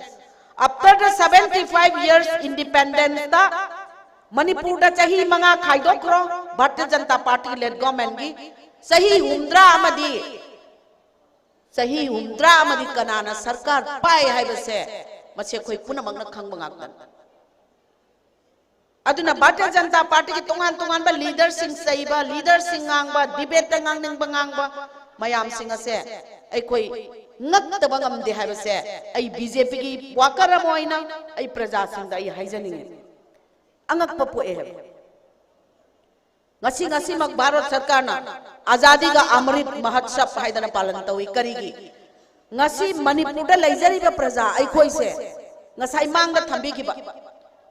after the seventy five years independence ꯇ ꯃꯅꯤꯄꯨꯔꯗ ꯆꯍꯤ ꯃꯉꯥ ꯈꯥꯏꯗꯣꯛꯈ꯭ꯔꯣ, Bharatiya Janata party led government ꯀꯤ ꯆꯍꯤ ꯍꯨꯝꯗ꯭ꯔꯥ ꯑꯃꯗꯤ, ꯆꯍꯤ ꯍꯨꯝꯗ꯭ꯔꯥ ꯑꯃꯗꯤ ꯀꯅꯥꯅ ꯁꯔꯀꯥꯔ ꯄꯥꯏ ꯍꯥꯏꯕꯁꯦ ꯃꯁꯤ ꯑꯩꯈꯣꯏ ꯄꯨꯝꯅꯃꯛꯅ ꯈꯪꯕ ꯉꯥꯛꯇꯅꯤ꯫ ꯑꯗꯨꯅ ꯚꯥꯔꯇꯤꯌ ꯖꯅꯇꯥ ꯄꯥꯔꯇꯤꯒꯤ ꯇꯣꯉꯥꯟ ꯇꯣꯉꯥꯟꯕ leader ꯁꯤꯡ ꯆꯩꯕ, leader ꯁꯤꯡ ꯉꯥꯡꯕ, debate ꯇ ꯉꯥꯡꯅꯤꯡꯕ ꯉꯥꯡꯕ ꯃꯌꯥꯝꯁꯤꯡ ꯑꯁꯦ ꯑꯩꯈꯣꯏ ꯉꯛꯇꯕ ꯉꯝꯗꯦ ꯍꯥꯏꯕꯁꯦ ꯑꯩ BJP ꯒꯤ worker ꯑꯃ ꯑꯣꯏꯅ ꯑꯩ ꯄ꯭ꯔꯖꯥꯁꯤꯡꯗ ꯑꯩ ꯍꯥꯏꯖꯅꯤꯡꯉꯤ꯫ ꯑꯉꯛꯄ ꯄꯣꯛꯑꯦ ꯍꯥꯏꯕ꯫ ꯉꯁꯤ, ꯉꯁꯤꯃꯛ ꯚꯥꯔꯠ ꯁꯔꯀꯥꯔꯅ ꯑꯖꯥꯗꯤꯒ ꯑꯃ꯭ꯔꯤꯠ ꯃꯍꯣꯠꯁꯕ ꯍꯥꯏꯗꯅ ꯄꯥꯂꯟ ꯇꯧꯏ꯫ ꯀꯔꯤꯒꯤ? ꯉꯁꯤ ꯃꯅꯤꯄꯨꯔꯗ ꯂꯩꯖꯔꯤꯕ ꯄ꯭ꯔꯖꯥ ꯑꯩꯈꯣꯏꯁꯦ ꯉꯁꯥꯏ ꯃꯥꯡꯗ ꯊꯝꯕꯤꯈꯤꯕ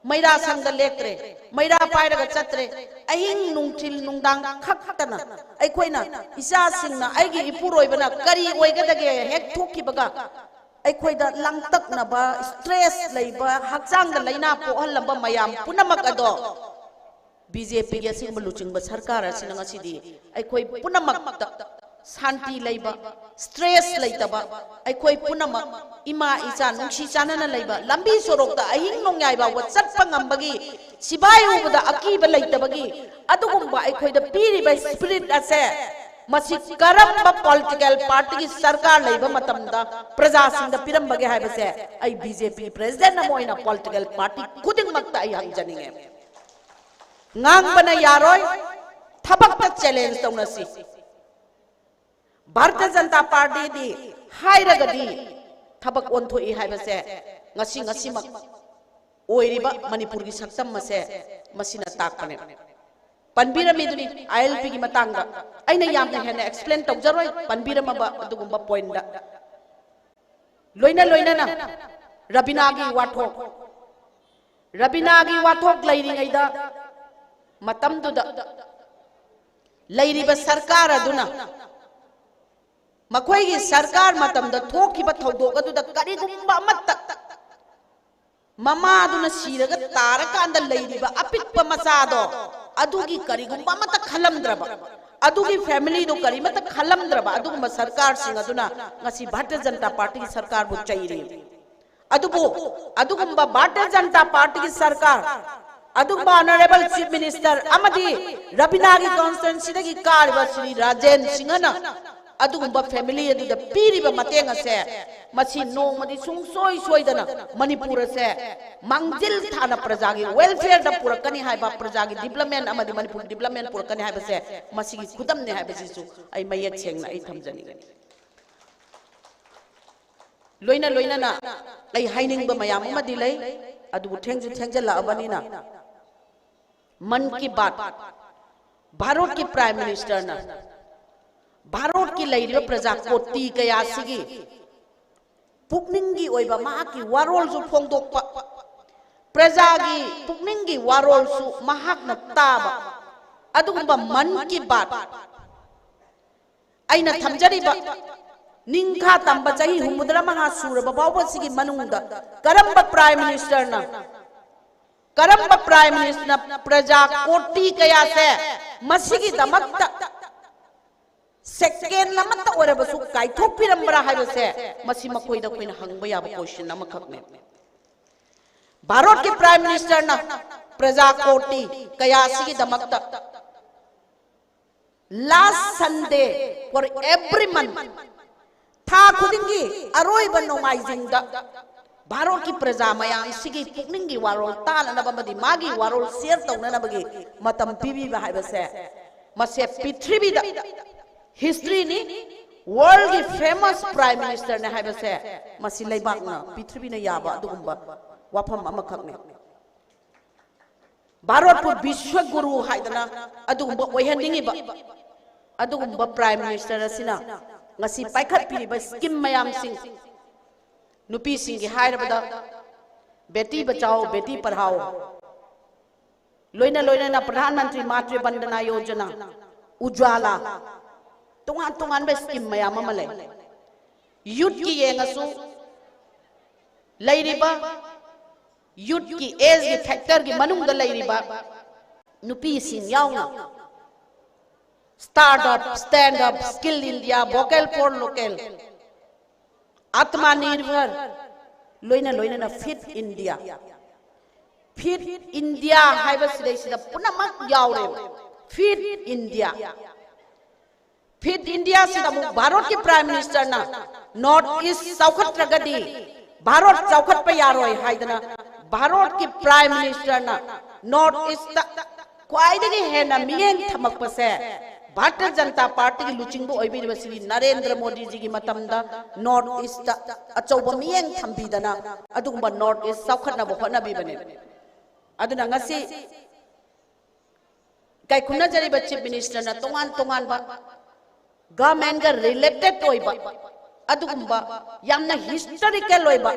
ꯃꯩꯔꯥ ꯁꯪꯗ ꯂꯦꯛꯇ꯭ꯔꯦ, ꯃꯩꯔꯥ ꯄꯥꯏꯔꯒ ꯆꯠꯇ꯭ꯔꯦ, ꯑꯍꯤꯡ ꯅꯨꯡꯊꯤꯜ ꯅꯨꯡꯗꯥꯡ ꯈꯛꯇꯅ ꯑꯩꯈꯣꯏꯅ ꯏꯆꯥꯁꯤꯡꯅ ꯑꯩꯒꯤ ꯏꯄꯨꯔꯣꯏꯕꯅ ꯀꯔꯤ ꯑꯣꯏꯒꯗꯒꯦ ꯍꯦꯛ ꯊꯣꯛꯈꯤꯕꯒ ꯑꯩꯈꯣꯏꯗ ꯂꯥꯡꯇꯛꯅꯕ, ꯁ꯭ꯇ꯭ꯔꯦꯁ ꯂꯩꯕ, ꯍꯛꯆꯥꯡꯗ ꯂꯥꯏꯅꯥ ꯄꯣꯛꯍꯜꯂꯝꯕ ꯃꯌꯥꯝ ꯄꯨꯝꯅꯃꯛ ꯑꯗꯣ ꯕꯤ ꯖꯦ ꯄꯤꯒꯤ ꯑꯁꯤꯒꯨꯝꯕ ꯂꯨꯆꯤꯡꯕ ꯁꯔꯀꯥꯔ ꯑꯁꯤꯅ ꯉꯁꯤꯗꯤ ꯑꯩꯈꯣꯏ ꯄꯨꯝꯅꯃꯛꯇ ꯁꯥꯟꯇꯤ ꯂꯩꯕ, ꯁ꯭ꯇ꯭ꯔꯦꯁ ꯂꯩꯇꯕ, ꯑꯩꯈꯣꯏ ꯄꯨꯝꯅꯃꯛ ꯏꯃꯥ ꯏꯆꯥ ꯅꯨꯡꯁꯤ ꯆꯥꯟꯅꯅ ꯂꯩꯕ, ꯂꯝꯕꯤ ꯁꯣꯔꯣꯛꯇ ꯑꯍꯤꯡ ꯅꯣꯡꯌꯥꯏ ꯐꯥꯎꯕ ꯆꯠꯄ ꯉꯝꯕꯒꯤ, ꯁꯤꯐꯥꯏ ꯎꯕꯗ ꯑꯀꯤꯕ ꯂꯩꯇꯕꯒꯤ, ꯑꯗꯨꯒꯨꯝꯕ ꯑꯩꯈꯣꯏꯗ ꯄꯤꯔꯤꯕ ꯁ꯭ꯄꯤꯔꯤꯠ ꯑꯁꯦ, ꯃꯁꯤ ꯀꯔꯝꯕ ꯄꯣꯂꯤꯇꯤꯀꯦꯜ ꯄꯥꯔꯇꯤꯒꯤ ꯁꯔꯀꯥꯔ ꯂꯩꯕ ꯃꯇꯝꯗ ꯄ꯭ꯔꯖꯥꯁꯤꯡꯗ ꯄꯤꯔꯝꯕꯒꯦ ꯍꯥꯏꯕꯁꯦ ꯑꯩ ꯕꯤ ꯖꯦ ꯄꯤ ꯄ꯭ꯔꯦꯁꯤꯗꯦꯟꯠ ꯑꯃ ꯑꯣꯏꯅ ꯄꯣꯂꯤꯇꯤꯀꯦꯜ ꯄꯥꯔꯇꯤ ꯈꯨꯗꯤꯡꯃꯛꯇ ꯑꯩ ꯍꯪꯖꯅꯤꯡꯉꯦ꯫ ꯉꯥꯡꯕꯅ ꯌꯥꯔꯣꯏ, ꯊꯕꯛꯇ ꯆꯦꯂꯦꯟꯖ ꯇꯧꯅꯁꯤ꯫ ꯚꯥꯔꯇꯤꯌ ꯖꯅꯇꯥ ꯄꯥꯔꯇꯤꯗꯤ ꯍꯥꯏꯔꯒꯗꯤ ꯊꯕꯛ ꯑꯣꯟꯊꯣꯛꯏ ꯍꯥꯏꯕꯁꯦ ꯉꯁꯤ ꯉꯁꯤꯃꯛ ꯑꯣꯏꯔꯤꯕ ꯃꯅꯤꯄꯨꯔꯒꯤ ꯁꯛꯇꯝ ꯑꯁꯦ ꯃꯁꯤꯅ ꯇꯥꯛꯄꯅꯦ꯫ ꯄꯟꯕꯤꯔꯝꯃꯤꯗꯨꯅꯤ ꯑꯥꯏ ꯑꯦꯜ ꯄꯤꯒꯤ ꯃꯇꯥꯡꯗ꯫ ꯑꯩꯅ ꯌꯥꯝꯅ ꯍꯦꯟꯅ ꯑꯦꯛꯁꯄ꯭ꯂꯦꯟ ꯇꯧꯖꯔꯣꯏ ꯄꯟꯕꯤꯔꯝꯃꯕ ꯑꯗꯨꯒꯨꯝꯕ ꯄꯣꯏꯟꯠꯇ꯫ ꯂꯣꯏꯅ ꯂꯣꯏꯅꯅ ꯔꯕꯤꯅꯥꯒꯤ ꯋꯥꯊꯣꯛ, ꯔꯕꯤꯅꯥꯒꯤ ꯋꯥꯊꯣꯛ ꯂꯩꯔꯤꯉꯩꯗ ꯃꯇꯝꯗꯨꯗ ꯂꯩꯔꯤꯕ ꯁꯔꯀꯥꯔ ꯑꯗꯨꯅ ꯃꯈꯣꯏꯒꯤ ꯁꯔꯀꯥꯔ ꯃꯇꯝꯗ ꯊꯣꯛꯈꯤꯕ ꯊꯧꯗꯣꯛ ꯑꯗꯨꯗ ꯀꯔꯤꯒꯨꯝꯕ ꯑꯃꯠꯇ ꯃꯃꯥꯗꯨꯅ ꯁꯤꯔꯒ ꯇꯥꯔꯀꯥꯟꯗ ꯂꯩꯔꯤꯕ ꯑꯄꯤꯛꯄ ꯃꯆꯥꯗꯣ, ꯑꯗꯨꯒꯤ ꯀꯔꯤꯒꯨꯝꯕ ꯑꯃꯠꯇ ꯈꯜꯂꯝꯗ꯭ꯔꯕ, ꯑꯗꯨꯒꯤ ꯐꯦꯃꯤꯂꯤꯗꯣ ꯀꯔꯤꯃꯠꯇ ꯈꯜꯂꯝꯗ꯭ꯔꯕ ꯑꯗꯨꯒꯨꯝꯕ ꯁꯔꯀꯥꯔꯁꯤꯡ ꯑꯗꯨꯅ ꯉꯁꯤ ꯚꯥꯔꯇꯤꯌ ꯖꯅꯇꯥ ꯄꯥꯔꯇꯤꯒꯤ ꯁꯔꯀꯥꯔꯕꯨ ꯆꯩꯔꯤ꯫ ꯑꯗꯨꯕꯨ ꯑꯗꯨꯒꯨꯝꯕ ꯚꯥꯔꯇꯤꯌ ꯖꯅꯇꯥ ꯄꯥꯔꯇꯤꯒꯤ ꯁꯔꯀꯥꯔ, ꯑꯗꯨꯒꯨꯝꯕ ꯑꯣꯅꯔꯦꯕꯜ ꯆꯤꯐ ꯃꯤꯅꯤꯁꯇꯔ ꯑꯃꯗꯤ ꯔꯕꯤꯅꯥꯒꯤ ꯀꯣꯟꯁꯇꯤꯇ꯭ꯋꯦꯟꯁꯤꯗꯒꯤ ꯀꯥꯔꯤꯕ ꯁ꯭ꯔꯤ ꯔꯥꯖꯦꯟ ꯁꯤꯡꯍꯅ ꯑꯗꯨꯒꯨꯝꯕ ꯐꯦꯃꯤꯂꯤ ꯑꯗꯨꯗ ꯄꯤꯔꯤꯕ ꯃꯇꯦꯡ ꯑꯁꯦ, ꯃꯁꯤ ꯅꯣꯡꯃꯗꯤ ꯁꯨꯡꯁꯣꯏ ꯁꯣꯏꯗꯅ ꯃꯅꯤꯄꯨꯔ ꯑꯁꯦ ꯃꯥꯡꯖꯤꯜ ꯊꯥꯅ ꯄ꯭ꯔꯖꯥꯒꯤ ꯋꯦꯜꯐꯤꯌꯔꯗ ꯄꯨꯔꯛꯀꯅꯤ ꯍꯥꯏꯕ, ꯄ꯭ꯔꯖꯥꯒꯤ ꯗꯤꯕ꯭ꯂꯞꯃꯦꯟ ꯑꯃꯗꯤ ꯃꯅꯤꯄꯨꯔ ꯗꯤꯕ꯭ꯂꯞꯃꯦꯟ ꯄꯨꯔꯛꯀꯅꯤ ꯍꯥꯏꯕꯁꯦ ꯃꯁꯤꯒꯤ ꯈꯨꯗꯝꯅꯤ ꯍꯥꯏꯕꯁꯤꯁꯨ ꯑꯩ ꯃꯌꯦꯛ ꯁꯦꯡꯅ ꯑꯩ ꯊꯝꯖꯅꯤꯡꯉꯤ꯫ ꯂꯣꯏꯅ ꯂꯣꯏꯅꯅ ꯑꯩ ꯍꯥꯏꯅꯤꯡꯕ ꯃꯌꯥꯝ ꯑꯃꯗꯤ ꯂꯩ, ꯑꯗꯨꯕꯨ ꯊꯦꯡꯁꯨ ꯊꯦꯡꯖꯤꯜꯂꯛꯑꯕꯅꯤꯅ, ꯃꯟ ꯀꯤ ꯕꯥꯠ, ꯚꯥꯔꯠꯀꯤ ꯄ꯭ꯔꯥꯏꯝ ꯃꯤꯅꯤꯁꯇꯔꯅ ꯚꯥꯔꯠꯀꯤ ꯂꯩꯔꯤꯕ ꯄ꯭ꯔꯖꯥ ꯀꯣꯇꯤ ꯀꯌꯥꯁꯤꯒꯤ ꯄꯨꯛꯅꯤꯡꯒꯤ ꯑꯣꯏꯕ ꯃꯍꯥꯛꯀꯤ ꯋꯥꯔꯣꯜꯁꯨ ꯐꯣꯡꯗꯣꯛꯄ, ꯄ꯭ꯔꯖꯥꯒꯤ ꯄꯨꯛꯅꯤꯡꯒꯤ ꯋꯥꯔꯣꯜꯁꯨ ꯃꯍꯥꯛꯅ ꯇꯥꯕ, ꯑꯗꯨꯒꯨꯝꯕ ꯃꯟ ꯀꯤ ꯕꯥꯠ, ꯑꯩꯅ ꯊꯝꯖꯔꯤꯕ ꯅꯤꯡꯈꯥ ꯇꯝꯕ ꯆꯍꯤ ꯍꯨꯝꯐꯨꯇꯔꯥ ꯃꯉꯥ ꯁꯨꯔꯕ ꯐꯥꯎꯕ ꯁꯤꯒꯤ ꯃꯅꯨꯡꯗ ꯀꯔꯝꯕ Prime Ministerꯅ, ꯀꯔꯝꯕ Prime Ministerꯅ ꯄ꯭ꯔꯖꯥ ꯀꯣꯇꯤ ꯀꯌꯥꯁꯦ ꯃꯁꯤꯒꯤꯗꯃꯛꯇ second ꯑꯃꯠꯇ ꯑꯣꯏꯔꯕꯁꯨ ꯀꯥꯏꯊꯣꯛꯄꯤꯔꯝꯕ꯭ꯔꯥ ꯍꯥꯏꯕꯁꯦ, ꯃꯁꯤ ꯃꯈꯣꯏꯗ ꯑꯩꯈꯣꯏꯅ ꯍꯪꯕ ꯌꯥꯕ question ꯑꯃꯈꯛꯅꯤ꯫ ꯚꯥꯔꯠꯀꯤ Prime Ministerꯅ ꯄ꯭ꯔꯖꯥ ꯀꯣꯇꯤ ꯀꯌꯥ ꯑꯁꯤꯒꯤꯗꯃꯛꯇ last Sunday for every month, ꯊꯥ ꯈꯨꯗꯤꯡꯒꯤ ꯑꯔꯣꯏꯕ ꯅꯣꯡꯃꯥꯏꯖꯤꯡꯗ ꯚꯥꯔꯠꯀꯤ ꯄ꯭ꯔꯖꯥ ꯃꯌꯥꯝꯁꯤꯒꯤ ꯄꯨꯛꯅꯤꯡꯒꯤ ꯋꯥꯔꯣꯜ ꯇꯥꯅꯅꯕ ꯑꯃꯗꯤ ꯃꯥꯒꯤ ꯋꯥꯔꯣꯜ share ꯇꯧꯅꯅꯕꯒꯤ ꯃꯇꯝ ꯄꯤꯕꯤꯕ ꯍꯥꯏꯕꯁꯦ, ꯃꯁꯦ ꯄ꯭ꯔꯤꯊꯤꯕꯤꯗ historyꯅꯤ꯫ Worldꯒꯤ famous Prime Ministerꯅꯦ ꯍꯥꯏꯕꯁꯦ, ꯃꯁꯤ ꯂꯩꯕꯥꯛꯅ, ꯄ꯭ꯔꯤꯊꯤꯕꯤꯅ ꯌꯥꯕ ꯑꯗꯨꯒꯨꯝꯕ ꯋꯥꯐꯝ ꯑꯃꯈꯛꯅꯤ꯫ ꯚꯥꯔꯠꯄꯨ ꯕꯤꯁ꯭ꯋ ꯒꯨꯔꯨ ꯍꯥꯏꯗꯅ ꯑꯗꯨꯒꯨꯝꯕ ꯑꯣꯏꯍꯟꯅꯤꯡꯉꯤꯕ ꯑꯗꯨꯒꯨꯝꯕ Prime Minister ꯑꯁꯤꯅ ꯉꯁꯤ ꯄꯥꯏꯈꯠꯄꯤꯔꯤꯕ scheme ꯃꯌꯥꯝꯁꯤꯡ, ꯅꯨꯄꯤꯁꯤꯡꯒꯤ ꯍꯥꯏꯔꯕꯗ ꯕꯦꯇꯤ ꯕꯆꯥꯎ, ꯕꯦꯇꯤ ꯄꯔꯍꯥꯎ, ꯂꯣꯏꯅ ꯂꯣꯏꯅꯅ ꯄ꯭ꯔꯙꯥꯟ ꯃꯟꯇ꯭ꯔꯤ ꯃꯥꯇ꯭ꯔꯤ ꯕꯟꯗꯅꯥ ꯌꯣꯖꯅꯥ, ꯎꯖ꯭ꯋꯥꯂꯥ, ꯇꯣꯉꯥꯟ ꯇꯣꯉꯥꯟꯕ scheme ꯃꯌꯥꯝ ꯑꯃ ꯂꯩ꯫ Youthꯀꯤ ꯌꯦꯡꯉꯁꯨ, ꯂꯩꯔꯤꯕ youthꯀꯤ ageꯒꯤ factorꯒꯤ ꯃꯅꯨꯡꯗ ꯂꯩꯔꯤꯕ ꯅꯨꯄꯤꯁꯤꯡ ꯌꯥꯎꯅ Start Up, Stand Up, Skill India, Vocal for Local, Atmanirbhar, ꯂꯣꯏꯅ ꯂꯣꯏꯅꯅ Fit India꯫ Fit India ꯍꯥꯏꯕꯁꯤꯗꯩꯁꯤꯗ ꯄꯨꯝꯅꯃꯛ ꯌꯥꯎꯔꯦꯕ꯫ Fit India꯫ Fit Indiaꯁꯤꯗ ꯑꯃꯨꯛ ꯚꯥꯔꯠꯀꯤ Prime Ministerꯅ North East ꯆꯥꯎꯈꯠꯇ꯭ꯔꯒꯗꯤ ꯚꯥꯔꯠ ꯆꯥꯎꯈꯠꯄ ꯌꯥꯔꯣꯏ ꯍꯥꯏꯗꯅ ꯚꯥꯔꯠꯀꯤ Prime Ministerꯅ North Eastꯇ ꯈ꯭ꯋꯥꯏꯗꯒꯤ ꯍꯦꯟꯅ ꯃꯤꯠꯌꯦꯡ ꯊꯝꯃꯛꯄꯁꯦ ꯚꯥꯔꯇꯤꯌ ꯖꯅꯇꯥ ꯄꯥꯔꯇꯤꯒꯤ ꯂꯨꯆꯤꯡꯕ ꯑꯣꯏꯕꯤꯔꯤꯕ ꯁ꯭ꯔꯤ ꯅꯔꯦꯟꯗ꯭ꯔ ꯃꯣꯗꯤꯖꯤꯒꯤ ꯃꯇꯝꯗ North Eastꯇ ꯑꯆꯧꯕ ꯃꯤꯠꯌꯦꯡ ꯊꯝꯕꯤꯗꯅ ꯑꯗꯨꯒꯨꯝꯕ North East ꯆꯥꯎꯈꯠꯅꯕ ꯍꯣꯠꯅꯕꯤꯕꯅꯦ꯫ ꯑꯗꯨꯅ ꯉꯁꯤ ꯏꯀꯥꯏ ꯈꯨꯝꯅꯖꯔꯤꯕ Chief Ministerꯅ ꯇꯣꯉꯥꯟ ꯇꯣꯉꯥꯟꯕ governmentꯒ related ꯑꯣꯏꯕ ꯑꯗꯨꯒꯨꯝꯕ ꯌꯥꯝꯅ historical ꯑꯣꯏꯕ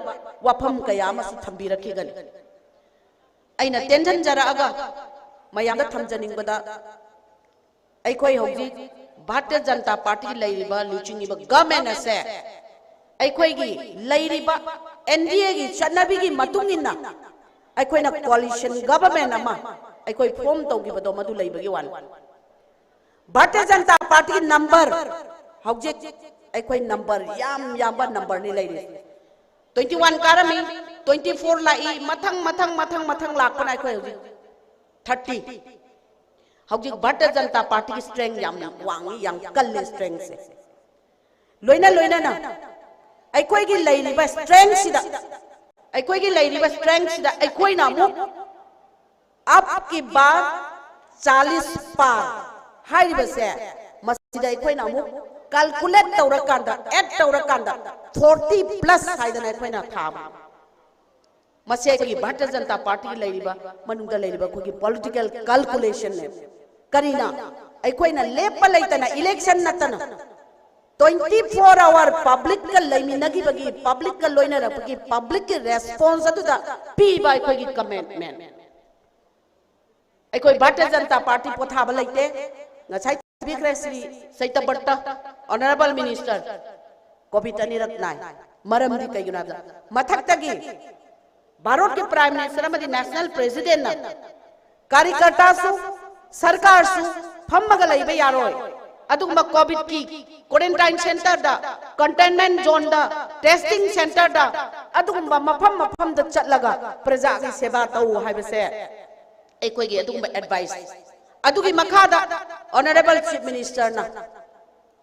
ꯋꯥꯐꯝ ꯀꯌꯥ ꯑꯃꯁꯨ ꯊꯝꯕꯤꯔꯛꯈꯤꯒꯅꯤ꯫ ꯑꯩꯅ ꯇꯦꯟꯁꯤꯟꯖꯔꯛꯑꯒ ꯃꯌꯥꯝꯗ ꯊꯝꯖꯅꯤꯡꯕꯗ, ꯑꯩꯈꯣꯏ ꯍꯧꯖꯤꯛ ꯚꯥꯔꯇꯤꯌ ꯖꯅꯇꯥ ꯄꯥꯔꯇꯤꯒꯤ ꯂꯩꯔꯤꯕ ꯂꯨꯆꯤꯡꯉꯤꯕ ꯒꯚꯔꯟꯃꯦꯟꯠ ꯑꯁꯦ ꯑꯩꯈꯣꯏꯒꯤ ꯂꯩꯔꯤꯕ ꯑꯦꯟ ꯗꯤ ꯑꯦꯒꯤ ꯆꯠꯅꯕꯤꯒꯤ ꯃꯇꯨꯡ ꯏꯟꯅ ꯑꯩꯈꯣꯏꯅ ꯀꯣꯑꯣꯂꯤꯁꯟ ꯒꯚꯔꯟꯃꯦꯟꯠ ꯑꯃ ꯑꯩꯈꯣꯏ ꯐꯣꯔꯝ ꯇꯧꯈꯤꯕꯗꯣ ꯃꯗꯨ ꯂꯩꯕꯒꯤ ꯋꯥꯅꯤ꯫ ꯚꯥꯔꯇꯤꯌ ꯖꯅꯇꯥ ꯄꯥꯔꯇꯤꯒꯤ ꯅꯝꯕꯔ ꯍꯧꯖꯤꯛ ꯑꯩꯈꯣꯏ ꯅꯝꯕꯔ ꯌꯥꯝ ꯌꯥꯝꯕ ꯅꯝꯕꯔꯅꯤ ꯂꯩꯔꯤꯁꯦ꯫ ꯇ꯭ꯋꯦꯟꯇꯤ ꯋꯥꯟ ꯀꯥꯔꯝꯃꯤ, ꯇ꯭ꯋꯦꯟꯇꯤ ꯐꯣꯔ ꯂꯥꯛꯏ, ꯃꯊꯪ ꯃꯊꯪ ꯃꯊꯪ ꯃꯊꯪ ꯂꯥꯛꯄꯅ ꯑꯩꯈꯣꯏ ꯍꯧꯖꯤꯛ ꯊꯥꯔꯇꯤ꯫ ꯍꯧꯖꯤꯛ ꯚꯥꯔꯇꯤꯌ ꯖꯅꯇꯥ ꯄꯥꯔꯇꯤꯒꯤ ꯁ꯭ꯇꯔꯦꯡ ꯌꯥꯝꯅ ꯋꯥꯡꯉꯤ, ꯌꯥꯝ ꯀꯜꯂꯤ ꯁ꯭ꯇꯔꯦꯡꯁꯦ꯫ ꯂꯣꯏꯅ ꯂꯣꯏꯅꯅ ꯑꯩꯈꯣꯏꯒꯤ ꯂꯩꯔꯤꯕ ꯁ꯭ꯇꯔꯦꯡꯁꯤꯗ, ꯑꯩꯈꯣꯏꯒꯤ ꯂꯩꯔꯤꯕ ꯁ꯭ꯇꯔꯦꯡꯁꯤꯗ ꯑꯩꯈꯣꯏꯅ ꯑꯃꯨꯛ ꯑꯞ ꯀꯤ ꯕꯥꯔ ꯆꯥꯂꯤꯁ ꯄꯥꯔ ꯍꯥꯏꯔꯤꯕꯁꯦ, ꯃꯁꯤꯗ ꯑꯩꯈꯣꯏꯅ ꯑꯃꯨꯛ ꯀꯥꯜꯀꯨꯂꯦꯠ ꯇꯧꯔꯀꯥꯟꯗ, ꯑꯦꯗ ꯇꯧꯔꯀꯥꯟꯗ ꯐꯣꯔꯇꯤ ꯄ꯭ꯂꯁ ꯍꯥꯏꯗꯅ ꯑꯩꯈꯣꯏꯅ ꯊꯥꯕ꯫ ꯃꯁꯤ ꯑꯩꯈꯣꯏꯒꯤ ꯚꯥꯔꯇꯤꯌ ꯖꯅꯇꯥ ꯄꯥꯔꯇꯤꯒꯤ ꯂꯩꯔꯤꯕ, ꯃꯅꯨꯡꯗ ꯂꯩꯔꯤꯕ ꯑꯩꯈꯣꯏꯒꯤ ꯄꯣꯂꯤꯇꯤꯀꯦꯜ ꯀꯥꯜꯀꯨꯂꯦꯁꯟꯅꯦ꯫ ꯀꯔꯤꯅ? ꯑꯩꯈꯣꯏꯅ ꯂꯦꯞꯄ ꯂꯩꯇꯅ ꯏꯂꯦꯛꯁꯟ ꯅꯠꯇꯅ ꯇ꯭ꯋꯦꯟꯇꯤ ꯐꯣꯔ ꯑꯋꯥꯔ ꯄꯕ꯭ꯂꯤꯛꯀ ꯂꯩꯃꯤꯟꯅꯈꯤꯕꯒꯤ, ꯄꯕ꯭ꯂꯤꯛꯀ ꯂꯣꯏꯅꯔꯛꯄꯒꯤ, ꯄꯕ꯭ꯂꯤꯛꯀꯤ ꯔꯦꯁꯄꯣꯟꯁ ꯑꯗꯨꯗ ꯄꯤꯕ ꯑꯩꯈꯣꯏꯒꯤ ꯀꯃꯤꯠꯃꯦꯟꯠ꯫ ꯑꯩꯈꯣꯏ ꯚꯥꯔꯇꯤꯌ ꯖꯅꯇꯥ ꯄꯥꯔꯇꯤ ꯄꯣꯊꯥꯕ ꯂꯩꯇꯦ꯫ ꯉꯁꯥꯏ ꯊꯝꯕꯤꯈ꯭ꯔꯦ ꯁ꯭ꯔꯤ ꯁꯩꯇꯕ꯭ꯔꯇ, ꯑꯣꯅꯔꯦꯕꯜ ꯃꯤꯅꯤꯁꯇꯔ, ꯀꯣꯚꯤꯗ ꯑꯅꯤꯔꯛ ꯅꯥꯏ꯫ ꯃꯔꯝꯗꯤ ꯀꯩꯒꯤꯅꯣ ꯍꯥꯏꯕꯗ ꯃꯊꯛꯇꯒꯤ ꯚꯥꯔꯠꯀꯤ ꯄ꯭ꯔꯥꯏꯝ ꯃꯤꯅꯤꯁꯇꯔ ꯑꯃꯗꯤ ꯅꯦꯁꯅꯦꯜ ꯄ꯭ꯔꯦꯁꯤꯗꯦꯟꯠꯅ ꯀꯥꯔꯤꯀꯔꯇꯥꯁꯨ ꯁꯔꯀꯥꯔꯁꯨ ꯐꯝꯃꯒ ꯂꯩꯕ ꯌꯥꯔꯣꯏ꯫ ꯑꯗꯨꯒꯨꯝꯕ ꯀꯣꯚꯤꯗꯀꯤ ꯀ꯭ꯋꯥꯔꯦꯟꯇꯥꯏꯟ ꯁꯦꯟꯇꯔꯗ, ꯀꯟꯇꯦꯟꯃꯦꯟꯠ ꯖꯣꯟꯗ, ꯇꯦꯁꯇꯤꯡ ꯁꯦꯟꯇꯔꯗ, ꯑꯗꯨꯒꯨꯝꯕ ꯃꯐꯝ ꯃꯐꯝꯗ ꯆꯠꯂꯒ ꯄ꯭ꯔꯖꯥꯒꯤ ꯁꯦꯕꯥ ꯇꯧ ꯍꯥꯏꯕꯁꯦ ꯑꯩꯈꯣꯏꯒꯤ ꯑꯗꯨꯒꯨꯝꯕ ꯑꯦꯗꯚꯥꯏꯁ꯫ ꯑꯗꯨꯒꯤ ꯃꯈꯥꯗ ꯑꯣꯅꯔꯦꯕꯜ ꯆꯤꯐ ꯃꯤꯅꯤꯁꯇꯔꯅ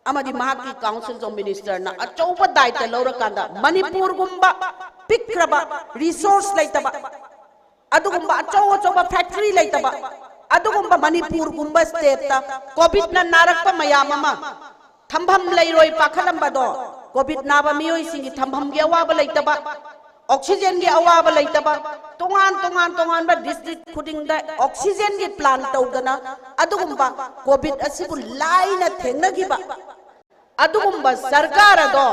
ꯑꯃꯗꯤ ꯃꯍꯥꯛꯀꯤ ꯀꯥꯎꯟꯁꯤꯜ ꯑꯣꯐ ꯃꯤꯅꯤꯁꯇꯔꯅ ꯑꯆꯧꯕ ꯗꯥꯏꯇ ꯂꯧꯔꯀꯥꯟꯗ ꯃꯅꯤꯄꯨꯔꯒꯨꯝꯕ ꯄꯤꯛꯈ꯭ꯔꯕ, ꯔꯤꯁꯣꯔꯁ ꯂꯩꯇꯕ, ꯑꯗꯨꯒꯨꯝꯕ ꯑꯆꯧ ꯑꯆꯧꯕ ꯐꯦꯛꯇꯔꯤ ꯂꯩꯇꯕ, ꯑꯗꯨꯒꯨꯝꯕ ꯃꯅꯤꯄꯨꯔꯒꯨꯝꯕ ꯁ꯭ꯇꯦꯠꯇ ꯀꯣꯚꯤꯗꯅ ꯅꯥꯔꯛꯄ ꯃꯌꯥꯝ ꯑꯃ ꯊꯝꯐꯝ ꯂꯩꯔꯣꯏ ꯄꯥꯈꯠꯂꯝꯕꯗꯣ, ꯀꯣꯚꯤꯗ ꯅꯥꯕ ꯃꯤꯑꯣꯏꯁꯤꯡꯒꯤ ꯊꯝꯐꯝꯒꯤ ꯑꯋꯥꯕ ꯂꯩꯇꯕ, ꯑꯣꯛꯁꯤꯖꯦꯟꯒꯤ ꯑꯋꯥꯕ ꯂꯩꯇꯕ, ꯇꯣꯉꯥꯟ ꯇꯣꯉꯥꯟ ꯇꯣꯉꯥꯟꯕ ꯗꯤꯁꯇ꯭ꯔꯤꯛ ꯈꯨꯗꯤꯡꯗ ꯑꯣꯛꯁꯤꯖꯦꯟꯒꯤ ꯄ꯭ꯂꯥꯟ ꯇꯧꯗꯅ ꯑꯗꯨꯒꯨꯝꯕ ꯀꯣꯚꯤꯗ ꯑꯁꯤꯕꯨ ꯂꯥꯏꯅ ꯊꯦꯡꯅꯈꯤꯕ ꯑꯗꯨꯒꯨꯝꯕ ꯁꯔꯀꯥꯔ ꯑꯗꯣ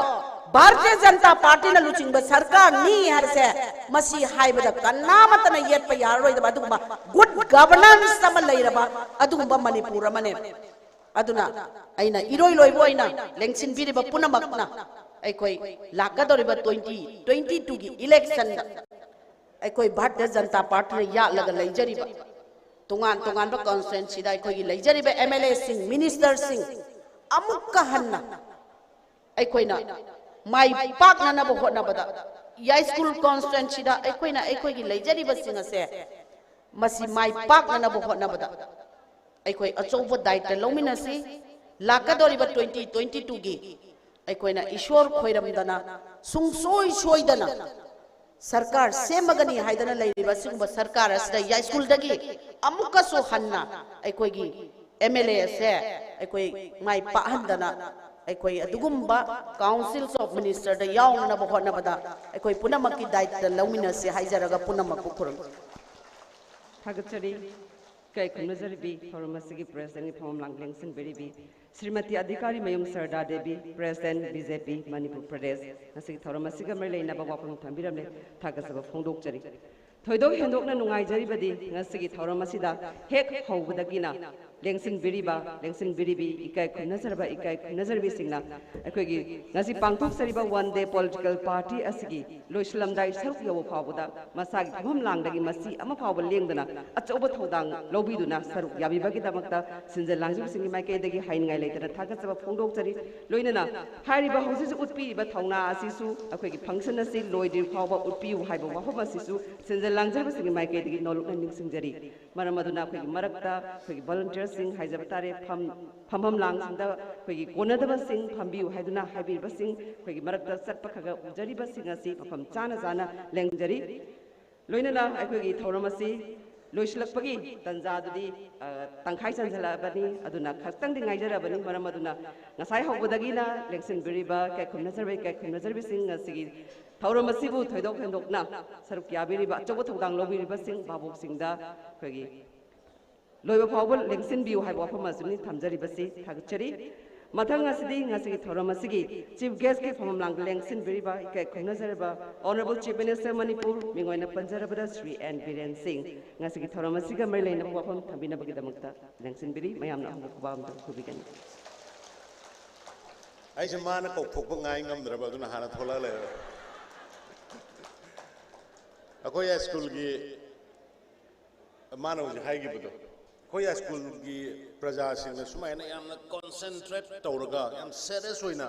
ꯚꯥꯔꯇꯤꯌ ꯖꯅꯇꯥ ꯄꯥꯔꯇꯤꯅ ꯂꯨꯆꯤꯡꯕ ꯁꯔꯀꯥꯔꯅꯤ ꯍꯥꯏꯕꯁꯦ ꯃꯁꯤ ꯍꯥꯏꯕꯗ ꯀꯅꯥꯃꯠꯇꯅ ꯌꯦꯠꯄ ꯌꯥꯔꯔꯣꯏꯗꯕ ꯑꯗꯨꯒꯨꯝꯕ ꯒꯨꯗ ꯒꯚꯔꯅꯦꯟꯁ ꯑꯃ ꯂꯩꯔꯕ ꯑꯗꯨꯒꯨꯝꯕ ꯃꯅꯤꯄꯨꯔ ꯑꯃꯅꯦ꯫ ꯑꯗꯨꯅ ꯑꯩꯅ ꯏꯔꯣꯏ ꯂꯣꯏꯕ ꯑꯣꯏꯅ ꯂꯦꯡꯁꯤꯟꯕꯤꯔꯤꯕ ꯄꯨꯝꯅꯃꯛꯅ ꯑꯩꯈꯣꯏ ꯂꯥꯛꯀꯗꯧꯔꯤꯕ twenty twenty twoꯒꯤ electionꯗ ꯑꯩꯈꯣꯏ ꯚꯥꯔꯇꯤꯌ ꯖꯅꯇꯥ ꯄꯥꯔꯇꯤꯅ ꯌꯥꯠꯂꯒ ꯂꯩꯖꯔꯤꯕ ꯇꯣꯉꯥꯟ ꯇꯣꯉꯥꯟꯕ constituencyꯗ ꯑꯩꯈꯣꯏꯒꯤ ꯂꯩꯖꯔꯤꯕ MLAꯁꯤꯡ, ministerꯁꯤꯡ ꯑꯃꯨꯛꯀ ꯍꯟꯅ ꯑꯩꯈꯣꯏꯅ ꯃꯥꯏ ꯄꯥꯛꯅꯅꯕ ꯍꯣꯠꯅꯕꯗ, ꯌꯥꯏꯁ꯭ꯀꯨꯜ constituencyꯗ ꯑꯩꯈꯣꯏꯅ ꯑꯩꯈꯣꯏꯒꯤ ꯂꯩꯖꯔꯤꯕꯁꯤꯡ ꯑꯁꯦ ꯃꯁꯤ ꯃꯥꯏ ꯄꯥꯛꯅꯅꯕ ꯍꯣꯠꯅꯕꯗ ꯑꯩꯈꯣꯏ ꯑꯆꯧꯕ ꯗꯥꯌꯤꯠꯇ ꯂꯧꯃꯤꯟꯅꯁꯤ꯫ ꯂꯥꯛꯀꯗꯧꯔꯤꯕ twenty twenty twoꯒꯤ ꯑꯩꯈꯣꯏꯅ ꯏꯁꯣꯔ ꯈꯣꯏꯔꯝꯗꯅ ꯁꯨꯡꯁꯣꯏ ꯁꯣꯏꯗꯅ ꯁꯔꯀꯥꯔ ꯁꯦꯝꯃꯒꯅꯤ ꯍꯥꯏꯗꯅ ꯂꯩꯔꯤꯕ ꯑꯁꯤꯒꯨꯝꯕ ꯁꯔꯀꯥꯔ ꯑꯁꯤꯗ ꯌꯥꯏꯁ꯭ꯀꯨꯜꯗꯒꯤ ꯑꯃꯨꯛꯀꯁꯨ ꯍꯟꯅ ꯑꯩꯈꯣꯏꯒꯤ MLA ꯑꯁꯦ ꯑꯩꯈꯣꯏ ꯃꯥꯏ ꯄꯥꯛꯍꯟꯗꯅ ꯑꯩꯈꯣꯏ ꯑꯗꯨꯒꯨꯝꯕ Council of Ministerꯗ ꯌꯥꯎꯅꯅꯕ ꯍꯣꯠꯅꯕꯗ ꯑꯩꯈꯣꯏ ꯄꯨꯝꯅꯃꯛꯀꯤ ꯗꯥꯌꯤꯠꯇ ꯂꯧꯃꯤꯟꯅꯁꯤ ꯍꯥꯏꯖꯔꯒ ꯄꯨꯝꯅꯃꯛꯄꯨ ꯈꯨꯔꯨꯝꯖꯔꯤ꯫ ꯊꯥꯒꯠꯆꯔꯤ꯫ ꯏꯀꯥꯏ ꯈꯨꯝꯅꯖꯔꯤꯕꯤ ꯊꯧꯔꯝ ꯑꯁꯤꯒꯤ presidentꯒꯤ ꯐꯝꯐꯝ ꯂꯥꯡ ꯂꯦꯡꯁꯤꯟꯕꯤꯔꯤꯕꯤ ꯁ꯭ꯔꯤꯃꯇꯤ ꯑꯙꯤꯀꯥꯔꯤ ꯃꯌꯨꯝ ꯁꯔꯗꯥ ꯗꯦꯕꯤ, president BJP ꯃꯅꯤꯄꯨꯔ ꯄ꯭ꯔꯗꯦꯁ, ꯉꯁꯤꯒꯤ ꯊꯧꯔꯝ ꯑꯁꯤꯒ ꯃꯔꯤ ꯂꯩꯅꯕ ꯋꯥꯐꯝ ꯊꯝꯕꯤꯔꯝꯂꯦ꯫ ꯊꯥꯒꯠꯆꯕ ꯐꯣꯡꯗꯣꯛꯆꯔꯤ꯫ ꯊꯣꯏꯗꯣꯛ ꯍꯦꯟꯗꯣꯛꯅ ꯅꯨꯡꯉꯥꯏꯖꯔꯤꯕꯗꯤ ꯉꯁꯤꯒꯤ ꯊꯧꯔꯝ ꯑꯁꯤꯗ ꯍꯦꯛ ꯍꯧꯕꯗꯒꯤꯅ ꯂꯦꯡꯁꯤꯟꯕꯤꯔꯤꯕ, ꯂꯦꯡꯁꯤꯟꯕꯤꯔꯤꯕꯤ, ꯏꯀꯥꯏ ꯈꯨꯝꯅꯖꯔꯕ, ꯏꯀꯥꯏ ꯈꯨꯝꯅꯖꯔꯕꯤꯁꯤꯡꯅ ꯑꯩꯈꯣꯏꯒꯤ ꯉꯁꯤ ꯄꯥꯡꯊꯣꯛꯆꯔꯤꯕ one day political party ꯑꯁꯤꯒꯤ ꯂꯣꯏꯁꯤꯜꯂꯝꯗꯥꯏ ꯁꯔꯨꯛ ꯌꯧꯕ ꯐꯥꯎꯕꯗ ꯃꯁꯥꯒꯤ ꯐꯝꯐꯝ ꯂꯥꯡꯗꯒꯤ ꯃꯆꯤ ꯑꯃ ꯐꯥꯎꯕ ꯂꯦꯡꯗꯅ ꯑꯆꯧꯕ ꯊꯧꯗꯥꯡ ꯂꯧꯕꯤꯗꯨꯅ ꯁꯔꯨꯛ ꯌꯥꯕꯤꯕꯒꯤꯗꯃꯛꯇ ꯁꯤꯟꯖ ꯂꯥꯡꯖꯕꯁꯤꯡꯒꯤ ꯃꯥꯏꯀꯩꯗꯒꯤ ꯍꯥꯏꯅꯤꯡꯉꯥꯏ ꯂꯩꯇꯅ ꯊꯥꯒꯠꯆꯕ ꯐꯣꯡꯗꯣꯛꯆꯔꯤ꯫ ꯂꯣꯏꯅꯅ ꯍꯥꯏꯔꯤꯕ ꯍꯧꯖꯤꯛ ꯍꯧꯖꯤꯛ ꯎꯠꯄꯤꯔꯤꯕ ꯊꯧꯅꯥ ꯑꯁꯤꯁꯨ ꯑꯩꯈꯣꯏꯒꯤ function ꯑꯁꯤ ꯂꯣꯏꯗ꯭ꯔꯤꯕ ꯐꯥꯎꯕ ꯎꯠꯄꯤꯌꯨ ꯍꯥꯏꯕ ꯋꯥꯐꯝ ꯑꯁꯤꯁꯨ ꯁꯤꯟꯖ ꯂꯥꯡꯖꯕꯁꯤꯡꯒꯤ ꯃꯥꯏꯀꯩꯗꯒꯤ ꯅꯣꯂꯨꯛꯅ ꯅꯤꯡꯁꯤꯡꯖꯔꯤ꯫ ꯃꯔꯝ ꯑꯗꯨꯅ ꯑꯩꯈꯣꯏꯒꯤ ꯃꯔꯛꯇ ꯑꯩꯈꯣꯏꯒꯤ volunteerꯁꯤꯡ ꯍꯥꯏꯖꯕ ꯇꯥꯔꯦ, ꯐꯝ ꯐꯝꯐꯝ ꯂꯥꯡꯁꯤꯡꯗ ꯑꯩꯈꯣꯏꯒꯤ ꯀꯣꯟꯅꯗꯕꯁꯤꯡ ꯐꯝꯕꯤꯌꯨ ꯍꯥꯏꯗꯨꯅ ꯍꯥꯏꯕꯤꯔꯤꯕꯁꯤꯡ ꯑꯩꯈꯣꯏꯒꯤ ꯃꯔꯛꯇ ꯆꯠꯄ ꯈꯔ ꯈꯔ ꯎꯖꯔꯤꯕꯁꯤꯡ ꯑꯁꯤ ꯃꯐꯝ ꯆꯥꯅ ꯆꯥꯅ ꯂꯦꯡꯖꯔꯤ꯫ ꯂꯣꯏꯅꯅ ꯑꯩꯈꯣꯏꯒꯤ ꯊꯧꯔꯝ ꯑꯁꯤ ꯂꯣꯏꯁꯤꯜꯂꯛꯄꯒꯤ ꯇꯥꯟꯖꯥꯗꯨꯗꯤ, ꯑ, ꯇꯪꯈꯥꯏ ꯆꯟꯁꯤꯜꯂꯛꯂꯕꯅꯤ꯫ ꯑꯗꯨꯅ ꯈꯛꯇꯪꯗꯤ ꯉꯥꯏꯖꯔꯕꯅꯤ꯫ ꯃꯔꯝ ꯑꯗꯨꯅ ꯉꯁꯥꯏ ꯍꯧꯕꯗꯒꯤꯅ ꯂꯦꯡꯁꯤꯟꯕꯤꯔꯤꯕ ꯏꯀꯥꯏ ꯈꯨꯝꯅꯖꯔꯕ, ꯏꯀꯥꯏ ꯈꯨꯝꯅꯖꯔꯕꯤꯁꯤꯡ ꯉꯁꯤꯒꯤ ꯊꯧꯔꯝ ꯑꯁꯤꯕꯨ ꯊꯣꯏꯗꯣꯛ ꯍꯦꯟꯗꯣꯛꯅ ꯁꯔꯨꯛ ꯌꯥꯕꯤꯔꯤꯕ, ꯑꯆꯧꯕ ꯊꯧꯗꯥꯡ ꯂꯧꯕꯤꯔꯤꯕꯁꯤꯡ, ꯚꯥꯕꯣꯛꯁꯤꯡꯗ ꯑꯩꯈꯣꯏꯒꯤ ꯂꯣꯏꯕ ꯐꯥꯎꯕ ꯂꯦꯡꯁꯤꯟꯕꯤꯌꯨ ꯍꯥꯏꯕ ꯋꯥꯐꯝ ꯑꯁꯤꯅꯤ ꯊꯝꯖꯔꯤꯕꯁꯤ꯫ ꯊꯥꯒꯠꯆꯔꯤ꯫ ꯃꯊꯪ ꯑꯁꯤꯗꯤ ꯉꯁꯤꯒꯤ ꯊꯧꯔꯝ ꯑꯁꯤꯒꯤ Chief Guestꯀꯤ ꯐꯝꯐꯝ ꯂꯥꯡꯗ ꯂꯦꯡꯁꯤꯟꯕꯤꯔꯤꯕ ꯏꯀꯥꯏ ꯈꯨꯝꯅꯖꯔꯕ Honourable Chief Minister ꯃꯅꯤꯄꯨꯔ, ꯃꯤꯡ ꯑꯣꯏꯅ ꯄꯟꯖꯔꯕꯗ ꯁ꯭ꯔꯤ ꯑꯦꯟ ꯕꯤꯔꯦꯟ ꯁꯤꯡ꯫ ꯉꯁꯤꯒꯤ ꯊꯧꯔꯝ ꯑꯁꯤꯒ ꯃꯔꯤ ꯂꯩꯅꯕ ꯋꯥꯐꯝ ꯊꯝꯕꯤꯅꯕꯒꯤꯗꯃꯛꯇ ꯂꯦꯡꯁꯤꯟꯕꯤꯔꯤ꯫ ꯃꯌꯥꯝꯅ ꯑꯍꯨꯝꯂꯛ ꯈꯨꯕꯥꯛ ꯑꯃꯇ ꯈꯨꯕꯤꯒꯅꯤ꯫ ꯑꯩꯁꯦ ꯃꯥꯅ ꯀꯧꯊꯣꯛꯄ ꯉꯥꯏ ꯉꯝꯗ꯭ꯔꯕ, ꯑꯗꯨꯅ ꯍꯥꯟꯅ ꯊꯣꯛꯂꯛꯑ ꯂꯩꯔꯦ꯫ ꯑꯩꯈꯣꯏ ꯍꯥꯏ ꯁ꯭ꯀꯨꯜꯒꯤ, ꯃꯥꯅ ꯍꯧꯖꯤꯛ ꯍꯥꯏꯈꯤꯕꯗꯣ, ꯑꯩꯈꯣꯏ ꯍꯥꯏ ꯁ꯭ꯀꯨꯜꯒꯤ ꯄ꯭ꯔꯖꯥꯁꯤꯡꯅ ꯁꯨꯃꯥꯏꯅ ꯌꯥꯝꯅ concentrate ꯇꯧꯔꯒ, ꯌꯥꯝ serious ꯑꯣꯏꯅ,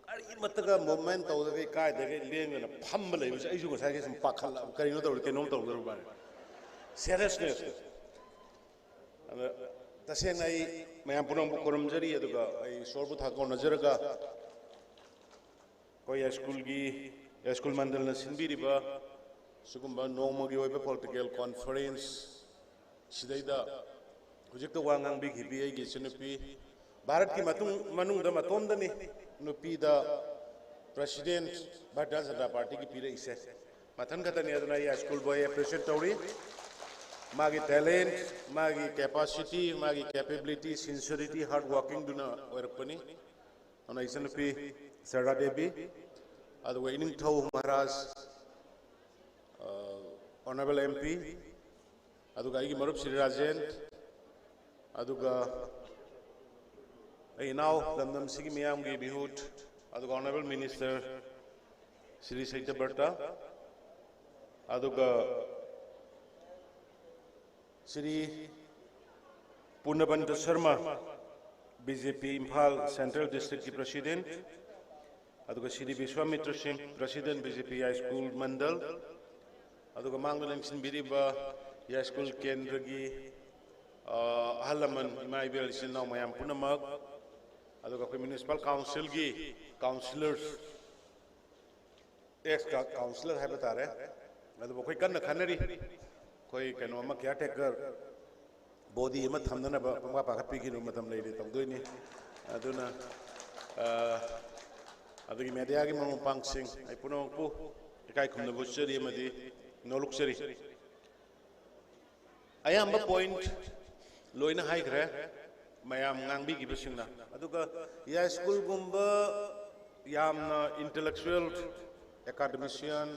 ꯀꯔꯤꯃꯠꯇꯒ movement ꯇꯧꯗꯈꯩ, ꯀꯥꯏꯗꯈꯩ ꯂꯦꯡꯗꯅ ꯐꯝꯕ ꯂꯩꯕꯁꯦ ꯑꯩꯁꯨ ꯉꯁꯥꯏꯒꯤ ꯁꯨꯝ ꯄꯥꯈꯠꯂꯛꯑꯕ, ꯀꯔꯤꯅꯣ ꯇꯧꯔꯤ, ꯀꯩꯅꯣꯝ ꯇꯧꯗꯧꯔꯕ ꯃꯥꯜꯂꯦ꯫ Seriousness꯫ ꯑꯗ ꯇꯁꯦꯡꯅ ꯑꯩ ꯃꯌꯥꯝ ꯄꯨꯝꯅꯃꯛꯄꯨ ꯈꯨꯔꯨꯝꯖꯔꯤ, ꯑꯗꯨꯒ ꯑꯩ ꯏꯁꯣꯔꯕꯨ ꯊꯥꯒꯣꯟꯅꯖꯔꯒ ꯑꯩꯈꯣꯏ ꯍꯥꯏ ꯁ꯭ꯀꯨꯜꯒꯤ, ꯍꯥꯏ ꯁ꯭ꯀꯨꯜ ꯃꯟꯗꯜꯅ ꯁꯤꯟꯕꯤꯔꯤꯕ ꯁꯤꯒꯨꯝꯕ ꯅꯣꯡꯃꯒꯤ ꯑꯣꯏꯕ political conference ꯁꯤꯗꯩꯗ ꯍꯧꯖꯤꯛꯇ ꯋꯥ ꯉꯥꯡꯕꯤꯈꯤꯕꯤ ꯑꯩꯒꯤ ꯏꯆꯟꯅꯨꯄꯤ, ꯚꯥꯔꯠꯀꯤ ꯃꯇꯨꯡ, ꯃꯅꯨꯡꯗ ꯃꯇꯣꯝꯗꯅꯤ ꯅꯨꯄꯤꯗ President Bharatiya Janata Partyꯒꯤ ꯄꯤꯔꯛꯏꯁꯦ꯫ ꯃꯊꯟ ꯈꯛꯇꯅꯤ꯫ ꯑꯗꯨꯅ ꯑꯩ ꯍꯥꯏ ꯁ꯭ꯀꯨꯜꯕꯨ ꯑꯩ appreciate ꯇꯧꯔꯤ꯫ ꯃꯥꯒꯤ talent, ꯃꯥꯒꯤ capacity, ꯃꯥꯒꯤ capability, sincerity, hard workingꯗꯨꯅ ꯑꯣꯏꯔꯛꯄꯅꯤ꯫ ꯑꯗꯨꯅ ꯏꯆꯟꯅꯨꯄꯤ ꯁꯔꯗꯥ ꯗꯦꯕꯤ, ꯑꯗꯨꯒ ꯏꯅꯤꯡꯊꯧ ꯃꯍꯥꯔꯥꯖ, ꯑ, Honourable MP, ꯑꯗꯨꯒ ꯑꯩꯒꯤ ꯃꯔꯨꯞ ꯁ꯭ꯔꯤ ꯔꯥꯖꯦꯟ, ꯑꯗꯨꯒ ꯑꯩ ꯏꯅꯥꯎ ꯂꯝꯗꯝꯁꯤꯒꯤ ꯃꯤꯌꯥꯝꯒꯤ ꯃꯤꯍꯨꯠ, ꯑꯗꯨꯒ Honourable Minister ꯁ꯭ꯔꯤ ꯁꯇ꯭ꯌꯕ꯭ꯔꯇ, ꯑꯗꯨꯒ Shri ꯄꯨꯔꯅꯕꯟꯇ Sharma, BJP Imphal Central Districtꯀꯤ President, ꯑꯗꯨꯒ ꯁ꯭ꯔꯤ ꯕꯤꯁ꯭ꯋꯥꯃꯤꯇ꯭ꯔ ꯁꯤꯡ, President, BJP ꯌꯥꯏꯁ꯭ꯀꯨꯜ ꯃꯟꯗꯜ, ꯑꯗꯨꯒ ꯃꯥꯡꯗ ꯂꯦꯡꯁꯤꯟꯕꯤꯔꯤꯕ ꯌꯥꯏꯁ꯭ꯀꯨꯜ ꯀꯦꯟꯗ꯭ꯔꯒꯤ, ꯑ, ꯑꯍꯜ ꯂꯃꯟ, ꯏꯃꯥ ꯏꯕꯦꯜ, ꯏꯆꯤꯜ ꯏꯅꯥꯎ ꯃꯌꯥꯝ ꯄꯨꯝꯅꯃꯛ, ꯑꯗꯨꯒ ꯑꯩꯈꯣꯏ Municipal Councilꯒꯤ councillors, ex councillor ꯍꯥꯏꯕ ꯇꯥꯔꯦ, ꯑꯗꯨꯕꯨ ꯑꯩꯈꯣꯏ ꯀꯟꯅ ꯈꯟꯅꯔꯤ꯫ ꯑꯩꯈꯣꯏ ꯀꯩꯅꯣ ꯑꯃ, caretaker body ꯑꯃ ꯊꯝꯅꯅꯕ ꯄꯪꯄꯥ ꯄꯥꯈꯠꯄꯤꯈꯤꯅꯨ, ꯃꯇꯝ ꯂꯩꯔꯤ, ꯇꯧꯗꯣꯏꯅꯤ꯫ ꯑꯗꯨꯅ, ꯑ, ꯑꯗꯨꯒꯤ mediaꯒꯤ ꯃꯔꯨꯞ ꯃꯄꯥꯡꯁꯤꯡ, ꯑꯩ ꯄꯨꯝꯅꯃꯛꯄꯨ ꯏꯀꯥꯏ ꯈꯨꯝꯅꯕ ꯎꯠꯆꯔꯤ ꯑꯃꯗꯤ ꯅꯣꯂꯨꯛꯆꯔꯤ꯫ ꯑꯌꯥꯝꯕ point ꯂꯣꯏꯅ ꯍꯥꯏꯈ꯭ꯔꯦ꯫ ꯃꯌꯥꯝ ꯉꯥꯡꯕꯤꯈꯤꯕꯁꯤꯡꯅ꯫ ꯑꯗꯨꯒ ꯌꯥꯏꯁ꯭ꯀꯨꯜꯒꯨꯝꯕ ꯌꯥꯝꯅ intellectual, academician,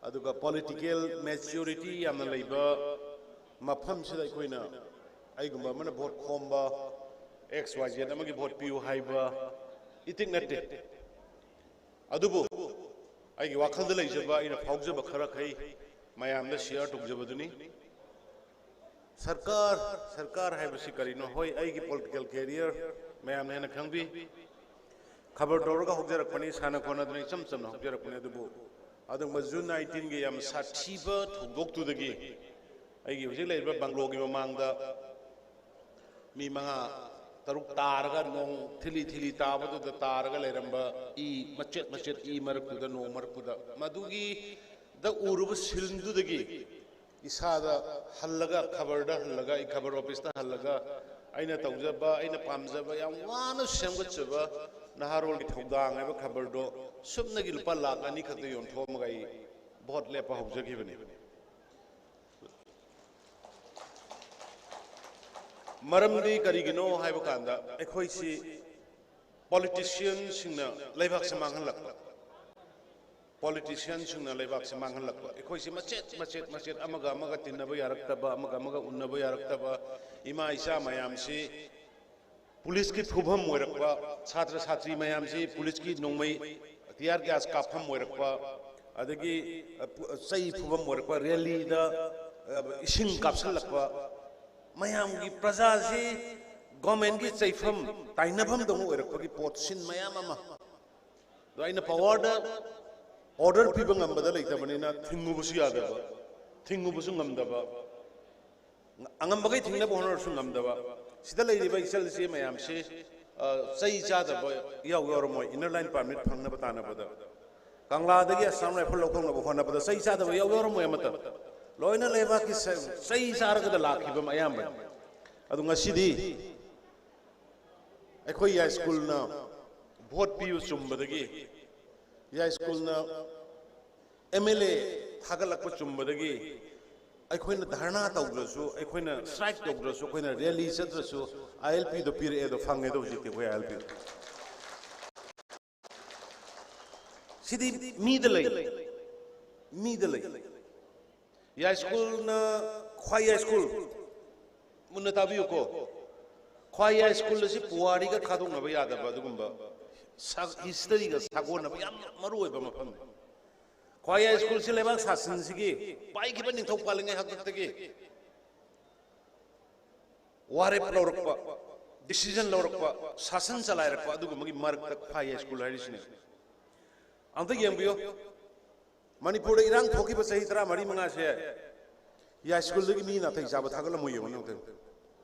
ꯑꯗꯨꯒ political maturity ꯌꯥꯝꯅ ꯂꯩꯕ ꯃꯐꯝꯁꯤꯗ ꯑꯩꯈꯣꯏꯅ, ꯑꯩꯒꯨꯝꯕ ꯑꯃꯅ ꯚꯣꯠ ꯈꯣꯝꯕ, X Y Z ꯑꯃꯒꯤ ꯚꯣꯠ ꯄꯤꯌꯨ ꯍꯥꯏꯕ ꯏꯇꯤꯛ ꯅꯠꯇꯦ꯫ ꯑꯗꯨꯕꯨ ꯑꯩꯒꯤ ꯋꯥꯈꯜꯗ ꯂꯩꯖꯕ, ꯑꯩꯅ ꯐꯥꯎꯖꯕ ꯈꯔꯈꯩ ꯃꯌꯥꯝꯗ share ꯇꯧꯖꯕꯗꯨꯅꯤ꯫ ꯁꯔꯀꯥꯔ, ꯁꯔꯀꯥꯔ ꯍꯥꯏꯕꯁꯤ ꯀꯔꯤꯅꯣ? ꯍꯣꯏ, ꯑꯩꯒꯤ political career ꯃꯌꯥꯝꯅ ꯍꯦꯟꯅ ꯈꯪꯕꯤ꯫ ꯈꯕꯔ ꯇꯧꯔꯒ ꯍꯧꯖꯔꯛꯄꯅꯤ, ꯁꯥꯟꯅ ꯈꯣꯠꯅꯗꯅ ꯏꯆꯝ ꯆꯝꯅ ꯍꯧꯖꯔꯛꯄꯅꯤ꯫ ꯑꯗꯨꯕꯨ ꯑꯗꯨꯒꯨꯝꯕ June nineteenꯒꯤ ꯌꯥꯝ ꯁꯥꯊꯤꯕ ꯊꯧꯗꯣꯛꯇꯨꯗꯒꯤ ꯑꯩꯒꯤ ꯍꯧꯖꯤꯛ ꯂꯩꯔꯤꯕ ꯕꯪꯒ꯭ꯂꯣꯒꯤ ꯃꯃꯥꯡꯗ ꯃꯤ ꯃꯉꯥ ꯇꯔꯨꯛ ꯇꯥꯔꯒ, ꯅꯣꯡ ꯊꯤꯂꯤ ꯊꯤꯂꯤ ꯇꯥꯕꯗꯨꯗ ꯇꯥꯔꯒ ꯂꯩꯔꯝꯕ ꯏ ꯃꯆꯦꯠ ꯃꯆꯦꯠ, ꯏ ꯃꯔꯛꯇꯨꯗ, ꯅꯣꯡ ꯃꯔꯛꯇꯨꯗ, ꯃꯗꯨꯒꯤꯗ ꯎꯔꯨꯕ sceneꯗꯨꯗꯒꯤ ꯏꯁꯥꯗ ꯍꯜꯂꯒ, ꯈꯕꯔꯗ ꯍꯜꯂꯒ, ꯑꯩ ꯈꯕꯔ officeꯇ ꯍꯜꯂꯒ ꯑꯩꯅ ꯇꯧꯖꯕ, ꯑꯩꯅ ꯄꯥꯝꯖꯕ, ꯌꯥꯝ ꯋꯥꯅ ꯁꯦꯝꯒꯠꯆꯕ ꯅꯍꯥꯔꯣꯜꯒꯤ ꯊꯧꯗꯥꯡ ꯍꯥꯏꯕ ꯈꯕꯔꯗꯣ ꯁꯨꯞꯅꯒꯤ ꯂꯨꯄꯥ ꯂꯥꯈ ꯑꯅꯤ ꯈꯛꯇ ꯌꯣꯟꯊꯣꯛꯑꯝꯃꯒ ꯑꯩ ꯚꯣꯠ ꯂꯦꯞꯄ ꯍꯧꯖꯈꯤꯕꯅꯤ꯫ ꯃꯔꯝꯗꯤ ꯀꯔꯤꯒꯤꯅꯣ ꯍꯥꯏꯕ ꯀꯥꯟꯗ, ꯑꯩꯈꯣꯏꯁꯤ politicianꯁꯤꯡꯅ ꯂꯩꯕꯥꯛꯁꯦ ꯃꯥꯡꯍꯜꯂꯛꯄ, politicianꯁꯤꯡꯅ ꯂꯩꯕꯥꯛꯁꯦ ꯃꯥꯡꯍꯜꯂꯛꯄ, ꯑꯩꯈꯣꯏꯁꯤ ꯃꯆꯦꯠ ꯃꯆꯦꯠ ꯃꯆꯦꯠ, ꯑꯃꯒ ꯑꯃꯒ ꯇꯤꯟꯅꯕ ꯌꯥꯔꯛꯇꯕ, ꯑꯃꯒ ꯑꯃꯒ ꯎꯟꯅꯕ ꯌꯥꯔꯛꯇꯕ, ꯏꯃꯥ ꯏꯆꯥ ꯃꯌꯥꯝꯁꯤ ꯄꯨꯂꯤꯁꯀꯤ ꯐꯨꯐꯝ ꯑꯣꯏꯔꯛꯄ, ꯁꯥꯇ꯭ꯔ ꯁꯥꯇ꯭ꯔꯤ ꯃꯌꯥꯝꯁꯤ ꯄꯨꯂꯤꯁꯀꯤ ꯅꯣꯡꯃꯩ tear gas ꯀꯥꯞꯐꯝ ꯑꯣꯏꯔꯛꯄ, ꯑꯗꯒꯤ, ꯑ, ꯄꯨ-, ꯆꯩ ꯐꯨꯐꯝ ꯑꯣꯏꯔꯛꯄ, rallyꯗ, ꯑ, ꯏꯁꯤꯡ ꯀꯥꯞꯁꯤꯜꯂꯛꯄ, ꯃꯌꯥꯝꯒꯤ, ꯄ꯭ꯔꯖꯥꯁꯤ governmentꯀꯤ ꯆꯩꯐꯝ, ꯇꯥꯏꯅꯐꯝꯗꯧꯅ ꯑꯣꯏꯔꯛꯄꯒꯤ ꯄꯣꯠ, scene ꯃꯌꯥꯝ ꯑꯃ꯫ ꯑꯗꯣ ꯑꯩꯅ powerꯗ order ꯄꯤꯕ ꯉꯝꯕꯗ ꯂꯩꯇꯕꯅꯤꯅ ꯊꯤꯡꯉꯨꯕꯁꯨ ꯌꯥꯗꯕ, ꯊꯤꯡꯉꯨꯕꯁꯨ ꯉꯝꯗꯕ, ꯑꯉꯝꯕꯈꯩ ꯊꯤꯡꯅꯕ ꯍꯣꯠꯅꯔꯁꯨ ꯉꯝꯗꯕ꯫ ꯁꯤꯗ ꯂꯩꯔꯤꯕ ꯏꯆꯜ ꯏꯆꯦ ꯃꯌꯥꯝꯁꯤ, ꯑ, ꯆꯩ ꯆꯥꯗꯕ ꯏꯌꯥꯎ ꯌꯥꯎꯔꯝꯃꯣꯏ, inner line permit ꯐꯪꯅꯕ ꯇꯥꯟꯅꯕꯗ꯫ ꯀꯪꯂꯥꯗꯒꯤ Assam Rifle ꯂꯧꯊꯣꯛꯅꯕ ꯍꯣꯠꯅꯕꯗ ꯆꯩ ꯆꯥꯗꯕ ꯏꯌꯥꯎ ꯌꯥꯎꯔꯝꯃꯣꯏ ꯑꯃꯠꯇ꯫ ꯂꯣꯏꯅ ꯂꯩꯕꯥꯛꯀꯤ ꯆꯩ, ꯆꯩ ꯆꯥꯔꯒꯗ ꯂꯥꯛꯈꯤꯕ ꯑꯌꯥꯝꯕꯅꯤ꯫ ꯑꯗꯨ ꯉꯁꯤꯗꯤ ꯑꯩꯈꯣꯏ ꯌꯥꯏꯁ꯭ꯀꯨꯜꯅ ꯚꯣꯠ ꯄꯤꯕ ꯆꯨꯝꯕꯗꯒꯤ, ꯌꯥꯏꯁ꯭ꯀꯨꯜꯅ MLA ꯊꯥꯒꯠꯂꯛꯄ ꯆꯨꯝꯕꯗꯒꯤ, ꯑꯩꯈꯣꯏꯅ ꯙꯔꯅꯥ ꯇꯧꯗ꯭ꯔꯁꯨ, ꯑꯩꯈꯣꯏꯅ ꯁ꯭ꯇ꯭ꯔꯥꯏꯛ ꯇꯧꯗ꯭ꯔꯁꯨ, ꯑꯩꯈꯣꯏꯅ ꯔꯦꯂꯤ ꯆꯠꯇ꯭ꯔꯁꯨ, ꯑꯥꯏ ꯑꯦꯜ ꯄꯤꯗꯣ ꯄꯤꯔꯛꯑꯦ꯫ ꯑꯗꯣ ꯐꯪꯉꯦꯗꯣ ꯍꯧꯖꯤꯛꯇꯤ ꯑꯩꯈꯣꯏ ꯑꯥꯏ ꯑꯦꯜ ꯄꯤ꯫ ꯁꯤꯗꯤ ꯃꯤꯗ ꯂꯩ, ꯃꯤꯗ ꯂꯩ꯫ ꯌꯥꯏꯁ꯭ꯀꯨꯜꯅ, ꯈ꯭ꯋꯥꯏ ꯌꯥꯏꯁ꯭ꯀꯨꯜ, ꯃꯨꯟꯅ ꯇꯥꯕꯤꯌꯨꯀꯣ꯫ ꯈ꯭ꯋꯥꯏ ꯌꯥꯏꯁ꯭ꯀꯨꯜ ꯑꯁꯤ ꯄꯨꯋꯥꯔꯤꯒ ꯈꯥꯗꯣꯛꯅꯕ ꯌꯥꯗꯕ ꯑꯗꯨꯒꯨꯝꯕ ꯁꯥ-, ꯍꯤꯁꯇꯔꯤꯒ ꯁꯥꯒꯣꯟꯅꯕ ꯌꯥꯝ ꯃꯔꯨ ꯑꯣꯏꯕ ꯃꯐꯝꯅꯤ꯫ ꯈ꯭ꯋꯥꯏ ꯌꯥꯏꯁ꯭ꯀꯨꯜꯁꯤ ꯂꯩꯕꯥꯛ ꯁꯥꯁꯟꯁꯤꯒꯤ ꯄꯥꯏꯈꯤꯕ ꯅꯤꯡꯊꯧ ꯄꯥꯜꯂꯤꯉꯩ ꯍꯥꯛꯇꯛꯇꯒꯤ ꯋꯥꯔꯦꯞ ꯂꯧꯔꯛꯄ, ꯗꯤꯁꯤꯖꯟ ꯂꯧꯔꯛꯄ, ꯁꯥꯁꯟ ꯆꯂꯥꯏꯔꯛꯄ ꯑꯗꯨꯒꯨꯝꯕꯒꯤ ꯃꯔꯛꯇ ꯈ꯭ꯋꯥꯏ ꯌꯥꯏꯁ꯭ꯀꯨꯜ ꯍꯥꯏꯔꯤꯁꯤꯅꯦ꯫ ꯑꯝꯇ ꯌꯦꯡꯕꯤꯌꯨ, ꯃꯅꯤꯄꯨꯔꯗ ꯏꯔꯥꯡ ꯊꯣꯛꯈꯤꯕ ꯆꯍꯤ ꯇꯔꯥꯃꯔꯤ ꯃꯉꯥꯁꯦ ꯌꯥꯏꯁ꯭ꯀꯨꯜꯗꯒꯤ ꯃꯤ ꯅꯥꯇꯩ ꯆꯥꯕ ꯊꯥꯒꯠꯂꯝꯃꯣ ꯌꯦꯡꯉꯨꯅꯦ ꯑꯝꯇ꯫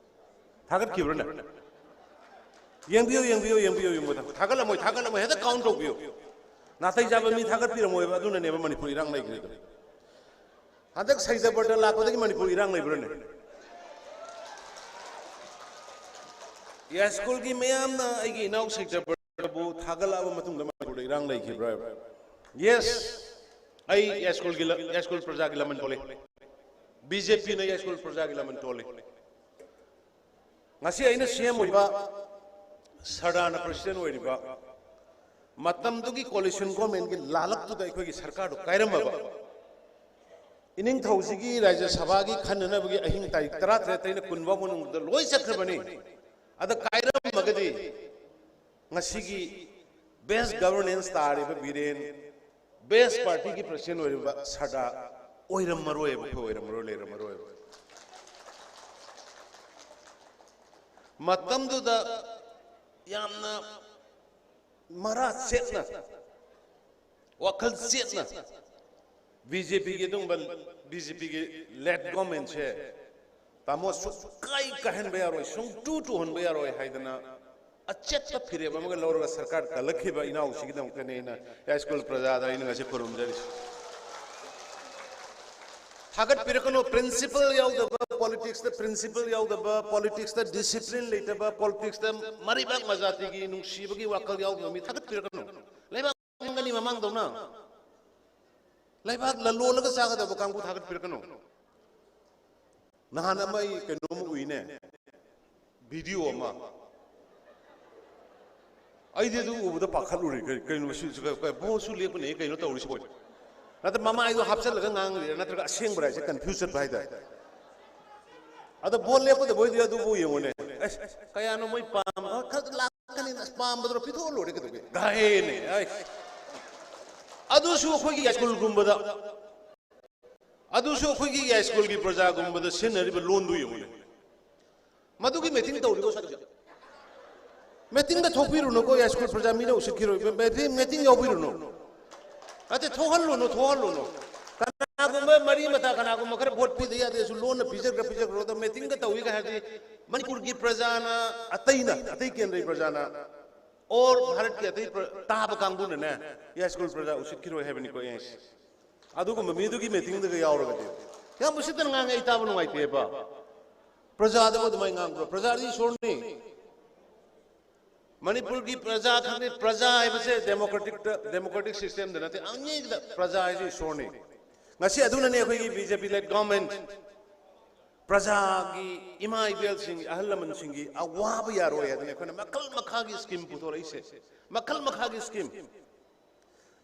ꯊꯥꯒꯠꯈꯤꯕ꯭ꯔꯅꯦ? ꯌꯦꯡꯕꯤꯌꯨ, ꯌꯦꯡꯕꯤꯌꯨ, ꯌꯦꯡꯕꯤꯌꯨ, ꯌꯦꯡꯕꯤꯌꯨ꯫ ꯊꯥꯒꯠꯂꯝꯃꯣꯏ, ꯊꯥꯒꯠꯂꯝꯃꯣꯏ, ꯍꯦꯛꯇ ꯀꯥꯎꯟ ꯇꯧꯕꯤꯌꯨ꯫ ꯅꯥꯇꯩ ꯆꯥꯕ ꯃꯤ ꯊꯥꯒꯠꯄꯤꯔꯝꯃꯣꯏꯕ, ꯑꯗꯨꯅꯅꯦꯕ ꯃꯅꯤꯄꯨꯔ ꯏꯔꯥꯡ ꯂꯩꯈ꯭ꯔꯤꯗꯣ꯫ ꯍꯟꯗꯛ ꯁꯩꯗꯕꯔꯗ ꯂꯥꯛꯄꯗꯒꯤ ꯃꯅꯤꯄꯨꯔ ꯏꯔꯥꯡ ꯂꯩꯕ꯭ꯔꯅꯦ? ꯌꯥꯏꯁ꯭ꯀꯨꯜꯒꯤ ꯃꯌꯥꯝꯅ ꯑꯩꯒꯤ ꯏꯅꯥꯎ ꯁꯩꯗꯕꯔꯗꯕꯨ ꯊꯥꯒꯠꯂꯛꯑꯕ ꯃꯇꯨꯡꯗ ꯃꯅꯤꯄꯨꯔꯗ ꯏꯔꯥꯡ ꯂꯩꯈꯤꯕ꯭ꯔꯥ? ꯌꯦꯁ, ꯑꯩ ꯌꯥꯏꯁ꯭ꯀꯨꯜꯒꯤ ꯂ-, ꯌꯥꯏꯁ꯭ꯀꯨꯜ ꯄ꯭ꯔꯖꯥꯒꯤ ꯂꯃꯟ ꯇꯣꯜꯂꯤ꯫ ꯕꯤ ꯖꯦ ꯄꯤꯅ ꯌꯥꯏꯁ꯭ꯀꯨꯜ ꯄ꯭ꯔꯖꯥꯒꯤ ꯂꯃꯟ ꯇꯣꯜꯂꯤ꯫ ꯉꯁꯤ ꯑꯩꯅ ꯁꯤ ꯑꯦꯝ ꯑꯣꯏꯕ, ꯁꯔꯗꯥꯔꯅ ꯄ꯭ꯔꯁꯤꯗꯦꯟ ꯑꯣꯏꯔꯤꯕ ꯃꯇꯝꯗꯨꯒꯤ ꯀꯣꯂꯤꯁꯟ ꯒꯣꯔꯃꯦꯟꯒꯤ ꯂꯥꯜꯂꯛꯇꯨꯗ ꯑꯩꯈꯣꯏꯒꯤ ꯁꯔꯀꯥꯔꯗꯨ ꯀꯥꯏꯔꯝꯃꯕ, ꯏꯅꯤꯡꯊꯧꯁꯤꯒꯤ ꯔꯥꯖ꯭ꯌ ꯁꯚꯥꯒꯤ ꯈꯟꯅꯅꯕꯒꯤ ꯑꯍꯤꯡ ꯇꯥꯔꯤꯛ ꯇꯔꯥꯇꯔꯦꯠꯇꯩꯅ ꯀꯨꯟ ꯐꯥꯎ ꯃꯅꯨꯡꯗ ꯂꯣꯏ ꯆꯠꯈ꯭ꯔꯕꯅꯤ꯫ ꯑꯗ ꯀꯥꯏꯔꯝꯃꯒꯗꯤ ꯉꯁꯤꯒꯤ ꯕꯦꯁ ꯒꯚꯔꯅꯦꯟꯁ ꯇꯥꯔꯤꯕ ꯕꯤꯔꯦꯟ, ꯕꯦꯁ ꯄꯥꯔꯇꯤꯒꯤ ꯄ꯭ꯔꯁꯤꯗꯦꯟ ꯑꯣꯏꯔꯤꯕ ꯁꯔꯗꯥꯔ ꯑꯣꯏꯔꯝꯃꯔꯣꯏꯕ, ꯑꯩꯈꯣꯏ ꯑꯣꯏꯔꯝꯃꯔꯣꯏ, ꯂꯩꯔꯝꯃꯔꯣꯏꯕ꯫ ꯃꯇꯝꯗꯨꯗ ꯌꯥꯝꯅ ꯃꯔꯥ ꯆꯦꯠꯅ, ꯋꯥꯈꯜ ꯆꯦꯠꯅ ꯕꯤ ꯖꯦ ꯄꯤꯒꯤ ꯑꯗꯨꯒꯨꯝꯕ, ꯕꯤ ꯖꯦ ꯄꯤꯒꯤ ꯂꯦꯗ ꯒꯣꯔꯃꯦꯟꯁꯦ ꯇꯥꯃꯣ ꯁꯨꯡꯀꯥꯏ ꯀꯥꯏꯍꯟꯕ ꯌꯥꯔꯣꯏ, ꯁꯨꯡꯇꯨ ꯇꯨꯍꯟꯕ ꯌꯥꯔꯣꯏ ꯍꯥꯏꯗꯅ ꯑꯆꯦꯠꯄ ꯐꯤꯔꯦꯞ ꯑꯃꯒ ꯂꯧꯔꯒ ꯁꯔꯀꯥꯔ ꯀꯜꯂꯛꯈꯤꯕ ꯏꯅꯥꯎꯁꯤꯒꯤꯗꯃꯛꯇꯅꯦ ꯑꯩꯅ ꯌꯥꯏꯁ꯭ꯀꯨꯜ ꯄ꯭ꯔꯖꯥꯗ ꯑꯩꯅ ꯉꯁꯤ ꯈꯨꯔꯨꯝꯖꯔꯤꯁꯤ꯫ ꯊꯥꯒꯠꯄꯤꯔꯛꯀꯅꯨ, ꯄ꯭ꯔꯤꯟꯁꯤꯄꯜ ꯌꯥꯎꯗꯕ ꯄꯣꯂꯤꯇꯤꯛꯁꯇ, ꯄ꯭ꯔꯤꯟꯁꯤꯄꯜ ꯌꯥꯎꯗꯕ ꯄꯣꯂꯤꯇꯤꯛꯁꯇ, ꯗꯤꯁꯤꯄ꯭ꯂꯤꯟ ꯂꯩꯇꯕ ꯄꯣꯂꯤꯇꯤꯛꯁꯇ, ꯃꯔꯩꯕꯥꯛ ꯃꯖꯥꯇꯤꯒꯤ ꯅꯨꯡꯁꯤꯕꯒꯤ ꯋꯥꯈꯜ ꯌꯥꯎꯗꯕ ꯃꯤ ꯊꯥꯒꯠꯄꯤꯔꯛꯀꯅꯨ꯫ ꯂꯩꯕꯥꯛ ꯃꯥꯡꯒꯅꯤ ꯃꯃꯥꯡꯗꯧꯅ꯫ ꯂꯩꯕꯥꯛ ꯂꯂꯣꯜꯂꯒ ꯆꯥꯒꯗꯕ ꯀꯥꯡꯕꯨ ꯊꯥꯒꯠꯄꯤꯔꯛꯀꯅꯨ꯫ ꯅꯍꯥꯟ ꯑꯃ ꯑꯩ ꯀꯩꯅꯣꯝ ꯎꯏꯅꯦ, ꯚꯤꯗꯤꯑꯣ ꯑꯃ꯫ ꯑꯩꯗꯤ ꯑꯗꯨ ꯎꯕꯗ ꯄꯥꯈꯠꯂꯨꯔꯦ꯫ ꯀꯩ- ꯀꯩꯅꯣ ꯃꯁꯤ? ꯀꯩ- ꯀꯩ- ꯚꯣꯠꯁꯨ ꯂꯦꯞꯀꯅꯤ, ꯀꯩꯅꯣ ꯇꯧꯔꯤꯁꯤꯕꯣ? ꯅꯠꯇ꯭ꯔ ꯃꯃꯥꯏꯗꯣ ꯍꯥꯞꯆꯤꯜꯂꯒ ꯉꯥꯡꯂꯤꯔꯥ, ꯅꯠꯇ꯭ꯔꯒ ꯑꯁꯦꯡꯕ꯭ꯔꯥ ꯍꯥꯏꯁꯦ ꯀꯟꯐ꯭ꯌꯨꯁ ꯆꯠꯄ ꯍꯥꯏꯇꯥꯔꯦ꯫ ꯑꯗꯣ ꯚꯣꯠ ꯂꯦꯞꯀꯗꯕ ꯑꯣꯏꯗꯤ ꯑꯗꯨꯕꯨ ꯌꯦꯡꯉꯨꯅꯦ꯫ ꯑꯁ, ꯀꯌꯥꯅꯣ ꯃꯣꯏ ꯄꯥꯝ-, ꯑ, ꯈꯔ ꯂꯥꯛꯀꯅꯤ, ꯑꯁ, ꯄꯥꯝꯕꯗꯨꯔ ꯄꯤꯊꯣꯛꯑ ꯂꯣꯏꯔꯦ ꯀꯩꯗꯧꯒꯦ? ꯒꯥꯍꯦꯅꯦ꯫ ꯑꯩ, ꯑꯗꯨꯁꯨ ꯑꯩꯈꯣꯏꯒꯤ ꯌꯥꯏꯁ꯭ꯀꯨꯜꯒꯨꯝꯕꯗ, ꯑꯗꯨꯁꯨ ꯑꯩꯈꯣꯏꯒꯤ ꯌꯥꯏꯁ꯭ꯀꯨꯜꯒꯤ ꯄ꯭ꯔꯖꯥꯒꯨꯝꯕꯗ ꯁꯤꯖꯤꯟꯅꯔꯤꯕ ꯂꯣꯟꯗꯨ ꯌꯦꯡꯉꯨꯅꯦ꯫ ꯃꯗꯨꯒꯤ ꯃꯤꯇꯤꯡ ꯇꯧꯔꯤꯕ ꯁ꯭ꯋꯥꯏꯗ꯫ ꯃꯤꯇꯤꯡꯗ ꯊꯣꯛꯄꯤꯔꯨꯅꯨꯀꯣ, ꯌꯥꯏꯁ꯭ꯀꯨꯜ ꯄ꯭ꯔꯖꯥ ꯃꯤꯅ ꯎꯁꯤꯠꯈꯤꯔꯣꯏ꯫ ꯃꯤ-, ꯃꯤꯇꯤꯡ, ꯃꯤꯇꯤꯡ ꯌꯥꯎꯕꯤꯔꯨꯅꯨ꯫ ꯅꯠꯇꯦ, ꯊꯣꯛꯍꯜꯂꯨꯅꯨ, ꯊꯣꯛꯍꯜꯂꯨꯅꯨ꯫ ꯀꯅꯥꯒꯨꯝꯕ ꯃꯔꯤ ꯃꯇꯥ, ꯀꯅꯥꯒꯨꯝꯕ ꯈꯔ ꯚꯣꯠ ꯄꯤꯗ ꯌꯥꯗꯦꯁꯨ ꯂꯣꯟꯅ ꯄꯤꯖꯈ꯭ꯔ ꯄꯤꯖꯈ꯭ꯔꯣ꯫ ꯑꯗꯣ ꯃꯤꯇꯤꯡꯒ ꯇꯧꯏꯒ ꯍꯥꯏꯔꯗꯤ ꯃꯅꯤꯄꯨꯔꯒꯤ ꯄ꯭ꯔꯖꯥꯅ, ꯑꯇꯩꯅ, ꯑꯇꯩ ꯀꯦꯟꯗ꯭ꯔꯒꯤ ꯄ꯭ꯔꯖꯥꯅ, ꯑꯣꯔ ꯚꯥꯔꯠꯀꯤ ꯑꯇꯩ ꯄ꯭ꯔ-, ꯇꯥꯕ ꯀꯥꯡꯕꯨꯅꯅꯦ, ꯌꯥꯏꯁ꯭ꯀꯨꯜ ꯄ꯭ꯔꯖꯥ ꯎꯁꯤꯠꯈꯤꯔꯣꯏ ꯍꯥꯏꯕꯅꯤꯀꯣ ꯑꯩ ꯍꯥꯏꯁꯦ꯫ ꯑꯗꯨꯒꯨꯝꯕ ꯃꯤꯗꯨꯒꯤ ꯃꯤꯇꯤꯡꯗꯒ ꯌꯥꯎꯔꯒꯗꯤ꯫ ꯌꯥꯝ ꯎꯁꯤꯠꯇꯅ ꯉꯥꯡꯉꯦ, ꯑꯩ ꯇꯥꯕ ꯅꯨꯡꯉꯥꯏꯇꯦꯕ꯫ ꯄ꯭ꯔꯖꯥꯗꯕꯨ ꯑꯗꯨꯃꯥꯏꯅ ꯉꯥꯡꯕ꯭ꯔꯣ? ꯄ꯭ꯔꯖꯥꯗꯤ ꯏꯁꯣꯔꯅꯤ꯫ ꯃꯅꯤꯄꯨꯔꯒꯤ ꯄ꯭ꯔꯖꯥ ꯈꯪꯗꯦ, ꯄ꯭ꯔꯖꯥ ꯍꯥꯏꯕꯁꯦ ꯗꯦꯃꯣꯀ꯭ꯔꯦꯇꯤꯛꯇ, ꯗꯦꯃꯣꯀ꯭ꯔꯦꯇꯤꯛ ꯁꯤꯁꯇꯦꯝꯗ ꯅꯠꯇꯦ, ꯑꯅꯤꯗ ꯄ꯭ꯔꯖꯥ ꯍꯥꯏꯁꯦ ꯏꯁꯣꯔꯅꯤ꯫ ꯉꯁꯤ ꯑꯗꯨꯅꯅꯦ ꯑꯩꯈꯣꯏꯒꯤ ꯕꯤ ꯖꯦ ꯄꯤ ꯂꯦꯗ ꯒꯚꯔꯟꯃꯦꯟꯠ ꯄ꯭ꯔꯖꯥꯒꯤ, ꯏꯃꯥ ꯏꯕꯦꯜꯁꯤꯡꯒꯤ, ꯑꯍꯜ ꯂꯃꯟꯁꯤꯡꯒꯤ ꯑꯋꯥꯕ ꯌꯥꯔꯣꯏ ꯍꯥꯏꯗꯅ ꯑꯩꯈꯣꯏꯅ ꯃꯈꯜ ꯃꯈꯥꯒꯤ ꯁ꯭ꯀꯤꯝ ꯄꯨꯊꯣꯔꯛꯏꯁꯦ꯫ ꯃꯈꯜ ꯃꯈꯥꯒꯤ ꯁ꯭ꯀꯤꯝ꯫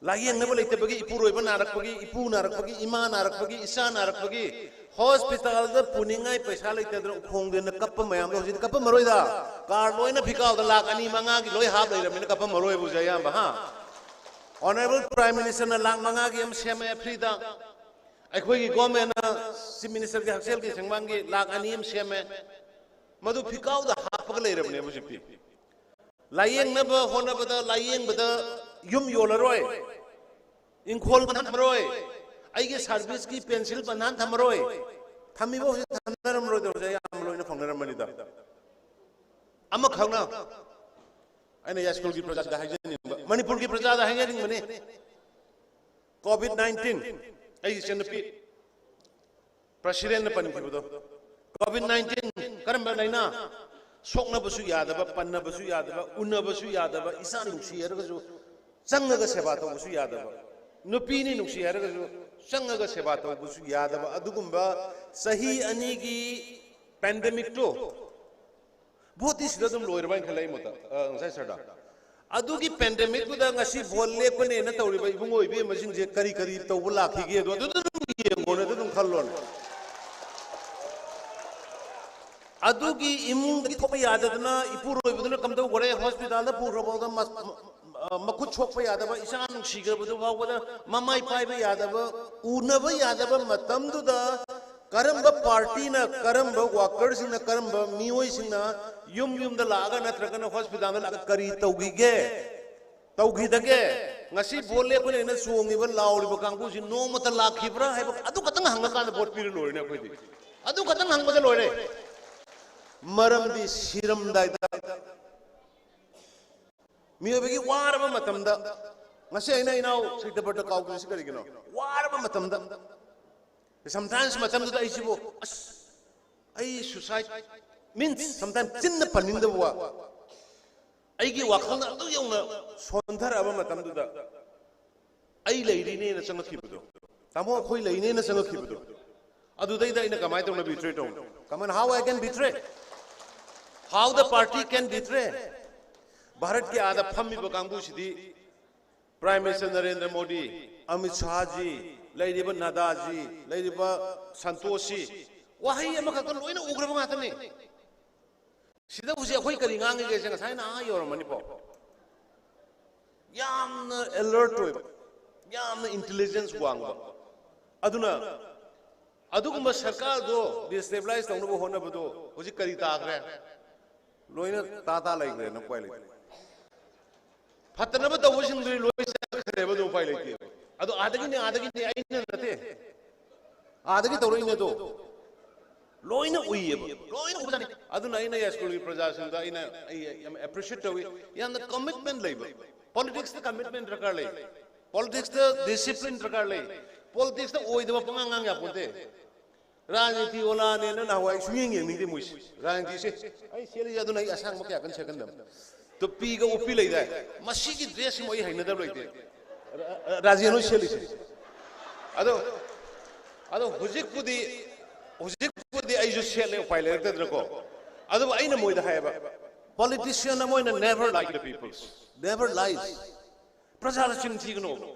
ꯂꯥꯌꯦꯡꯅꯕ ꯂꯩꯇꯕꯒꯤ, ꯏꯄꯨꯔꯣꯏꯕ ꯅꯥꯔꯛꯄꯒꯤ, ꯏꯄꯨ ꯅꯥꯔꯛꯄꯒꯤ, ꯏꯃꯥ ꯅꯥꯔꯛꯄꯒꯤ, ꯏꯆꯥ ꯅꯥꯔꯛꯄꯒꯤ, ꯍꯣꯁꯄꯤꯇꯥꯜꯗ ꯄꯨꯅꯤꯡꯉꯥꯏ ꯄꯩꯁꯥ ꯂꯩꯇꯗꯅ ꯎꯈꯣꯡꯗꯦꯅ ꯀꯞꯄ ꯃꯌꯥꯝꯗꯣ ꯍꯧꯖꯤꯛꯇꯤ ꯀꯞꯄꯝꯃꯔꯣꯏꯗ꯫ ꯀꯥꯔꯗ ꯂꯣꯏꯅ ꯐꯤꯀꯥꯎꯗ ꯂꯥꯛ ꯑꯅꯤ ꯃꯉꯥꯒꯤ ꯂꯣꯏ ꯍꯥꯞ ꯂꯩꯔꯕꯅꯤꯅ ꯀꯞꯄꯝꯃꯔꯣꯏꯕ ꯍꯧꯖꯤꯛ ꯑꯌꯥꯝꯕ, ꯍꯥ? ꯑꯣꯅꯔꯦꯕꯜ ꯄ꯭ꯔꯥꯏꯝ ꯃꯤꯅꯤꯁꯇꯔꯅ ꯂꯥꯛ ꯃꯉꯥꯒꯤ ꯑꯃ ꯁꯦꯝꯃꯦ ꯐ꯭ꯔꯤꯗ꯫ ꯑꯩꯈꯣꯏꯒꯤ ꯒꯣꯔꯃꯦꯟꯅ ꯆꯤꯐ ꯃꯤꯅꯤꯁꯇꯔꯒꯤ ꯍꯛꯁꯦꯜꯒꯤ ꯁꯦꯡꯕꯥꯡꯒꯤ ꯂꯥꯛ ꯑꯅꯤ ꯑꯃ ꯁꯦꯝꯃꯦ꯫ ꯃꯗꯨ ꯐꯤꯀꯥꯎꯗ ꯍꯥꯞꯄꯒ ꯂꯩꯔꯕꯅꯦꯕ ꯍꯧꯖꯤꯛꯇꯤ꯫ ꯂꯥꯌꯦꯡꯅꯕ ꯍꯣꯠꯅꯕꯗ, ꯂꯥꯌꯦꯡꯕꯗ ꯌꯨꯝ ꯌꯣꯜꯂꯔꯣꯏ, ꯏꯪꯈꯣꯜ ꯕꯟꯗꯥꯟ ꯊꯝꯃꯔꯣꯏ, ꯑꯩꯒꯤ ꯁꯥꯔꯚꯤꯁꯀꯤ ꯄꯦꯟꯁꯤꯜ ꯕꯟꯗꯥꯟ ꯊꯝꯃꯔꯣꯏ꯫ ꯊꯝꯃꯤꯕ ꯍꯧꯖꯤꯛ ꯊꯝꯅꯔꯝꯃꯔꯣꯏꯗ, ꯍꯧꯖꯤꯛ ꯑꯌꯥꯝꯕ ꯂꯣꯏꯅ ꯐꯪꯅꯔꯝꯃꯅꯤꯗ꯫ ꯑꯃꯈꯛꯅ ꯑꯩꯅ ꯌꯥꯏꯁ꯭ꯀꯨꯜꯒꯤ ꯄ꯭ꯔꯖꯥꯗ ꯍꯥꯏꯖꯅꯤꯡꯕ, ꯃꯅꯤꯄꯨꯔꯒꯤ ꯄ꯭ꯔꯖꯥꯗ ꯍꯥꯏꯖꯅꯤꯡꯕꯅꯤ꯫ ꯀꯣꯚꯤꯗ ꯅꯥꯏꯟꯇꯤꯟ, ꯑꯩꯒꯤ ꯏꯆꯟꯅꯨꯄꯤ ꯄ꯭ꯔꯁꯤꯗꯦꯟꯅ ꯄꯟꯈꯤꯕꯗꯣ, ꯀꯣꯚꯤꯗ ꯅꯥꯏꯟꯇꯤꯟ ꯀꯔꯝꯕ ꯂꯥꯏꯅꯥ? ꯁꯣꯛꯅꯕꯁꯨ ꯌꯥꯗꯕ, ꯄꯟꯅꯕꯁꯨ ꯌꯥꯗꯕ, ꯎꯅꯕꯁꯨ ꯌꯥꯗꯕ, ꯏꯆꯥ ꯅꯨꯡꯁꯤ ꯍꯥꯏꯔꯒꯁꯨ ꯆꯪꯉꯒ ꯁꯦꯕꯥ ꯇꯧꯕꯁꯨ ꯌꯥꯗꯕ, ꯅꯨꯄꯤꯅꯤ ꯅꯨꯡꯁꯤ ꯍꯥꯏꯔꯒꯁꯨ ꯆꯪꯉꯒ ꯁꯦꯕꯥ ꯇꯧꯕꯁꯨ ꯌꯥꯗꯕ ꯑꯗꯨꯒꯨꯝꯕ ꯆꯍꯤ ꯑꯅꯤꯒꯤ ꯄꯦꯟꯗꯦꯃꯤꯛꯇꯣ, ꯚꯣꯠꯇꯤ ꯁꯤꯗ ꯑꯗꯨꯝ ꯂꯣꯏꯔꯕ ꯍꯥꯏꯅ ꯈꯜꯂꯦ ꯑꯩ ꯃꯣꯠꯇ, ꯑ, ꯉꯁꯥꯏ ꯁꯔꯗ꯫ ꯑꯗꯨꯒꯤ ꯄꯦꯟꯗꯦꯃꯤꯛꯇꯨꯗ ꯉꯁꯤ ꯚꯣꯠ ꯂꯦꯞꯀꯅꯦꯅ ꯇꯧꯔꯤꯕ ꯏꯕꯨꯡꯉꯣ ꯏꯕꯦꯝꯃꯁꯤꯡꯁꯦ ꯀꯔꯤ ꯀꯔꯤ ꯇꯧꯕ ꯂꯥꯛꯈꯤꯒꯦ ꯑꯗꯣ ꯑꯗꯨ ꯑꯗꯨꯝ ꯌꯦꯡꯉꯣꯅꯦ, ꯑꯗꯨ ꯑꯗꯨꯝ ꯈꯜꯂꯣꯅꯦ꯫ ꯑꯗꯨꯒꯤ ꯏꯃꯨꯡꯗꯒꯤ ꯊꯣꯛꯄ ꯌꯥꯗꯗꯅ ꯏꯄꯨꯔꯣꯏꯕꯗꯨꯅ ꯀꯝꯗꯧꯈꯔꯦ, ꯍꯣꯁꯄꯤꯇꯥꯜꯗ ꯄꯨꯈ꯭ꯔꯐꯥꯎꯗ ꯃ-, ꯃ-, ꯃꯈꯨꯠ ꯁꯣꯛꯄ ꯌꯥꯗꯕ, ꯏꯆꯥ ꯅꯨꯡꯁꯤꯈ꯭ꯔꯕꯗꯨ ꯐꯥꯎꯕꯗ ꯃꯃꯥꯏ ꯄꯥꯏꯕ ꯌꯥꯗꯕ, ꯎꯅꯕ ꯌꯥꯗꯕ ꯃꯇꯝꯗꯨꯗ ꯀꯔꯝꯕ ꯄꯥꯔꯇꯤꯅ, ꯀꯔꯝꯕ ꯋꯥꯀꯔꯁꯤꯡꯅ, ꯀꯔꯝꯕ ꯃꯤꯑꯣꯏꯁꯤꯡꯅ ꯌꯨꯝ ꯌꯨꯝꯗ ꯂꯥꯛꯑꯒ ꯅꯠꯇ꯭ꯔꯒꯅ ꯍꯣꯁꯄꯤꯇꯥꯜꯗ ꯂꯥꯛꯑꯒ ꯀꯔꯤ ꯇꯧꯈꯤꯒꯦ? ꯇꯧꯈꯤꯗꯒꯦ? ꯉꯁꯤ ꯚꯣꯠ ꯂꯦꯞꯀꯅꯦꯅ ꯆꯣꯡꯉꯤꯕ, ꯂꯥꯎꯔꯤꯕ ꯀꯥꯡꯕꯨꯁꯤ ꯅꯣꯡꯃꯇ ꯂꯥꯛꯈꯤꯕ꯭ꯔꯥ ꯍꯥꯏꯕ ꯑꯗꯨ ꯈꯛꯇꯪ ꯍꯪꯉꯀꯥꯟꯗ ꯚꯣꯠ ꯄꯤꯔ ꯂꯣꯏꯔꯦꯅꯦ ꯑꯩꯈꯣꯏꯗꯤ꯫ ꯑꯗꯨ ꯈꯛꯇꯪ ꯍꯪꯕꯗ ꯂꯣꯏꯔꯦ꯫ ꯃꯔꯝꯗꯤ ꯁꯤꯔꯝꯗꯥꯏꯗ ꯃꯤꯑꯣꯏꯕꯒꯤ ꯋꯥꯔꯕ ꯃꯇꯝꯗ, ꯉꯁꯤ ꯑꯩꯅ ꯏꯅꯥꯎ ꯁꯩꯇꯕ꯭ꯔꯇ ꯀꯥꯎꯗ꯭ꯔꯤꯁꯤ ꯀꯔꯤꯒꯤꯅꯣ? ꯋꯥꯔꯕ ꯃꯇꯝꯗ, sometimes ꯃꯇꯝꯗꯨꯗ ꯑꯩꯁꯤꯕꯨ, ꯑꯁ, ꯑꯩ suicide, means sometimes ꯆꯤꯟꯅ ꯄꯟꯅꯤꯡꯗꯕ ꯋꯥ, ꯑꯩꯒꯤ ꯋꯥꯈꯜꯅ ꯑꯗꯨ ꯌꯧꯅ ꯁꯣꯟꯊꯔꯛꯑꯕ ꯃꯇꯝꯗꯨꯗ, ꯑꯩ ꯂꯩꯔꯤꯅꯦꯅ ꯆꯪꯉꯛꯈꯤꯕꯗꯣ, ꯇꯥꯃꯣ, ꯑꯩꯈꯣꯏ ꯂꯩꯅꯦꯅ ꯆꯪꯉꯛꯈꯤꯕꯗꯣ, ꯑꯗꯨꯗꯩꯗ ꯑꯩꯅ ꯀꯃꯥꯏꯅ ꯇꯧꯅ betray ꯇꯧꯅꯤ? ꯀꯃꯥꯏꯅ, how I can betray? How the party can betray? ꯚꯥꯔꯠꯀꯤ ꯑꯥꯗ ꯐꯝꯃꯤꯕ ꯀꯥꯡꯕꯨꯁꯤꯗꯤ Prime Minister ꯅꯔꯦꯟꯗ꯭ꯔ ꯃꯣꯗꯤ, ꯑꯃꯤꯠ ꯁꯥꯍꯖꯤ, ꯂꯩꯔꯤꯕ ꯅꯗꯥꯖꯤ, ꯂꯩꯔꯤꯕ ꯁꯟꯇꯣꯁꯖꯤ, ꯋꯥꯍꯩ ꯑꯃꯈꯛꯇ ꯂꯣꯏꯅ ꯎꯈ꯭ꯔꯕ ꯉꯥꯛꯇꯅꯤ꯫ ꯁꯤꯗ ꯍꯧꯖꯤꯛ ꯑꯩꯈꯣꯏ ꯀꯔꯤ ꯉꯥꯡꯉꯤꯒꯦꯁꯦ ꯉꯁꯥꯏꯅ ꯑꯥ ꯌꯧꯔꯝꯃꯅꯤꯀꯣ꯫ ꯌꯥꯝꯅ alert ꯑꯣꯏꯕ, ꯌꯥꯝꯅ intelligence ꯋꯥꯡꯕ꯫ ꯑꯗꯨꯅ ꯑꯗꯨꯒꯨꯝꯕ ꯁꯔꯀꯥꯔꯗꯣ destabilize ꯇꯧꯅꯕ ꯍꯣꯠꯅꯕꯗꯣ ꯍꯧꯖꯤꯛ ꯀꯔꯤ ꯇꯥꯈ꯭ꯔꯦ? ꯂꯣꯏꯅ ꯇꯥ ꯇꯥ ꯂꯩꯈ꯭ꯔꯦꯅ, ꯎꯄꯥꯏ ꯂꯩꯇꯦ꯫ ꯐꯠꯇꯅꯕ ꯇꯧꯕꯁꯤꯡꯗꯨꯗꯤ ꯂꯣꯏ ꯆꯠꯈ꯭ꯔꯦꯕ, ꯑꯗꯨꯝ ꯎꯄꯥꯏ ꯂꯩꯇꯦꯕ꯫ ꯑꯗꯣ ꯑꯥꯗꯒꯤꯅꯦ, ꯑꯥꯗꯒꯤꯅꯦ, ꯑꯩꯅ ꯅꯠꯇꯦ, ꯑꯥꯗꯒꯤ ꯇꯧꯔꯛꯏꯅꯦ ꯑꯗꯣ꯫ ꯂꯣꯏꯅ ꯎꯏꯌꯦꯕ, ꯂꯣꯏꯅ ꯎꯕꯖꯥꯠꯅꯤ꯫ ꯑꯗꯨꯅ ꯑꯩꯅ ꯌꯥꯏꯁ꯭ꯀꯨꯜꯒꯤ ꯄ꯭ꯔꯖꯥꯁꯤꯡꯗ ꯑꯩꯅ, ꯑꯩ ꯌꯥꯝ appreciate ꯇꯧꯏ꯫ ꯌꯥꯝꯅ commitment ꯂꯩꯕ꯫ Politicsꯇ commitment ꯗꯔꯀꯥꯔ ꯂꯩ꯫ Politicsꯇ discipline ꯗꯔꯀꯥꯔ ꯂꯩ꯫ Politicsꯇ ꯑꯣꯏꯗꯕ ꯄꯉꯥꯡ ꯉꯥꯡ ꯌꯥꯄꯣꯟꯇꯦ꯫ ꯔꯥꯖꯅꯤꯇꯤ ꯑꯣꯂꯥꯅꯦꯅ ꯅꯍꯥꯟꯋꯥꯏ ꯁꯨꯡꯌꯦꯡ ꯌꯦꯡꯅꯤꯡꯗꯦ ꯃꯣꯏꯁꯦ꯫ ꯔꯥꯖꯅꯤꯇꯤꯁꯦ ꯑꯩ ꯁꯦꯠꯂꯤꯁꯦ, ꯑꯗꯨꯅ ꯑꯩ ꯑꯁꯥꯡꯕ ꯀꯌꯥ ꯀꯟꯅ ꯁꯦꯠꯀꯟꯗꯕꯅꯤ꯫ ꯇꯨꯄꯤꯒ ꯎꯞꯄꯤ ꯂꯩꯗꯥꯏ? ꯃꯁꯤꯒꯤ dressꯁꯤꯃ ꯑꯩ ꯍꯩꯅꯗꯕ ꯂꯩꯇꯦ꯫ ꯔꯥ-, ꯔꯥꯖꯦꯟ ꯍꯣꯏ ꯁꯦꯠꯂꯤꯁꯦ꯫ ꯑꯗꯣ ꯑꯗꯣ ꯍꯧꯖꯤꯛꯄꯨꯗꯤ ꯍꯧꯖꯤꯛꯄꯨꯗꯤ ꯑꯩꯁꯨ ꯁꯦꯠꯂꯦ, ꯎꯄꯥꯏ ꯂꯩꯔꯛꯇꯗꯅꯀꯣ. ꯑꯗꯨꯕꯨ ꯑꯩꯅ ꯃꯣꯏꯗ ꯍꯥꯏꯌꯦꯕ, politician ꯑꯃ ꯑꯣꯏꯅ never lie to the people, never lies. ꯄ꯭ꯔꯖꯥꯗ ꯆꯤꯟ ꯊꯤꯒꯅꯣꯕ.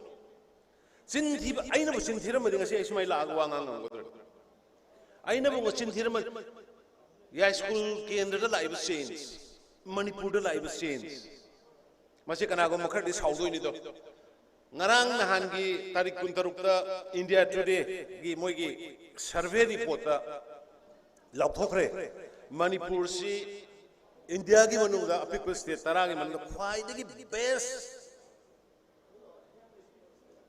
ꯆꯤꯟ ꯊꯤꯕ, ꯑꯩꯅꯕꯨ ꯆꯤꯟ ꯊꯤꯔꯝꯃꯗꯤ ꯉꯁꯤ ꯑꯩ ꯁꯨꯃꯥꯏꯅ ꯂꯥꯛꯑꯒ ꯋꯥ ꯉꯥꯡ ꯉꯝꯒꯗ꯭ꯔꯣ? ꯑꯩꯅꯕꯨ ꯆꯤꯟ ꯊꯤꯔꯝꯃ ꯌꯥꯏꯁ꯭ꯀꯨꯜ ꯀꯦꯟꯗ꯭ꯔꯗ ꯂꯥꯛꯏꯕ change, ꯃꯅꯤꯄꯨꯔꯗ ꯂꯥꯛꯏꯕ change, ꯃꯁꯤ ꯀꯅꯥꯒꯨꯝꯕ ꯈꯔꯗꯤ ꯁꯥꯎꯗꯣꯏꯅꯤꯗꯣ. ꯉꯔꯥꯡ ꯅꯍꯥꯟꯒꯤ ꯇꯥꯔꯤꯛ ꯀꯨꯟꯇꯔꯨꯛꯇ India Todayꯒꯤ ꯃꯣꯏꯒꯤ survey reportꯇ ꯂꯥꯎꯊꯣꯛꯈ꯭ꯔꯦ, ꯃꯅꯤꯄꯨꯔꯁꯤ Indiaꯒꯤ ꯃꯅꯨꯡꯗ ꯑꯄꯤꯛꯄ state ꯇꯔꯥꯒꯤ ꯃꯅꯨꯡꯗ ꯈ꯭ꯋꯥꯏꯗꯒꯤ best,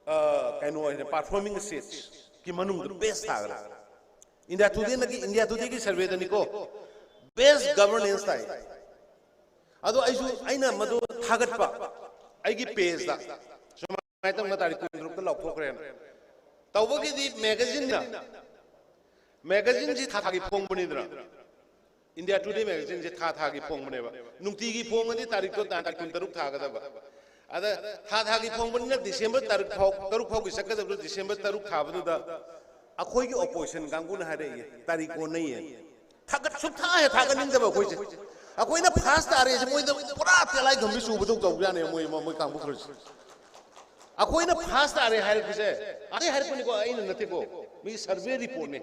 ꯑ, ꯀꯩꯅꯣ ꯑꯣꯏꯅ performing stateꯀꯤ ꯃꯅꯨꯡꯗ best ꯊꯥꯒꯗ꯭ꯔꯥ? India Todayꯅꯒꯤ, India Todayꯒꯤ surveyꯗꯅꯤꯀꯣ, best governance ꯇꯥꯏ. ꯑꯗꯣ ꯑꯩꯁꯨ, ꯑꯩꯅ ꯃꯗꯨ ꯊꯥꯒꯠꯄ ꯑꯩꯒꯤ pageꯇ, ꯁꯨꯃꯥꯏꯅ ꯇꯧꯅ ꯇꯥꯔꯤꯛ ꯀꯨꯟꯇꯔꯨꯛꯇ ꯂꯥꯎꯊꯣꯛꯈ꯭ꯔꯦꯅ. ꯇꯧꯕꯒꯤꯗꯤ magazineꯅ, magazineꯁꯤ ꯊꯥ ꯊꯥꯒꯤ ꯐꯣꯡꯕꯅꯤꯗꯅ, India Today magazineꯁꯦ ꯊꯥ ꯊꯥꯒꯤ ꯐꯣꯡꯕꯅꯦꯕ. ꯅꯨꯡꯇꯤꯒꯤ ꯐꯣꯡꯉꯗꯤ ꯇꯥꯔꯤꯛꯇꯣ ꯇꯥꯔꯤꯛ ꯀꯨꯟꯇꯔꯨꯛ ꯊꯥꯒꯗꯕ. ꯑꯗ ꯊꯥ ꯊꯥꯒꯤ ꯐꯣꯡꯕꯅꯤꯅ December ꯇꯥꯔꯤꯛ ꯐꯥꯎ, ꯇꯔꯨꯛ ꯐꯥꯎꯒꯤ ꯆꯠꯀꯗꯕꯗꯣ December ꯇꯔꯨꯛ ꯊꯥꯕꯗꯨꯗ ꯑꯩꯈꯣꯏꯒꯤ opposition ꯀꯥꯡꯕꯨꯅ ꯍꯥꯏꯔꯛꯏ, "ꯇꯥꯔꯤꯛ ꯑꯣꯟꯅꯩꯌꯦ"꯫ ꯊꯥꯒꯠ-, ꯁꯨꯛꯊꯥ ꯍꯦꯛ ꯊꯥꯒꯠꯅꯤꯡꯗꯕ ꯑꯩꯈꯣꯏꯁꯦ꯫ ꯑꯩꯈꯣꯏꯅ first ꯇꯥꯔꯦꯁꯦ ꯃꯣꯏꯗ ꯄꯨꯔꯥ ꯇꯦꯂꯥꯏ ꯈꯝꯕꯤ ꯆꯨꯕꯗꯧ ꯇꯧꯕ ꯌꯥꯅꯦ ꯃꯣꯏ, ꯃꯣꯏ ꯀꯥꯡꯕꯨ ꯈꯔꯁꯦ꯫ ꯑꯩꯈꯣꯏꯅ first ꯇꯥꯔꯦ ꯍꯥꯏꯔꯛꯄꯁꯦ, ꯑꯩ ꯍꯥꯏꯔꯛꯄꯅꯤꯀꯣ, ꯑꯩꯅ ꯅꯠꯇꯦꯀꯣ, ꯃꯤ survey reportꯅꯦ꯫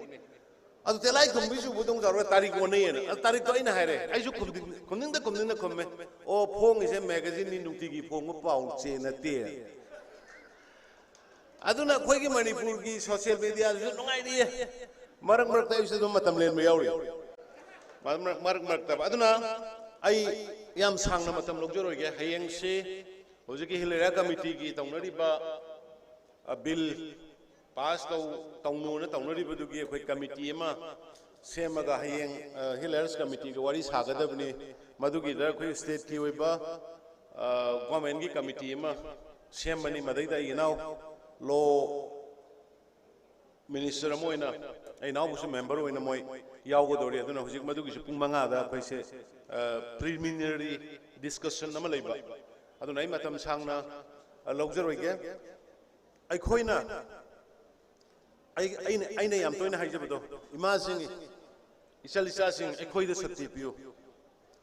ꯑꯗꯨ ꯇꯦꯂꯥꯏ ꯈꯨꯝꯕꯤ ꯆꯨꯕꯗꯧ ꯇꯧꯔꯒ ꯇꯥꯔꯤꯛ ꯑꯣꯟꯅꯩꯌꯦꯅ꯫ ꯑꯗꯨ ꯇꯥꯔꯤꯛꯇꯣ ꯑꯩꯅ ꯍꯥꯏꯔꯦ, ꯑꯩꯁꯨ ꯈꯨꯝꯗꯤ-, ꯈꯨꯝꯅꯤꯡꯗ ꯈꯨꯝꯅꯤꯡꯗ ꯈꯨꯝꯃꯦ꯫ "ꯑꯣ, ꯐꯣꯡꯉꯤꯁꯦ magazineꯅꯤ, ꯅꯨꯡꯇꯤꯒꯤ ꯐꯣꯡꯕ ꯄꯥꯎ ꯆꯦ ꯅꯠꯇꯦ"꯫ ꯑꯗꯨꯅ ꯑꯩꯈꯣꯏꯒꯤ ꯃꯅꯤꯄꯨꯔꯒꯤ social mediaꯗꯁꯨ ꯅꯨꯡꯉꯥꯏꯔꯤꯌꯦ꯫ ꯃꯔꯛ ꯃꯔꯛꯇ ꯑꯩꯁꯨ ꯑꯗꯨꯝ ꯃꯇꯝ ꯂꯦꯟꯕ ꯌꯥꯎꯔꯤ꯫ ꯃꯔꯛ ꯃꯔꯛ-, ꯃꯔꯛ ꯃꯔꯛꯇ꯫ ꯑꯗꯨꯅ ꯑꯩ ꯌꯥꯝ ꯁꯥꯡꯅ ꯃꯇꯝ ꯂꯧꯖꯔꯣꯏꯒꯦ꯫ ꯍꯌꯦꯡꯁꯤ ꯍꯧꯖꯤꯛꯀꯤ Hill Area Committeeꯒꯤ ꯇꯧꯅꯔꯤꯕ, ꯑ, bill pass ꯇꯧ-, ꯇꯧꯅꯨꯅ ꯇꯧꯅꯔꯤꯕꯗꯨꯒꯤ ꯑꯩꯈꯣꯏ committee ꯑꯃ ꯁꯦꯝꯃꯒ ꯍꯌꯦꯡ, ꯑ, Hill Areas Committeeꯒ ꯋꯥꯔꯤ ꯁꯥꯒꯗꯕꯅꯤ꯫ ꯃꯗꯨꯒꯤꯗ ꯑꯩꯈꯣꯏ stateꯀꯤ ꯑꯣꯏꯕ, ꯑ, governmentꯀꯤ committee ꯑꯃ ꯁꯦꯝꯕꯅꯤ꯫ ꯃꯗꯩꯗ ꯑꯩ ꯏꯅꯥꯎ law minister ꯑꯃ ꯑꯣꯏꯅ, ꯑꯩ ꯏꯅꯥꯎꯕꯨꯁꯨ member ꯑꯣꯏꯅ ꯃꯣꯏ ꯌꯥꯎꯒꯗꯧꯔꯤ꯫ ꯑꯗꯨꯅ ꯍꯧꯖꯤꯛ ꯃꯗꯨꯒꯤꯁꯨ ꯄꯨꯡ ꯃꯉꯥꯗ ꯑꯩꯈꯣꯏꯁꯦ, ꯑ, preliminary discussion ꯑꯃ ꯂꯩꯕ꯫ ꯑꯗꯨꯅ ꯑꯩ ꯃꯇꯝ ꯁꯥꯡꯅ, ꯑ, ꯂꯧꯖꯔꯣꯏꯒꯦ꯫ ꯑꯩꯈꯣꯏꯅ ꯑꯩ ꯑꯩꯅ ꯑꯩꯅ ꯌꯥꯝ ꯇꯣꯏꯅ ꯍꯥꯏꯖꯕꯗꯣ, ꯏꯃꯥꯁꯤꯡ, ꯏꯆꯜ ꯏꯆꯥꯁꯤꯡ, ꯑꯩꯈꯣꯏꯗ ꯁꯛꯇꯤ ꯄꯤꯌꯨ꯫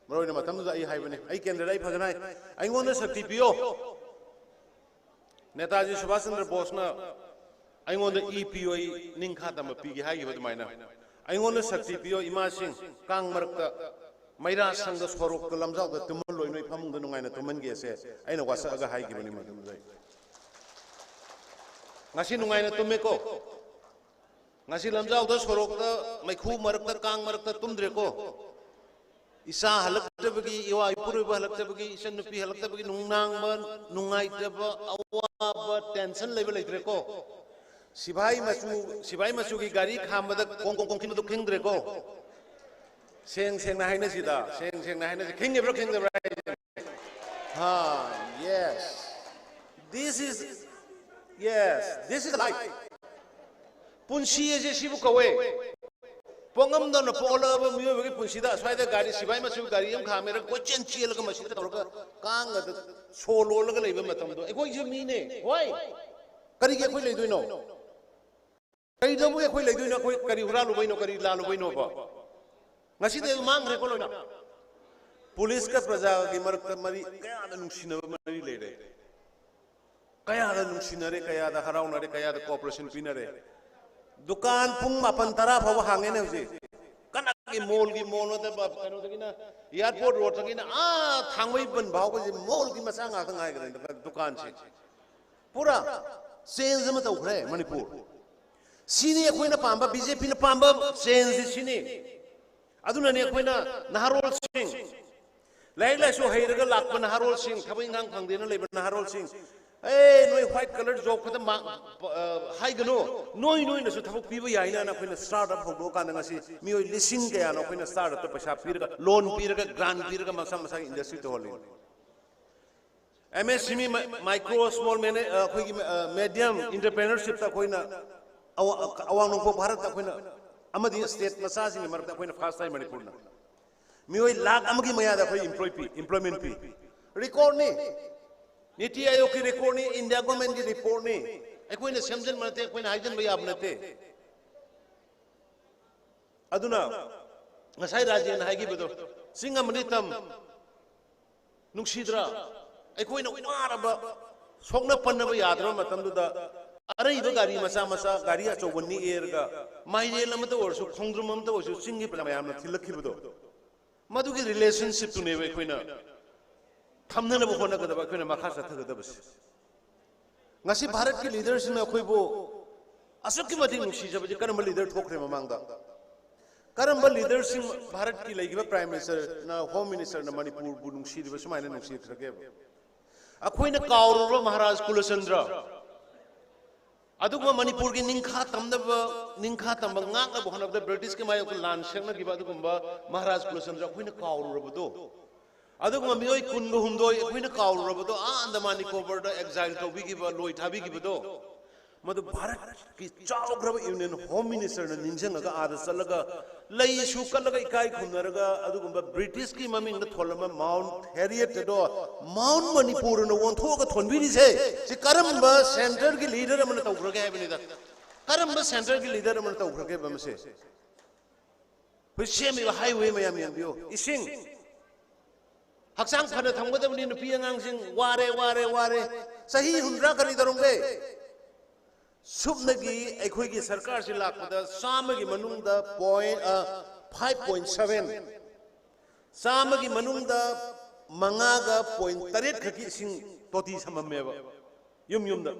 ꯃꯔꯨ ꯑꯣꯏꯅ ꯃꯇꯝꯗꯨꯗ ꯑꯩ ꯍꯥꯏꯕꯅꯤ, ꯑꯩ ꯀꯦꯟꯗ꯭ꯔꯗ ꯑꯩ ꯐꯖꯅ ꯍꯥꯏ, ꯑꯩꯉꯣꯟꯗ ꯁꯛꯇꯤ ꯄꯤꯌꯣ꯫ ꯅꯦꯇꯥꯖꯤ ꯁꯨꯚꯥꯁ ꯆꯟꯗ꯭ꯔ ꯕꯣꯁꯅ ꯑꯩꯉꯣꯟꯗ ꯏ ꯄꯤꯌꯣ, ꯑꯩ ꯅꯤꯡꯈꯥ ꯇꯝꯕ ꯄꯤꯒꯦ ꯍꯥꯏꯈꯤꯕ ꯑꯗꯨꯃꯥꯏꯅ, ꯑꯩꯉꯣꯟꯗ ꯁꯛꯇꯤ ꯄꯤꯌꯣ ꯏꯃꯥꯁꯤꯡ, ꯀꯥꯡ ꯃꯔꯛꯇ ꯃꯩꯔꯥ ꯁꯪꯗ, ꯁꯣꯔꯣꯛꯇ, ꯂꯝꯖꯥꯎꯗ ꯇꯨꯝꯍꯜꯂꯣꯏ, ꯅꯣꯏ ꯐꯃꯨꯡꯗ ꯅꯨꯡꯉꯥꯏꯅ ꯇꯨꯝꯍꯟꯒꯦꯁꯦ ꯑꯩꯅ ꯋꯥꯁꯛꯑꯒ ꯍꯥꯏꯈꯤꯕꯅꯤ ꯃꯇꯝꯗꯨꯗ꯫ ꯉꯁꯤ ꯅꯨꯡꯉꯥꯏꯅ ꯇꯨꯝꯃꯦꯀꯣ꯫ ꯉꯁꯤ ꯂꯝꯖꯥꯎꯗ, ꯁꯣꯔꯣꯛꯇ, ꯃꯩꯈꯨ ꯃꯔꯛꯇ, ꯀꯥꯡ ꯃꯔꯛꯇ ꯇꯨꯝꯗ꯭ꯔꯦꯀꯣ꯫ ꯏꯆꯥ ꯍꯜꯂꯛꯇꯕꯒꯤ, ꯏꯋꯥ ꯏꯄꯨꯔꯣꯏꯕ ꯍꯜꯂꯛꯇꯕꯒꯤ, ꯏꯆꯟꯅꯨꯄꯤ ꯍꯜꯂꯛꯇꯕꯒꯤ ꯅꯨꯡꯅꯥꯡꯕ, ꯅꯨꯡꯉꯥꯏꯇꯕ, ꯑꯋꯥꯕ, ꯇꯦꯟꯁꯟ ꯂꯩꯕ ꯂꯩꯇ꯭ꯔꯦꯀꯣ꯫ ꯁꯤꯐꯥꯏ ꯃꯆꯨ, ꯁꯤꯐꯥꯏ ꯃꯆꯨꯒꯤ ꯒꯥꯔꯤ ꯈꯥꯝꯕꯗ ꯀꯣꯡ ꯀꯣꯡ ꯀꯣꯡ ꯈꯤꯟꯕꯗꯣ ꯈꯤꯡꯗ꯭ꯔꯦꯀꯣ꯫ ꯁꯦꯡ ꯁꯦꯡꯅ ꯍꯥꯏꯅꯁꯤꯗ, ꯁꯦꯡ ꯁꯦꯡꯅ ꯍꯥꯏꯅꯁꯤ꯫ ꯈꯤꯡꯉꯤꯕ꯭ꯔꯥ ꯈꯤꯡꯗꯕ꯭ꯔꯥ ꯍꯥꯏꯁꯦ? ꯍꯥ, yes. This is, yes, this is life. ꯄꯨꯟꯁꯤ ꯑꯁꯦ ꯁꯤꯕꯨ ꯀꯧꯋꯦ꯫ ꯄꯣꯛꯉꯝꯗꯅ ꯄꯣꯛꯂꯛꯑꯕ ꯃꯤꯑꯣꯏꯕꯒꯤ ꯄꯨꯟꯁꯤꯗ ꯑꯁ꯭ꯋꯥꯏꯗ ꯒꯥꯔꯤ, ꯁꯤꯐꯥꯏ ꯃꯆꯨ ꯒꯥꯔꯤ ꯑꯃ ꯈꯥꯝꯃꯦꯔꯒ ꯀꯣꯏꯆꯦꯟ ꯆꯦꯜꯂꯒ ꯃꯁꯤꯗ ꯇꯧꯔꯒ ꯀꯥꯡꯒꯗ ꯁꯣ ꯂꯣꯜꯂꯒ ꯂꯩꯕ ꯃꯇꯝꯗꯣ, ꯑꯩꯈꯣꯏꯁꯨ ꯃꯤꯅꯦ꯫ Why? ꯀꯔꯤꯒꯤ ꯑꯩꯈꯣꯏ ꯂꯩꯗꯣꯏꯅꯣ? ꯀꯔꯤꯗꯧꯕꯒꯤ ꯑꯩꯈꯣꯏ ꯂꯩꯗꯣꯏꯅꯣ? ꯑꯩꯈꯣꯏ ꯀꯔꯤ ꯍꯨꯔꯥꯜꯂꯨꯕꯩꯅꯣ? ꯀꯔꯤ ꯂꯥꯜꯂꯨꯕꯩꯅꯣꯕ? ꯉꯁꯤꯗꯤ ꯑꯗꯨ ꯃꯥꯡꯈ꯭ꯔꯦꯀꯣ ꯂꯣꯏꯅ꯫ ꯄꯨꯂꯤꯁꯀ ꯄ꯭ꯔꯖꯥꯒꯤ ꯃꯔꯛꯇ ꯃꯔꯤ ꯀꯌꯥꯗ ꯅꯨꯡꯁꯤꯅꯕ ꯃꯔꯤ ꯂꯩꯔꯦ꯫ ꯀꯌꯥꯗ ꯅꯨꯡꯁꯤꯅꯔꯦ, ꯀꯌꯥꯗ ꯍꯔꯥꯎꯅꯔꯦ, ꯀꯌꯥꯗ cooperation ꯄꯤꯅꯔꯦ꯫ ꯗꯨꯀꯥꯟ ꯄꯨꯡ ꯃꯥꯄꯟ ꯇꯔꯥ ꯐꯥꯎꯕ ꯍꯥꯡꯉꯦꯅꯦ ꯍꯧꯖꯤꯛ꯫ ꯀꯅꯥꯒꯤ ꯃꯣꯜꯒꯤ ꯃꯣꯜ ꯅꯠꯇꯕ, ꯀꯩꯅꯣꯗꯒꯤꯅ, ꯑꯦꯌꯥꯔꯄꯣꯔꯠ ꯔꯣꯗꯇꯒꯤꯅ ꯑꯥ ꯊꯥꯡꯃꯩꯕꯟ ꯐꯥꯎꯕꯁꯦ ꯃꯣꯜꯒꯤ ꯃꯆꯥ ꯉꯥꯛꯇ ꯉꯥꯏꯈ꯭ꯔꯦ ꯗꯨꯀꯥꯟꯁꯦ꯫ ꯄꯨꯔꯥ change ꯑꯃ ꯇꯧꯈ꯭ꯔꯦ ꯃꯅꯤꯄꯨꯔ꯫ ꯁꯤꯅꯤ ꯑꯩꯈꯣꯏꯅ ꯄꯥꯝꯕ, ꯕꯤ ꯖꯦ ꯄꯤꯅ ꯄꯥꯝꯕ change ꯁꯤꯅꯤ꯫ ꯑꯗꯨꯅꯅꯦ ꯑꯩꯈꯣꯏꯅ ꯅꯍꯥꯔꯣꯜꯁꯤꯡ, ꯂꯥꯏꯔꯤꯛ ꯂꯥꯏꯁꯨ ꯍꯩꯔꯒ ꯂꯥꯛꯄ ꯅꯍꯥꯔꯣꯜꯁꯤꯡ, ꯊꯕꯛ ꯏꯪꯈꯥꯡ ꯐꯪꯗꯦꯅ ꯂꯩꯕ ꯅꯍꯥꯔꯣꯜꯁꯤꯡ, "ꯑꯦ, ꯅꯣꯏ white collar job ꯈꯛꯇ ꯃꯥ-, ꯑ, ꯍꯥꯏꯒꯅꯨ, ꯅꯣꯏ ꯅꯣꯏꯅꯁꯨ ꯊꯕꯛ ꯄꯤꯕ ꯌꯥꯏꯅ"ꯅ ꯑꯩꯈꯣꯏꯅ start up ꯍꯧꯗꯣꯛꯑꯀꯥꯟꯗ ꯉꯁꯤ ꯃꯤꯑꯣꯏ ꯂꯤꯁꯤꯡ ꯀꯌꯥꯅꯣ ꯑꯩꯈꯣꯏꯅ start upꯇ ꯄꯩꯁꯥ ꯄꯤꯔꯒ, loan ꯄꯤꯔꯒ, grant ꯄꯤꯔꯒ ꯃꯁꯥ ꯃꯁꯥꯒꯤ industry ꯇꯧꯍꯜꯂꯤ꯫ ꯑꯦꯝ ꯑꯦꯁ ꯑꯦꯝ ꯏ, micro, small, ꯑꯩꯈꯣꯏꯒꯤ medium entrepreneurshipꯇ ꯑꯩꯈꯣꯏꯅ ꯑꯋꯥ-, ꯑꯋꯥꯡ ꯅꯣꯡꯄꯣꯛ ꯚꯥꯔꯠꯇ ꯑꯩꯈꯣꯏꯅ ꯑꯃꯗꯤ state ꯃꯆꯥꯁꯤꯡꯒꯤ ꯃꯔꯛꯇ ꯑꯩꯈꯣꯏꯅ first ꯇꯥꯏ ꯃꯅꯤꯄꯨꯔꯅ꯫ ꯃꯤꯑꯣꯏ ꯂꯥꯈ ꯑꯃꯒꯤ ꯃꯌꯥꯗ ꯑꯩꯈꯣꯏ employ ꯄꯤ, employment ꯄꯤ꯫ Recordꯅꯤ꯫ ꯅꯤꯇꯤ ꯑꯥꯌꯣꯒꯀꯤ recordꯅꯤ, ꯏꯟꯗꯤꯌꯥ ꯒꯣꯔꯃꯦꯟꯒꯤ reportꯅꯤ꯫ ꯑꯩꯈꯣꯏꯅ ꯁꯦꯝꯖꯤꯟꯕ ꯅꯠꯇꯦ, ꯑꯩꯈꯣꯏꯅ ꯍꯥꯏꯖꯤꯟꯕ ꯌꯥꯕ ꯅꯠꯇꯦ꯫ ꯑꯗꯨꯅ ꯉꯁꯥꯏ ꯔꯥꯖꯦꯟꯅ ꯍꯥꯏꯈꯤꯕꯗꯣ, ꯆꯤꯡ ꯑꯃꯗꯤ ꯇꯝ, ꯅꯨꯡꯁꯤꯗ꯭ꯔꯥ? ꯑꯩꯈꯣꯏꯅ ꯋꯥꯔꯕ, ꯁꯣꯛꯅ ꯄꯟꯅꯕ ꯌꯥꯗ꯭ꯔꯕ ꯃꯇꯝꯗꯨꯗ, ꯑꯔꯩꯕ ꯒꯥꯔꯤ ꯃꯆꯥ ꯃꯆꯥ, ꯒꯥꯔꯤ ꯑꯆꯧꯕ ꯅꯦꯛꯑꯦꯔꯒ, ꯃꯥꯏꯔꯦꯟ ꯑꯃꯇ ꯑꯣꯏꯔꯁꯨ, ꯈꯣꯡꯗ꯭ꯔꯨꯝ ꯑꯃꯇ ꯑꯣꯏꯔꯁꯨ, ꯆꯤꯡꯒꯤ ꯃꯌꯥꯝꯅ ꯊꯤꯜꯂꯛꯈꯤꯕꯗꯣ, ꯃꯗꯨꯒꯤ ꯔꯤꯂꯦꯁꯟꯁꯤꯞꯇꯨꯅꯦꯕ ꯑꯩꯈꯣꯏꯅ ꯊꯝꯅꯅꯕ ꯍꯣꯠꯅꯒꯗꯕ, ꯑꯩꯈꯣꯏꯅ ꯃꯈꯥ ꯆꯠꯊꯒꯗꯕꯁꯦ꯫ ꯉꯁꯤ ꯚꯥꯔꯠꯀꯤ ꯂꯤꯗꯔꯁꯤꯡꯅ ꯑꯩꯈꯣꯏꯕꯨ ꯑꯁꯨꯛꯀꯤ ꯃꯇꯤꯛ ꯅꯨꯡꯁꯤꯖꯕꯁꯤ ꯀꯔꯝꯕ ꯂꯤꯗꯔ ꯊꯣꯛꯈ꯭ꯔꯦ ꯃꯃꯥꯡꯗ? ꯀꯔꯝꯕ ꯂꯤꯗꯔꯁꯤꯡ, ꯚꯥꯔꯠꯀꯤ ꯂꯩꯈꯤꯕ ꯄ꯭ꯔꯥꯏꯝ ꯃꯤꯅꯤꯁꯇꯔꯅ, ꯍꯣꯝ ꯃꯤꯅꯤꯁꯇꯔꯅ ꯃꯅꯤꯄꯨꯔꯕꯨ ꯅꯨꯡꯁꯤꯔꯤꯕ ꯁꯨꯃꯥꯏꯅ ꯅꯨꯡꯁꯤꯈ꯭ꯔꯒꯦꯕ? ꯑꯩꯈꯣꯏꯅ ꯀꯥꯎꯔꯨꯔꯕ ꯃꯍꯥꯔꯥꯖ ꯀꯨꯂꯆꯟꯗ꯭ꯔ? ꯑꯗꯨꯒꯨꯝꯕ ꯃꯅꯤꯄꯨꯔꯒꯤ ꯅꯤꯡꯈꯥ ꯇꯝꯅꯕ, ꯅꯤꯡꯈꯥ ꯇꯝꯕ ꯉꯥꯛꯅꯕ ꯍꯣꯠꯅꯕꯗ ꯕ꯭ꯔꯤꯇꯤꯁꯀꯤ ꯃꯥꯌꯣꯛꯇ ꯂꯥꯟ ꯁꯦꯛꯅꯈꯤꯕ ꯑꯗꯨꯒꯨꯝꯕ ꯃꯍꯥꯔꯥꯖ ꯀꯨꯂꯆꯟꯗ꯭ꯔ ꯑꯩꯈꯣꯏꯅ ꯀꯥꯎꯔꯨꯔꯕꯗꯣ? ꯑꯗꯨꯒꯨꯝꯕ ꯃꯤꯑꯣꯏ ꯀꯨꯟꯒ ꯍꯨꯝꯗꯣꯏ ꯑꯩꯈꯣꯏꯅ ꯀꯥꯎꯔꯨꯔꯕꯗꯣ, ꯑꯥ ꯑꯟꯗꯃꯥꯟ ꯅꯤꯀꯣꯕꯔꯗ ꯑꯦꯛꯖꯥꯏꯜ ꯇꯧꯕꯤꯈꯤꯕ, ꯂꯣꯏ ꯊꯥꯕꯤꯈꯤꯕꯗꯣ, ꯃꯗꯨ ꯚꯥꯔꯠꯀꯤ ꯆꯥꯎꯈ꯭ꯔꯕ ꯌꯨꯅꯤꯌꯟ ꯍꯣꯝ ꯃꯤꯅꯤꯁꯇꯔꯅ ꯅꯤꯡꯁꯤꯡꯉꯒ ꯑꯥꯗ ꯆꯠꯂꯒ ꯂꯩꯁꯨ ꯀꯠꯂꯒ ꯏꯀꯥꯏ ꯈꯨꯝꯅꯔꯒ ꯑꯗꯨꯒꯨꯝꯕ ꯕ꯭ꯔꯤꯇꯤꯁꯀꯤ ꯃꯃꯤꯡꯗ ꯊꯣꯜꯂꯝꯕ ꯃꯥꯎꯟꯠ ꯍꯦꯔꯤꯌꯦꯠ ꯑꯗꯣ ꯃꯥꯎꯟꯠ ꯃꯅꯤꯄꯨꯔꯅ ꯑꯣꯟꯊꯣꯛꯑꯒ ꯊꯣꯟꯕꯤꯔꯤꯁꯦ, ꯁꯤ ꯀꯔꯝꯕ ꯁꯦꯟꯇꯔꯒꯤ ꯂꯤꯗꯔ ꯑꯃꯅ ꯇꯧꯈ꯭ꯔꯒꯦ ꯍꯥꯏꯕꯅꯤꯗ꯫ ꯀꯔꯝꯕ ꯁꯦꯟꯇꯔꯒꯤ ꯂꯤꯗꯔ ꯑꯃꯅ ꯇꯧꯈ꯭ꯔꯒꯦꯕ ꯃꯁꯦ? ꯑꯩꯈꯣꯏ ꯁꯦꯝꯃꯤꯕ ꯍꯥꯏꯋꯦ ꯃꯌꯥꯝ ꯌꯦꯡꯕꯤꯌꯨ, ꯏꯁꯤꯡ, ꯍꯛꯆꯥꯡ ꯐꯅ ꯊꯝꯒꯗꯕꯅꯤ ꯅꯨꯄꯤ ꯑꯉꯥꯡꯁꯤꯡ, ꯋꯥꯔꯦ, ꯋꯥꯔꯦ, ꯋꯥꯔꯦ꯫ ꯆꯍꯤ ꯍꯨꯝꯗ꯭ꯔꯥ ꯀꯔꯤ ꯇꯧꯔꯝꯒꯦ? ꯁꯨꯞꯅꯒꯤ ꯑꯩꯈꯣꯏꯒꯤ ꯁꯔꯀꯥꯔꯁꯤ ꯂꯥꯛꯄꯗ ꯆꯥꯝꯃꯒꯤ ꯃꯅꯨꯡꯗ ꯄꯣꯏꯟ, ꯑ, ꯐꯥꯏꯚ ꯄꯣꯏꯟ ꯁꯚꯦꯟ, ꯆꯥꯝꯃꯒꯤ ꯃꯅꯨꯡꯗ ꯃꯉꯥꯒ ꯄꯣꯏꯟ ꯇꯔꯦꯠ ꯈꯛꯀꯤ ꯏꯁꯤꯡ ꯇꯣꯇꯤ ꯁꯝꯃꯝꯃꯦꯕ ꯌꯨꯝ ꯌꯨꯝꯗ꯫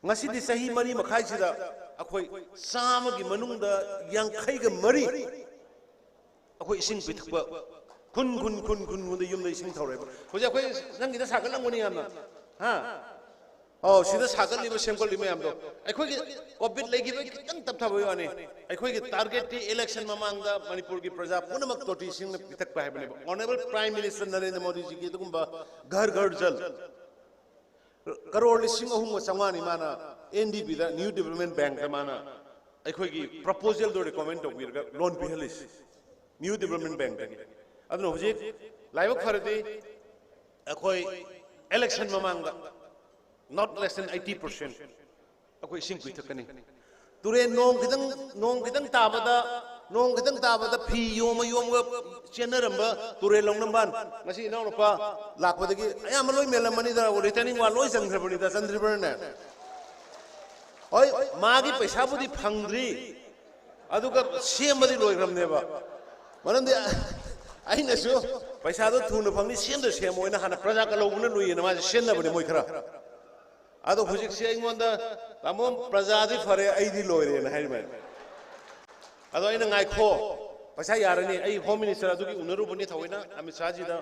ꯉꯁꯤꯗꯤ ꯆꯍꯤ ꯃꯔꯤ ꯃꯈꯥꯏꯁꯤꯗ ꯑꯩꯈꯣꯏ ꯆꯥꯝꯃꯒꯤ ꯃꯅꯨꯡꯗ ꯌꯥꯡꯈꯩꯒ ꯃꯔꯤ ꯑꯩꯈꯣꯏ ꯏꯁꯤꯡ ꯄꯤꯊꯛꯄ, ꯈꯨꯟ, ꯈꯨꯟ, ꯈꯨꯟ, ꯈꯨꯟ, ꯈꯨꯟꯗ ꯌꯨꯝꯗ ꯏꯁꯤꯡ ꯊꯧꯔꯦꯕ꯫ ꯍꯧꯖꯤꯛ ꯑꯩꯈꯣꯏ ꯅꯪꯒꯤꯗ ꯁꯥꯒꯠꯂꯝꯒꯅꯤ ꯌꯥꯝꯅ, ꯍꯥ? ꯑꯧ, ꯁꯤꯗ ꯁꯥꯒꯠꯂꯤꯕ, ꯁꯦꯝꯒꯠꯂꯤꯕ ꯃꯌꯥꯝꯗꯣ, ꯑꯩꯈꯣꯏꯒꯤ ꯀꯣꯚꯤꯗ ꯂꯩꯈꯤꯕꯒꯤ ꯈꯤꯇꯪ ꯇꯞꯊꯕꯒꯤ ꯋꯥꯅꯤ꯫ ꯑꯩꯈꯣꯏꯒꯤ ꯇꯥꯔꯒꯦꯠꯇꯤ ꯏꯂꯦꯛꯁꯟ ꯃꯃꯥꯡꯗ ꯃꯅꯤꯄꯨꯔꯒꯤ ꯄ꯭ꯔꯖꯥ ꯄꯨꯝꯅꯃꯛ ꯇꯣꯇꯤ ꯏꯁꯤꯡꯅ ꯄꯤꯊꯛꯄ ꯍꯥꯏꯕꯅꯦꯕ꯫ ꯑꯣꯅꯔꯦꯕꯜ ꯄ꯭ꯔꯥꯏꯝ ꯃꯤꯅꯤꯁꯇꯔ ꯅꯔꯦꯟꯗ꯭ꯔ ꯃꯣꯗꯤꯖꯤꯒꯤ ꯑꯗꯨꯒꯨꯝꯕ ꯘꯔ ꯘꯔ ꯖꯜ, ꯀꯔꯣꯔ ꯂꯤꯁꯤꯡ ꯑꯍꯨꯝꯒ ꯆꯥꯝꯃꯉꯥꯅꯤ ꯃꯥꯅ ꯑꯦꯟ ꯗꯤ ꯕꯤꯗ, ꯅ꯭ꯌꯨ ꯗꯤꯕ꯭ꯂꯞꯃꯦꯟ ꯕꯦꯡꯛꯇ ꯃꯥꯅ ꯑꯩꯈꯣꯏꯒꯤ ꯄ꯭ꯔꯄꯣꯖꯦꯜꯗꯣ ꯔꯤꯀꯃꯦꯟ ꯇꯧꯕꯤꯔꯒ ꯂꯣꯟ ꯄꯤꯍꯜꯂꯤꯁꯤ ꯅ꯭ꯌꯨ ꯗꯤꯕ꯭ꯂꯞꯃꯦꯟ ꯕꯦꯡꯛꯇꯒꯤ꯫ ꯑꯗꯨꯅ ꯍꯧꯖꯤꯛ ꯂꯥꯏꯕꯛ ꯐꯔꯗꯤ ꯑꯩꯈꯣꯏ ꯏꯂꯦꯛꯁꯟ ꯃꯃꯥꯡꯗ not less than eighty percent ꯑꯩꯈꯣꯏ ꯏꯁꯤꯡ ꯄꯤꯊꯛꯀꯅꯤ꯫ ꯇꯨꯔꯦꯟ ꯅꯣꯡ ꯈꯤꯇꯪ, ꯅꯣꯡ ꯈꯤꯇꯪ ꯇꯥꯕꯗ, ꯅꯣꯡ ꯈꯤꯇꯪ ꯇꯥꯕꯗ ꯐꯤ ꯌꯣꯝꯃ ꯌꯣꯝꯃꯒ ꯆꯦꯟꯅꯔꯝꯕ ꯇꯨꯔꯦꯜ ꯂꯧꯅꯝꯕꯥꯟ, ꯉꯁꯤ ꯏꯅꯥꯎꯅꯨꯄꯥ ꯂꯥꯛꯄꯗꯒꯤ ꯑꯌꯥꯝꯕ ꯂꯣꯏ ꯃꯦꯜꯂꯝꯃꯅꯤꯗ, retaining wall ꯂꯣꯏ ꯆꯟꯈ꯭ꯔꯕꯅꯤꯗ, ꯆꯟꯗ꯭ꯔꯤꯕ꯭ꯔꯅꯦ? ꯍꯣꯏ, ꯃꯥꯒꯤ ꯄꯩꯁꯥꯕꯨꯗꯤ ꯐꯪꯗ꯭ꯔꯤ, ꯑꯗꯨꯒ ꯁꯦꯝꯕꯗꯤ ꯂꯣꯏꯈ꯭ꯔꯕꯅꯦꯕ꯫ ꯃꯔꯝꯗꯤ ꯑꯩꯅꯁꯨ ꯄꯩꯁꯥꯗꯣ ꯊꯨꯅ ꯐꯪꯅꯤ, ꯁꯦꯝꯗ ꯁꯦꯝꯃꯣꯏꯅ ꯍꯥꯟꯅ ꯄ꯭ꯔꯖꯥ ꯀꯜꯍꯧꯕꯅ ꯂꯨꯏꯌꯦꯅ ꯃꯥꯁꯦ ꯁꯦꯝꯅꯕꯅꯦ ꯃꯣꯏ ꯈꯔ꯫ ꯑꯗꯣ ꯍꯧꯖꯤꯛꯁꯦ ꯑꯩꯉꯣꯟꯗ, "ꯇꯥꯃꯣ, ꯄ꯭ꯔꯖꯥꯗꯤ ꯐꯔꯦ, ꯑꯩꯗꯤ ꯂꯣꯏꯔꯦꯅ" ꯍꯥꯏꯔꯤꯕꯅꯤ꯫ ꯑꯗꯣ ꯑꯩꯅ, "ꯉꯥꯏꯈꯣ, ꯄꯩꯁꯥ ꯌꯥꯔꯅꯤ, ꯑꯩ Home Minister ꯑꯗꯨꯒꯤ ꯎꯅꯔꯨꯕꯅꯤ ꯊꯑꯣꯏꯅ ꯑꯃꯤꯠ ꯁꯥꯍꯖꯤꯗ,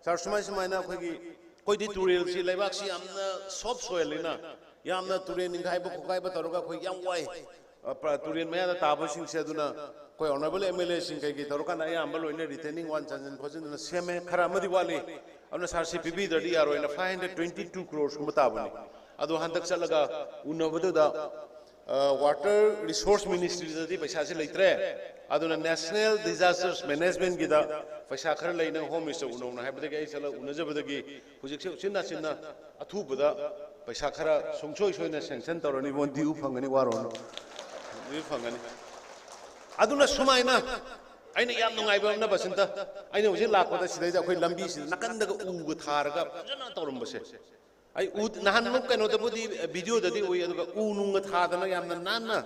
ꯁꯥꯔ, ꯁꯨꯃꯥꯏ ꯁꯨꯃꯥꯏꯅ ꯑꯩꯈꯣꯏꯒꯤ, ꯑꯩꯈꯣꯏꯗꯤ ꯇꯨꯔꯦꯜꯁꯤ, ꯂꯩꯕꯥꯛꯁꯤ ꯌꯥꯝꯅ soft soilꯅꯤꯅ, ꯌꯥꯝꯅ ꯇꯨꯔꯦꯜ ꯅꯤꯡꯈꯥꯏꯕ ꯈꯣꯠꯀꯥꯏꯕ ꯇꯧꯔꯒ ꯑꯩꯈꯣꯏ ꯌꯥꯝ ꯋꯥꯏ, ꯑ, ꯄ-, ꯇꯨꯔꯦꯜ ꯃꯌꯥꯗ ꯇꯥꯕꯁꯤꯡꯁꯦ꯫ ꯑꯗꯨꯅ ꯑꯩꯈꯣꯏ honourable MLAꯁꯤꯡ ꯀꯩꯀꯩ ꯇꯧꯔꯀꯥꯟꯗ ꯑꯌꯥꯝꯕ ꯂꯣꯏꯅ retaining wall ꯆꯟꯁꯤꯟ ꯈꯣꯠꯆꯤꯟꯗꯅ ꯁꯦꯝꯃꯦ, ꯈꯔ ꯑꯃꯗꯤ ꯋꯥꯠꯂꯤ꯫ ꯑꯗꯨꯅ ꯁꯥꯔꯁꯤ ꯄꯤꯕꯤꯗ꯭ꯔꯗꯤ ꯌꯥꯔꯣꯏꯅ five hundred twenty two crores ꯀꯨꯝꯕ ꯇꯥꯕꯅꯤ꯫ ꯑꯗꯣ ꯍꯟꯗꯛ ꯆꯠꯂꯒ ꯎꯅꯕꯗꯨꯗ, ꯑ, Water Resource Ministryꯗꯗꯤ ꯄꯩꯁꯥꯁꯤ ꯂꯩꯇ꯭ꯔꯦ, ꯑꯗꯨꯅ National Disasters Managementꯀꯤꯗ ꯄꯩꯁꯥ ꯈꯔ ꯂꯩ, ꯅꯪ Home Minister ꯎꯅꯧꯅ" ꯍꯥꯏꯕꯗꯒꯤ ꯑꯩ ꯆꯠꯂꯒ ꯎꯅꯖꯕꯗꯒꯤ ꯍꯧꯖꯤꯛꯁꯦ ꯎꯆꯤꯟ ꯅꯥꯆꯤꯟꯅ ꯑꯊꯨꯕꯗ ꯄꯩꯁꯥ ꯈꯔ ꯁꯨꯡꯁꯣꯏ ꯁꯣꯏꯗꯅ sanction ꯇꯧꯔꯅꯤ, ꯃꯣꯟ due ꯐꯪꯒꯅꯤ, ꯋꯥꯔꯣꯅꯨ, due ꯐꯪꯒꯅꯤ꯫ ꯑꯗꯨꯅ ꯁꯨꯃꯥꯏꯅ ꯑꯩꯅ ꯌꯥꯝ ꯅꯨꯡꯉꯥꯏꯕ ꯑꯃꯅ, ꯕꯁꯟꯇ, ꯑꯩꯅ ꯍꯧꯖꯤꯛ ꯂꯥꯛꯄꯗ ꯁꯤꯗꯩꯗ ꯑꯩꯈꯣꯏ ꯂꯝꯕꯤꯁꯤꯗ ꯅꯥꯀꯟꯗꯒ ꯎꯒ ꯊꯥꯔꯒ ꯐꯖꯅ ꯇꯧꯔꯝꯕꯁꯦ, ꯑꯩ ꯎ-, ꯅꯍꯥꯟꯃꯨꯛ ꯀꯩꯅꯣꯗꯕꯨꯗꯤ, videoꯗꯗꯤ ꯎꯏ, ꯑꯗꯨꯒ ꯎ ꯅꯨꯡꯒ ꯊꯥꯗꯅ ꯌꯥꯝꯅ ꯅꯥꯟꯅ,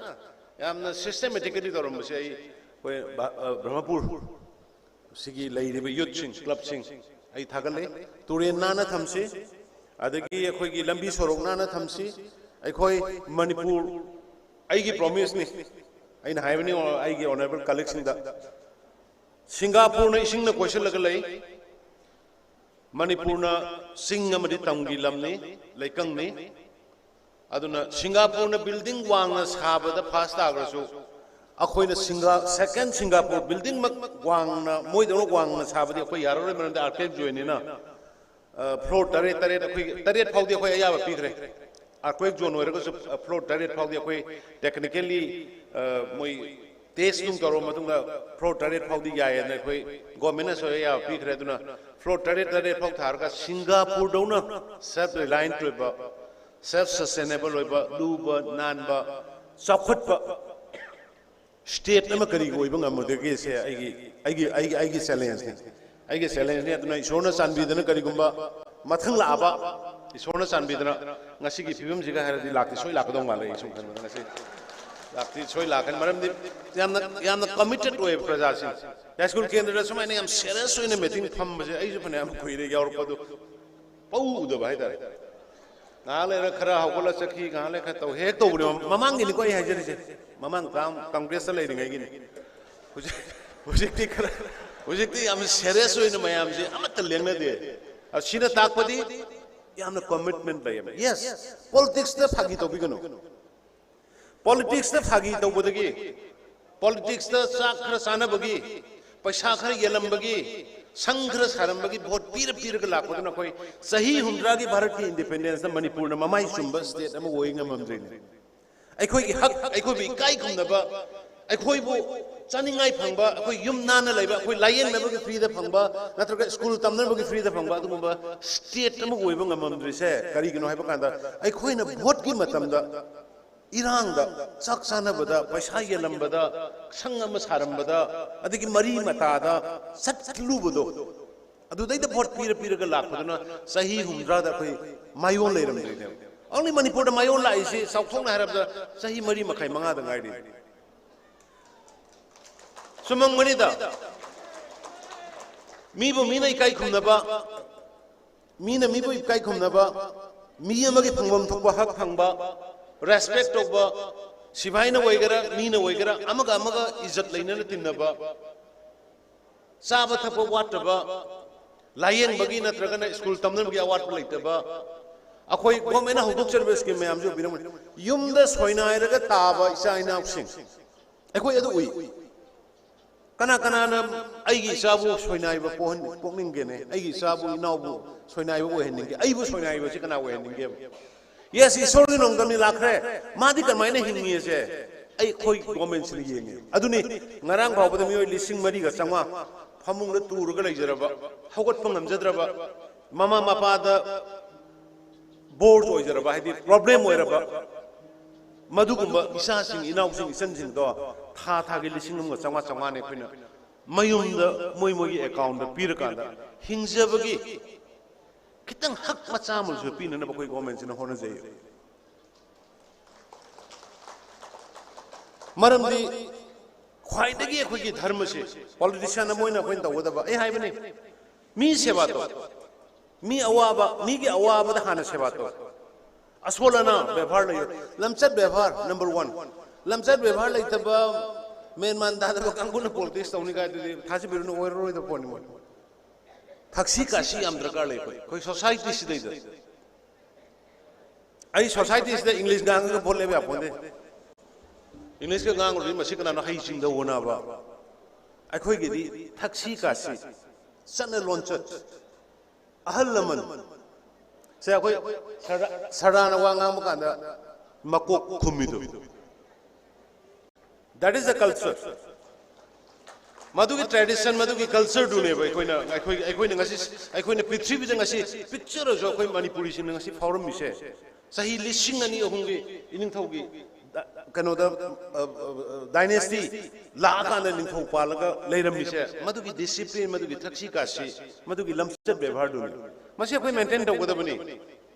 ꯌꯥꯝꯅ systematically ꯇꯧꯔꯝꯕꯁꯦ ꯑꯩ, ꯑꯩꯈꯣꯏ ꯕ-, ꯑ, ꯕ꯭ꯔꯍꯃꯄꯨꯔ ꯁꯤꯒꯤ ꯂꯩꯔꯤꯕ youthꯁꯤꯡ, clubꯁꯤꯡ ꯑꯩ ꯊꯥꯒꯠꯂꯤ꯫ ꯇꯨꯔꯦꯟ ꯅꯥꯟꯅ ꯊꯝꯁꯤ, ꯑꯗꯒꯤ ꯑꯩꯈꯣꯏꯒꯤ ꯂꯝꯕꯤ ꯁꯣꯔꯣꯛ ꯅꯥꯟꯅ ꯊꯝꯁꯤ꯫ ꯑꯩꯈꯣꯏ ꯃꯅꯤꯄꯨꯔ, ꯑꯩꯒꯤ promiseꯅꯤ, ꯑꯩꯅ ꯍꯥꯏꯕꯅꯤ ꯑꯩꯒꯤ honourable colleagueꯁꯤꯡꯗ, ꯁꯤꯡꯒꯥꯄꯨꯔꯅ ꯏꯁꯤꯡꯅ ꯀꯣꯏꯁꯤꯜꯂꯒ ꯂꯩ, ꯃꯅꯤꯄꯨꯔꯅ ꯆꯤꯡ ꯑꯃꯗꯤ ꯇꯝꯒꯤ ꯂꯝꯅꯤ, ꯂꯩꯀꯪꯅꯤ꯫ ꯑꯗꯨꯅ ꯁꯤꯡꯒꯥꯄꯨꯔꯅ building ꯋꯥꯡꯅ ꯁꯥꯕꯗ first ꯇꯥꯈ꯭ꯔꯁꯨ, ꯑꯩꯈꯣꯏꯅ ꯁꯤꯡꯒꯥ-, second ꯁꯤꯡꯒꯥꯄꯨꯔ buildingꯃꯛ ꯋꯥꯡꯅ, ꯃꯣꯏꯗꯧꯅ ꯋꯥꯡꯅ ꯁꯥꯕꯗꯤ ꯑꯩꯈꯣꯏ ꯌꯥꯔꯔꯣꯏ, ꯃꯔꯝꯗꯤ earthquake zoneꯅꯤꯅ꯫ ꯑ, floor ꯇꯔꯦꯠ, ꯇꯔꯦꯠ, ꯑꯩꯈꯣꯏ ꯇꯔꯦꯠ ꯐꯥꯎꯗꯤ ꯑꯩꯈꯣꯏ ꯑꯌꯥꯕ ꯄꯤꯈ꯭ꯔꯦ꯫ Earthquake zone ꯑꯣꯏꯔꯒꯁꯨ, ꯑ, floor ꯇꯔꯦꯠ ꯐꯥꯎꯗꯤ ꯑꯩꯈꯣꯏ technically, ꯑ, ꯃꯣꯏ test ꯅꯨꯡ ꯇꯧꯔꯕ ꯃꯇꯨꯡꯗ floor ꯇꯔꯦꯠ ꯐꯥꯎꯗꯤ ꯌꯥꯏꯌꯦꯅ ꯑꯩꯈꯣꯏ governmentꯅꯁꯨ ꯑꯌꯥꯕ ꯄꯤꯈ꯭ꯔꯦ꯫ ꯑꯗꯨꯅ floor ꯇꯔꯦꯠ, ꯇꯔꯦꯠ ꯐꯥꯎ ꯊꯥꯔꯒ ꯁꯤꯡꯒꯥꯄꯨꯔꯗꯧꯅ self reliant ꯑꯣꯏꯕ, Self sustainable ꯑꯣꯏꯕ, ꯂꯨꯕ ꯅꯥꯟꯕ, ꯆꯥꯎꯈꯠꯄ state ꯑꯃ ꯀꯔꯤꯒꯤ ꯑꯣꯏꯕ ꯉꯝꯃꯣꯏꯗꯒꯦꯁꯦ ꯑꯩꯒꯤ ꯑꯩꯒꯤ ꯑꯩꯒꯤ ꯑꯩꯒꯤ challengeꯅꯤ꯫ ꯑꯩꯒꯤ challengeꯅꯤ꯫ ꯑꯗꯨꯅ ꯏꯁꯣꯔꯅ ꯆꯥꯟꯕꯤꯗꯅ ꯀꯔꯤꯒꯨꯝꯕ ꯃꯊꯪ ꯂꯥꯛꯑꯕ, ꯏꯁꯣꯔꯅ ꯆꯥꯟꯕꯤꯗꯅ ꯉꯁꯤꯒꯤ ꯐꯤꯕꯝꯁꯤꯒ ꯍꯥꯏꯔꯗꯤ ꯂꯥꯛꯇꯤ ꯁꯣꯏ ꯂꯥꯛꯀꯗꯧ ꯃꯥꯜꯂꯦ꯫ ꯑꯩ ꯁꯨꯝ ꯈꯟꯕꯗ ꯉꯁꯤ ꯂꯥꯛꯇꯤ ꯁꯣꯏ ꯂꯥꯛꯀꯅꯤ꯫ ꯃꯔꯝꯗꯤ ꯌꯥꯝꯅ ꯌꯥꯝꯅ committed ꯑꯣꯏꯌꯦꯕ ꯄ꯭ꯔꯖꯥꯁꯤꯡ꯫ ꯌꯥꯏꯁ꯭ꯀꯨꯜ ꯀꯦꯟꯗ꯭ꯔꯗ ꯁꯨꯃꯥꯏꯅ ꯌꯥꯝ serious ꯑꯣꯏꯅ meeting ꯐꯝꯕꯁꯦ ꯑꯩꯁꯨ ꯐꯅꯌꯥꯝ ꯀꯨꯏꯔꯦ ꯌꯥꯎꯔꯛꯄꯗꯣ꯫ ꯄꯧ ꯎꯗꯕ ꯍꯥꯏꯇꯥꯔꯦ꯫ ꯉꯥꯏꯍꯥꯛ ꯂꯩꯔ ꯈꯔ ꯍꯧꯒꯠꯂ ꯆꯠꯈꯤ, ꯉꯥꯏꯍꯥꯛ ꯂꯩꯔ ꯈꯔ ꯇꯧ, ꯍꯦꯛ ꯇꯧꯕꯅꯦ꯫ ꯃꯃꯥꯡꯒꯤꯅꯤꯀꯣ ꯑꯩ ꯍꯥꯏꯖꯔꯤꯁꯦ, ꯃꯃꯥꯡ ꯇꯥꯝ ꯀꯪꯒ꯭ꯔꯦꯁꯇ ꯂꯩꯔꯤꯉꯩꯒꯤꯅꯤ꯫ ꯍꯧꯖꯤꯛ, ꯍꯧꯖꯤꯛꯇꯤ ꯈꯔ, ꯍꯧꯖꯤꯛꯇꯤ ꯌꯥꯝ serious ꯑꯣꯏꯅ ꯃꯌꯥꯝꯁꯦ ꯑꯃꯠꯇ ꯂꯦꯡꯅꯗꯦ꯫ ꯑ, ꯁꯤꯅ ꯇꯥꯛꯄꯗꯤ ꯌꯥꯝꯅ commitment ꯂꯩꯌꯦꯕ꯫ Yes, politicsꯇ ꯐꯥꯒꯤ ꯇꯧꯕꯤꯒꯅꯨ꯫ Politicsꯇ ꯐꯥꯒꯤ ꯇꯧꯕꯗꯒꯤ, politicsꯇ ꯆꯥꯛ ꯈꯔ ꯆꯥꯅꯕꯒꯤ, ꯄꯩꯁꯥ ꯈꯔ ꯌꯦꯜꯂꯝꯕꯒꯤ, ꯁꯪ ꯈꯔ ꯁꯥꯔꯝꯕꯒꯤ vote ꯄꯤꯔ ꯄꯤꯔꯒ ꯂꯥꯛꯄꯗꯨꯅ ꯑꯩꯈꯣꯏ ꯆꯍꯤ ꯍꯨꯝꯗ꯭ꯔꯥꯒꯤ ꯚꯥꯔꯠꯀꯤ independenceꯇ ꯃꯅꯤꯄꯨꯔꯅ ꯃꯃꯥꯏ ꯆꯨꯝꯕ state ꯑꯃ ꯑꯣꯏ ꯉꯝꯃꯝꯗ꯭ꯔꯤꯅꯤ꯫ ꯑꯩꯈꯣꯏꯒꯤ ꯍꯛ, ꯑꯩꯈꯣꯏꯕꯨ ꯏꯀꯥꯏ ꯈꯨꯝꯅꯕ, ꯑꯩꯈꯣꯏꯕꯨ ꯆꯥꯅꯤꯡꯉꯥꯏ ꯐꯪꯕ, ꯑꯩꯈꯣꯏ ꯌꯨꯝ ꯅꯥꯟꯅ ꯂꯩꯕ, ꯑꯩꯈꯣꯏ ꯂꯥꯌꯦꯡꯅꯕꯒꯤ freeꯗ ꯐꯪꯕ, ꯅꯠꯇ꯭ꯔꯒ ꯁ꯭ꯀꯨꯜ ꯇꯝꯅꯕꯒꯤ freeꯗ ꯐꯪꯕ ꯑꯗꯨꯒꯨꯝꯕ state ꯑꯃ ꯑꯣꯏꯕ ꯉꯝꯃꯝꯗ꯭ꯔꯤꯁꯦ ꯀꯔꯤꯒꯤꯅꯣ ꯍꯥꯏꯕ ꯀꯥꯟꯗ ꯑꯩꯈꯣꯏꯅ voteꯀꯤ ꯃꯇꯝꯗ ꯏꯔꯥꯡꯗ, ꯆꯥꯛ ꯆꯥꯅꯕꯗ, ꯄꯩꯁꯥ ꯌꯦꯜꯂꯝꯕꯗ, ꯁꯪ ꯑꯃ ꯁꯥꯔꯝꯕꯗ, ꯑꯗꯒꯤ ꯃꯔꯤ ꯃꯇꯥꯗ ꯆꯠꯂꯨꯕꯗꯣ, ꯑꯗꯨꯗꯩꯗ vote ꯄꯤꯔ ꯄꯤꯔꯒ ꯂꯥꯛꯄꯗꯨꯅ ꯆꯍꯤ ꯍꯨꯝꯗ꯭ꯔꯥꯗ ꯑꯩꯈꯣꯏ ꯃꯥꯌꯣꯟ ꯂꯩꯔꯝꯗ꯭ꯔꯤꯅꯦꯕ꯫ Only ꯃꯅꯤꯄꯨꯔꯗ ꯃꯥꯌꯣꯟ ꯂꯥꯛꯏꯁꯤ ꯆꯥꯎꯊꯣꯛꯅ ꯍꯥꯏꯔꯕꯗ ꯆꯍꯤ ꯃꯔꯤ ꯃꯈꯥꯏ ꯃꯉꯥꯗ ꯉꯥꯏꯔꯤ꯫ ꯆꯨꯝꯃꯝꯒꯅꯤꯗ꯫ ꯃꯤꯕꯨ ꯃꯤꯅ ꯏꯀꯥꯏ ꯈꯨꯝꯅꯕ, ꯃꯤꯅ ꯃꯤꯕꯨ ꯏꯀꯥꯏ ꯈꯨꯝꯅꯕ, ꯃꯤ ꯑꯃꯒꯤ ꯐꯪꯐꯝ ꯊꯣꯛꯄ ꯍꯛ ꯐꯪꯕ, respect ꯇꯧꯕ, ꯁꯤꯐꯥꯏꯅ ꯑꯣꯏꯒꯦꯔꯥ, ꯃꯤꯅ ꯑꯣꯏꯒꯦꯔꯥ, ꯑꯃꯒ ꯑꯃꯒ ꯏꯖꯠ ꯂꯩꯅꯅ ꯇꯤꯟꯅꯕ, ꯆꯥꯕ ꯊꯛꯄ ꯋꯥꯠꯇꯕ, ꯂꯥꯌꯦꯡꯕꯒꯤ ꯅꯠꯇ꯭ꯔꯒꯅ ꯁ꯭ꯀꯨꯜ ꯇꯝꯅꯕꯒꯤ ꯑꯋꯥꯠꯄ ꯂꯩꯇꯕ, ꯑꯩꯈꯣꯏ governmentꯅ ꯍꯧꯗꯣꯛꯆꯔꯤꯕ scheme ꯃꯌꯥꯝꯁꯤ ꯎꯕꯤꯔꯝꯒꯅꯤ꯫ ꯌꯨꯝꯗ ꯁꯣꯏꯅꯥꯏꯔꯒ ꯇꯥꯕ ꯏꯆꯥ ꯏꯅꯥꯎꯁꯤꯡ ꯑꯩꯈꯣꯏ ꯑꯗꯨ ꯎꯏ꯫ ꯀꯅꯥ ꯀꯅꯥꯅ ꯑꯩꯒꯤ ꯏꯆꯥꯕꯨ ꯁꯣꯏꯅꯥꯏꯕ ꯄꯣꯛꯍꯟ-, ꯄꯣꯛꯅꯤꯡꯒꯦꯅꯦ? ꯑꯩꯒꯤ ꯏꯆꯥꯕꯨ ꯏꯅꯥꯎꯕꯨ ꯁꯣꯏꯅꯥꯏꯕ ꯑꯣꯏꯍꯟꯅꯤꯡꯒꯦ? ꯑꯩꯕꯨ ꯁꯣꯏꯅꯥꯏꯕꯁꯤ ꯀꯅꯥ ꯑꯣꯏꯍꯟꯅꯤꯡꯒꯦꯕ? Yes, ꯏꯁꯣꯔꯒꯤ ꯅꯣꯡꯗꯝꯗꯤ ꯂꯥꯛꯈ꯭ꯔꯦ꯫ ꯃꯥꯗꯤ ꯀꯃꯥꯏꯅ ꯍꯤꯡꯉꯤ ꯑꯁꯦ ꯑꯩꯈꯣꯏ governmentꯁꯤꯅ ꯌꯦꯡꯉꯤ꯫ ꯑꯗꯨꯅꯤ ꯉꯔꯥꯡ ꯐꯥꯎꯕꯗ ꯃꯤꯑꯣꯏ ꯂꯤꯁꯤꯡ ꯃꯔꯤꯒ ꯆꯥꯝꯃꯉꯥ ꯐꯃꯨꯡꯗ ꯇꯨꯔꯒ ꯂꯩꯖꯔꯕ, ꯍꯧꯒꯠꯄ ꯉꯝꯖꯗ꯭ꯔꯕ, ꯃꯃꯥ ꯃꯄꯥꯗ ꯕꯣꯔ ꯑꯣꯏꯖꯔꯕ, ꯍꯥꯏꯗꯤ ꯄ꯭ꯔꯣꯕ꯭ꯂꯦꯝ ꯑꯣꯏꯔꯕ, ꯃꯗꯨꯒꯨꯝꯕ ꯏꯆꯥꯁꯤꯡ, ꯏꯅꯥꯎꯁꯤꯡ, ꯏꯆꯟꯁꯤꯡꯗꯣ ꯊꯥ ꯊꯥꯒꯤ ꯂꯤꯁꯤꯡ ꯑꯃꯒ ꯆꯥꯝꯃꯉꯥ, ꯆꯥꯝꯃꯉꯥꯅꯦ ꯑꯩꯈꯣꯏꯅ ꯃꯌꯨꯝꯗ ꯃꯣꯏ ꯃꯣꯏꯒꯤ ꯑꯦꯀꯥꯎꯟꯗ ꯄꯤꯔꯀꯥꯟꯗ ꯍꯤꯡꯖꯕꯒꯤ ꯈꯤꯇꯪ ꯍꯛ ꯃꯆꯥ ꯑꯃꯁꯨ ꯄꯤꯅꯅꯕ ꯑꯩꯈꯣꯏ ꯒꯣꯔꯃꯦꯟꯁꯤꯅ ꯍꯣꯠꯅꯖꯩ꯫ ꯃꯔꯝꯗꯤ ꯈ꯭ꯋꯥꯏꯗꯒꯤ ꯑꯩꯈꯣꯏꯒꯤ ꯙꯔꯃꯁꯦ, ꯄꯣꯂꯤꯇꯤꯁꯤꯌꯥꯟ ꯑꯃ ꯑꯣꯏꯅ ꯑꯩꯈꯣꯏꯅ ꯇꯧꯒꯗꯕ, ꯑꯩ ꯍꯥꯏꯕꯅꯤ, ꯃꯤ ꯁꯦꯕꯥ ꯇꯧ, ꯃꯤ ꯑꯋꯥꯕ, ꯃꯤꯒꯤ ꯑꯋꯥꯕꯗ ꯍꯥꯟꯅ ꯁꯦꯕꯥ ꯇꯧ꯫ ꯑꯁꯣꯜ ꯑꯅꯥ ꯕꯦꯕꯥꯔ ꯂꯩꯌꯨ꯫ ꯂꯝꯆꯠ ꯕꯦꯕꯥꯔ ꯅꯝꯕꯔ ꯋꯥꯟ꯫ ꯂꯝꯆꯠ ꯕꯦꯕꯥꯔ ꯂꯩꯇꯕ, ꯃꯦꯟ ꯃꯥꯟ ꯇꯥꯗꯕ ꯀꯥꯡꯕꯨꯅ ꯄꯣꯂꯤꯇꯤꯛꯁ ꯇꯧꯅꯤ ꯀꯥꯏꯗꯨꯗꯤ ꯊꯥꯖꯕꯤꯔꯨꯅꯨ, ꯑꯣꯏꯔꯔꯣꯏꯗꯕ ꯄꯣꯠꯅꯤ ꯃꯣꯏ꯫ ꯊꯛꯁꯤ ꯈꯥꯁꯤ ꯌꯥꯝ ꯗꯔꯀꯥꯔ ꯂꯩ ꯑꯩꯈꯣꯏ, ꯑꯩꯈꯣꯏ ꯁꯣꯁꯥꯏꯇꯤꯁꯤꯗꯩꯗ꯫ ꯑꯩ ꯁꯣꯁꯥꯏꯇꯤꯁꯤꯗ ꯏꯪꯂꯤꯁ ꯉꯥꯡꯉꯒ ꯚꯣꯠ ꯂꯦꯞꯄ ꯌꯥꯄꯣꯟꯇꯦ꯫ ꯏꯪꯂꯤꯁꯀ ꯉꯥꯡꯉꯨꯔꯗꯤ ꯃꯁꯤ ꯀꯅꯥꯅꯣ ꯍꯩꯁꯤꯡꯗ ꯍꯣꯠꯅꯕ? ꯑꯩꯈꯣꯏꯒꯤꯗꯤ ꯊꯛꯁꯤ ꯈꯥꯁꯤ, ꯆꯠꯅ ꯂꯣꯟꯆꯠ, ꯑꯍꯜ ꯂꯃꯟ꯫ ꯁꯦ, ꯑꯩꯈꯣꯏ ꯁꯔꯗꯥ-, ꯁꯔꯗꯥꯔꯅ ꯋꯥ ꯉꯥꯡꯕ ꯀꯥꯟꯗ ꯃꯀꯣꯛ ꯈꯨꯝꯃꯤꯗꯨ꯫ That is the culture. ꯃꯗꯨꯒꯤ ꯇ꯭ꯔꯦꯗꯤꯁꯟ, ꯃꯗꯨꯒꯤ ꯀꯜꯆꯔꯗꯨꯅꯦꯕ ꯑꯩꯈꯣꯏꯅ, ꯑꯩꯈꯣꯏ, ꯑꯩꯈꯣꯏꯅ ꯉꯁꯤ, ꯑꯩꯈꯣꯏꯅ ꯄ꯭ꯔꯤꯊꯤꯕꯤꯗ ꯉꯁꯤ ꯄꯤꯛꯆꯔꯁꯨ ꯑꯩꯈꯣꯏ ꯃꯅꯤꯄꯨꯔꯤꯁꯤꯡꯅ ꯉꯁꯤ ꯐꯥꯎꯔꯝꯃꯤꯁꯦ꯫ ꯆꯍꯤ ꯂꯤꯁꯤꯡ ꯑꯅꯤ ꯑꯍꯨꯝꯒꯤ ꯏꯅꯤꯡꯊꯧꯒꯤ ꯗ-, ꯀꯩꯅꯣꯗ, ꯑ, ꯑ, ꯑ, ꯗꯥꯏꯅꯦꯁꯇꯤ ꯂꯥꯛꯑꯀꯥꯟꯗ ꯅꯤꯡꯊꯧ ꯄꯥꯜꯂꯒ ꯂꯩꯔꯝꯃꯤꯁꯦ, ꯃꯗꯨꯒꯤ ꯗꯤꯁꯤꯄ꯭ꯂꯤꯟ, ꯃꯗꯨꯒꯤ ꯊꯛꯁꯤ ꯈꯥꯁꯤ, ꯃꯗꯨꯒꯤ ꯂꯝꯆꯠ ꯕꯦꯕꯥꯔꯗꯨꯅꯤ꯫ ꯃꯁꯤ ꯑꯩꯈꯣꯏ ꯃꯦꯟꯇꯦꯟ ꯇꯧꯒꯗꯕꯅꯤ꯫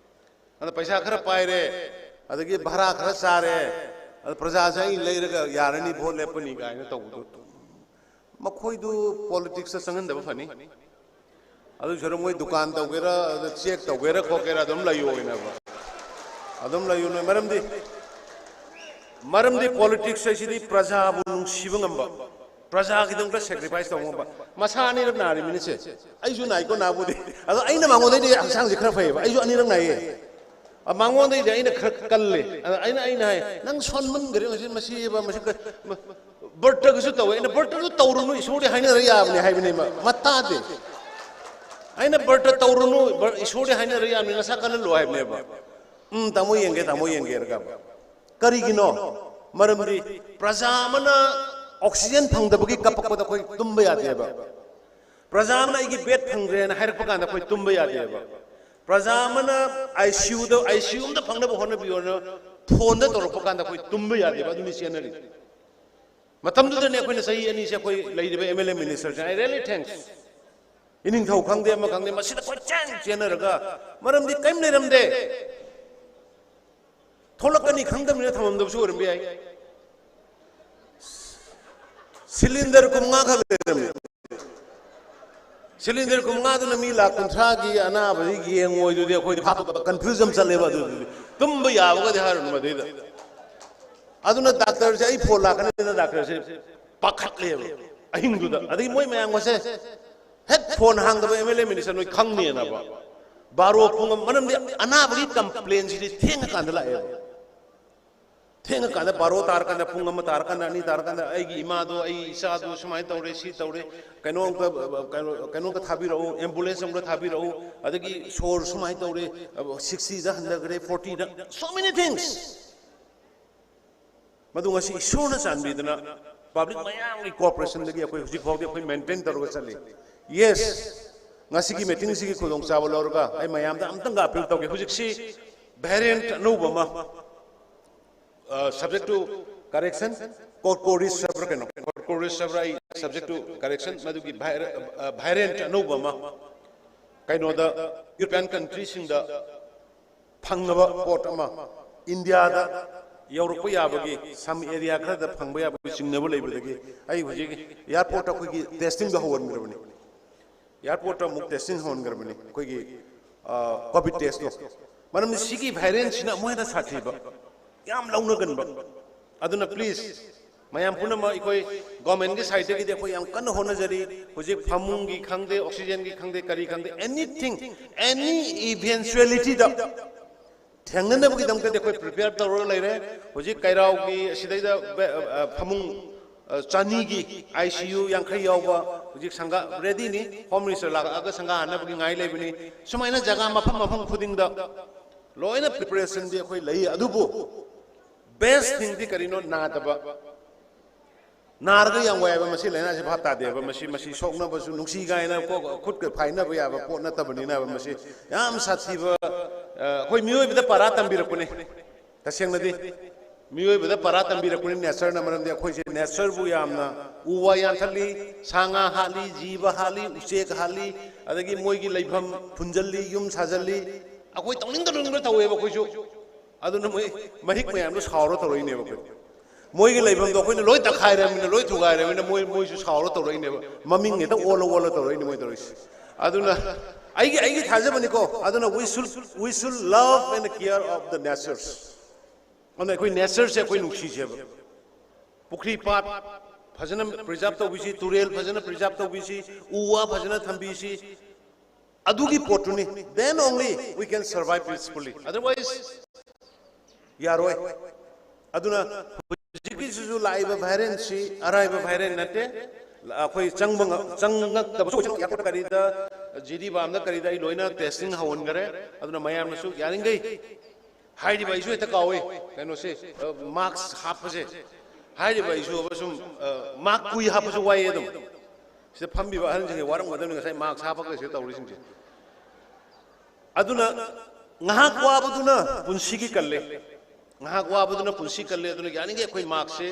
ꯑꯗ ꯄꯩꯁꯥ ꯈꯔ ꯄꯥꯏꯔꯦ, ꯑꯗꯒꯤ ꯚꯔꯥ ꯈꯔ ꯆꯥꯔꯦ, ꯑꯗ ꯄ꯭ꯔꯖꯥꯁꯦ ꯑꯩ ꯂꯩꯔꯒ ꯌꯥꯔꯅꯤ, ꯚꯣꯠ ꯂꯦꯞꯄꯅꯤ ꯀꯥꯏꯅ ꯇꯧꯕꯗꯣ, ꯃꯈꯣꯏꯗꯨ ꯄꯣꯂꯤꯇꯤꯛꯁꯇ ꯆꯪꯍꯟꯗꯕ ꯐꯅꯤ꯫ ꯑꯗꯨ ꯁꯔꯨꯛ ꯃꯣꯏ ꯗꯨꯀꯥꯟ ꯇꯧꯒꯦꯔꯥ, ꯑꯗ ꯆꯦꯛ ꯇꯧꯒꯦꯔꯥ ꯈꯣꯠꯀꯦꯔꯥ, ꯑꯗꯨꯝ ꯂꯩꯌꯣ ꯍꯥꯏꯅꯕ꯫ ꯑꯗꯨꯝ ꯂꯩꯌꯨ ꯅꯣꯏ꯫ ꯃꯔꯝꯗꯤ, ꯃꯔꯝꯗꯤ ꯄꯣꯂꯤꯇꯤꯛꯁ ꯍꯥꯏꯁꯤꯗꯤ ꯄ꯭ꯔꯖꯥꯕꯨ ꯅꯨꯡꯁꯤꯕ ꯉꯝꯕ, ꯄ꯭ꯔꯖꯥꯒꯤꯗꯃꯛꯇ ꯁꯦꯀ꯭ꯔꯤꯐꯥꯏꯁ ꯇꯧꯕ ꯉꯝꯕ꯫ ꯃꯁꯥ ꯑꯅꯤꯔꯛ ꯅꯥꯔꯤꯕꯅꯤꯁꯦ꯫ ꯑꯩꯁꯨ ꯅꯥꯏꯀꯣ, ꯅꯥꯕꯨꯗꯤ꯫ ꯑꯗꯣ ꯑꯩꯅ ꯃꯉꯣꯟꯗꯩꯗꯤ ꯍꯛꯆꯥꯡꯁꯦ ꯈꯔ ꯐꯩꯌꯦꯕ꯫ ꯑꯩꯁꯨ ꯑꯅꯤꯔꯛ ꯅꯥꯏꯌꯦ꯫ ꯑ, ꯃꯉꯣꯟꯗꯩꯗꯤ ꯑꯩꯅ ꯈꯔ ꯀꯜꯂꯦ꯫ ꯑꯗ ꯑꯩꯅ, ꯑꯩꯅ ꯍꯥꯏ, "ꯅꯪ ꯁꯣꯟꯃꯟꯈ꯭ꯔꯦ, ꯃꯁꯤ, ꯃꯁꯤ, ꯃꯁꯤ ꯀ-, ꯃ-, ꯕꯔꯇꯒꯁꯨ ꯇꯧꯋꯦ?" ꯑꯩꯅ, "ꯕꯔꯇꯁꯨ ꯇꯧꯔꯨꯅꯨ, ꯏꯁꯣꯔꯗꯤ ꯍꯥꯏꯅꯔ ꯌꯥꯕꯅꯦ" ꯍꯥꯏꯕꯅꯦ꯫ ꯃ-, ꯃ ꯇꯥꯗꯦ꯫ ꯑꯩꯅ, "ꯕꯔꯇ ꯇꯧꯔꯨꯅꯨ, ꯕꯔ-, ꯏꯁꯣꯔꯗꯤ ꯍꯥꯏꯅꯔ ꯌꯥꯕꯅꯦ, ꯅꯁꯥ ꯀꯜꯍꯜꯂꯣ" ꯍꯥꯏꯕꯅꯦꯕ꯫ "ꯎꯝ, ꯇꯥꯃꯣ ꯌꯦꯡꯒꯦ, ꯇꯥꯃꯣ ꯌꯦꯡꯒꯦ" ꯍꯥꯏꯔꯒ꯫ ꯀꯔꯤꯒꯤꯅꯣ? ꯃꯔꯝꯗꯤ ꯄ꯭ꯔꯖꯥ ꯑꯃꯅ ꯑꯣꯛꯁꯤꯖꯦꯟ ꯐꯪꯗꯕꯒꯤ ꯀꯞꯄꯛꯄꯗ ꯑꯩꯈꯣꯏ ꯇꯨꯝꯕ ꯌꯥꯗꯦꯕ꯫ ꯄ꯭ꯔꯖꯥ ꯑꯃꯅ "ꯑꯩꯒꯤ ꯕꯦꯗ ꯐꯪꯗ꯭ꯔꯦꯅ" ꯍꯥꯏꯔꯛꯄ ꯀꯥꯟꯗ ꯑꯩꯈꯣꯏ ꯇꯨꯝꯕ ꯌꯥꯗꯦꯕ꯫ ꯄ꯭ꯔꯖꯥ ꯑꯃꯅ ꯑꯥꯏ ꯁꯤ ꯌꯨꯗ ꯑꯥꯏ ꯁꯤ ꯌꯨ ꯑꯝꯇ ꯐꯪꯅꯕ ꯍꯣꯠꯅꯕꯤꯌꯣꯅ ꯐꯣꯟꯗ ꯇꯧꯔꯛꯄ ꯀꯥꯟꯗ ꯑꯩꯈꯣꯏ ꯇꯨꯝꯕ ꯌꯥꯗꯦꯕ꯫ ꯑꯗꯨꯅꯤ ꯆꯦꯟꯅꯔꯤ꯫ ꯃꯇꯝꯗꯨꯗꯅꯦ ꯑꯩꯈꯣꯏꯅ ꯆꯍꯤ ꯑꯅꯤꯁꯦ ꯑꯩꯈꯣꯏ ꯂꯩꯔꯤꯕ ꯑꯦꯝ ꯑꯦꯜ ꯑꯦ ꯃꯤꯅꯤꯁꯇꯔꯁꯦ, I really thanks꯫ ꯏꯅꯤꯡꯊꯧ ꯈꯪꯗꯦ, ꯑꯃ ꯈꯪꯗꯦ, ꯃꯁꯤꯗ ꯀꯣꯏꯆꯦꯟ ꯆꯦꯟꯅꯔꯒ ꯃꯔꯝꯗꯤ ꯀꯔꯤꯝ ꯂꯩꯔꯝꯗꯦ꯫ ꯊꯣꯛꯂꯛꯀꯅꯤ ꯈꯪꯗꯕꯅꯤꯅ ꯊꯝꯃꯝꯗꯕꯁꯨ ꯑꯣꯏꯔꯝꯕ ꯌꯥꯏ꯫ ꯁꯤꯂꯤꯟꯗꯔ ꯀꯨꯟꯃꯉꯥ ꯈꯛ ꯂꯩꯔꯝꯃꯤ꯫ ꯁꯤꯂꯤꯟꯗꯔ ꯀꯨꯟꯃꯉꯥꯗꯨꯅ ꯃꯤ ꯂꯥꯈ ꯀꯨꯟꯊ꯭ꯔꯥꯒꯤ ꯑꯅꯥꯕꯁꯤ ꯌꯦꯡꯉꯣꯏꯗꯨꯗꯤ ꯑꯩꯈꯣꯏꯗꯤ ꯚꯥꯞ ꯀꯟꯐ꯭ꯌꯨꯖ ꯑꯃ ꯆꯠꯂꯦꯕ꯫ ꯑꯗꯨꯗꯨꯗꯤ ꯇꯨꯝꯕ ꯌꯥꯕꯒꯗꯤ ꯍꯥꯏꯔꯨꯅꯨ ꯃꯗꯩꯗ꯫ ꯑꯗꯨꯅ ꯗꯥꯛꯇꯔꯁꯦ, ꯑꯩ ꯐꯣꯟ ꯂꯥꯛꯀꯅꯤꯅ ꯗꯥꯛꯇꯔꯁꯦ ꯄꯥꯈꯠꯂꯦꯕ ꯑꯍꯤꯡꯗꯨꯗ꯫ ꯑꯗꯒꯤ ꯃꯣꯏ ꯃꯌꯥꯝꯒꯁꯦ ꯍꯦꯛ ꯐꯣꯟ ꯍꯥꯡꯗꯕ ꯑꯦꯝ ꯑꯦꯜ ꯑꯦ ꯃꯤꯅꯤꯁꯇꯔ ꯅꯣꯏ ꯈꯪꯅꯦꯅꯕ꯫ ꯕꯥꯔꯣ ꯄꯨꯡ ꯑꯃ, ꯃꯔꯝꯗꯤ ꯑꯅꯥꯕꯒꯤ ꯀꯝꯄ꯭ꯂꯦꯟꯁꯤꯗꯤ ꯊꯦꯡꯉꯀꯥꯟꯗ ꯂꯥꯛꯑꯦꯕ꯫ ꯊꯦꯡꯉꯀꯥꯟꯗ, ꯕꯥꯔꯣ ꯇꯥꯔꯀꯥꯟꯗ, ꯄꯨꯡ ꯑꯃ ꯇꯥꯔꯀꯥꯟꯗ, ꯑꯅꯤ ꯇꯥꯔꯀꯥꯟꯗ, "ꯑꯩꯒꯤ ꯏꯃꯥꯗꯣ, ꯑꯩ ꯏꯆꯥꯗꯣ ꯁꯨꯃꯥꯏꯅ ꯇꯧꯔꯦ, ꯁꯤ ꯇꯧꯔꯦ, ꯀꯩꯅꯣꯝꯇ, ꯀꯩꯅꯣ, ꯀꯩꯅꯣꯝꯇ ꯊꯥꯕꯤꯔꯛꯎ, ꯑꯦꯝꯕꯨꯂꯦꯟꯁ ꯑꯃꯒ ꯊꯥꯕꯤꯔꯛꯎ, ꯑꯗꯒꯤ ꯁꯣꯔ ꯁꯨꯃꯥꯏꯅ ꯇꯧꯔꯦ, ꯁꯤꯛꯁꯇꯤꯗ ꯍꯟꯊꯈ꯭ꯔꯦ, ꯐꯣꯔꯇꯤꯗ", so many things꯫ ꯃꯗꯨ ꯉꯁꯤ ꯏꯁꯣꯔꯅ ꯆꯥꯟꯕꯤꯗꯅ ꯄꯕ꯭ꯂꯤꯛ ꯃꯌꯥꯝꯒꯤ ꯀꯣꯑꯣꯄꯔꯦꯁꯟꯗꯒꯤ ꯑꯩꯈꯣꯏ ꯍꯧꯖꯤꯛ ꯐꯥꯎꯗꯤ ꯑꯩꯈꯣꯏ ꯃꯦꯟꯇꯦꯟ ꯇꯧꯔꯒ ꯆꯠꯂꯤ꯫ ꯌꯦꯁ, ꯉꯁꯤꯒꯤ ꯃꯤꯇꯤꯡꯁꯤꯒꯤ ꯈꯨꯗꯣꯡꯆꯥꯕ ꯂꯧꯔꯒ ꯑꯩ ꯃꯌꯥꯝꯗ ꯑꯝꯇꯪꯒ ꯑꯄꯤꯜ ꯇꯧꯒꯦ꯫ ꯍꯧꯖꯤꯛꯁꯤ ꯚꯦꯔꯤꯌꯦꯟꯠ ꯑꯅꯧꯕ ꯑꯃ, subject to correction, ꯀꯣꯔꯀꯣꯔꯤꯁ ꯍꯥꯏꯕ꯭ꯔꯥ ꯀꯩꯅꯣ, ꯀꯣꯔꯀꯣꯔꯤꯁ ꯍꯥꯏꯕ꯭ꯔꯥ, ꯑꯩ subject to correction, ꯃꯗꯨꯒꯤ ꯚꯥꯏꯔꯦꯟꯠ ꯑꯅꯧꯕ ꯑꯃ ꯀꯩꯅꯣꯗ, ꯌꯨꯔꯣꯄꯤꯌꯥꯟ ꯀꯟꯇ꯭ꯔꯤꯁꯤꯡꯗ ꯐꯪꯉꯕ ꯄꯣꯠ ꯑꯃ ꯏꯟꯗꯤꯌꯥꯗ ꯌꯧꯔꯛꯄ ꯌꯥꯕꯒꯤ, ꯁꯝ ꯑꯦꯔꯤꯌꯥ ꯈꯔꯗ ꯐꯪꯕ ꯌꯥꯕꯒꯤ ꯆꯤꯡꯅꯕ ꯂꯩꯕꯗꯒꯤ ꯑꯩ ꯍꯧꯖꯤꯛ ꯑꯦꯌꯥꯔꯄꯣꯔꯠꯇ ꯑꯩꯈꯣꯏꯒꯤ ꯇꯦꯁꯇꯤꯡꯗꯣ ꯍꯧꯍꯟꯈ꯭ꯔꯕꯅꯤ꯫ ꯑꯦꯌꯥꯔꯄꯣꯔꯠꯇ ꯑꯃꯨꯛ ꯇꯦꯁꯇꯤꯡ ꯍꯧꯍꯟꯈ꯭ꯔꯕꯅꯤ ꯑꯩꯈꯣꯏꯒꯤ ꯀꯣꯚꯤꯗ ꯇꯦꯁꯇꯣ꯫ ꯃꯔꯝꯗꯤ ꯁꯤꯒꯤ ꯚꯦꯔꯤꯌꯦꯟꯠꯁꯤꯅ ꯑꯃꯨꯛ ꯍꯦꯟꯅ ꯁꯥꯊꯤꯕ, ꯌꯥꯝ ꯂꯧꯅꯒꯟꯕ꯫ ꯑꯗꯨꯅ ꯄ꯭ꯂꯤꯖ, ꯃꯌꯥꯝ ꯄꯨꯝꯅꯃꯛ ꯑꯩꯈꯣꯏ ꯒꯣꯔꯃꯦꯟꯒꯤ ꯁꯥꯏꯠꯇꯒꯤꯗꯤ ꯑꯩꯈꯣꯏ ꯌꯥꯝ ꯀꯟꯅ ꯍꯣꯠꯅꯖꯔꯤ꯫ ꯍꯧꯖꯤꯛ ꯐꯃꯨꯡꯒꯤ ꯈꯪꯗꯦ, ꯑꯣꯛꯁꯤꯖꯦꯟꯒꯤ ꯈꯪꯗꯦ, ꯀꯔꯤ ꯈꯪꯗꯦ, ꯑꯦꯅꯤꯊꯤꯡ, ꯑꯦꯅꯤ ꯏꯚꯦꯟꯆꯨꯋꯦꯂꯤꯇꯤꯗ ꯊꯦꯡꯅꯅꯕꯒꯤꯗꯃꯛꯇꯗꯤ ꯑꯩꯈꯣꯏ ꯄ꯭ꯔꯤꯄꯦꯌꯔ ꯇꯧꯔꯒ ꯂꯩꯔꯦ꯫ ꯍꯧꯖꯤꯛ ꯀꯩꯔꯥꯎꯒꯤ ꯑꯁꯤꯗꯩꯗ ꯕꯦ-, ꯑ, ꯐꯃꯨꯡ, ꯑ, ꯆꯅꯤꯒꯤ, ꯑꯥꯏ ꯁꯤ ꯌꯨ ꯌꯥꯡꯈꯩ ꯌꯥꯎꯕ ꯍꯧꯖꯤꯛ ꯁꯪꯒꯥ ꯔꯦꯗꯤꯅꯤ꯫ ꯍꯣꯝ ꯃꯤꯅꯤꯁꯇꯔ ꯂꯥꯛꯑꯒ ꯁꯪꯒꯥꯍꯟꯅꯕꯒꯤ ꯉꯥꯏ ꯂꯩꯕꯅꯤ꯫ ꯁꯨꯃꯥꯏꯅ ꯖꯒꯥ ꯃꯐꯝ ꯃꯐꯝ ꯈꯨꯗꯤꯡꯗ ꯂꯣꯏꯅ ꯄ꯭ꯔꯤꯄꯦꯔꯦꯁꯟꯗꯤ ꯑꯩꯈꯣꯏ ꯂꯩ, ꯑꯗꯨꯕꯨ ꯕꯦꯁ ꯊꯤꯡꯗꯤ ꯀꯔꯤꯅꯣ? ꯅꯥꯗꯕ꯫ ꯅꯥꯔꯒ ꯌꯥꯝ ꯋꯥꯏꯑꯕ ꯃꯁꯤ ꯂꯥꯏꯅꯥꯁꯤ꯫ ꯚꯥꯞ ꯇꯥꯗꯦꯕ ꯃꯁꯤ꯫ ꯃꯁꯤ ꯁꯣꯛꯅꯕꯁꯨ, ꯅꯨꯡꯁꯤ ꯀꯥꯏꯅ ꯀꯣ ꯈꯨꯠꯀ ꯐꯥꯏꯅꯕ ꯌꯥꯕ ꯄꯣꯠ ꯅꯠꯇꯕꯅꯤꯅꯕ꯫ ꯃꯁꯤ ꯌꯥꯝ ꯁꯥꯊꯤꯕ, ꯑ, ꯑꯩꯈꯣꯏ ꯃꯤꯑꯣꯏꯕꯗ ꯄꯔꯥ ꯇꯝꯕꯤꯔꯛꯄꯅꯤ꯫ ꯇꯁꯦꯡꯅꯗꯤ ꯃꯤꯑꯣꯏꯕꯗ ꯄꯔꯥ ꯇꯝꯕꯤꯔꯛꯄꯅꯤ ꯅꯦꯆꯔꯅ꯫ ꯃꯔꯝꯗꯤ ꯑꯩꯈꯣꯏꯁꯦ ꯅꯦꯆꯔꯕꯨ ꯌꯥꯝꯅ ꯎ ꯋꯥ ꯌꯥꯟꯊꯠꯂꯤ, ꯁꯥ ꯉꯥ ꯍꯥꯠꯂꯤ, ꯖꯤꯕ ꯍꯥꯠꯂꯤ, ꯎꯆꯦꯛ ꯍꯥꯠꯂꯤ, ꯑꯗꯒꯤ ꯃꯣꯏꯒꯤ ꯂꯩꯐꯝ ꯐꯨꯟꯖꯜꯂꯤ, ꯌꯨꯝ ꯁꯥꯖꯜꯂꯤ꯫ ꯑꯩꯈꯣꯏ ꯇꯧꯅꯤꯡ ꯇꯧꯅꯤꯡꯕ ꯇꯧꯋꯦꯕ ꯑꯩꯈꯣꯏꯁꯨ꯫ ꯑꯗꯨꯅ ꯃꯣꯏ ꯃꯍꯤꯛ ꯃꯌꯥꯝꯗꯣ ꯁꯥꯎꯔ ꯇꯧꯔꯛꯏꯅꯦꯕ ꯑꯩꯈꯣꯏ꯫ ꯃꯣꯏꯒꯤ ꯂꯩꯐꯝꯗꯣ ꯑꯩꯈꯣꯏꯅ ꯂꯣꯏ ꯇꯛꯈꯥꯏꯔꯃꯤꯅ, ꯂꯣꯏ ꯊꯨꯒꯥꯏꯔꯃꯤꯅ ꯃꯣꯏ, ꯃꯣꯏꯁꯨ ꯁꯥꯎꯔ ꯇꯧꯔꯛꯏꯅꯦꯕ꯫ ꯃꯃꯤꯡ ꯍꯦꯛꯇ ꯑꯣꯜꯂ ꯑꯣꯜꯂ ꯇꯧꯔꯛꯏꯅꯦ ꯃꯣꯏ ꯇꯧꯔꯤꯁꯦ꯫ ꯑꯗꯨꯅ ꯑꯩꯒꯤ, ꯑꯩꯒꯤ ꯊꯥꯖꯕꯅꯤꯀꯣ꯫ ꯑꯗꯨꯅ we should, we should love and care of the natures. ꯑꯗꯨꯅ ꯑꯩꯈꯣꯏ ꯅꯦꯆꯔꯁꯦ ꯑꯩꯈꯣꯏ ꯅꯨꯡꯁꯤꯁꯦꯕ꯫ ꯄꯨꯈ꯭ꯔꯤ ꯄꯥꯠ ꯐꯖꯅ ꯄ꯭ꯔꯤꯖꯥꯕ ꯇꯧꯕꯤꯁꯤ, ꯇꯨꯔꯦꯜ ꯐꯖꯅ ꯄ꯭ꯔꯤꯖꯥꯕ ꯇꯧꯕꯤꯁꯤ, ꯎ ꯋꯥ ꯐꯖꯅ ꯊꯝꯕꯤꯁꯤ꯫ ꯑꯗꯨꯒꯤ ꯄꯣꯠꯇꯨꯅꯤ, then only we can survive peacefully, otherwise ꯌꯥꯔꯣꯏ꯫ ꯑꯗꯨꯅ ꯍꯧꯖꯤꯛꯀꯤꯁꯤꯁꯨ ꯂꯥꯛꯏꯕ ꯚꯥꯏꯔꯦꯟꯁꯤ ꯑꯔꯥꯏꯕ ꯚꯥꯏꯔꯦꯟ ꯅꯠꯇꯦ꯫ ꯑꯩꯈꯣꯏ ꯆꯪꯕ ꯉ-, ꯆꯪꯉꯛꯇꯕꯁꯨ ꯑꯣꯏꯁꯅꯨ꯫ ꯑꯦꯌꯥꯔꯄꯣꯔꯠ ꯀꯔꯤꯗ, ꯖꯤ ꯗꯤ ꯕꯥꯝꯗ ꯀꯔꯤꯗ ꯑꯩ ꯂꯣꯏꯅ ꯇꯦꯁꯇꯤꯡ ꯍꯧꯍꯟꯈꯔꯦ꯫ ꯑꯗꯨꯅ ꯃꯌꯥꯝꯅꯁꯨ ꯌꯥꯔꯤꯈꯩ ꯍꯥꯏꯔꯤꯕ ꯑꯩꯁꯨ ꯍꯦꯛꯇ ꯀꯥꯎꯏ ꯀꯩꯅꯣꯁꯦ, ꯑ, ꯃꯥꯛꯁ ꯍꯥꯞꯄꯁꯦ꯫ ꯍꯥꯏꯔꯤꯕ ꯑꯩꯁꯨ ꯑꯕ ꯁꯨꯝ, ꯑ, ꯃꯥꯛ ꯀꯨꯏ ꯍꯥꯞꯄꯁꯨ ꯋꯥꯏꯌꯦ ꯑꯗꯨꯝ꯫ ꯁꯤꯗ ꯐꯝꯕꯤꯕ ꯑꯍꯟꯁꯤꯡꯁꯦ ꯋꯥꯔꯝꯒꯗꯕꯅꯤ, ꯉꯁꯥꯏ ꯃꯥꯛꯁ ꯍꯥꯞꯄꯒ ꯁꯤꯗ ꯇꯧꯔꯤꯁꯤꯡꯁꯦ꯫ ꯑꯗꯨꯅ ꯉꯥꯏꯍꯥꯛ ꯋꯥꯕꯗꯨꯅ ꯄꯨꯟꯁꯤꯒꯤ ꯀꯜꯂꯦ, ꯉꯥꯏꯍꯥꯛ ꯋꯥꯕꯗꯨꯅ ꯄꯨꯟꯁꯤ ꯀꯜꯂꯦ꯫ ꯑꯗꯨꯅ ꯌꯥꯔꯤꯈꯩ ꯑꯩꯈꯣꯏ ꯃꯥꯛꯁꯦ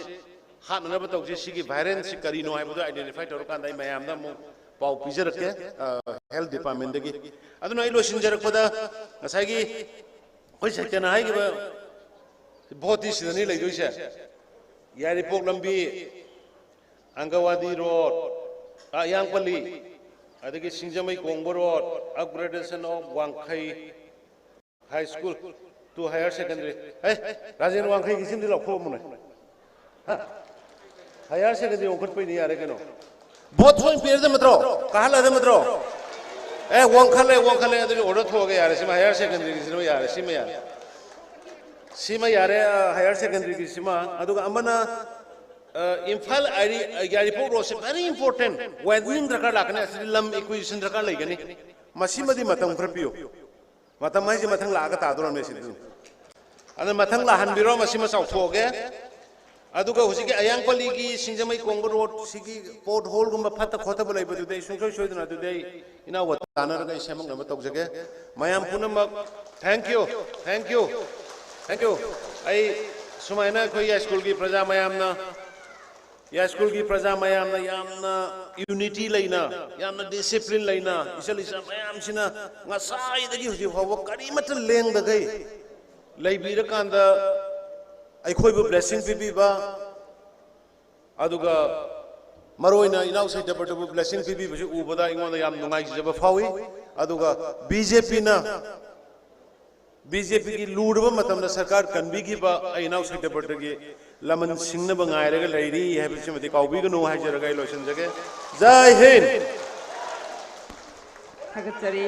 ꯍꯥꯞꯅꯅꯕ ꯇꯧꯁꯤ꯫ ꯁꯤꯒꯤ ꯚꯥꯏꯔꯦꯟꯁꯤ ꯀꯔꯤꯅꯣ ꯍꯥꯏꯕꯗꯨ ꯑꯥꯏꯗꯦꯟꯇꯤꯐꯥꯏ ꯇꯧꯔꯀꯥꯟꯗ ꯑꯩ ꯃꯌꯥꯝꯗ ꯑꯃꯨꯛ ꯄꯥꯎ ꯄꯤꯖꯔꯛꯀꯦ, ꯑ, ꯍꯦꯜꯊ ꯗꯤꯄꯥꯔꯠꯃꯦꯟꯗꯒꯤ꯫ ꯑꯗꯨꯅ ꯑꯩ ꯂꯣꯏꯁꯤꯟꯖꯔꯛꯄꯗ ꯉꯁꯥꯏꯒꯤ ꯑꯩꯈꯣꯏ ꯁꯩꯇꯅ ꯍꯥꯏꯈꯤꯕ ꯚꯣꯠꯇꯤ ꯁꯤꯗꯅꯤ ꯂꯩꯗꯣꯏꯁꯦ꯫ ꯌꯥꯏꯔꯤꯄꯣꯛ ꯂꯝꯕꯤ, ꯑꯪꯒꯋꯥꯗꯤ ꯔꯣꯗ, ꯑꯌꯥꯡꯄꯜꯂꯤ, ꯑꯗꯒꯤ ꯁꯤꯡꯖꯃꯩ ꯀꯣꯡꯕ ꯔꯣꯗ, upgradation of ꯋꯥꯡꯈꯩ high school to higher secondary꯫ ꯑꯦ, ꯔꯥꯖꯦꯟ, ꯋꯥꯡꯈꯩꯒꯤꯁꯤꯝꯗꯤ ꯂꯧꯊꯣꯛꯑꯝꯃꯨꯅꯦ꯫ ꯍꯥ? Higher secondary ꯋꯥꯡꯈꯠꯄꯩꯅꯤ, ꯌꯥꯔꯦ ꯀꯩꯅꯣ꯫ ꯚꯣꯠ ꯊꯣꯏꯅ ꯄꯤꯔꯗ ꯅꯠꯇ꯭ꯔꯣ? ꯀꯥꯍꯜꯂꯗ ꯅꯠꯇ꯭ꯔꯣ? ꯑꯦ, ꯋꯥꯡꯈꯠꯂꯦ, ꯋꯥꯡꯈꯠꯂꯦ, ꯑꯗꯨꯗꯤ ꯑꯣꯔꯗꯔ ꯊꯣꯛꯑꯒꯦ, ꯌꯥꯔꯦ꯫ ꯁꯤꯃ higher secondary ꯒꯤꯁꯤꯃ ꯌꯥꯔꯦ, ꯁꯤꯃ ꯌꯥꯔꯦ꯫ ꯁꯤꯃ ꯌꯥꯔꯦ, ꯑ, higher secondary ꯒꯤꯁꯤꯃ꯫ ꯑꯗꯨꯒ ꯑꯃꯅ, ꯑ, ꯏꯝꯐꯥꯜ ꯑꯥꯏꯔꯤ-, ꯑ, ꯌꯥꯏꯔꯤꯄꯣꯛ ꯔꯣꯗꯁꯦ very important, widening ꯗꯔꯀꯥꯔ ꯂꯥꯛꯀꯅꯤ꯫ ꯑꯁꯤꯗꯤ ꯂꯝ acquisition ꯗꯔꯀꯥꯔ ꯂꯩꯒꯅꯤ꯫ ꯃꯁꯤꯃꯗꯤ ꯃꯇꯝ ꯈꯔ ꯄꯤꯌꯨ꯫ ꯃꯇꯝ ꯍꯥꯏꯁꯦ ꯃꯊꯪ ꯂꯥꯛꯑꯒ ꯇꯥꯗꯣꯔꯝꯅꯦ ꯁꯤꯗꯤ꯫ ꯑꯗꯨꯅ ꯃꯊꯪ ꯂꯥꯛꯍꯟꯕꯤꯔꯣ, ꯃꯁꯤꯃ ꯆꯥꯎꯊꯣꯛꯑꯒꯦ꯫ ꯑꯗꯨꯒ ꯍꯧꯖꯤꯛꯀꯤ ꯑꯌꯥꯡꯄꯜꯂꯤꯒꯤ ꯁꯤꯡꯖꯃꯩ ꯀꯣꯡꯕ ꯔꯣꯗ ꯁꯤꯒꯤ ꯄꯣꯠ ꯍꯣꯜꯒꯨꯝꯕ ꯐꯠꯇ ꯈꯣꯠꯇꯕ ꯂꯩꯕꯗꯨꯗꯤ ꯑꯩ ꯁꯨꯡꯁꯣꯏ ꯁꯣꯏꯗꯅ ꯑꯗꯨꯗꯤ ꯑꯩ ꯏꯅꯥꯎꯒ ꯇꯥꯟꯅꯔꯒ ꯑꯩ ꯁꯦꯝꯃꯛꯅꯕ ꯇꯧꯖꯒꯦ꯫ ꯃꯌꯥꯝ ꯄꯨꯝꯅꯃꯛ, thank you, thank you, thank you꯫ ꯑꯩ ꯁꯨꯃꯥꯏꯅ ꯑꯩꯈꯣꯏ ꯌꯥꯏꯁ꯭ꯀꯨꯜꯒꯤ ꯄ꯭ꯔꯖꯥ ꯃꯌꯥꯝꯅ, ꯌꯥꯏꯁ꯭ꯀꯨꯜꯒꯤ ꯄ꯭ꯔꯖꯥ ꯃꯌꯥꯝꯅ ꯌꯥꯝꯅ ꯌꯨꯅꯤꯇꯤ ꯂꯩꯅ, ꯌꯥꯝꯅ ꯗꯤꯁꯤꯄ꯭ꯂꯤꯟ ꯂꯩꯅ, ꯏꯆꯜ ꯏꯆꯥ ꯃꯌꯥꯝꯁꯤꯅ ꯉꯁꯥꯏꯗꯒꯤ ꯍꯧꯖꯤꯛ ꯐꯥꯎꯕ ꯀꯔꯤꯃꯠꯇ ꯂꯦꯡꯗꯈꯩ ꯂꯩꯕꯤꯔꯀꯥꯟꯗ ꯑꯩꯈꯣꯏꯕꯨ ꯕ꯭ꯂꯦꯁꯤꯡ ꯄꯤꯕꯤꯕ, ꯑꯗꯨꯒ ꯃꯔꯨꯑꯣꯏꯅ ꯏꯅꯥꯎ ꯁꯩꯇꯕ꯭ꯔꯇꯕꯨ ꯕ꯭ꯂꯦꯁꯤꯡ ꯄꯤꯕꯤꯕꯁꯤ ꯎꯕꯗ ꯑꯩꯉꯣꯟꯗ ꯌꯥꯝ ꯅꯨꯡꯉꯥꯏꯖꯕ ꯐꯥꯎꯏ꯫ ꯑꯗꯨꯒ ꯕꯤ ꯖꯦ ꯄꯤꯅ, ꯕꯤ ꯖꯦ ꯄꯤꯒꯤ ꯂꯨꯔꯕ ꯃꯇꯝꯗ ꯁꯔꯀꯥꯔ ꯀꯟꯕꯤꯈꯤꯕ ꯑꯩ ꯏꯅꯥꯎ ꯁꯩꯇꯕ꯭ꯔꯇꯒꯤ ꯂꯃꯟ ꯁꯤꯡꯅꯕ ꯉꯥꯏꯔꯒ ꯂꯩꯔꯤ ꯍꯥꯏꯕꯁꯤꯃꯗꯤ ꯀꯥꯎꯕꯤꯒꯅꯨ ꯍꯥꯏꯖꯔꯒ ꯑꯩ ꯂꯣꯏꯁꯤꯟꯖꯒꯦ꯫ ꯖꯥꯏ ꯍꯤꯟꯗ꯫ ꯊꯥꯒꯠꯆꯔꯤ꯫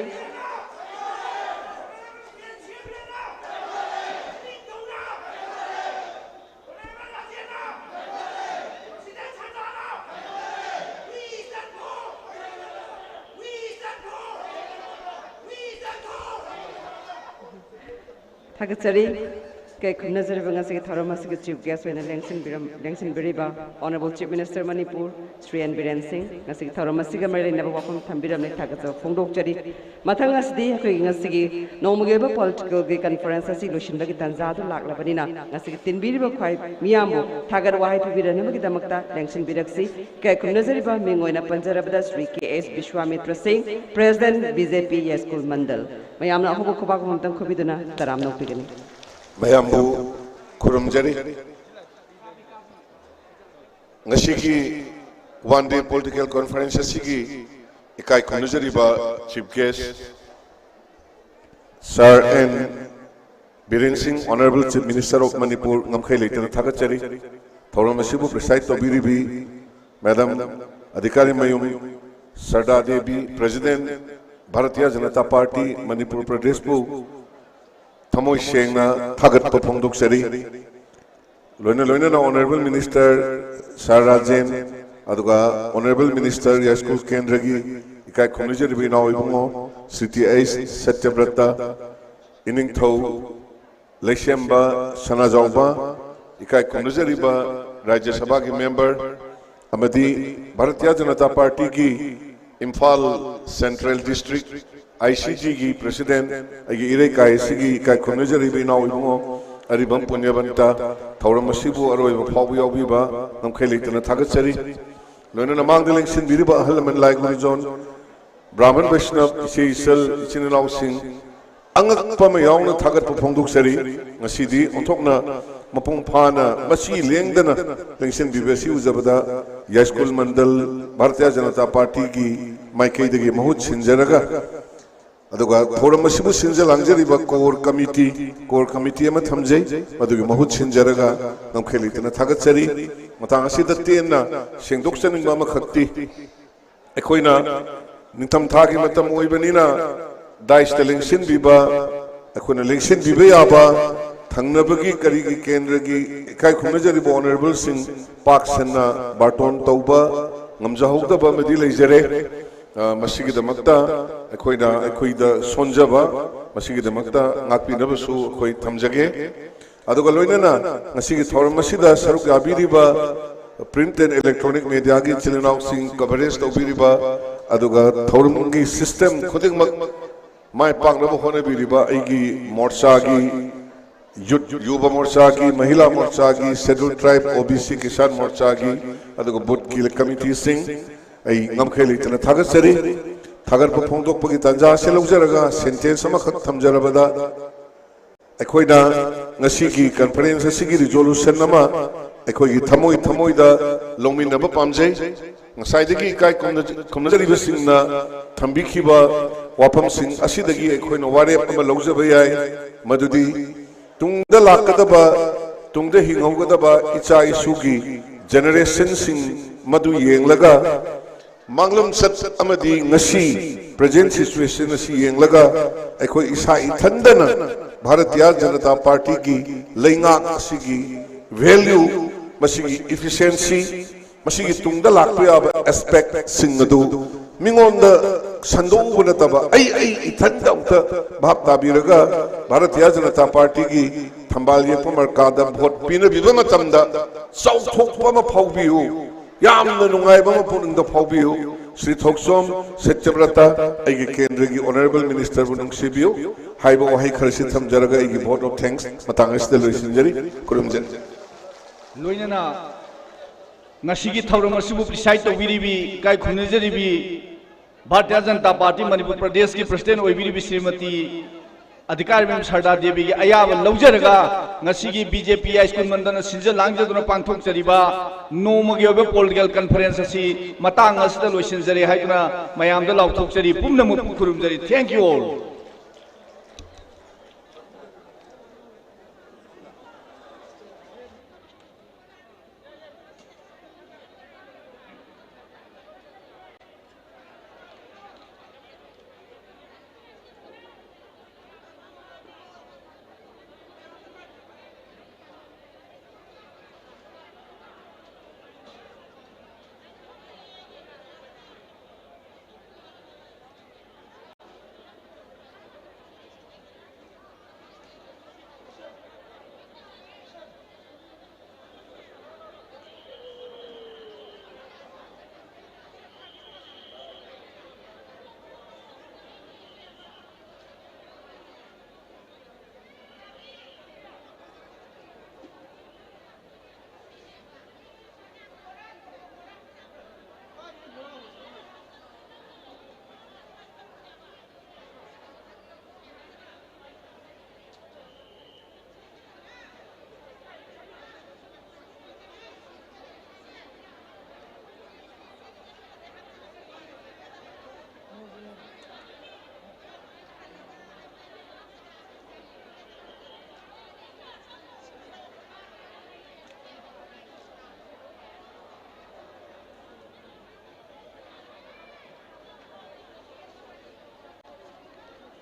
ꯊꯥꯒꯠꯆꯔꯤ꯫ ꯏꯀꯥꯏ ꯈꯨꯝꯅꯖꯔꯤꯕ ꯉꯁꯤꯒꯤ ꯊꯧꯔꯝ ꯑꯁꯤꯒꯤ Chief Guest ꯑꯣꯏꯅ ꯂꯦꯡꯁꯤꯟꯕꯤꯔꯝ-, ꯂꯦꯡꯁꯤꯟꯕꯤꯔꯤꯕ Honourable Chief Minister Manipur Shri N Biren Singh, ꯉꯁꯤꯒꯤ ꯊꯧꯔꯝ ꯑꯁꯤꯒ ꯃꯔꯤ ꯂꯩꯅꯕ ꯋꯥꯐꯝ ꯊꯝꯕꯤꯔꯝꯂꯦ, ꯊꯥꯒꯠꯆꯕ ꯐꯣꯡꯗꯣꯛꯆꯔꯤ꯫ ꯃꯊꯪ ꯑꯁꯤꯗꯤ ꯑꯩꯈꯣꯏꯒꯤ ꯉꯁꯤꯒꯤ ꯅꯣꯡꯃꯒꯤ ꯑꯣꯏꯕ political ꯒꯤ conference ꯑꯁꯤ ꯂꯣꯏꯁꯤꯟꯕꯒꯤ ꯇꯥꯟꯖꯥꯗꯨ ꯂꯥꯛꯂꯕꯅꯤꯅ, ꯉꯁꯤꯒꯤ ꯇꯤꯟꯕꯤꯔꯤꯕ ꯈ꯭ꯋꯥꯏ ꯃꯤꯌꯥꯝꯕꯨ ꯊꯥꯒꯠ ꯋꯥꯍꯩ ꯄꯤꯕꯤꯔꯅꯕꯒꯤꯗꯃꯛꯇ ꯂꯦꯡꯁꯤꯟꯕꯤꯔꯛꯁꯤ꯫ ꯏꯀꯥꯏ ꯈꯨꯝꯅꯖꯔꯤꯕ ꯃꯤꯡ ꯑꯣꯏꯅ ꯄꯟꯖꯔꯕꯗ ꯁ꯭ꯔꯤ ꯀꯦ ꯑꯦꯁ ꯕꯤꯁ꯭ꯋꯥꯃꯤꯇ꯭ꯔ ꯁꯤꯡ, President, ꯕꯤ ꯖꯦ ꯄꯤ ꯌꯥꯏꯁ꯭ꯀꯨꯜ ꯃꯟꯗꯜ꯫ ꯃꯌꯥꯝꯅ ꯑꯍꯧꯕ ꯈꯨꯕꯥꯛ ꯑꯃꯃꯝꯇꯪ ꯈꯨꯕꯤꯗꯨꯅ ꯇꯔꯥꯝꯅ ꯑꯣꯛꯄꯤꯒꯅꯤ꯫ ꯃꯌꯥꯝꯕꯨ ꯈꯨꯔꯨꯝꯖꯔꯤ꯫ ꯉꯁꯤꯒꯤ one day political conference ꯑꯁꯤꯒꯤ ꯏꯀꯥꯏ ꯈꯨꯝꯅꯖꯔꯤꯕ Chief Guest Sir N Biren ꯁꯤꯡ, Honourable Chief Minister of Manipur, ꯉꯝꯈꯩ ꯂꯩꯇꯅ ꯊꯥꯒꯠꯆꯔꯤ꯫ ꯊꯧꯔꯝ ꯑꯁꯤꯕꯨ preside ꯇꯧꯕꯤꯔꯤꯕꯤ Madam ꯑꯙꯤꯀꯥꯔꯤ ꯃꯌꯨꯝ ꯁꯔꯗꯥ ꯗꯦꯕꯤ, President, ꯚꯥꯔꯇꯤꯌ ꯖꯅꯇꯥ ꯄꯥꯔꯇꯤ ꯃꯅꯤꯄꯨꯔ ꯄ꯭ꯔꯗꯦꯁꯄꯨ ꯊꯃꯣꯏ ꯁꯦꯡꯅ ꯊꯥꯒꯠꯄ ꯐꯣꯡꯗꯣꯛꯆꯔꯤ꯫ ꯂꯣꯏꯅ ꯂꯣꯏꯅꯅ Honourable Minister Sir ꯔꯥꯖꯦꯟ, ꯑꯗꯨꯒ Honourable Minister ꯌꯥꯏꯁ꯭ꯀꯨꯜ ꯀꯦꯟꯗ꯭ꯔꯒꯤ ꯏꯀꯥꯏ ꯈꯨꯝꯅꯖꯔꯤꯕ ꯏꯅꯥꯎ ꯏꯕꯨꯡꯉꯣ ꯁ꯭ꯔꯤ ꯇꯤ ꯑꯩꯆ ꯁꯇ꯭ꯌꯕ꯭ꯔꯇ, ꯏꯅꯤꯡꯊꯧ ꯂꯩꯁꯦꯝꯕ ꯁꯅꯥꯖꯥꯎꯕ, ꯏꯀꯥꯏ ꯈꯨꯝꯅꯖꯔꯤꯕ ꯔꯥꯖ꯭ꯌ ꯁꯚꯥꯒꯤ ꯃꯦꯝꯕꯔ ꯑꯃꯗꯤ ꯚꯥꯔꯇꯤꯌ ꯖꯅꯇꯥ ꯄꯥꯔꯇꯤꯒꯤ Imphal central district I C ꯖꯤꯒꯤ president, ꯑꯩꯒꯤ ꯏꯔꯩꯀꯥꯏ ꯑꯁꯤꯒꯤ ꯏꯀꯥꯏ ꯈꯨꯝꯅꯖꯔꯤꯕ ꯏꯅꯥꯎ ꯏꯕꯨꯡꯉꯣ ꯑꯔꯤꯕꯝ ꯄꯨꯅ꯭ꯌꯕꯟꯇ, ꯊꯧꯔꯝ ꯑꯁꯤꯕꯨ ꯑꯔꯣꯏꯕ ꯐꯥꯎꯕ ꯌꯥꯎꯕꯤꯕ ꯉꯝꯈꯩ ꯂꯩꯇꯅ ꯊꯥꯒꯠꯆꯔꯤ꯫ ꯂꯣꯏꯅꯅ ꯃꯥꯡꯗ ꯂꯦꯡꯁꯤꯟꯕꯤꯔꯤꯕ ꯑꯍꯜ ꯂꯃꯟ, ꯂꯥꯏ ꯒꯨꯔꯨꯖꯣꯟ, ꯕ꯭ꯔꯥꯍꯃꯟ ꯕꯩꯁꯅꯕ, ꯏꯆꯦ ꯏꯆꯜ, ꯏꯆꯤꯟ ꯏꯅꯥꯎꯁꯤꯡ, ꯑꯉꯛꯄ ꯑꯃ ꯌꯥꯎꯅ ꯊꯥꯒꯠꯄ ꯐꯣꯡꯗꯣꯛꯆꯔꯤ꯫ ꯉꯁꯤꯗꯤ ꯑꯣꯟꯊꯣꯛꯅ ꯃꯄꯨꯡ ꯐꯥꯅ ꯃꯆꯤ ꯂꯦꯡꯗꯅ ꯂꯦꯡꯁꯤꯟꯕꯤꯕ ꯑꯁꯤ ꯎꯖꯕꯗ ꯌꯥꯏꯁ꯭ꯀꯨꯜ ꯃꯟꯗꯜ ꯚꯥꯔꯇꯤꯌ ꯖꯅꯇꯥ ꯄꯥꯔꯇꯤꯒꯤ ꯃꯥꯏꯀꯩꯗꯒꯤ ꯃꯍꯨꯠ ꯁꯤꯟꯖꯔꯒ, ꯑꯗꯨꯒ ꯊꯧꯔꯝ ꯑꯁꯤꯕꯨ ꯁꯤꯟꯖ ꯂꯥꯡꯖꯔꯤꯕ ꯀꯣꯔ ꯀꯃꯤꯇꯤ, ꯀꯣꯔ ꯀꯃꯤꯇꯤ ꯑꯃ ꯊꯝꯖꯩ, ꯃꯗꯨꯒꯤ ꯃꯍꯨꯠ ꯁꯤꯟꯖꯔꯒ ꯉꯝꯈꯩ ꯂꯩꯇꯅ ꯊꯥꯒꯠꯆꯔꯤ꯫ ꯃꯇꯥꯡ ꯑꯁꯤꯗ ꯇꯦꯟꯅ ꯁꯦꯡꯗꯣꯛꯆꯅꯤꯡꯕ ꯑꯃꯈꯛꯇꯤ, ꯑꯩꯈꯣꯏꯅ ꯅꯤꯡꯊꯝꯊꯥꯒꯤ ꯃꯇꯝ ꯑꯣꯏꯕꯅꯤꯅ ꯗꯥꯏꯁꯇ ꯂꯦꯡꯁꯤꯟꯕꯤꯕ, ꯑꯩꯈꯣꯏꯅ ꯂꯦꯡꯁꯤꯟꯕꯤꯕ ꯌꯥꯕ ꯊꯪꯅꯕꯒꯤ ꯀꯔꯤꯒꯤ ꯀꯦꯟꯗ꯭ꯔꯒꯤ ꯏꯀꯥꯏ ꯈꯨꯝꯅꯖꯔꯤꯕ ꯑꯣꯅꯔꯦꯕꯜꯁꯤꯡ ꯄꯥꯛ ꯁꯟꯅ ꯕꯥꯔꯇꯣꯟ ꯇꯧꯕ ꯉꯝꯖꯍꯧꯗꯕ ꯑꯃꯗꯤ ꯂꯩꯖꯔꯦ꯫ ꯑ, ꯃꯁꯤꯒꯤꯗꯃꯛꯇ ꯑꯩꯈꯣꯏꯅ ꯑꯩꯈꯣꯏꯗ ꯁꯣꯟꯖꯕ, ꯃꯁꯤꯒꯤꯗꯃꯛꯇ ꯉꯥꯛꯄꯤꯅꯕꯁꯨ ꯑꯩꯈꯣꯏ ꯊꯝꯖꯒꯦ꯫ ꯑꯗꯨꯒ ꯂꯣꯏꯅꯅ ꯉꯁꯤꯒꯤ ꯊꯧꯔꯝ ꯑꯁꯤꯗ ꯁꯔꯨꯛ ꯌꯥꯕꯤꯔꯤꯕ print and electronic mediaꯒꯤ ꯏꯆꯤꯜ ꯏꯅꯥꯎꯁꯤꯡ, coverage ꯇꯧꯕꯤꯔꯤꯕ, ꯑꯗꯨꯒ ꯊꯧꯔꯝꯒꯤ system ꯈꯨꯗꯤꯡꯃꯛ ꯃꯥꯏ ꯄꯥꯛꯅꯕ ꯍꯣꯠꯅꯕꯤꯔꯤꯕ ꯑꯩꯒꯤ ꯃꯣꯔꯆꯥꯒꯤ, ꯌꯨꯠ ꯌꯨꯕ ꯃꯣꯔꯆꯥꯒꯤ, ꯃꯍꯤꯂꯥ ꯃꯣꯔꯆꯥꯒꯤ, Scheduled Tribe, ꯑꯣ ꯕꯤ ꯁꯤ, ꯀꯤꯁꯥꯟ ꯃꯣꯔꯆꯥꯒꯤ, ꯑꯗꯨꯒ ꯕꯨꯊꯀꯤ ꯀꯃꯤꯇꯤꯁꯤꯡ, ꯑꯩ ꯉꯝꯈꯩ ꯂꯩꯇꯅ ꯊꯥꯒꯠꯆꯔꯤ꯫ ꯊꯥꯒꯠꯄ ꯐꯣꯡꯗꯣꯛꯄꯒꯤ ꯇꯥꯟꯖꯥ ꯑꯁꯤ ꯂꯧꯖꯔꯒ sentence ꯑꯃꯈꯛ ꯊꯝꯖꯔꯕꯗ, ꯑꯩꯈꯣꯏꯅ ꯉꯁꯤꯒꯤ conference ꯑꯁꯤꯒꯤ resolution ꯑꯃ ꯑꯩꯈꯣꯏꯒꯤ ꯊꯃꯣꯏ ꯊꯃꯣꯏꯗ ꯂꯧꯃꯤꯟꯅꯕ ꯄꯥꯝꯖꯩ꯫ ꯉꯁꯥꯏꯗꯒꯤ ꯏꯀꯥꯏ ꯈꯨꯝꯅ-, ꯈꯨꯝꯅꯖꯔꯤꯕꯁꯤꯡꯅ ꯊꯝꯕꯤꯈꯤꯕ ꯋꯥꯐꯝꯁꯤꯡ ꯑꯁꯤꯗꯒꯤ ꯑꯩꯈꯣꯏꯅ ꯋꯥꯔꯦꯞ ꯑꯃ ꯂꯧꯖꯕ ꯌꯥꯏ, ꯃꯗꯨꯗꯤ ꯇꯨꯡꯗ ꯂꯥꯛꯀꯗꯕ, ꯇꯨꯡꯗ ꯍꯤꯡꯍꯧꯒꯗꯕ ꯏꯆꯥ ꯏꯁꯨꯒꯤ generationꯁꯤꯡ ꯃꯗꯨ ꯌꯦꯡꯂꯒ, ꯃꯥꯡꯂꯝꯆꯠ ꯑꯃꯗꯤ ꯉꯁꯤ present situation ꯑꯁꯤ ꯌꯦꯡꯂꯒ, ꯑꯩꯈꯣꯏ ꯏꯁꯥ ꯏꯊꯟꯗꯅ ꯚꯥꯔꯇꯤꯌ ꯖꯅꯇꯥ ꯄꯥꯔꯇꯤꯒꯤ ꯂꯩꯉꯥꯛ ꯑꯁꯤꯒꯤ value, ꯃꯁꯤꯒꯤ efficiency, ꯃꯁꯤꯒꯤ ꯇꯨꯡꯗ ꯂꯥꯛꯄ ꯌꯥꯕ aspectꯁꯤꯡ ꯑꯗꯨ ꯃꯤꯉꯣꯟꯗ ꯁꯟꯗꯣꯛꯎꯕ ꯅꯠꯇꯕ, ꯑꯩ ꯑꯩ ꯏꯊꯟꯗ ꯑꯃꯨꯛꯇ ꯚꯥꯞ ꯇꯥꯕꯤꯔꯒ ꯚꯥꯔꯇꯤꯌ ꯖꯅꯇꯥ ꯄꯥꯔꯇꯤꯒꯤ ꯊꯝꯕꯥꯜ ꯌꯦꯛꯄ ꯃꯔꯀꯥꯗ ꯚꯣꯠ ꯄꯤꯅꯕꯤꯕ ꯃꯇꯝꯗ ꯆꯥꯎꯊꯣꯛꯄ ꯑꯃ ꯐꯥꯎꯕꯤꯌꯨ, ꯌꯥꯝꯅ ꯅꯨꯡꯉꯥꯏꯕ ꯑꯃ ꯄꯨꯛꯅꯤꯡꯗ ꯐꯥꯎꯕꯤꯌꯨ꯫ ꯁ꯭ꯔꯤ ꯊꯣꯛꯆꯣꯝ ꯁꯇ꯭ꯌꯕ꯭ꯔꯇ, ꯑꯩꯒꯤ ꯀꯦꯟꯗ꯭ꯔꯒꯤ honourable minister ꯕꯨ ꯅꯨꯡꯁꯤꯕꯤꯌꯨ꯫ ꯍꯥꯏꯕ ꯋꯥꯍꯩ ꯈꯔꯁꯤ ꯊꯝꯖꯔꯒ ꯑꯩꯒꯤ vote of thanks ꯃꯇꯥꯡ ꯑꯁꯤꯗ ꯂꯣꯏꯁꯤꯟꯖꯔꯤ꯫ ꯈꯨꯔꯨꯝꯖꯔꯤ꯫ ꯂꯣꯏꯅꯅ ꯉꯁꯤꯒꯤ ꯊꯧꯔꯝ ꯑꯁꯤꯕꯨ preside ꯇꯧꯕꯤꯔꯤꯕꯤ, ꯏꯀꯥꯏ ꯈꯨꯝꯅꯖꯔꯤꯕꯤ ꯚꯥꯔꯇꯤꯌ ꯖꯅꯇꯥ ꯄꯥꯔꯇꯤ ꯃꯅꯤꯄꯨꯔ ꯄ꯭ꯔꯗꯦꯁꯀꯤ president ꯑꯣꯏꯕꯤꯔꯤꯕꯤ ꯁ꯭ꯔꯤꯃꯇꯤ ꯑꯙꯤꯀꯥꯔꯤ ꯃꯦꯝ ꯁꯔꯗꯥ ꯗꯦꯕꯤꯒꯤ ꯑꯌꯥꯕ ꯂꯧꯖꯔꯒ ꯉꯁꯤꯒꯤ ꯕꯤ ꯖꯦ ꯄꯤ ꯍꯥꯏ ꯁ꯭ꯀꯨꯜ ꯃꯟꯗꯅ ꯁꯤꯟꯖ ꯂꯥꯡꯖꯗꯨꯅ ꯄꯥꯡꯊꯣꯛꯆꯔꯤꯕ ꯅꯣꯡꯃꯒꯤ ꯑꯣꯏꯕ political conference ꯑꯁꯤ ꯃꯇꯥꯡ ꯑꯁꯤꯗ ꯂꯣꯏꯁꯤꯟꯖꯔꯦ ꯍꯥꯏꯗꯨꯅ ꯃꯌꯥꯝꯗ ꯂꯥꯎꯊꯣꯛꯆꯔꯤ꯫ ꯄꯨꯝꯅꯃꯛꯄꯨ ꯈꯨꯔꯨꯝꯖꯔꯤ꯫ Thank you all꯫